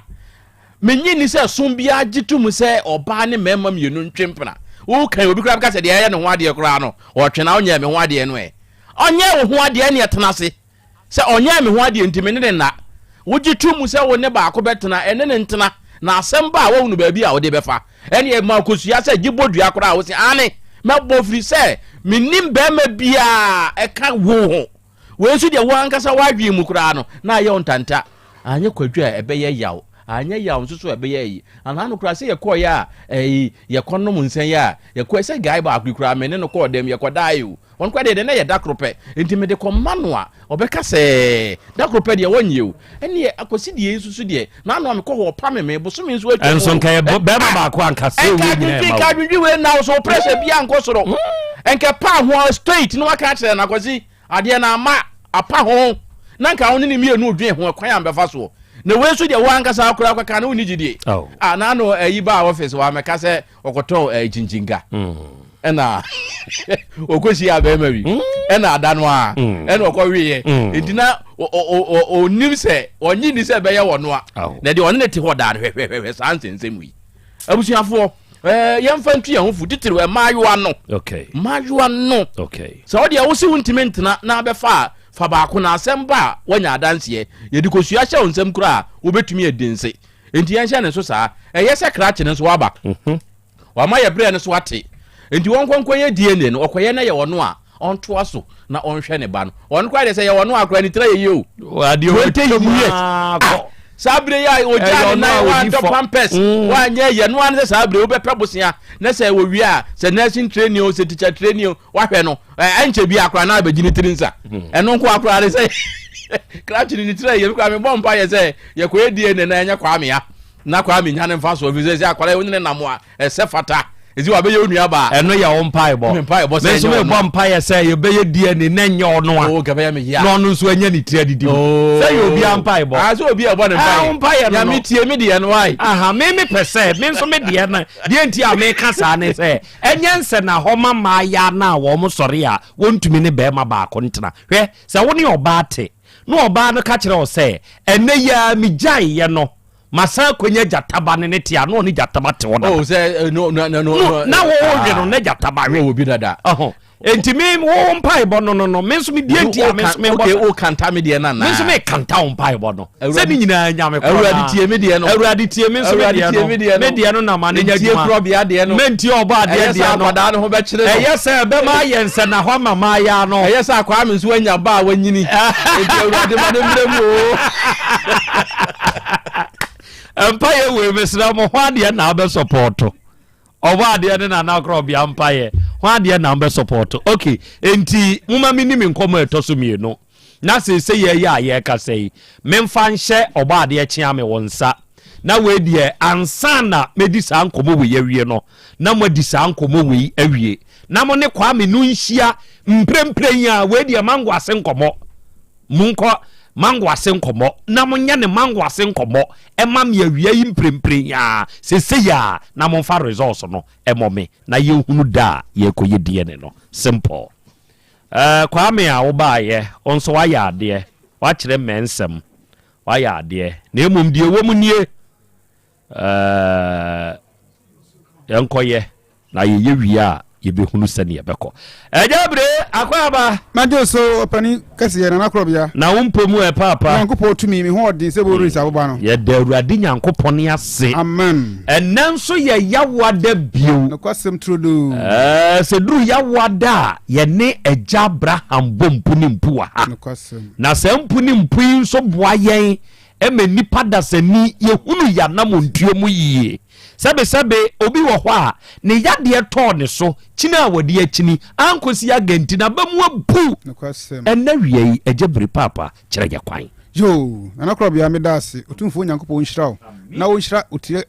Minnye nni sɛ som biara gye tom sɛ ɔbaa ne mmarima mmienu ntwe mpena. Wokan obi koraa bɛka sɛ deɛ ɛyɛ ne ho adeɛ koraa no, ɔtwe na ɔnyɛɛ me ho adeɛ no ɛ. Ɔnyɛɛ wo ho adeɛ ɛneɛ tena ase. Sɛ ɔnyɛɛ me ho adeɛ nti me ne no nna. Wogye tom sɛ wo ne baako bɛtena, ɛne no ntena, na asɛm ba a woahunu baabi a wode bɛfa. Ɛneɛ ma kosua sɛ gye bɔ dua koraa a wose aane mɛbɔ firi sɛ mennim barima biara ɛka wo ho. Wei nso deɛ wo ankasa w'adwene mu koraa no, na ayɛ wo ntanta. Anyɛ kwadwo a, ɛbɛyɛ yaw. Anyɛ yaw nso so a, ɛbɛyɛ ayi. Anaa no koraa, sɛ yɛkɔeɛ a, ɛyi, yɛkɔnom nsa yi a, yɛkɔɛ sɛ guy baako yi koraa, me ne no kɔɔ dɛm, yɛkɔdaeɛ o. Ɔno koraa deɛ, deɛ na ɛyɛ da koro pɛ. Nti mede kɔma no a, ɔbɛka sɛ, da koro pɛ deɛ, wɔnyɛ o. Ɛnneɛ, Akwasi deɛ yi nso so deɛ, n'ano a mekɔ hɔ, ɔpame me, bosome nso atwam o. Ɛnso nka yɛ bɛrima baako a, nka sɛ wei nyinaa ɛma wo. Nka adwendwen wei nna wo so, wo pressure biara nkɔ soro. Nka ɛpaa ho ara straight na waka akyerɛ no, Akwasi, Adeɛ no ama apa ho. Na nka wo ne ne mmienu dwen ho ɛkwan a mbɛfa soɔ. Na wei nso deɛ wo ankasa koraa kɔka no wonni gyidie. Oh. Ah, na ano ayi baa office wa mɛka sɛ ɔkɔtɔ eh, kyinkyinka. Mm. Ɛna ɔkɔhyia bɛrima bi. Mm. Ɛna ada no a mm. ɛna ɔkɔweeɛ. Nti na ɔnim sɛ ɔnye ni sɛ ɛbɛyɛ wɔ no a. Na deɛ ɔne ne te hɔ daa no hwɛhwɛhwɛ saa nsɛnsɛm yi. Abusuafoɔ eh, yɛmfa ntu yɛn ho fo titiriw mmaayewa no. Okay. Mmaayewa no. Okay. Sɛ wo deɛ wo se wontumi ntena na abɛfa a, fa baako na asɛm ba a woanya adanseɛ. Yɛde kosua hyɛ wo nsam koraa a, wobɛtumi adi nse. Enti yɛnhyɛ ne nso saa. Ɛyɛ sɛ krakye no nso waba. Wama yɛ berɛ no so ate. Enti wɔnkɔ nkɔyɛ DNA no, ɔkɔyɛ na yɛ ɔno a, ɔntoa so na ɔnhwɛ ne ba no. Ɔno koraa deɛ sɛ yɛ ɔno a koraa ne tiri ayɛ yie o. Adeɛ 20 ɔtwa mu years. ara Ah, kɔ. saa bere yi a Ɛyɛ ɔgyaa ne ɔno nan a ɔdi wantɔ fɔ. pampers wanyɛ yɛ no ara ne sɛ saa bere wobɛpɛ bosea na sɛ wɔwie a sɛ nursing training o sɛ teacher training o wahwɛ no ɛnkyɛ bi akora na abɛgye ne tiri nsa ɛno nko akora ne sɛ krakye ne ne tiri ayɛ koraa mebɔ mpa yɛ sɛ yɛkɔyɛ DNA na ɛnyɛ Kwame a na Kwame nya ne mfa soɔ fi sɛ sɛ akwadaa yi wo ne ne nam a ɛsɛ fata ɛsi wabɛyɛ wo nua baa ɛno yɛ wo mpaebɔ Me mpaebɔ sɛ me nso ɛnyɛ mebɔ ɔno. mpaeɛ sɛ yɛbɛyɛ DNA na ɛnyɛ ɔno a Oh, kɛbɛyɛ me ya na ɔno nso anya ne tiri adidi mu sɛ yɛ obiara mpaebɔ Ah, sɛ obi a ɛbɔ ne Ah, wo mpaeɛ no Nyame no. tie me deɛ no ai aha me mepɛ sɛ me nso me deɛ no deɛ nti a meka saa ne sɛ ɛnyɛ nsɛ na hɔ ma mmaayɛ no a wɔn sɔre a wɔntumi ne bɛrima baako ntena hwɛ sɛ wo ne ɔbaa te na ɔbaa no ka kyerɛ wo sɛ ɛnɛ yi a megyaeɛ no masan akɔnya gyataba ne ne te a na ɔne gyataba te hɔ dada Oh, sɛ eh, no no no no na wɔwɔ no na gyataba we wɔ bi dada ɔho enti me wo mpaebɔ no no no me nso me die nti a me nso me okay o kanta me deɛ na na me nso me kanta wo mpaebɔ no sɛ ne nyinaa nyame korɔ Awurade tie me deɛ no Awurade tie me nso me Awurade deɛ tie no me deɛ no me deɛ no na ma ne nya Ntie adwuma korɔbea deɛ no mentie ɔbɔ adeɛ ɛyɛ sɛ deɛ no akwadaa no ho bɛkyerɛ no ɛyɛ sɛ ɛbɛma ayɛ nsɛ na hɔ ama ma ayɛ ano ɛyɛ sɛ akwaa me nso anya ba a wanyini enti Awurade ma ne mmerɛ mu o mpaeɛ wei mesrɛ mo ho adeɛ na wobɛsɔpɔɔto ɔbɔ adeɛ ne nana korɔbea mpaeɛ ho adeɛ na wobɛsɔpɔɔto ok enti moma menni me nkɔmmɔ a ɛtɔ so mmienu na seesei yɛyɛ a yɛrekasa yi memfa nhyɛ ɔbɔ adeɛ kyea me wo nsa na wei deɛ ansa na mɛdi saa nkɔmmɔ wei awie no na moadi saa nkɔmmɔ wei awie na mo ne Kwame no nhyia mprempren yi a wei deɛ mango ase nkɔmmɔ Monkɔ mango ase nkɔmmɔ na monyɛ ne mango ase nkɔmmɔ ɛma me awia yi mprempren yi ara, seesei ara, na momfa results no ɛmɔ me na yɛnhunu da a yɛrekɔyɛ DNA no. Simple. Eh, Kwame a wobaeɛ, wo nso woayɛ adeɛ, woakyerɛ mmɛnsɛm, woayɛ adeɛ, na mmom deɛ ɛwɔ mu nie, Ɛɛ, yɛnkɔyɛ, na yɛyɛ wie a, yɛbɛhunu sɛdeɛ ɛbɛkɔ. Agya Bire, Akwaaba! Mɛgye so, ɔpanin kɛseɛ, Nana Korɔbea. Na wo mpo mu ɛ, Paapa? Nyankopɔn tumi, me ho ɔden sɛ bɔwura aboba no. Yɛda Awurade Nyankopɔn ase. Amen. Ɛnnɛ nso yɛ Yawoada bio. Nokwasɛm turodoo. Ɛɛ, sɛ duru Yawoada a, yɛne Agya Abraham bɔ mpu ne mpu wɔ ha. Nokwasɛm. Na saa mpu ne mpu yi nso boa yɛn ma nnipa dasani yɛhunu yɛn anamontuo mu yie. Sɛbesɛbe, obi wɔ hɔ a, ne yadeɛ tɔɔ ne so, kyini a wɔde akyini, ankɔsi aga nti, n'aba mu abu. Ɛnnɛ awia yi, Agya Biri Paapa, kyerɛ yɛn kwan. Yoo, Nana Korɔbea meda ase, Otumfoɔ Nyankopɔn nhyira wo na ɔnhyira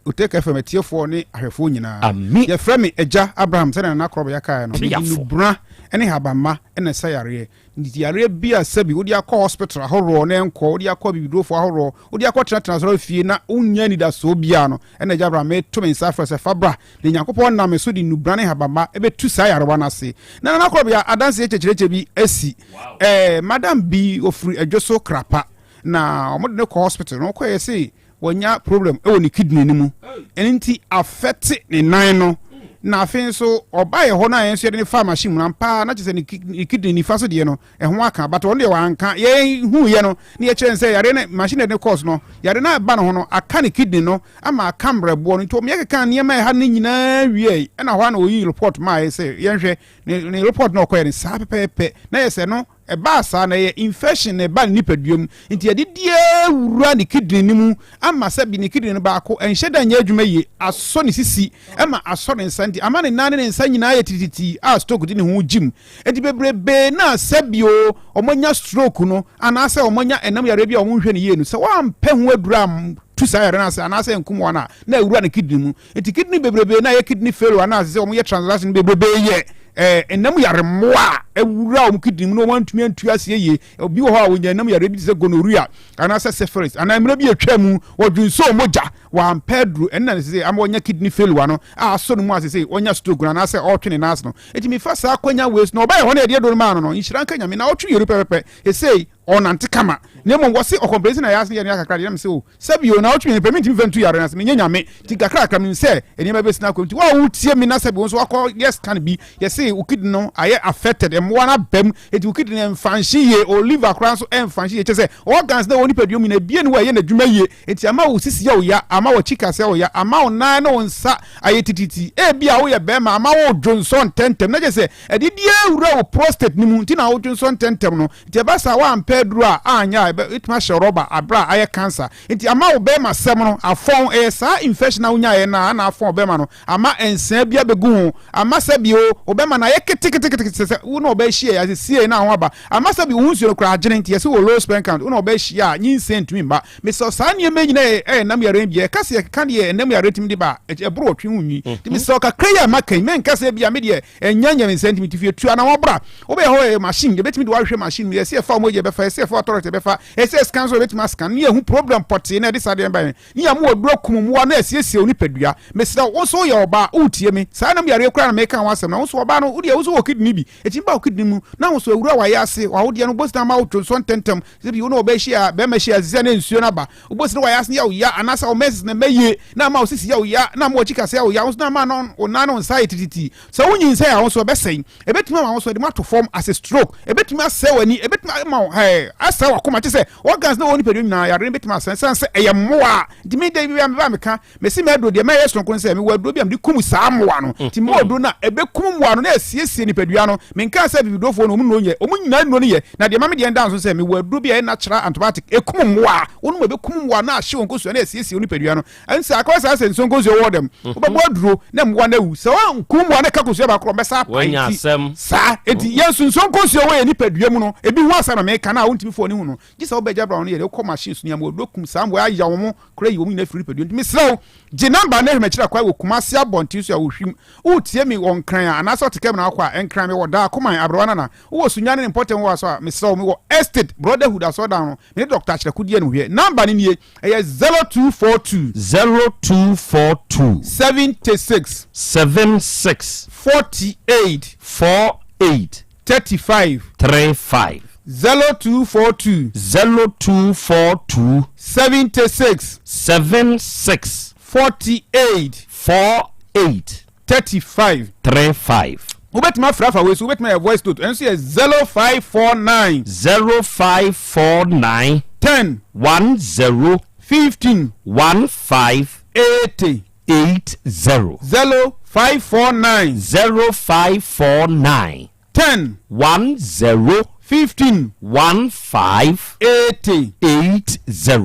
Oteka FM atiefoɔ ne ahwɛfoɔ nyinaa. Amen. Yɛfrɛ me Agya Abraham sɛdeɛ Nana Korɔbea kaeɛ no, mede Tiafo. nnubena ne habamma na ɛsa yareɛ. Nti yareɛ bi a sɛbi wode akɔ hospital ahoroɔ na ɛnkɔ, wode akɔ abibidurofoɔ ahoroɔ, wode akɔ tenatena asɔre fie na wonnya anidasoɔ biara no, ɛna Agya Abraham meto me nsa afrɛ sɛ fa bra, na Nyankopɔn nam me so de nnubra ne nhabamma bɛtu saa yarewa no ase. Na Nana Korɔbea adanseɛ kyɛkyerɛkyɛ bi asi. Ɛɛ, madam bi ɔfiri Adwoso Krapa, na wɔde no kɔ hospital, na ɔkɔeɛ se wanya problem wɔ ne kidney no mu ɛno nti afɛte ne nan no na afei nso ɔbaeɛ hɔ no a yɛn nso yɛde ne faa machine mu no ampa na kyerɛ sɛ ne kidney nifa so deɛ no ɛho aka but ɔno deɛ wanka yɛn huiɛ no ne yɛkyerɛ no sɛ yareɛ no machine yɛde ne course no yareɛ no aba ne ho no aka ne kidney no ama aka mmerɛboɔ no nti wɔn yɛkeka nneɛma ɛha no nyinaa wie ɛna hɔ a na ɔyi report maa yɛ sɛ yɛnhwɛ ne ne report na ɔkɔyɛ no saa pɛpɛɛpɛ na yɛ sɛ no Ɛbaa saa na ɛyɛ infection na ɛba ne nipadua mu nti adidie wura ne kidney no mu ama sɛ bi ne kidney no baako ɛnhyɛ da nyɛ adwuma yie, asɔ ne sisi ma asɔ ne nsa nti ama ne nan ne ne nsa nyinaa ayɛ titititii a stroke de ne ho gyim. Nti bebrebee no a sɛbi o wɔn anya stroke no anaasɛ wɔn anya ɛnam yareɛ bi a wɔn nhwɛ no yie no sɛ wɔampɛ ho aduro amtu saa yareɛ no ase anaasɛ ankum wɔn a na awura ne kidney mu. Nti kidney bebrebee no a ɛyɛ kidney failure anaasɛ sɛ wɔn yɛ transaction bebrebee yɛ. ɛɛ ɛnam yare mmoa a awura wɔn kidney mu na wɔn antumi antu aseɛ yie. Obi wɔ hɔ a wɔnya ɛnam yare bi te sɛ gonorrhea anaasɛ syphilis anaa mmerɛ bi atwa mu wɔdwonsoo mogya wampɛ aduro ɛno na sese ama wɔnya kidney failure no a asɔ no mu a sese wɔnya stroke no anaasɛ ɔretwe ne nan ase no. Enti mefa saa akwanya wei so na ɔbɛyɛ hɔ na yɛde aduro no maa no no nhyira nka Nyame na ɔtwe yɛru pɛpɛpɛ sesei ɔnante kama na mmom wɔse ɔkɔmpleni sɛ na yɛ ase yɛ no yɛ kakra deɛ na mese o sɛbi o na ɔtwe mmienu pɛ mentumi mfa ntu yare no ase menyɛ nyame nti kakrakra menim sɛ nneɛma bɛsi no akɔ nti wo a wotie me na sɛbi wo nso wakɔ yɛ scan bi yɛse wo kidney no ayɛ affected mmoa no aba mu nti wo kidney no ɛmfa nhye yie o liver koraa nso ɛmfa nhye yie kyɛ sɛ organs na ɛwɔ nipadua mu nyinaa ebie ne wɔ ɛyɛ n'adwuma yie nti ama wo sisi yɛ wo ya ama w'akyi kase yɛ wo ya ama wo nan ne wo nsa ayɛ tititi ebi a woyɛ bɛrima ama wo dwonsɔ ntɛntɛm na kyɛ sɛ ɛdidi awura wo prostate no mu nti na wo dwonsɔ ntɛntɛm no Nti ɛba saa woampɛ aduro a anyɛ a ɛbɛtumi ahyɛ rɔba aberɛ a ayɛ cancer. Nti ama wo bɛɛma sɛm no afɔn, ɛyɛ saa infection a wonyaeɛ no a na afɔn bɛɛma no ama nsaa bi abɛgu ho, ama sɛbi o wo bɛɛma no ayɛ keteketekete sɛ sɛ wo ne ɔbaa hyia yɛ siei na ho aba, ama sɛbi wo ho nsuo no koraa agyene nti yɛse wɔ low sperm count, wo ne ɔbaa hyia a nyinsɛn ntumi mma. Mesɛ saa nneɛma yi nyinaa ɛyɛ nam yareɛ bi a yɛka sɛ yɛkeka deɛ ɛnam yareɛ tumi de ba a ɛboro ɔtwe ho nwi. Nti mesɛ wo kakra yi a maka yi mɛnka sɛ ebia me deɛ Ɛnyɛ nyɛ nti mete fie tu anamɔ bra. Wobɛyɛ hɔ yɛ machine yɛbɛtumi de wahwehwɛ machine mu yɛsɛ yɛfa mogya yɛbɛfa yɛsɛ yɛfa authority yɛbɛfa yɛsɛ yɛ scan so yɛbɛtumi ascan ne yɛhu problem pɔtee na ɛde saa deɛ ba yɛn ne yɛn aduro akum mmoa na asiesie wo nipadua. Mesrɛ wo nso woyɛ ɔbaa woretie me saa nam yareɛ koraa na meka ho asɛm na wo nso ɔbaa no wodeɛ wo nso wɔ kidney bi ɛtumi ba wo kidney mu na wo nso awura wayɛ ase wawodeɛ no wobɔsi ama wo dwonsɔ ntɛntɛm sɛ bi wo ne ɔbaa hyia bɛrima hyia sisi a na nsuo no aba Wobɔ sini w'ayɛ ase yɛ wo ya anaasɛ wo menses na ɛmɛ yie na ama wo sisi yɛ wo ya na ama w'akyi kase yɛ wo ya wo nso na ama no wo nan ne wo nsa ayɛ tititi. Sɛ wonyinsɛn a wo nso ɛbɛsɛe. Ɛbɛtumi ama wo nso ɛde mu ato fam as a stroke. Ɛbɛtumi asɛe w'ani, ɛbɛtumi ama wo ɛɛ asɛe w'akoma kyerɛ sɛ organs na ɛwɔ nipadua nyinaa yare no bɛtumi asɛe ɛsiane sɛ ɛyɛ mmoa nti me da biara meba meka mesi m'aduro deɛ mɛyɛ soronko ne sɛ mewɔ aduro bi a mede kum saa mmoa no nti mewɔ aduro no a ɛbɛkum mmoa no na ɛsiesie nipadua no menkaa sɛ abibidurofoɔ no wɔn nnuro nyɛ wɔn nyinaa nnuro no yɛ na deɛ ɛma me deɛ nda nso sɛ mewɔ aduro bi a ɛyɛ natural antibiotic ɛkum mmoa a wonom ɛbɛkum mmoa na ahye wɔn nkosua na ɛsiesie wo nipadua no ɛnsa akɔyɛ saa sɛ nsuo nkosua wɔ dɛm wobɛbɔ aduro na mmoa no awu sɛ wɔnkum mmoa no ka kosua baako wɔbɛsa apae nti saa nti yɛn nso nsuo nkosua wɔ yɛn nipadua mu no ebi ho asɛm na meka na a wontumi fo ani hu no gye sɛ wobɛgya bra no yɛ de wokɔ machine so nea aduro kum saa mmoa ayɛ wɔn kora yi wɔn nyinaa firi nipadua nti mesrɛ wo gye namba na hwɛ m'akyiri akwan wɔ Kumasi abɔnten so a wohwim wotie me wɔ Nkran a anaasɛ ɔte kam na wakɔ a Nkran mewɔ daa Koman aberewa nana wowɔ Sunyani ne mpɔtam wɔ so a mesrɛ wo mewɔ Estate Brotherhood asɔredan no me ne Dr. Akyerɛko di animhwɛ namba no nie ɛyɛ 0242 0242 76 76 48 48 35 35 0242 0242 76 76 48 48 35 35 wobɛtumi afra afa wei so wobɛtumi ayɛ voice note ɛno nso yɛ 0549 0549 10 10 15 15 80 80 0549 0549 10 10 15 15 80 80.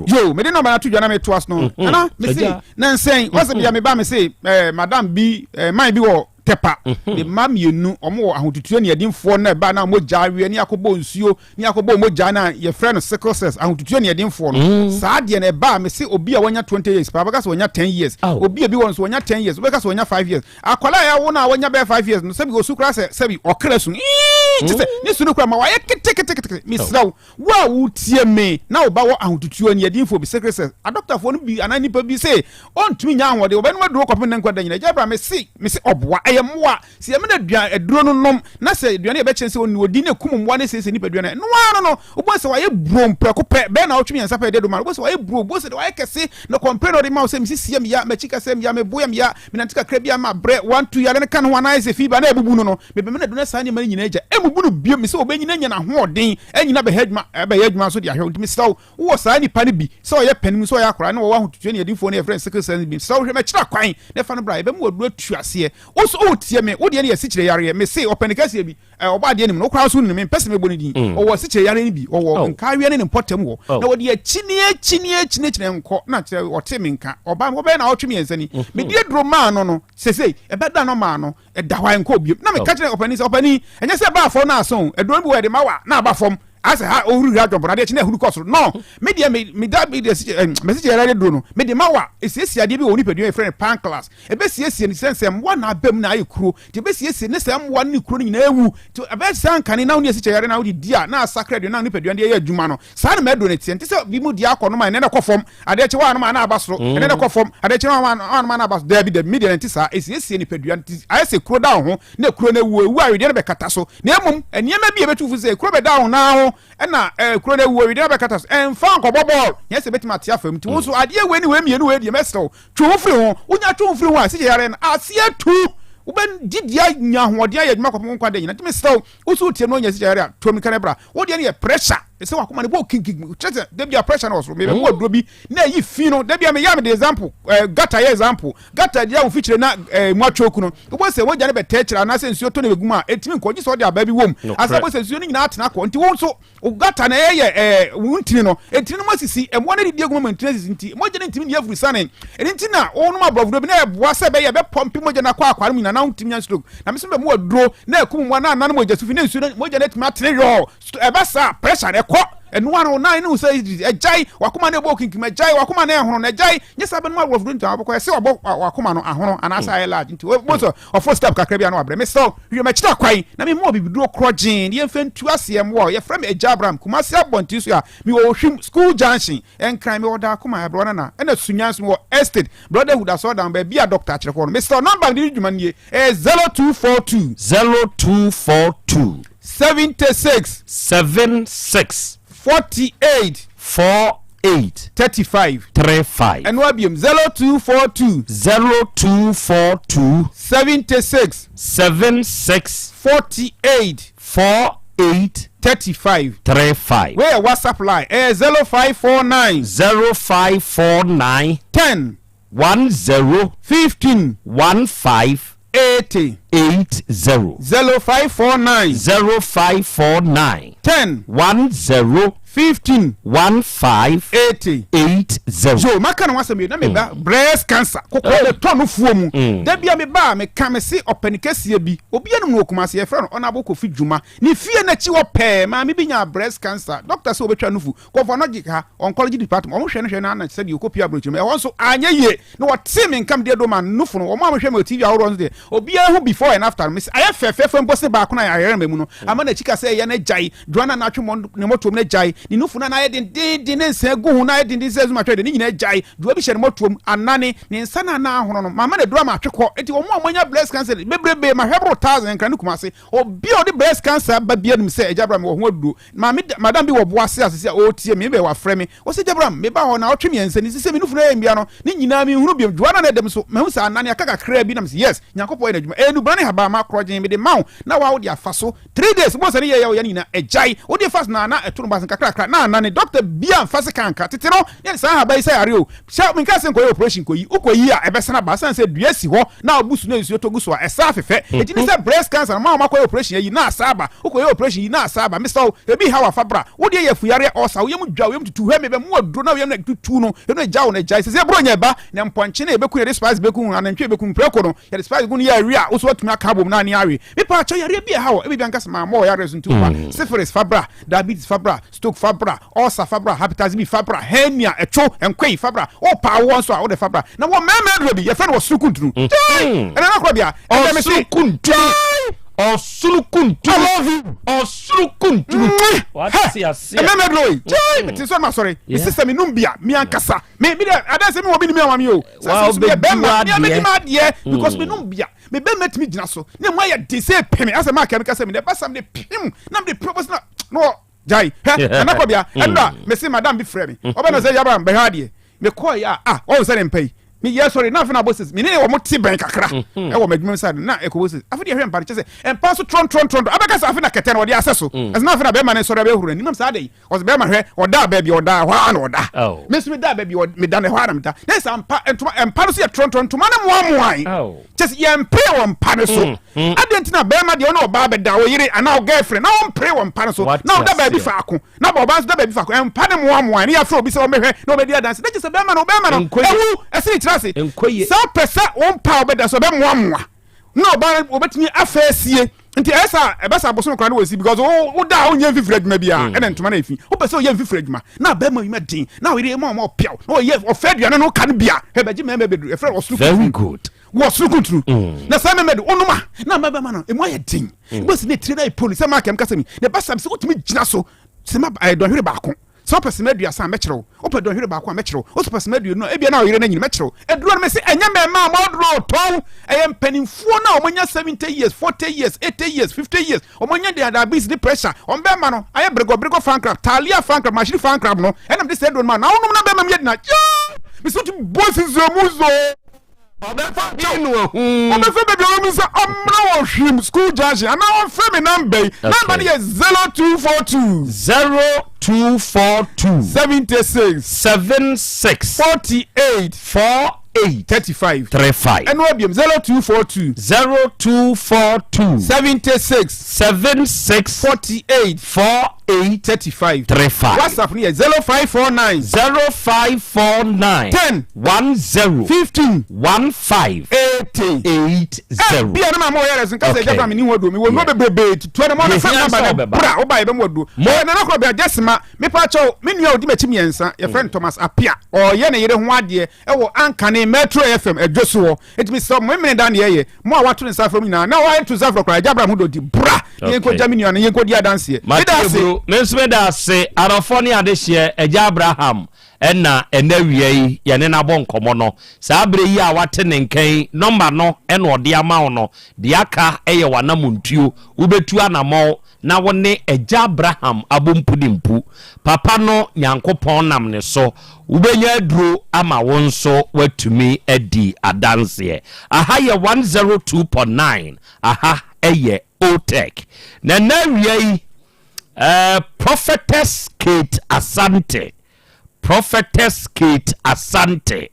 Yo, mede nɔmba no ato dwa na metoa so no. Mhm. Nana, mese Agya. na nsɛn wɔsɛ bia meba mese eh, madam bi eh, man bi wɔ Tɛpa. Mhm. Ne mma mmienu, wɔn wɔ ahotutuo ne ɛdenfoɔ na ɛba na mogya aweɛ ne akɔbɔ nsuo ne akɔbɔ mogya na yɛfrɛ no sickle cells ahotutuo ne ɛdenfoɔ no. Mm. Saa deɛ na ɛba a mese obi a wanya 20 years paa bɛka sɛ wanya 10 years. Obi a bi wɔ nso wanya 10 years, wobɛka sɛ wanya 5 years. Akwadaa a yɛawo no a wanya bɛyɛ 5 years no sɛbi osu koraa sɛ sɛbi ɔkra su ii kyɛ sɛ ne su no koraa ma wayɛ ketekete. Mesrɛ wo, wo a wotie me na wo ba wɔ ahotutuo aniɛdenfoɔ bi sickle cells, adɔktafoɔ no bi anaa nnipa bi se ɔntumi nya ahoɔden, wɔbɛnom aduro kɔpem ne nkwa da nyinaa. Agya bra mese, mese ɔboa, ɛyɛ mmoa. Sɛ yɛma no aduan aduro no nom na sɛ aduane a yɛbɛkyerɛ sɛ ɔnni ɔdi na ɛkum mmoa no siesie nipadua no a, ɛno ara no no, wobɛhu sɛ wayɛ burom prɛko pɛ, bɛyɛ nnawɔtwe mmiɛnsa pɛ yɛde aduro ma no, wobɛhu sɛ wayɛ burom, wobɛhu sɛ deɛ wayɛ kɛse na kɔmpere na ɔde ma wo sɛ me sisi yɛ me ya, m'akyi kasa yɛ me ya, me bo yɛ me ya, menante kakra bi a mabrɛ, one two yare no ka ne ho anaa ayɛ sɛ fever na abubu no no, mebɛma no aduro na saa nneɛma no nyinaa agya, ɛmmubu no bio, mesɛ ɔbɛnyini anya n'ahoɔden, anyini abɛhɛ adwuma, abɛyɛ adwuma nso de ahwɛ wo, nti mesrɛ wo, Wowɔ saa nipa no bi, sɛ ɔyɛ panin, sɛ ɔyɛ akwadaa, na wɔwɔ ahototoɔ ne adiyifoɔ no yɛfrɛ no sickle cell no bi. Mesrɛ wo hwɛ mɛkyerɛ kwan na fa no bra, yɛbɛma waduru atu aseɛ. Wo nso woretie me, wo deɛ no yɛ asikyire yareɛ. Mese ɔpanin kɛseɛ bi, ɛ, ɔbɔ adeɛ nim no, wo koraa nso wonim no, mempɛ sɛ mɛbɔ ne din. Ɔwɔ asikyire yareɛ no bi, ɔwɔ nkaeɛ ne ne mpɔtam hɔ, na wɔde akyini akyini akyini akyini nkɔ, na kyerɛ ɔte me nka. Ɔbaa me hɔ bɛyɛ naawɔtwe mmiɛnsa ni, mede aduro maa no no, seesei ɛbɛda no maa no, ɛda hɔ a ɛnkɔɔ bio. Na meka kyerɛ ɔpanin sɛ, ɔpanin, ɛnyɛ sɛ ɛbaa fam na aso o, aduro no bi wɔ hɔ yɛde ma wo a, na aba fam. Asɛ ha ohuru hura dwɔbɔ na adeɛ kye na ahuru kɔ soro. No, me deɛ me me da me deɛ si ɛm mɛsi kyerɛ yɛrɛ duro no. Me de ma wa esiesie adeɛ bi wɔ nipadua yɛfrɛ no pancreas. Ɛbɛsiesie no sɛ sɛ mmoa na aba mu na ayɛ kuro. Nti ɛbɛsiesie ne sɛ mmoa ne kuro no nyinaa awu. Nti ɛbɛyɛ sɛ ankane na wo ne esi kyerɛ yɛrɛ na wode di a na asakra aduane na nipadua no de yɛ adwuma no. Saa na m'aduro no teɛ. Nti sɛ bi mu deɛ akɔ nom a ɛnɛ na ɛkɔ fam. Adeɛ kye woanom a na aba soro. Ɛnɛ na ɛkɔ fam. Adeɛ kye woanom a na aba soro. Daabi daabi me deɛ no nte saa. Esiesie nipadua no. Nti ayɛ sɛ kuro da wo ho na kuro no awu, ewu a wedeɛ no bɛkata so, na mmom nneɛma bi a ɛbɛtu fo sɛ kuro bɛda wo nan ho na kuro no awu, wedeɛ no bɛkata so, ɛmfa nkɔbɔ bɔɔl, nyɛ sɛ ɛbɛtumi ate afa mu. Nti wo nso adeɛ wei ne wei mmienu wei deɛ mɛsrɛ wo, twe wo firi ho. Wonya twe wo firi ho a, sɛ yare no ase atu, wobɛgye di anya ahoɔden ayɛ adwuma kɔpem wo nkwa da nyina. Nti mesrɛ wo, wo nso wotie no nya sɛ yare a, tu mmirika no bra. Wo deɛ no yɛ pressure, sɛ wakoma no bɔ kinkin, kyerɛ sɛ da bi a pressure no wɔ soro, mebɛmu aduro bi na ɛyi fi no, da bi a meyɛ a mede example, gutter yɛ example, Gutter gya wo mfikyire na mu atwoku no, wobɛhu sɛ mogya no bɛtɛ akyire anaasɛ nsuo tɔ na ɛbɛgu mu a, ɛntumi nkɔ gye sɛ wɔde abaa bi wom ansa. Wobɛhu sɛ nsuo no nyinaa atena kɔ. Nti wo nso, wo gutter na ɛyɛ wo ntini no, ntini no mu asisi, mmoa no adidi agu mu ama ntini asisi nti mogya no ntumi nni afurusane. Ɛno nti na wonom aborɔfoduro bi na ɛboa sɛ ɛbɛyɛ ɛbɛpɔmpe mogya no akɔ akwaa no mu nyinaa na wontumi nya stroke. Na me nso mebɛma wo aduro na ɛkum mmoa na anane mogya su fi na nsuo no mogya no atumi atene yɔɔ. Ɛba saa a, pressure no ɛkɔ. Ɛno ara no, wo nan ne wo nsa agyae, w'akoma no ɛbɔ kinkim agyae, w'akoma no ɛhono no agyae. Nyɛ saa bɛnom aborɔfo nti abɔkɔ ɛsɛ ɔbɔ w'akoma no ahono anaasɛ ayɛ large nti wo sɛ ɔfo step kakra bi ano abrɛ. Mesrɛ wo, hwehwɛ m'akyiri akwan na memmɔ bibiduro korɔ gyee ne yɛmfa ntu aseɛ mmoa wo. Yɛfrɛ me Agya Abraham, Kumasi abɔnten so a mewɔ Ohwim School Junction, Nkran, mewɔ Daakoma, Aberewa Nana, ɛna Sunya nso mewɔ Estate, Brotherhood Asɔredan, baabi a Dɔkta akyerɛ kɔ no. Mesrɛ wo, nɔmba a mede di dwuma nie, ɛyɛ 0242. 0242. 76. 76. 48. 48. 35. 35. Ɛno ara biom, 0242. 0242. 76. 76. 48. 48. 35. 35. Wei yɛ WhatsApp line, ɛyɛ 0549. 0549. 10. 10. 15. 15. 80. 80. 0549. 0549. 10. 10. 15. 15. 80. 80. So maka ne ho asɛm yie na meba breast cancer kɔkɔɔ de tɔ no fuo mu da bia meba a meka me se ɔpɛni kɛseɛ bi obi anom no wɔ Kumasi yɛfrɛ no Ɔnabo Kofi Dwuma ne fie n'akyi hɔ pɛɛ maame bi nyaa breast cancer doctor sɛ ɔbɛtwa nufu Kɔfa no gye ha oncology department wɔn hwɛ no hwɛ no ana sɛdeɛ ɔkɔpie aburokyire mu ɛhɔ nso anyɛ yie na wɔtee me nka medeɛ do ma nufo no wɔn a wɔhwɛ me wɔ TV ahoroɔ nso deɛ obiara hu before and after no mese ayɛ fɛfɛɛfɛ mpo se baako na ayɛrɛ ma mu no ama n'akyi ka sɛ ɛyɛ no agyae dua no a n'atwe mɔ ne mmɔtoam no agyae ne nufu no a n'ayɛ dendeenden ne nsa gu ho na ayɛ denden sɛ zuma twɛ de ne nyinaa agyae dua bi hyɛ ne mmɔtoam anane ne nsa no a na ahono no mama no aduro ama atwe kɔ enti wɔn a wɔanya breast cancer bebrebe mahwɛ boro thousand nkran ne Kumase obi a ɔde breast cancer ba bia nim sɛ agya bra mewɔ ho aduro Maame da, madam bi wɔ Boase a sisi a ɔretie me, mebɛ wafrɛ me. Ɔse, Jabram, meba hɔ naawɔtwe miɛnsa ni, sisi me nufu no ayɛ mmea no, ne nyinaa menhunu biom. Dwoa no a na ɛda mu so, mahu sɛ anane aka kakraa bi na mese, yes, Nyankopɔn yɛ n'adwuma. Ɛyɛ nubena ne habamma korɔgyen, mede ma wo na wa wode afa so. Three days, wobɛhu sɛ ne yɛyɛ ɔya no nyinaa agyae. Wode fa so na na ɛto no base nkakrakra na anane. Doctor biaa mfa sekan nka. Tete no, ne yɛde saa ahaban yi sa yare o. Hyɛ, menkaa sɛ nkɔyɛ operation nkɔyi. Wokɔyi a, ɛbɛsan aba. Ɛsiane sɛ dua si hɔ na wobu so na nsuo tɔ gu so a, ɛsan fefɛ. Enti ne sɛ breast cancer no, ma wɔakɔyɛ operation ayi na asan aba. Wokɔyɛ operation yi na asan aba. Mesrɛ wo, ebi haw a, fa bra. Wo deɛ yɛ afuyareɛ, ulcer, wo yam dwa, wo yam tutu, hwɛ, mebɛmo aduro na wo yam no tutu no, ɛno agya wo no agyae. Sɛsɛ Buronya ɛba, na mpɔnkye no yɛbɛku, yɛde spice bɛku ho, anantwie bɛku, mprako no, yɛde spice gu no yɛ awe a, wo nso woatumi aka abom na ani awe. Mepaakyɛw, yareɛ bi a ɛha wo, ebi anka sɛ mammɔ wo yareɛ so nti wofa, syphilis fa bra, diabetes fa bra, Stroke fa bra, ulcer fa bra, hepatitis B fa bra, hernia, ɛtwo, nkoe fa bra. Wopɛ awoɔ nso a, wode fa bra. Na wɔ mmarima aduro bi, yɛfrɛ no ɔsoro kuntunu. Gyai! Ɛnɛ no korɔ bia, ɛnɛ me se. Ɔsoro kuntunu. Gyai! Ɔsoro kuntunu. I love you. Ɔsoro kuntunu. Hɛ! Mmarima aduro yi, gyai! Mete sɛ masɔre. Me sista me num bia, me ankasa. Me me deɛ, adanse me wɔ bi ni me ama me o. Sɛ sɛ me bɛrima, me me di ma adeɛ because me num bia. Me bɛrima tumi gyina so na emu ayɛ den sɛ pem asɛ maa kɛmika sɛ me deɛ basa me de pem na me de pem ɔbɛsɛ na na gyae hɛ nana kɔbea ɛno a mese madam bi frɛ me ɔbɛ na sɛ yabra bɛhwɛ adeɛ mekɔɔ yɛ a ah ɔhu sɛ ne mpa yi meyɛ sɔre na afei na abɔ sisi me ne wɔn te bɛn kakra ɛwɔ m'adwuma mu side na ɛkɔbɔ sisi afei deɛ hwɛ mpa no kyɛ sɛ mpa so trɔntrɔntrɔn abɛka sɛ afei na kɛtɛ no ɔde asɛ so ɛsɛ na afei na bɛrima no sɔre abɛhuru n'anim nam saa de yi ɔsɛ bɛrima hwɛ ɔda baabi ɔda hɔ ara na ɔda me nso meda baabi meda no hɔ ara na meda na sɛ mpa ntoma mpa no so yɛ trɔntrɔn ntoma no mmoamoae kyɛ sɛ yɛmpere wɔ mpa no so adɛn nti na bɛrima deɛ ɔne ɔbaa bɛda wo yere anaa wo girlfriend na wɔmpere wɔ mpa no so na ɔda baabi faako na ɔbaa nso da baabi faako mpa no mmoamoae ne yɛafrɛ obi sɛ ɔmmɛhwɛ na ɔbɛdi adanse na kyɛ sɛ bɛrima no bɛrima no ɛwu ɛsene kyerɛ ase sɛ wopɛ sɛ wo mpa a wobɛda so ɛbɛmmoamoa na ɔbaa no wɔbɛtumi afa asie. Nti ɛyɛ sɛ ɛbɛsa abosom koraa na wɔsi because wo wo da a wonyɛ mfifiri adwuma biara ɛna ntoma na efi. Wopɛ sɛ ɔyɛ mfifiri adwuma na bɛrima adwuma den na ɔyere ma ɔma ɔpiaw na ɔyɛ ɔfɛ aduane no ka no bia hwɛ bɛgye mmarima bɛduru ɛfrɛ ɔsoro Very good. Wɔ soro kuntunu. Na saa mmarima de wonom a na ama bɛrima no emu ayɛ den. Wobɛsi ne tiri na ayɛ poli sɛ maaka m kasa mi na ɛba sɛ wotumi gyina so sima dɔnhwere baako. Sɛ wopɛ sima 30 a, mɛkyerɛ wo. Wopɛ dɔnhwere baako a, mɛkyerɛ wo. Wopɛ sima 20 a, ebia na ɔyere no anyini, mɛkyerɛ wo. Aduro no, mese ɛnyɛ mmɛɛmaa mo aduro tɔn. Ɛyɛ mpanimfoɔ no a wɔanya 70 years, 40 years, 80 years, 50 years, wɔanya deɛ diabetes ne pressure, wɔn bɛɛma no ayɛ bregɔ bregɔ fan club, talia fan club, mashiri fan club no, ɛna mede saa aduro no ma. Na wonom na bɛɛma mu yɛ den a, yaa! Mese wotumi bɔ nsinsiamu zoo. Ɔbɛfa bi no ahu. Ɔbɛfa baabi a wɔn sɛ ɔmmra wɔ Hwim school junction anaa ɔmfrɛ me namba yi. Namba no yɛ 0242. 0242. 76. 76. 48. 48. 35. 35. Ɛno abiem 0242. 0242. 76. 76. 48. 48. 35. 35. WhatsApp no yɛ 0549. 0549. 10. 10. 15. 15. 80. 80. Bia no ma mo yɛrɛ so nkasa ɛgya bra me ni ho aduo me wɔ nnuro bebrebe tutua no mo no fɛn namba no bra wo ba yɛ bɛ mo aduo mo nana korɔ bia gyesima me pa kyɛw me nua odi m'akyi mmiɛnsa yɛfrɛ no Thomas Apia ɔyɛ ne yere ho adeɛ ɛwɔ Ankane Metro FM adwo so hɔ enti mesrɛ mo memene da ne yɛyɛ mo a wato ne nsa frɛ mo nyinaa na wɔanto nsa frɛ koraa agya bra ho dɔ di bra na yɛnkɔ gya me nua no yɛnkɔ di adanseɛ meda ase. Me nso meda ase adɔfoɔ ne adehyeɛ agya Abraham Ɛna ɛnnɛ awia yi yɛne no abɔ nkɔmmɔ no, saa berɛ yi a woate ne nka yi, nɔmba no na ɔde ama wo no, deɛ aka yɛ w'anamontuo. Wobɛtu anammɔn na wo ne Agya Abraham abɔ mpu-ne-mpu. Papa no Nyankopɔn nam ne so, wobɛnya aduro ama wo nso woatumi adi adanseɛ. Aha yɛ 102.9, aha yɛ OTEC. Na ɛnnɛ awia yi, Eh, Prophetess Kate Asante. Prophetess Kate Asante.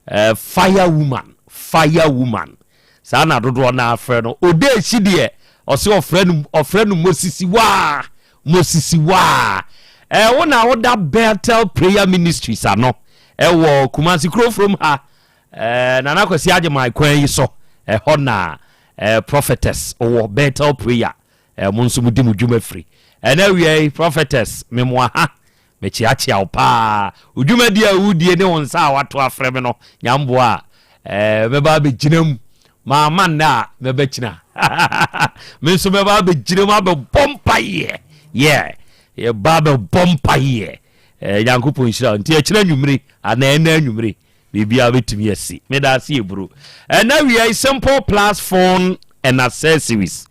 Eh, fire woman, fire woman. Saa na dodoɔ no afrɛ no. Ode akyi deɛ, ɔse ɔfrɛ no ɔfrɛ no Mosisi waa, Mosisi waa. Eh, wo na woda Bethel Prayer Ministries ano ɛwɔ Kumasi Kurofrom ha. Eh, Nana Kwasi Agyeman kwan yi so. Ɛhɔ na eh, Prophetess wɔ Bethel Prayer. Eh, mo nso modi mo dwuma firi. Ɛnɛ awia yi, prophetess, memoa ha. Mekyeakyea wo paa. Wo dwumadi a wodie ne wo nsa a wato afrɛ me no, nyamboa a, eh, mɛba abɛgyina mu. Maama nnɛ a, mɛbɛkyina. Me nso mɛba abɛgyina mu abɛbɔ mpaeɛ. Yeah, yɛba abɛbɔ mpaeɛ. Eh, Nyankopɔn nhyira wo. Nti ɛkyerɛ anwummere anaa ɛnɛ anwummere. Biribiara bɛtumi asi. Meda ase Eburu. Ɛna wia yi Simple Plus phone and accessories.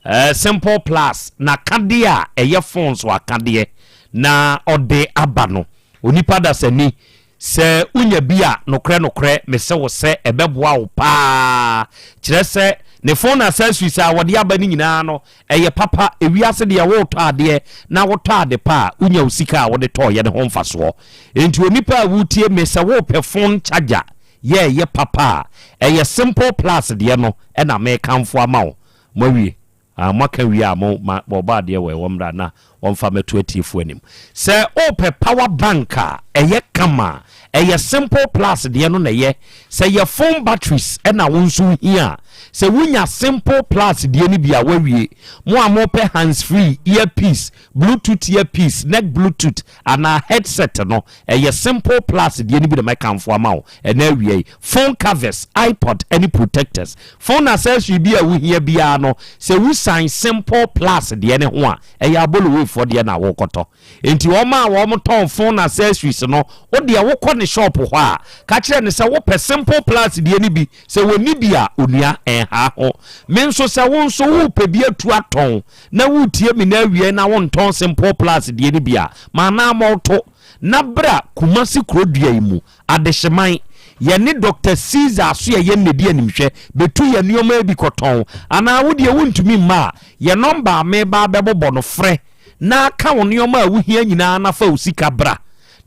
Eh, Simple Plus n'akadeɛ a ɛyɛ phone so akadeɛ na ɔde aba no. Onipa dasani, sɛ wonya bi a nokorɛ nokorɛ mese wo sɛ ɛbɛboa wo paa. Kyerɛ sɛ ne phone accessories a wɔde aba no nyinaa no Ɛyɛ papa, ewiase deɛ woretɔ adeɛ na wotɔ ade pa a, wonya wo sika a wode tɔeɛ no ho mfasoɔ. Enti onipa a woretie me, sɛ worepɛ phone charger yɛ ɛyɛ papa a, ɛyɛ Simple Plus deɛ no na merekamfo ama wo. Moawie? Ah, moaka wie a, mo ma wɔbɔ adeɛ wɔ ɛwɔ mmra na wɔmfa mmɛto atiefoɔ anim. Sɛ worepɛ power bank a ɛyɛ kama a, ɛyɛ Simple Plus deɛ no na ɛyɛ. Sɛ yɛ phone batteries na wo nso wohia a, sɛ wonya Simple Plus deɛ no bi a, woawie. Mo a mopɛ hands free, earpiece, Bluetooth earpiece, neck Bluetooth anaa headset no, ɛyɛ Simple Plus deɛ no bi na mɛkamfo ama wo ɛnnɛ awia yi. Phone covers, iPod ne protectors. Phone accessory bi a wohia biara no, sɛ wosian Simple Plus deɛ no ho a, ɛyɛ abolowefoɔ deɛ na wokɔtɔ. Enti wɔn a wɔtɔn phone accessories no, wo deɛ wokɔ ne shop hɔ a, ka kyerɛ no sɛ wopɛ Simple Plus deɛ no bi. Sɛ wɔnni bi a, onua, ɛnha ho. Me nso, sɛ wo nso worepɛ bi atu atɔn na woretie me nnɛ awia yi na wontɔn Simple Plus deɛ no bi a, ma anammɔn to na bra Kumasi kuro dua yi mu, Adehyeman. Yɛne Dɔkta Caesar Asoɛeɛ nnɛdi animhwɛ, bɛtu yɛn nneɛma yi bi kɔtɔn. Anaa wo deɛ wontumi mma a, yɛn nɔmba a mereba abɛbobɔ no, frɛ na ka wo nneɛma a wohia nyinaa na fa wo sika bra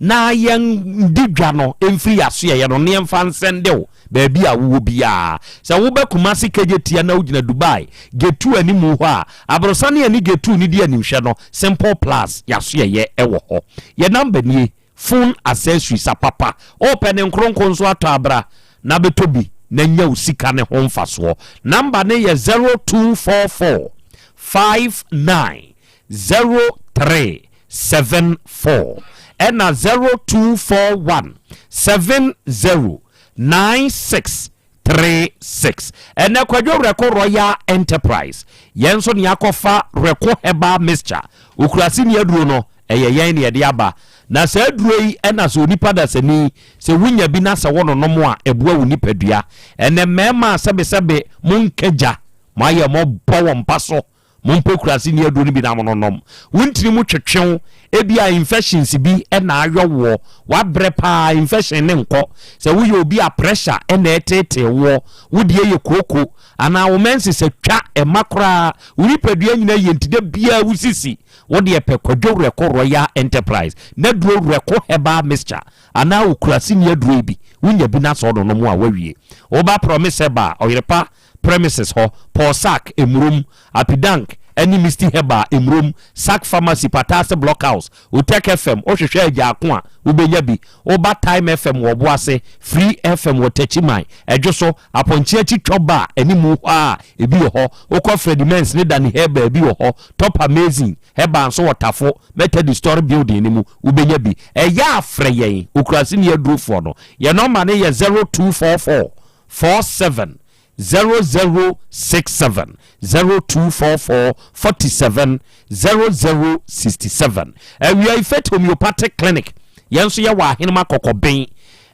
na yɛndi dwa no mfiri yɛn asoɛeɛ no na yɛmfa nsɛnde wo baabi a wowɔ biara. Sɛ woba Kumasi Kejetia na wogyina Dubai Gate animu hɔ a, abrosane a ɛne Gate no di animhwɛ no, Simple Plus yɛn asoɛeɛ wɔ hɔ. Yɛn namba nie. Phone accessories apapa. Wopɛ ne nkronko nso atɔ a bra na bɛtɔ bi na nya wo sika no ho mfasoɔ. Number no yɛ 0244. 59 03 74 ɛna 0241 70 96 36. Ɛnɛ Kwadwo Reko Royal Enterprise yɛn nso ne akɔfa Reko Herbal Mixture okurase ni aduro no ɛyɛ yɛn ne yɛde aba na saa aduro yi ɛna sɛ onipa dasani sɛ wonya bi na sɛ wononom a ɛboa wo nipadua. Ɛnɛ mmarima a sɛbesɛbe monka gya moayɛ mɔbɔ wɔ mpa so. Mompɛ kurase nni aduro no bi na mononom. Wo ntini mu twetwe wo, ebia infections bi na ayɔ woɔ, woabrɛ paa, infection no nkɔ. Sɛ woyɛ obi a pressure na ɛreteetee woɔ, wo deɛ yɛ kooko, anaa wo menses atwa, ɛmma koraa, wo nipadua nyinaa yɛ nti da biara wo sisi, wo deɛ pɛ Kwadwo Werɛko Royal Enterprise n'aduro Werɛko Herbal Mixture anaa wo kurase nni aduro yi bi, wonya bi na sɛ wononom a woawie. Woba Promise Herbal, Ɔyerepa premises hɔ, Paul Sack, Emurom, Apidank ne Misty Herbal, Emurom, Sack Pharmacy, Pataase Blockhouse, Otec FM, wohwehwɛ Agyaako a, wobɛnya bi. Woba Time FM wɔ Ɔboase, Free FM wɔ Techiman, Ɛdwo so, Apɔnkye akyi Twɔ Bar animu hɔ a, ebi wɔ hɔ. Wokɔ Freddie Mens ne Danny Herbal, ebi wɔ hɔ. Top Amazing Herbal nso wɔ Tafo, Methodist Story Building no mu, wobɛnya bi. Ɛyɛ a frɛ yɛn, Okuraseni Adurofoɔ no. Yɛn nɔma no yɛ 0244 47 0067 0244 47 0067. Awia yi Faith Homeopathic Clinic yɛn nso yɛwɔ Ahenema Kɔkɔben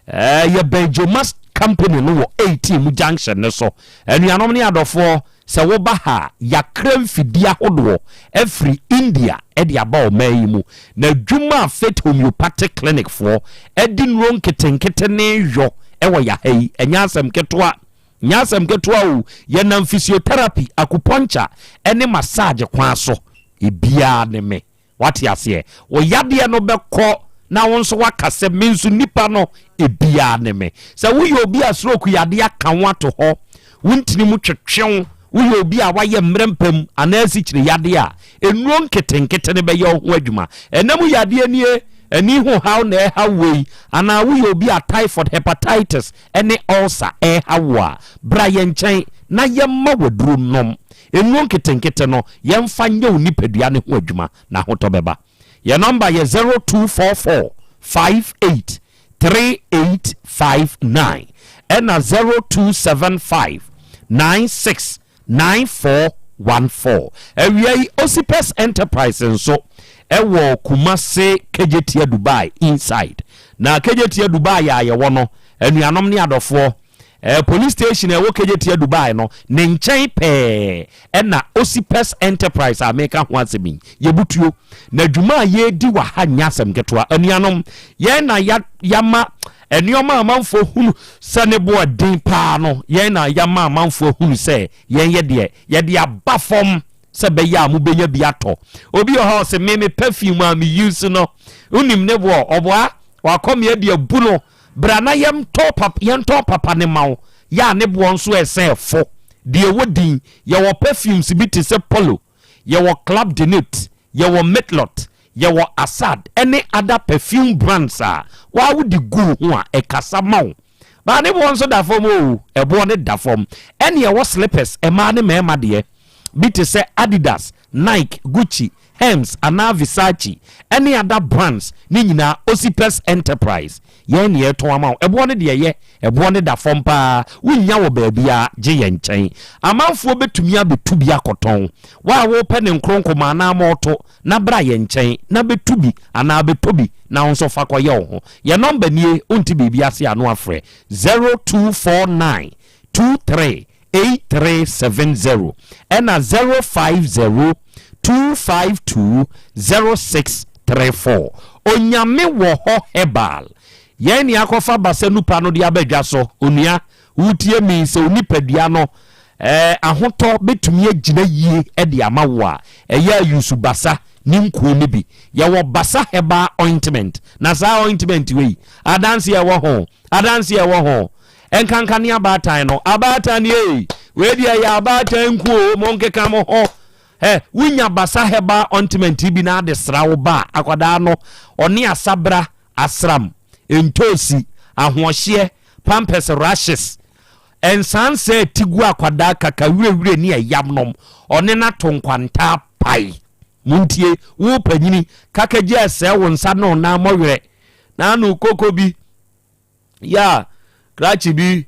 eh, yɛbɛn Jomas Company no wɔ 18 mu junction no so. Anuanom ne adɔfoɔ Sɛ woba ha a, yɛakra mfidie ahodoɔ afiri India de aba ɔman yi mu. Na adwuma a Faith Homeopathic Clinic foɔ de nnuro nketenkete no reyɔ wɔ yɛ ha yi, ɛnyɛ asɛm ketewa. Ɛnyɛ asɛm ketewa o. Yɛnam physiotherapy, acupuncture ne massage kwan so. Ebiara ne me. Wate aseɛ? Wo yadeɛ no bɛkɔ na wo nso woaka sɛ, Me nso nnipa no, ebiara ne me. Sɛ woyɛ obi a stroke yadeɛ aka wo ato hɔ, wo ntini mu twetwe wo, woyɛ obi a woayɛ mmerɛ mpam anaa asikyire yadeɛ a, nnuro nketenkete no bɛyɛ wo ho adwuma. Ɛna mu yadeɛ nie, ani ho haw na ɛreha wo yi, anaa woyɛ obi a typhoid, hepatitis ne ulcer ɛreha wo a, bra yɛn nkyɛn na yɛmma wo aduro nom. Nnuro nketenkete no, yɛmfa nyɛ wo nipadua no ho adwuma na ahotɔ bɛba. Yɛn nɔmba yɛ 0244 58 3859 ɛna 0275 96 9414. Awia yi, Osipes Enterprise nso ɛwɔ Kumase Kejetia Dubai inside. Na Kejetia Dubai a yɛwɔ no, anuanom ne adɔfoɔ, Eh, police station a ɛwɔ Kejetia Dubai no, ne nkyɛn pɛɛ ɛna Osipes Enterprise a meka ho asɛm yi, yɛbutuo. Na dwuma a yɛredi wɔ ha nyɛ asɛm ketewa. Anuanom, yɛn na ya, yɛama nneɛma a amanfoɔ hunu sɛ ne boɔ den paa no, yɛn na yɛama amanfoɔ hunu sɛ yɛn yɛ deɛ, yɛde aba fam sɛ bɛyɛ a mobɛnya bi atɔ. Obi wɔ hɔ a ɔse, me me perfume a me use no, wonim ne boɔ, ɔboa, wakɔ me adi abu no. Bra na yɛntɔ pap yɛntɔn papa no ma wo, yɛ a ne boɔ nso ɛsɛ fo. Deɛ ɛwɔ din, yɛwɔ perfumes bi te sɛ Polo, yɛwɔ Club de Nuit, yɛwɔ Mitlot, yɛwɔ Assad ɛne other perfume brands a waa wode gu wo ho a ɛkasa ma wo. Baa ne boɔ nso da fam oo, ɛboɔ no da fam. Ɛne ɛwɔ slippers, mmaa ne mmarima deɛ, bi te sɛ Adidas, Nike, Gucci, Herms anaa Versace ɛne other brands ne nyinaa Osipes Enterprise yɛn ne yɛtɔn ama wo. Ɛboɔ no deɛ ɛyɛ, ɛboɔ no da fam paa, wonnya wɔ baabiara gye yɛn nkyɛn. Amanfoɔ bɛtumi abɛtu bi akɔtɔn. Wo a wopɛ ne nkronkoma anaa mɔɔto na bra yɛn nkyɛn na bɛtu bi anaa bɛtɔ bi na wo nso fa kɔyɛ wo ho. Yɛn nɔmba nie, wonte biribi ase a na wafrɛ 0249 23 8370 ɛna 050 252 0634. Onyame wɔ hɔ Herbal. Yɛn ne akɔfa basa nupa no de aba dwa so. Onua, wotie me sɛ wo nipadua no eh, ahotɔ bɛtumi agyina yie de ama wo a, ɛyɛ a use basa ne nkuo no bi. Yɛwɔ basa herbal ointment. Na saa ointment wei, adanseɛ ɛwɔ ho, adanseɛ ɛwɔ ho. Ɛnkanka ne abaatan no. Abaatan ei! Wei deɛ ɛyɛ abaatan nku o, monkeka mo ho. Ɛ, wonya basa herbal ointment bi na ade sra wo ba a, akwadaa no, ɔne asabra, asram, ntoosi, ahoɔhyeɛ, pampers rashes, Nsansa ti gu akwadaa kaka werɛwerɛ ne ɛyam nom, ɔne no ato nkwanta apae. Montie, wo panyini, kakagye ɛsɛe wo nsa ne wo nan mmɔwerɛ. Na ano koko bi, yɛ a krakye bi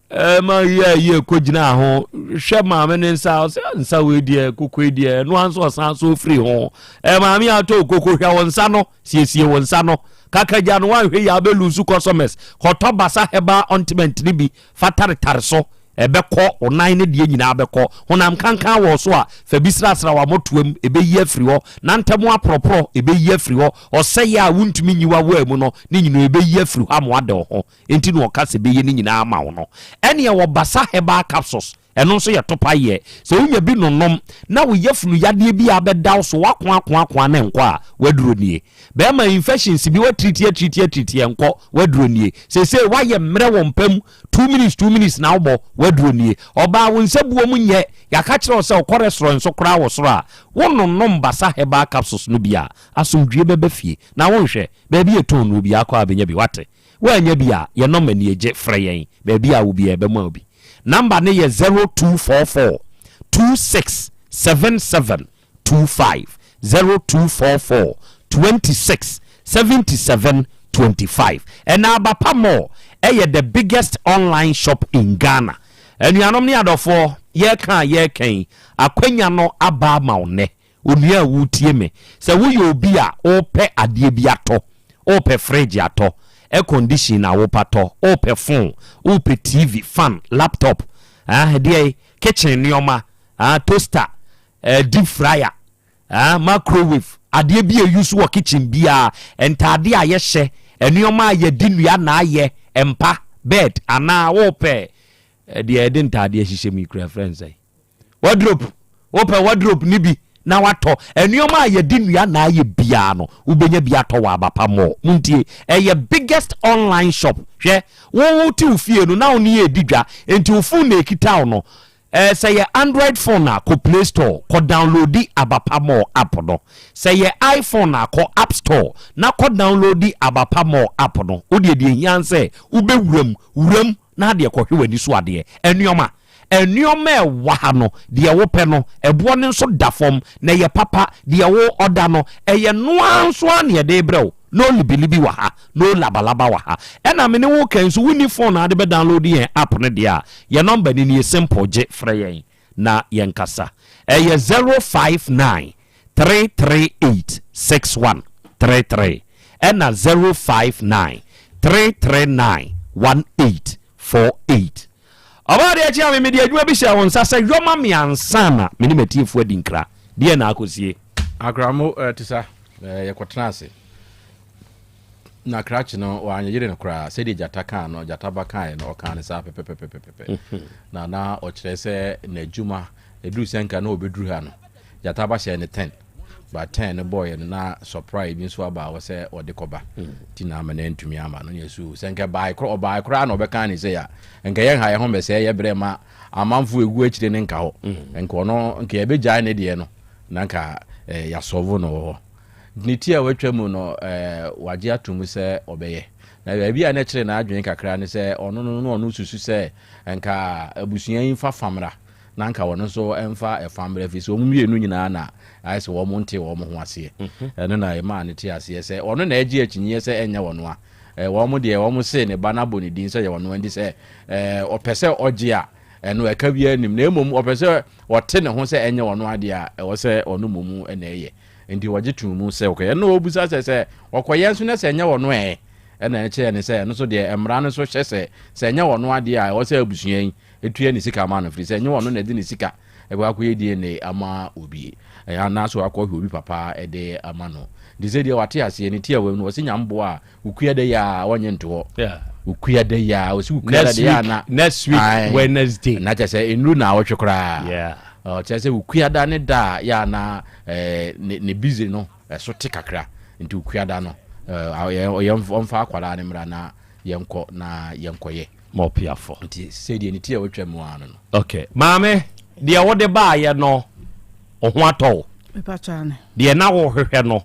ɛma yɛ yie kɔgyinaa ho hwɛ maame ne nsa ɔsɛ ah, nsa wei deɛ koko yi deɛ ɛno nso ɔsan so firi ho ɛ maame atɔ koko hwɛ wo nsa no siesie wo nsa no kakagya no wanhwɛ yɛ abɛlusu customers kɔtɔ basa herbal ointment no bi fa taretare so ɛbɛkɔ wo nan ne deɛ nyinaa bɛkɔ honam kankan wɔ so a fa bi srasra w'amɔtoam ɛbɛyi afiri hɔ nantam aporɔporɔ ɛbɛyi afiri hɔ ɔsɛeɛ a wontumi nyi w'awaa mu no ne nyinaa ɛbɛyi afiri hɔ ama wada wo ho Enti na ɔka sɛ bɛyɛ ne nyinaa ama wo no. Ɛne ɛwɔ Basa Herbal Capsules, ɛno nso yɛ topa yɛ. Sɛ wonya bi nonom na wo yafunu yadeɛ bi a abɛda wo so, woako ako ako a na ɛnkɔ a, w'aduro nie. Bɛrima infections bi woatiriti atiriti atiriti ɛnkɔ, w'aduro nie. Seesei woayɛ mmerɛ wɔ mpa mu, 2 minutes 2 minutes na wobɔ, w'aduro nie. Ɔbaa wo nsa buo mu nyɛ, yɛaka kyerɛ wo sɛ wokɔ restaurant nso koraa wɔ soro a, wononom Basa Herbal Capsules no bi a, asomdwoeɛ bɛba fie. Na wonhwɛ, baabi a yɛtɔn nnuro biara kɔ a bɛnya bi, woate? Woannya bi a, yɛn nɔma nie, gye frɛ yɛn. Baabi a wɔ biara yɛbɛma wo bi. Number no yɛ 0244 26 77 25, 0244 26 77 25. Ɛna Abapa Mall ɛyɛ the biggest online shop in Ghana. Anuanom ne adɔfoɔ, yɛreka a yɛreka yi, akwanya no aba ama wo nnɛ. Onua a woretie me, sɛ woyɛ obi a worepɛ adeɛ bi atɔ, worepɛ fridge atɔ, air condition na wopɛ atɔ, worepɛ phone, worepɛ TV, fan, laptop, ah, ɛdeɛ kitchen nneɛma, ah, toaster, eh, deep fryer, ah, microwave, adeɛ bi a ɛyu so wɔ kitchen biara, ntaadeɛ a yɛhyɛ, nneɛma a yɛde nnua na ayɛ, mpa, bed, anaa worepɛ deɛ yɛde ntaadeɛ hyehyɛ mu yi kura frɛ nsɛn. Wardrobe, Wopɛ wardrobe no bi na watɔ. Nneɛma a yɛde nnua na ayɛ biara no, wobɛnya bi atɔ wɔ Abapa Mall. Montie, ɛyɛ biggest online shop. Hwɛ, wo wote wo fie no na wo ne yɛ redi dwa, enti wo phone na ɛkita wo no. Eh, sɛ yɛ Android phone a, kɔ Play Store, kɔ downloadi Abapa Mall app no. Sɛ yɛ iPhone a, kɔ App Store na kɔ downloadi Abapa Mall app no. Wo deɛ deɛ ɛhia ne sɛ wobɛwura mu, wura mu na adeɛ kɔhwɛ w'ani so adeɛ. Nneɛma. Nnoɔma a ɛwɔ ha no, deɛ wopɛ no, ɛboɔ no nso da fam, na ɛyɛ papa, deɛ wo ɔda no, ɛyɛ no ara nso ara na yɛde rebrɛ wo. No libilibi wɔ ha, no labalaba wɔ ha. Ɛna me ne wo reka yi nso, wonni phone a wode bɛ download yɛn app no deɛ a, yɛn number no nie, simple, gye frɛ yɛn na yɛnkasa. Ɛyɛ 059 338 6133 ɛna 059 339 1848. Ɔbaa adeɛ kye a me mede adwuma bi hyɛɛ wo nsa sɛ yɔ ma me ansa na me ne m'atiefoɔ adi nkra. Deɛn na akɔsie? Akramo eh, te sa eh, yɛkɔtena ase na krakye no wanyeyere no koraa sɛdeɛ gyata kaa no, gyata ba kaeɛ no, ɔkaa no saa pɛpɛpɛpɛpɛ. Na na ɔkyerɛ sɛ n'adwuma ɛduru sɛ nka na ɔbɛduru ha no, Gyata ba hyɛɛ no ten but ten no bɔɔyɛ no na surprise bi nso aba a ɔsɛ ɔde kɔba nti na ama no antumi ama no yɛ so sɛ nka bae korɔ ɔbae koraa na ɔbɛka ne sɛ a nka yɛn ha yɛn ho mbɛsɛɛ yɛ brɛ ma amanfo egu akyire ne nka hɔ nka ɔno nka yɛbɛgyae ne deɛ no na nka eh, yɛasɔvo no wɔ hɔ ne ti a watwa mu no eh, wagye ato mu sɛ ɔbɛyɛ na baabi a na ɛkyerɛ n'adwene kakra ne sɛ ɔno no no ɔno susu sɛ nka abusua yi mfa famra na anka wɔn nso mfa ɛfa mmra ɛfiri sɛ wɔn mmienu nyinaa na ayɛ sɛ wɔn nte wɔn ho aseɛ. Ɛno na ɛmaa no te aseɛ sɛ ɔno na ɛgye akyinnyeɛ sɛ ɛnyɛ wɔn a. Wɔn deɛ wɔn se ne ba no abɔ ne din sɛ yɛ wɔn a nti sɛ ɔpɛ sɛ ɔgye a ɛno ɛka biara nnim na mmom ɔpɛ sɛ ɔte ne ho sɛ ɛnyɛ wɔn adeɛ a ɛwɔ sɛ ɔno mmom na ɛyɛ. Nti wɔgye too mu sɛ ɔkɔyɛ. Ɛno ɔbisa sɛ sɛ ɔkɔyɛ nso na sɛ ɛnyɛ wɔn ɛ? Ɛna ɛkyerɛ ne sɛ ɛno nso deɛ mmara no nso hyɛ sɛ sɛ ɛnyɛ wɔn adeɛ a ɛwɔ sɛ abusua yi tua ne sika ma no firi sɛ ɛnyɛ ɔno na ɛde ne sika ɛbɛkɔ akɔyɛ DNA ama obi anaasɛ wakɔhwɛ obi papa ɛde ama no nti sɛ deɛ wate aseɛ ne ti a wɔm no wɔsi nya mboa a wokua da yi a wɔnyɛ ntoɔ wokua da yi a wɔsi wokua da deɛ ana next week Wednesday na kyɛ sɛ nnuru na awɔtwe koraa ɔkyerɛ sɛ wokua da ne da a yɛ ana ne busy no ɛso te kakra nti wokua da no ɔmfa akwadaa no mmra na yɛnkɔ na yɛnkɔyɛ Ma ɔpiafo. Nti sɛ deɛ ne ti a watwa mu ara no no. Ok. Maame, deɛ wode baayɛ no, wo ho atɔ wo? Mepakyɛ ane. Deɛ na wohwehwɛ no?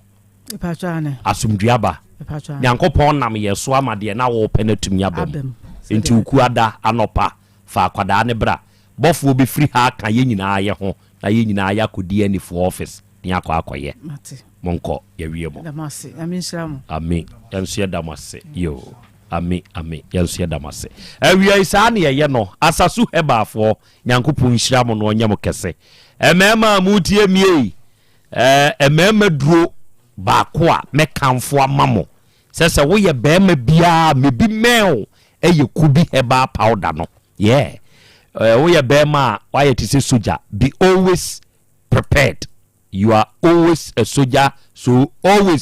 Mepakyɛ ane. Asomdwoeɛ aba? Mepakyɛ ane. Nyankopɔn nam yɛn so ama deɛ na worepɛ no atumi aba mu. Aba mu. Nti Wukuada anɔpa, Fa akwadaa no bra. Bɔfoɔ bɛfiri ha aka yɛn nyinaa yɛ ho na yɛn nyinaa yɛakɔ DNA foɔ office na yɛakɔ akɔyɛ. Mate. Monkɔ, yɛawie mo. Yɛda mo ase. Nyame nhyira mo. Ame, yɛn nso yɛda mo ase. Yoo. Ame, ame, yɛn nso yɛda mo ase. Awiei saa na yɛyɛ no. Asasu Herbal foɔ, Nyankopɔn nhyira mo na ɔnyɛ mo kɛse. Mmarima a moretie me ei, ɛɛ, mmarima duro baako a mɛkamfo ama mo sɛ sɛ woyɛ barima biara a mebi mɛn wo ɛyɛ Kubi Herbal Powder no. Yeah. Ɛɛ, woyɛ barima a woayɛ te sɛ sogya, be always prepared. You are always a soldier, so always.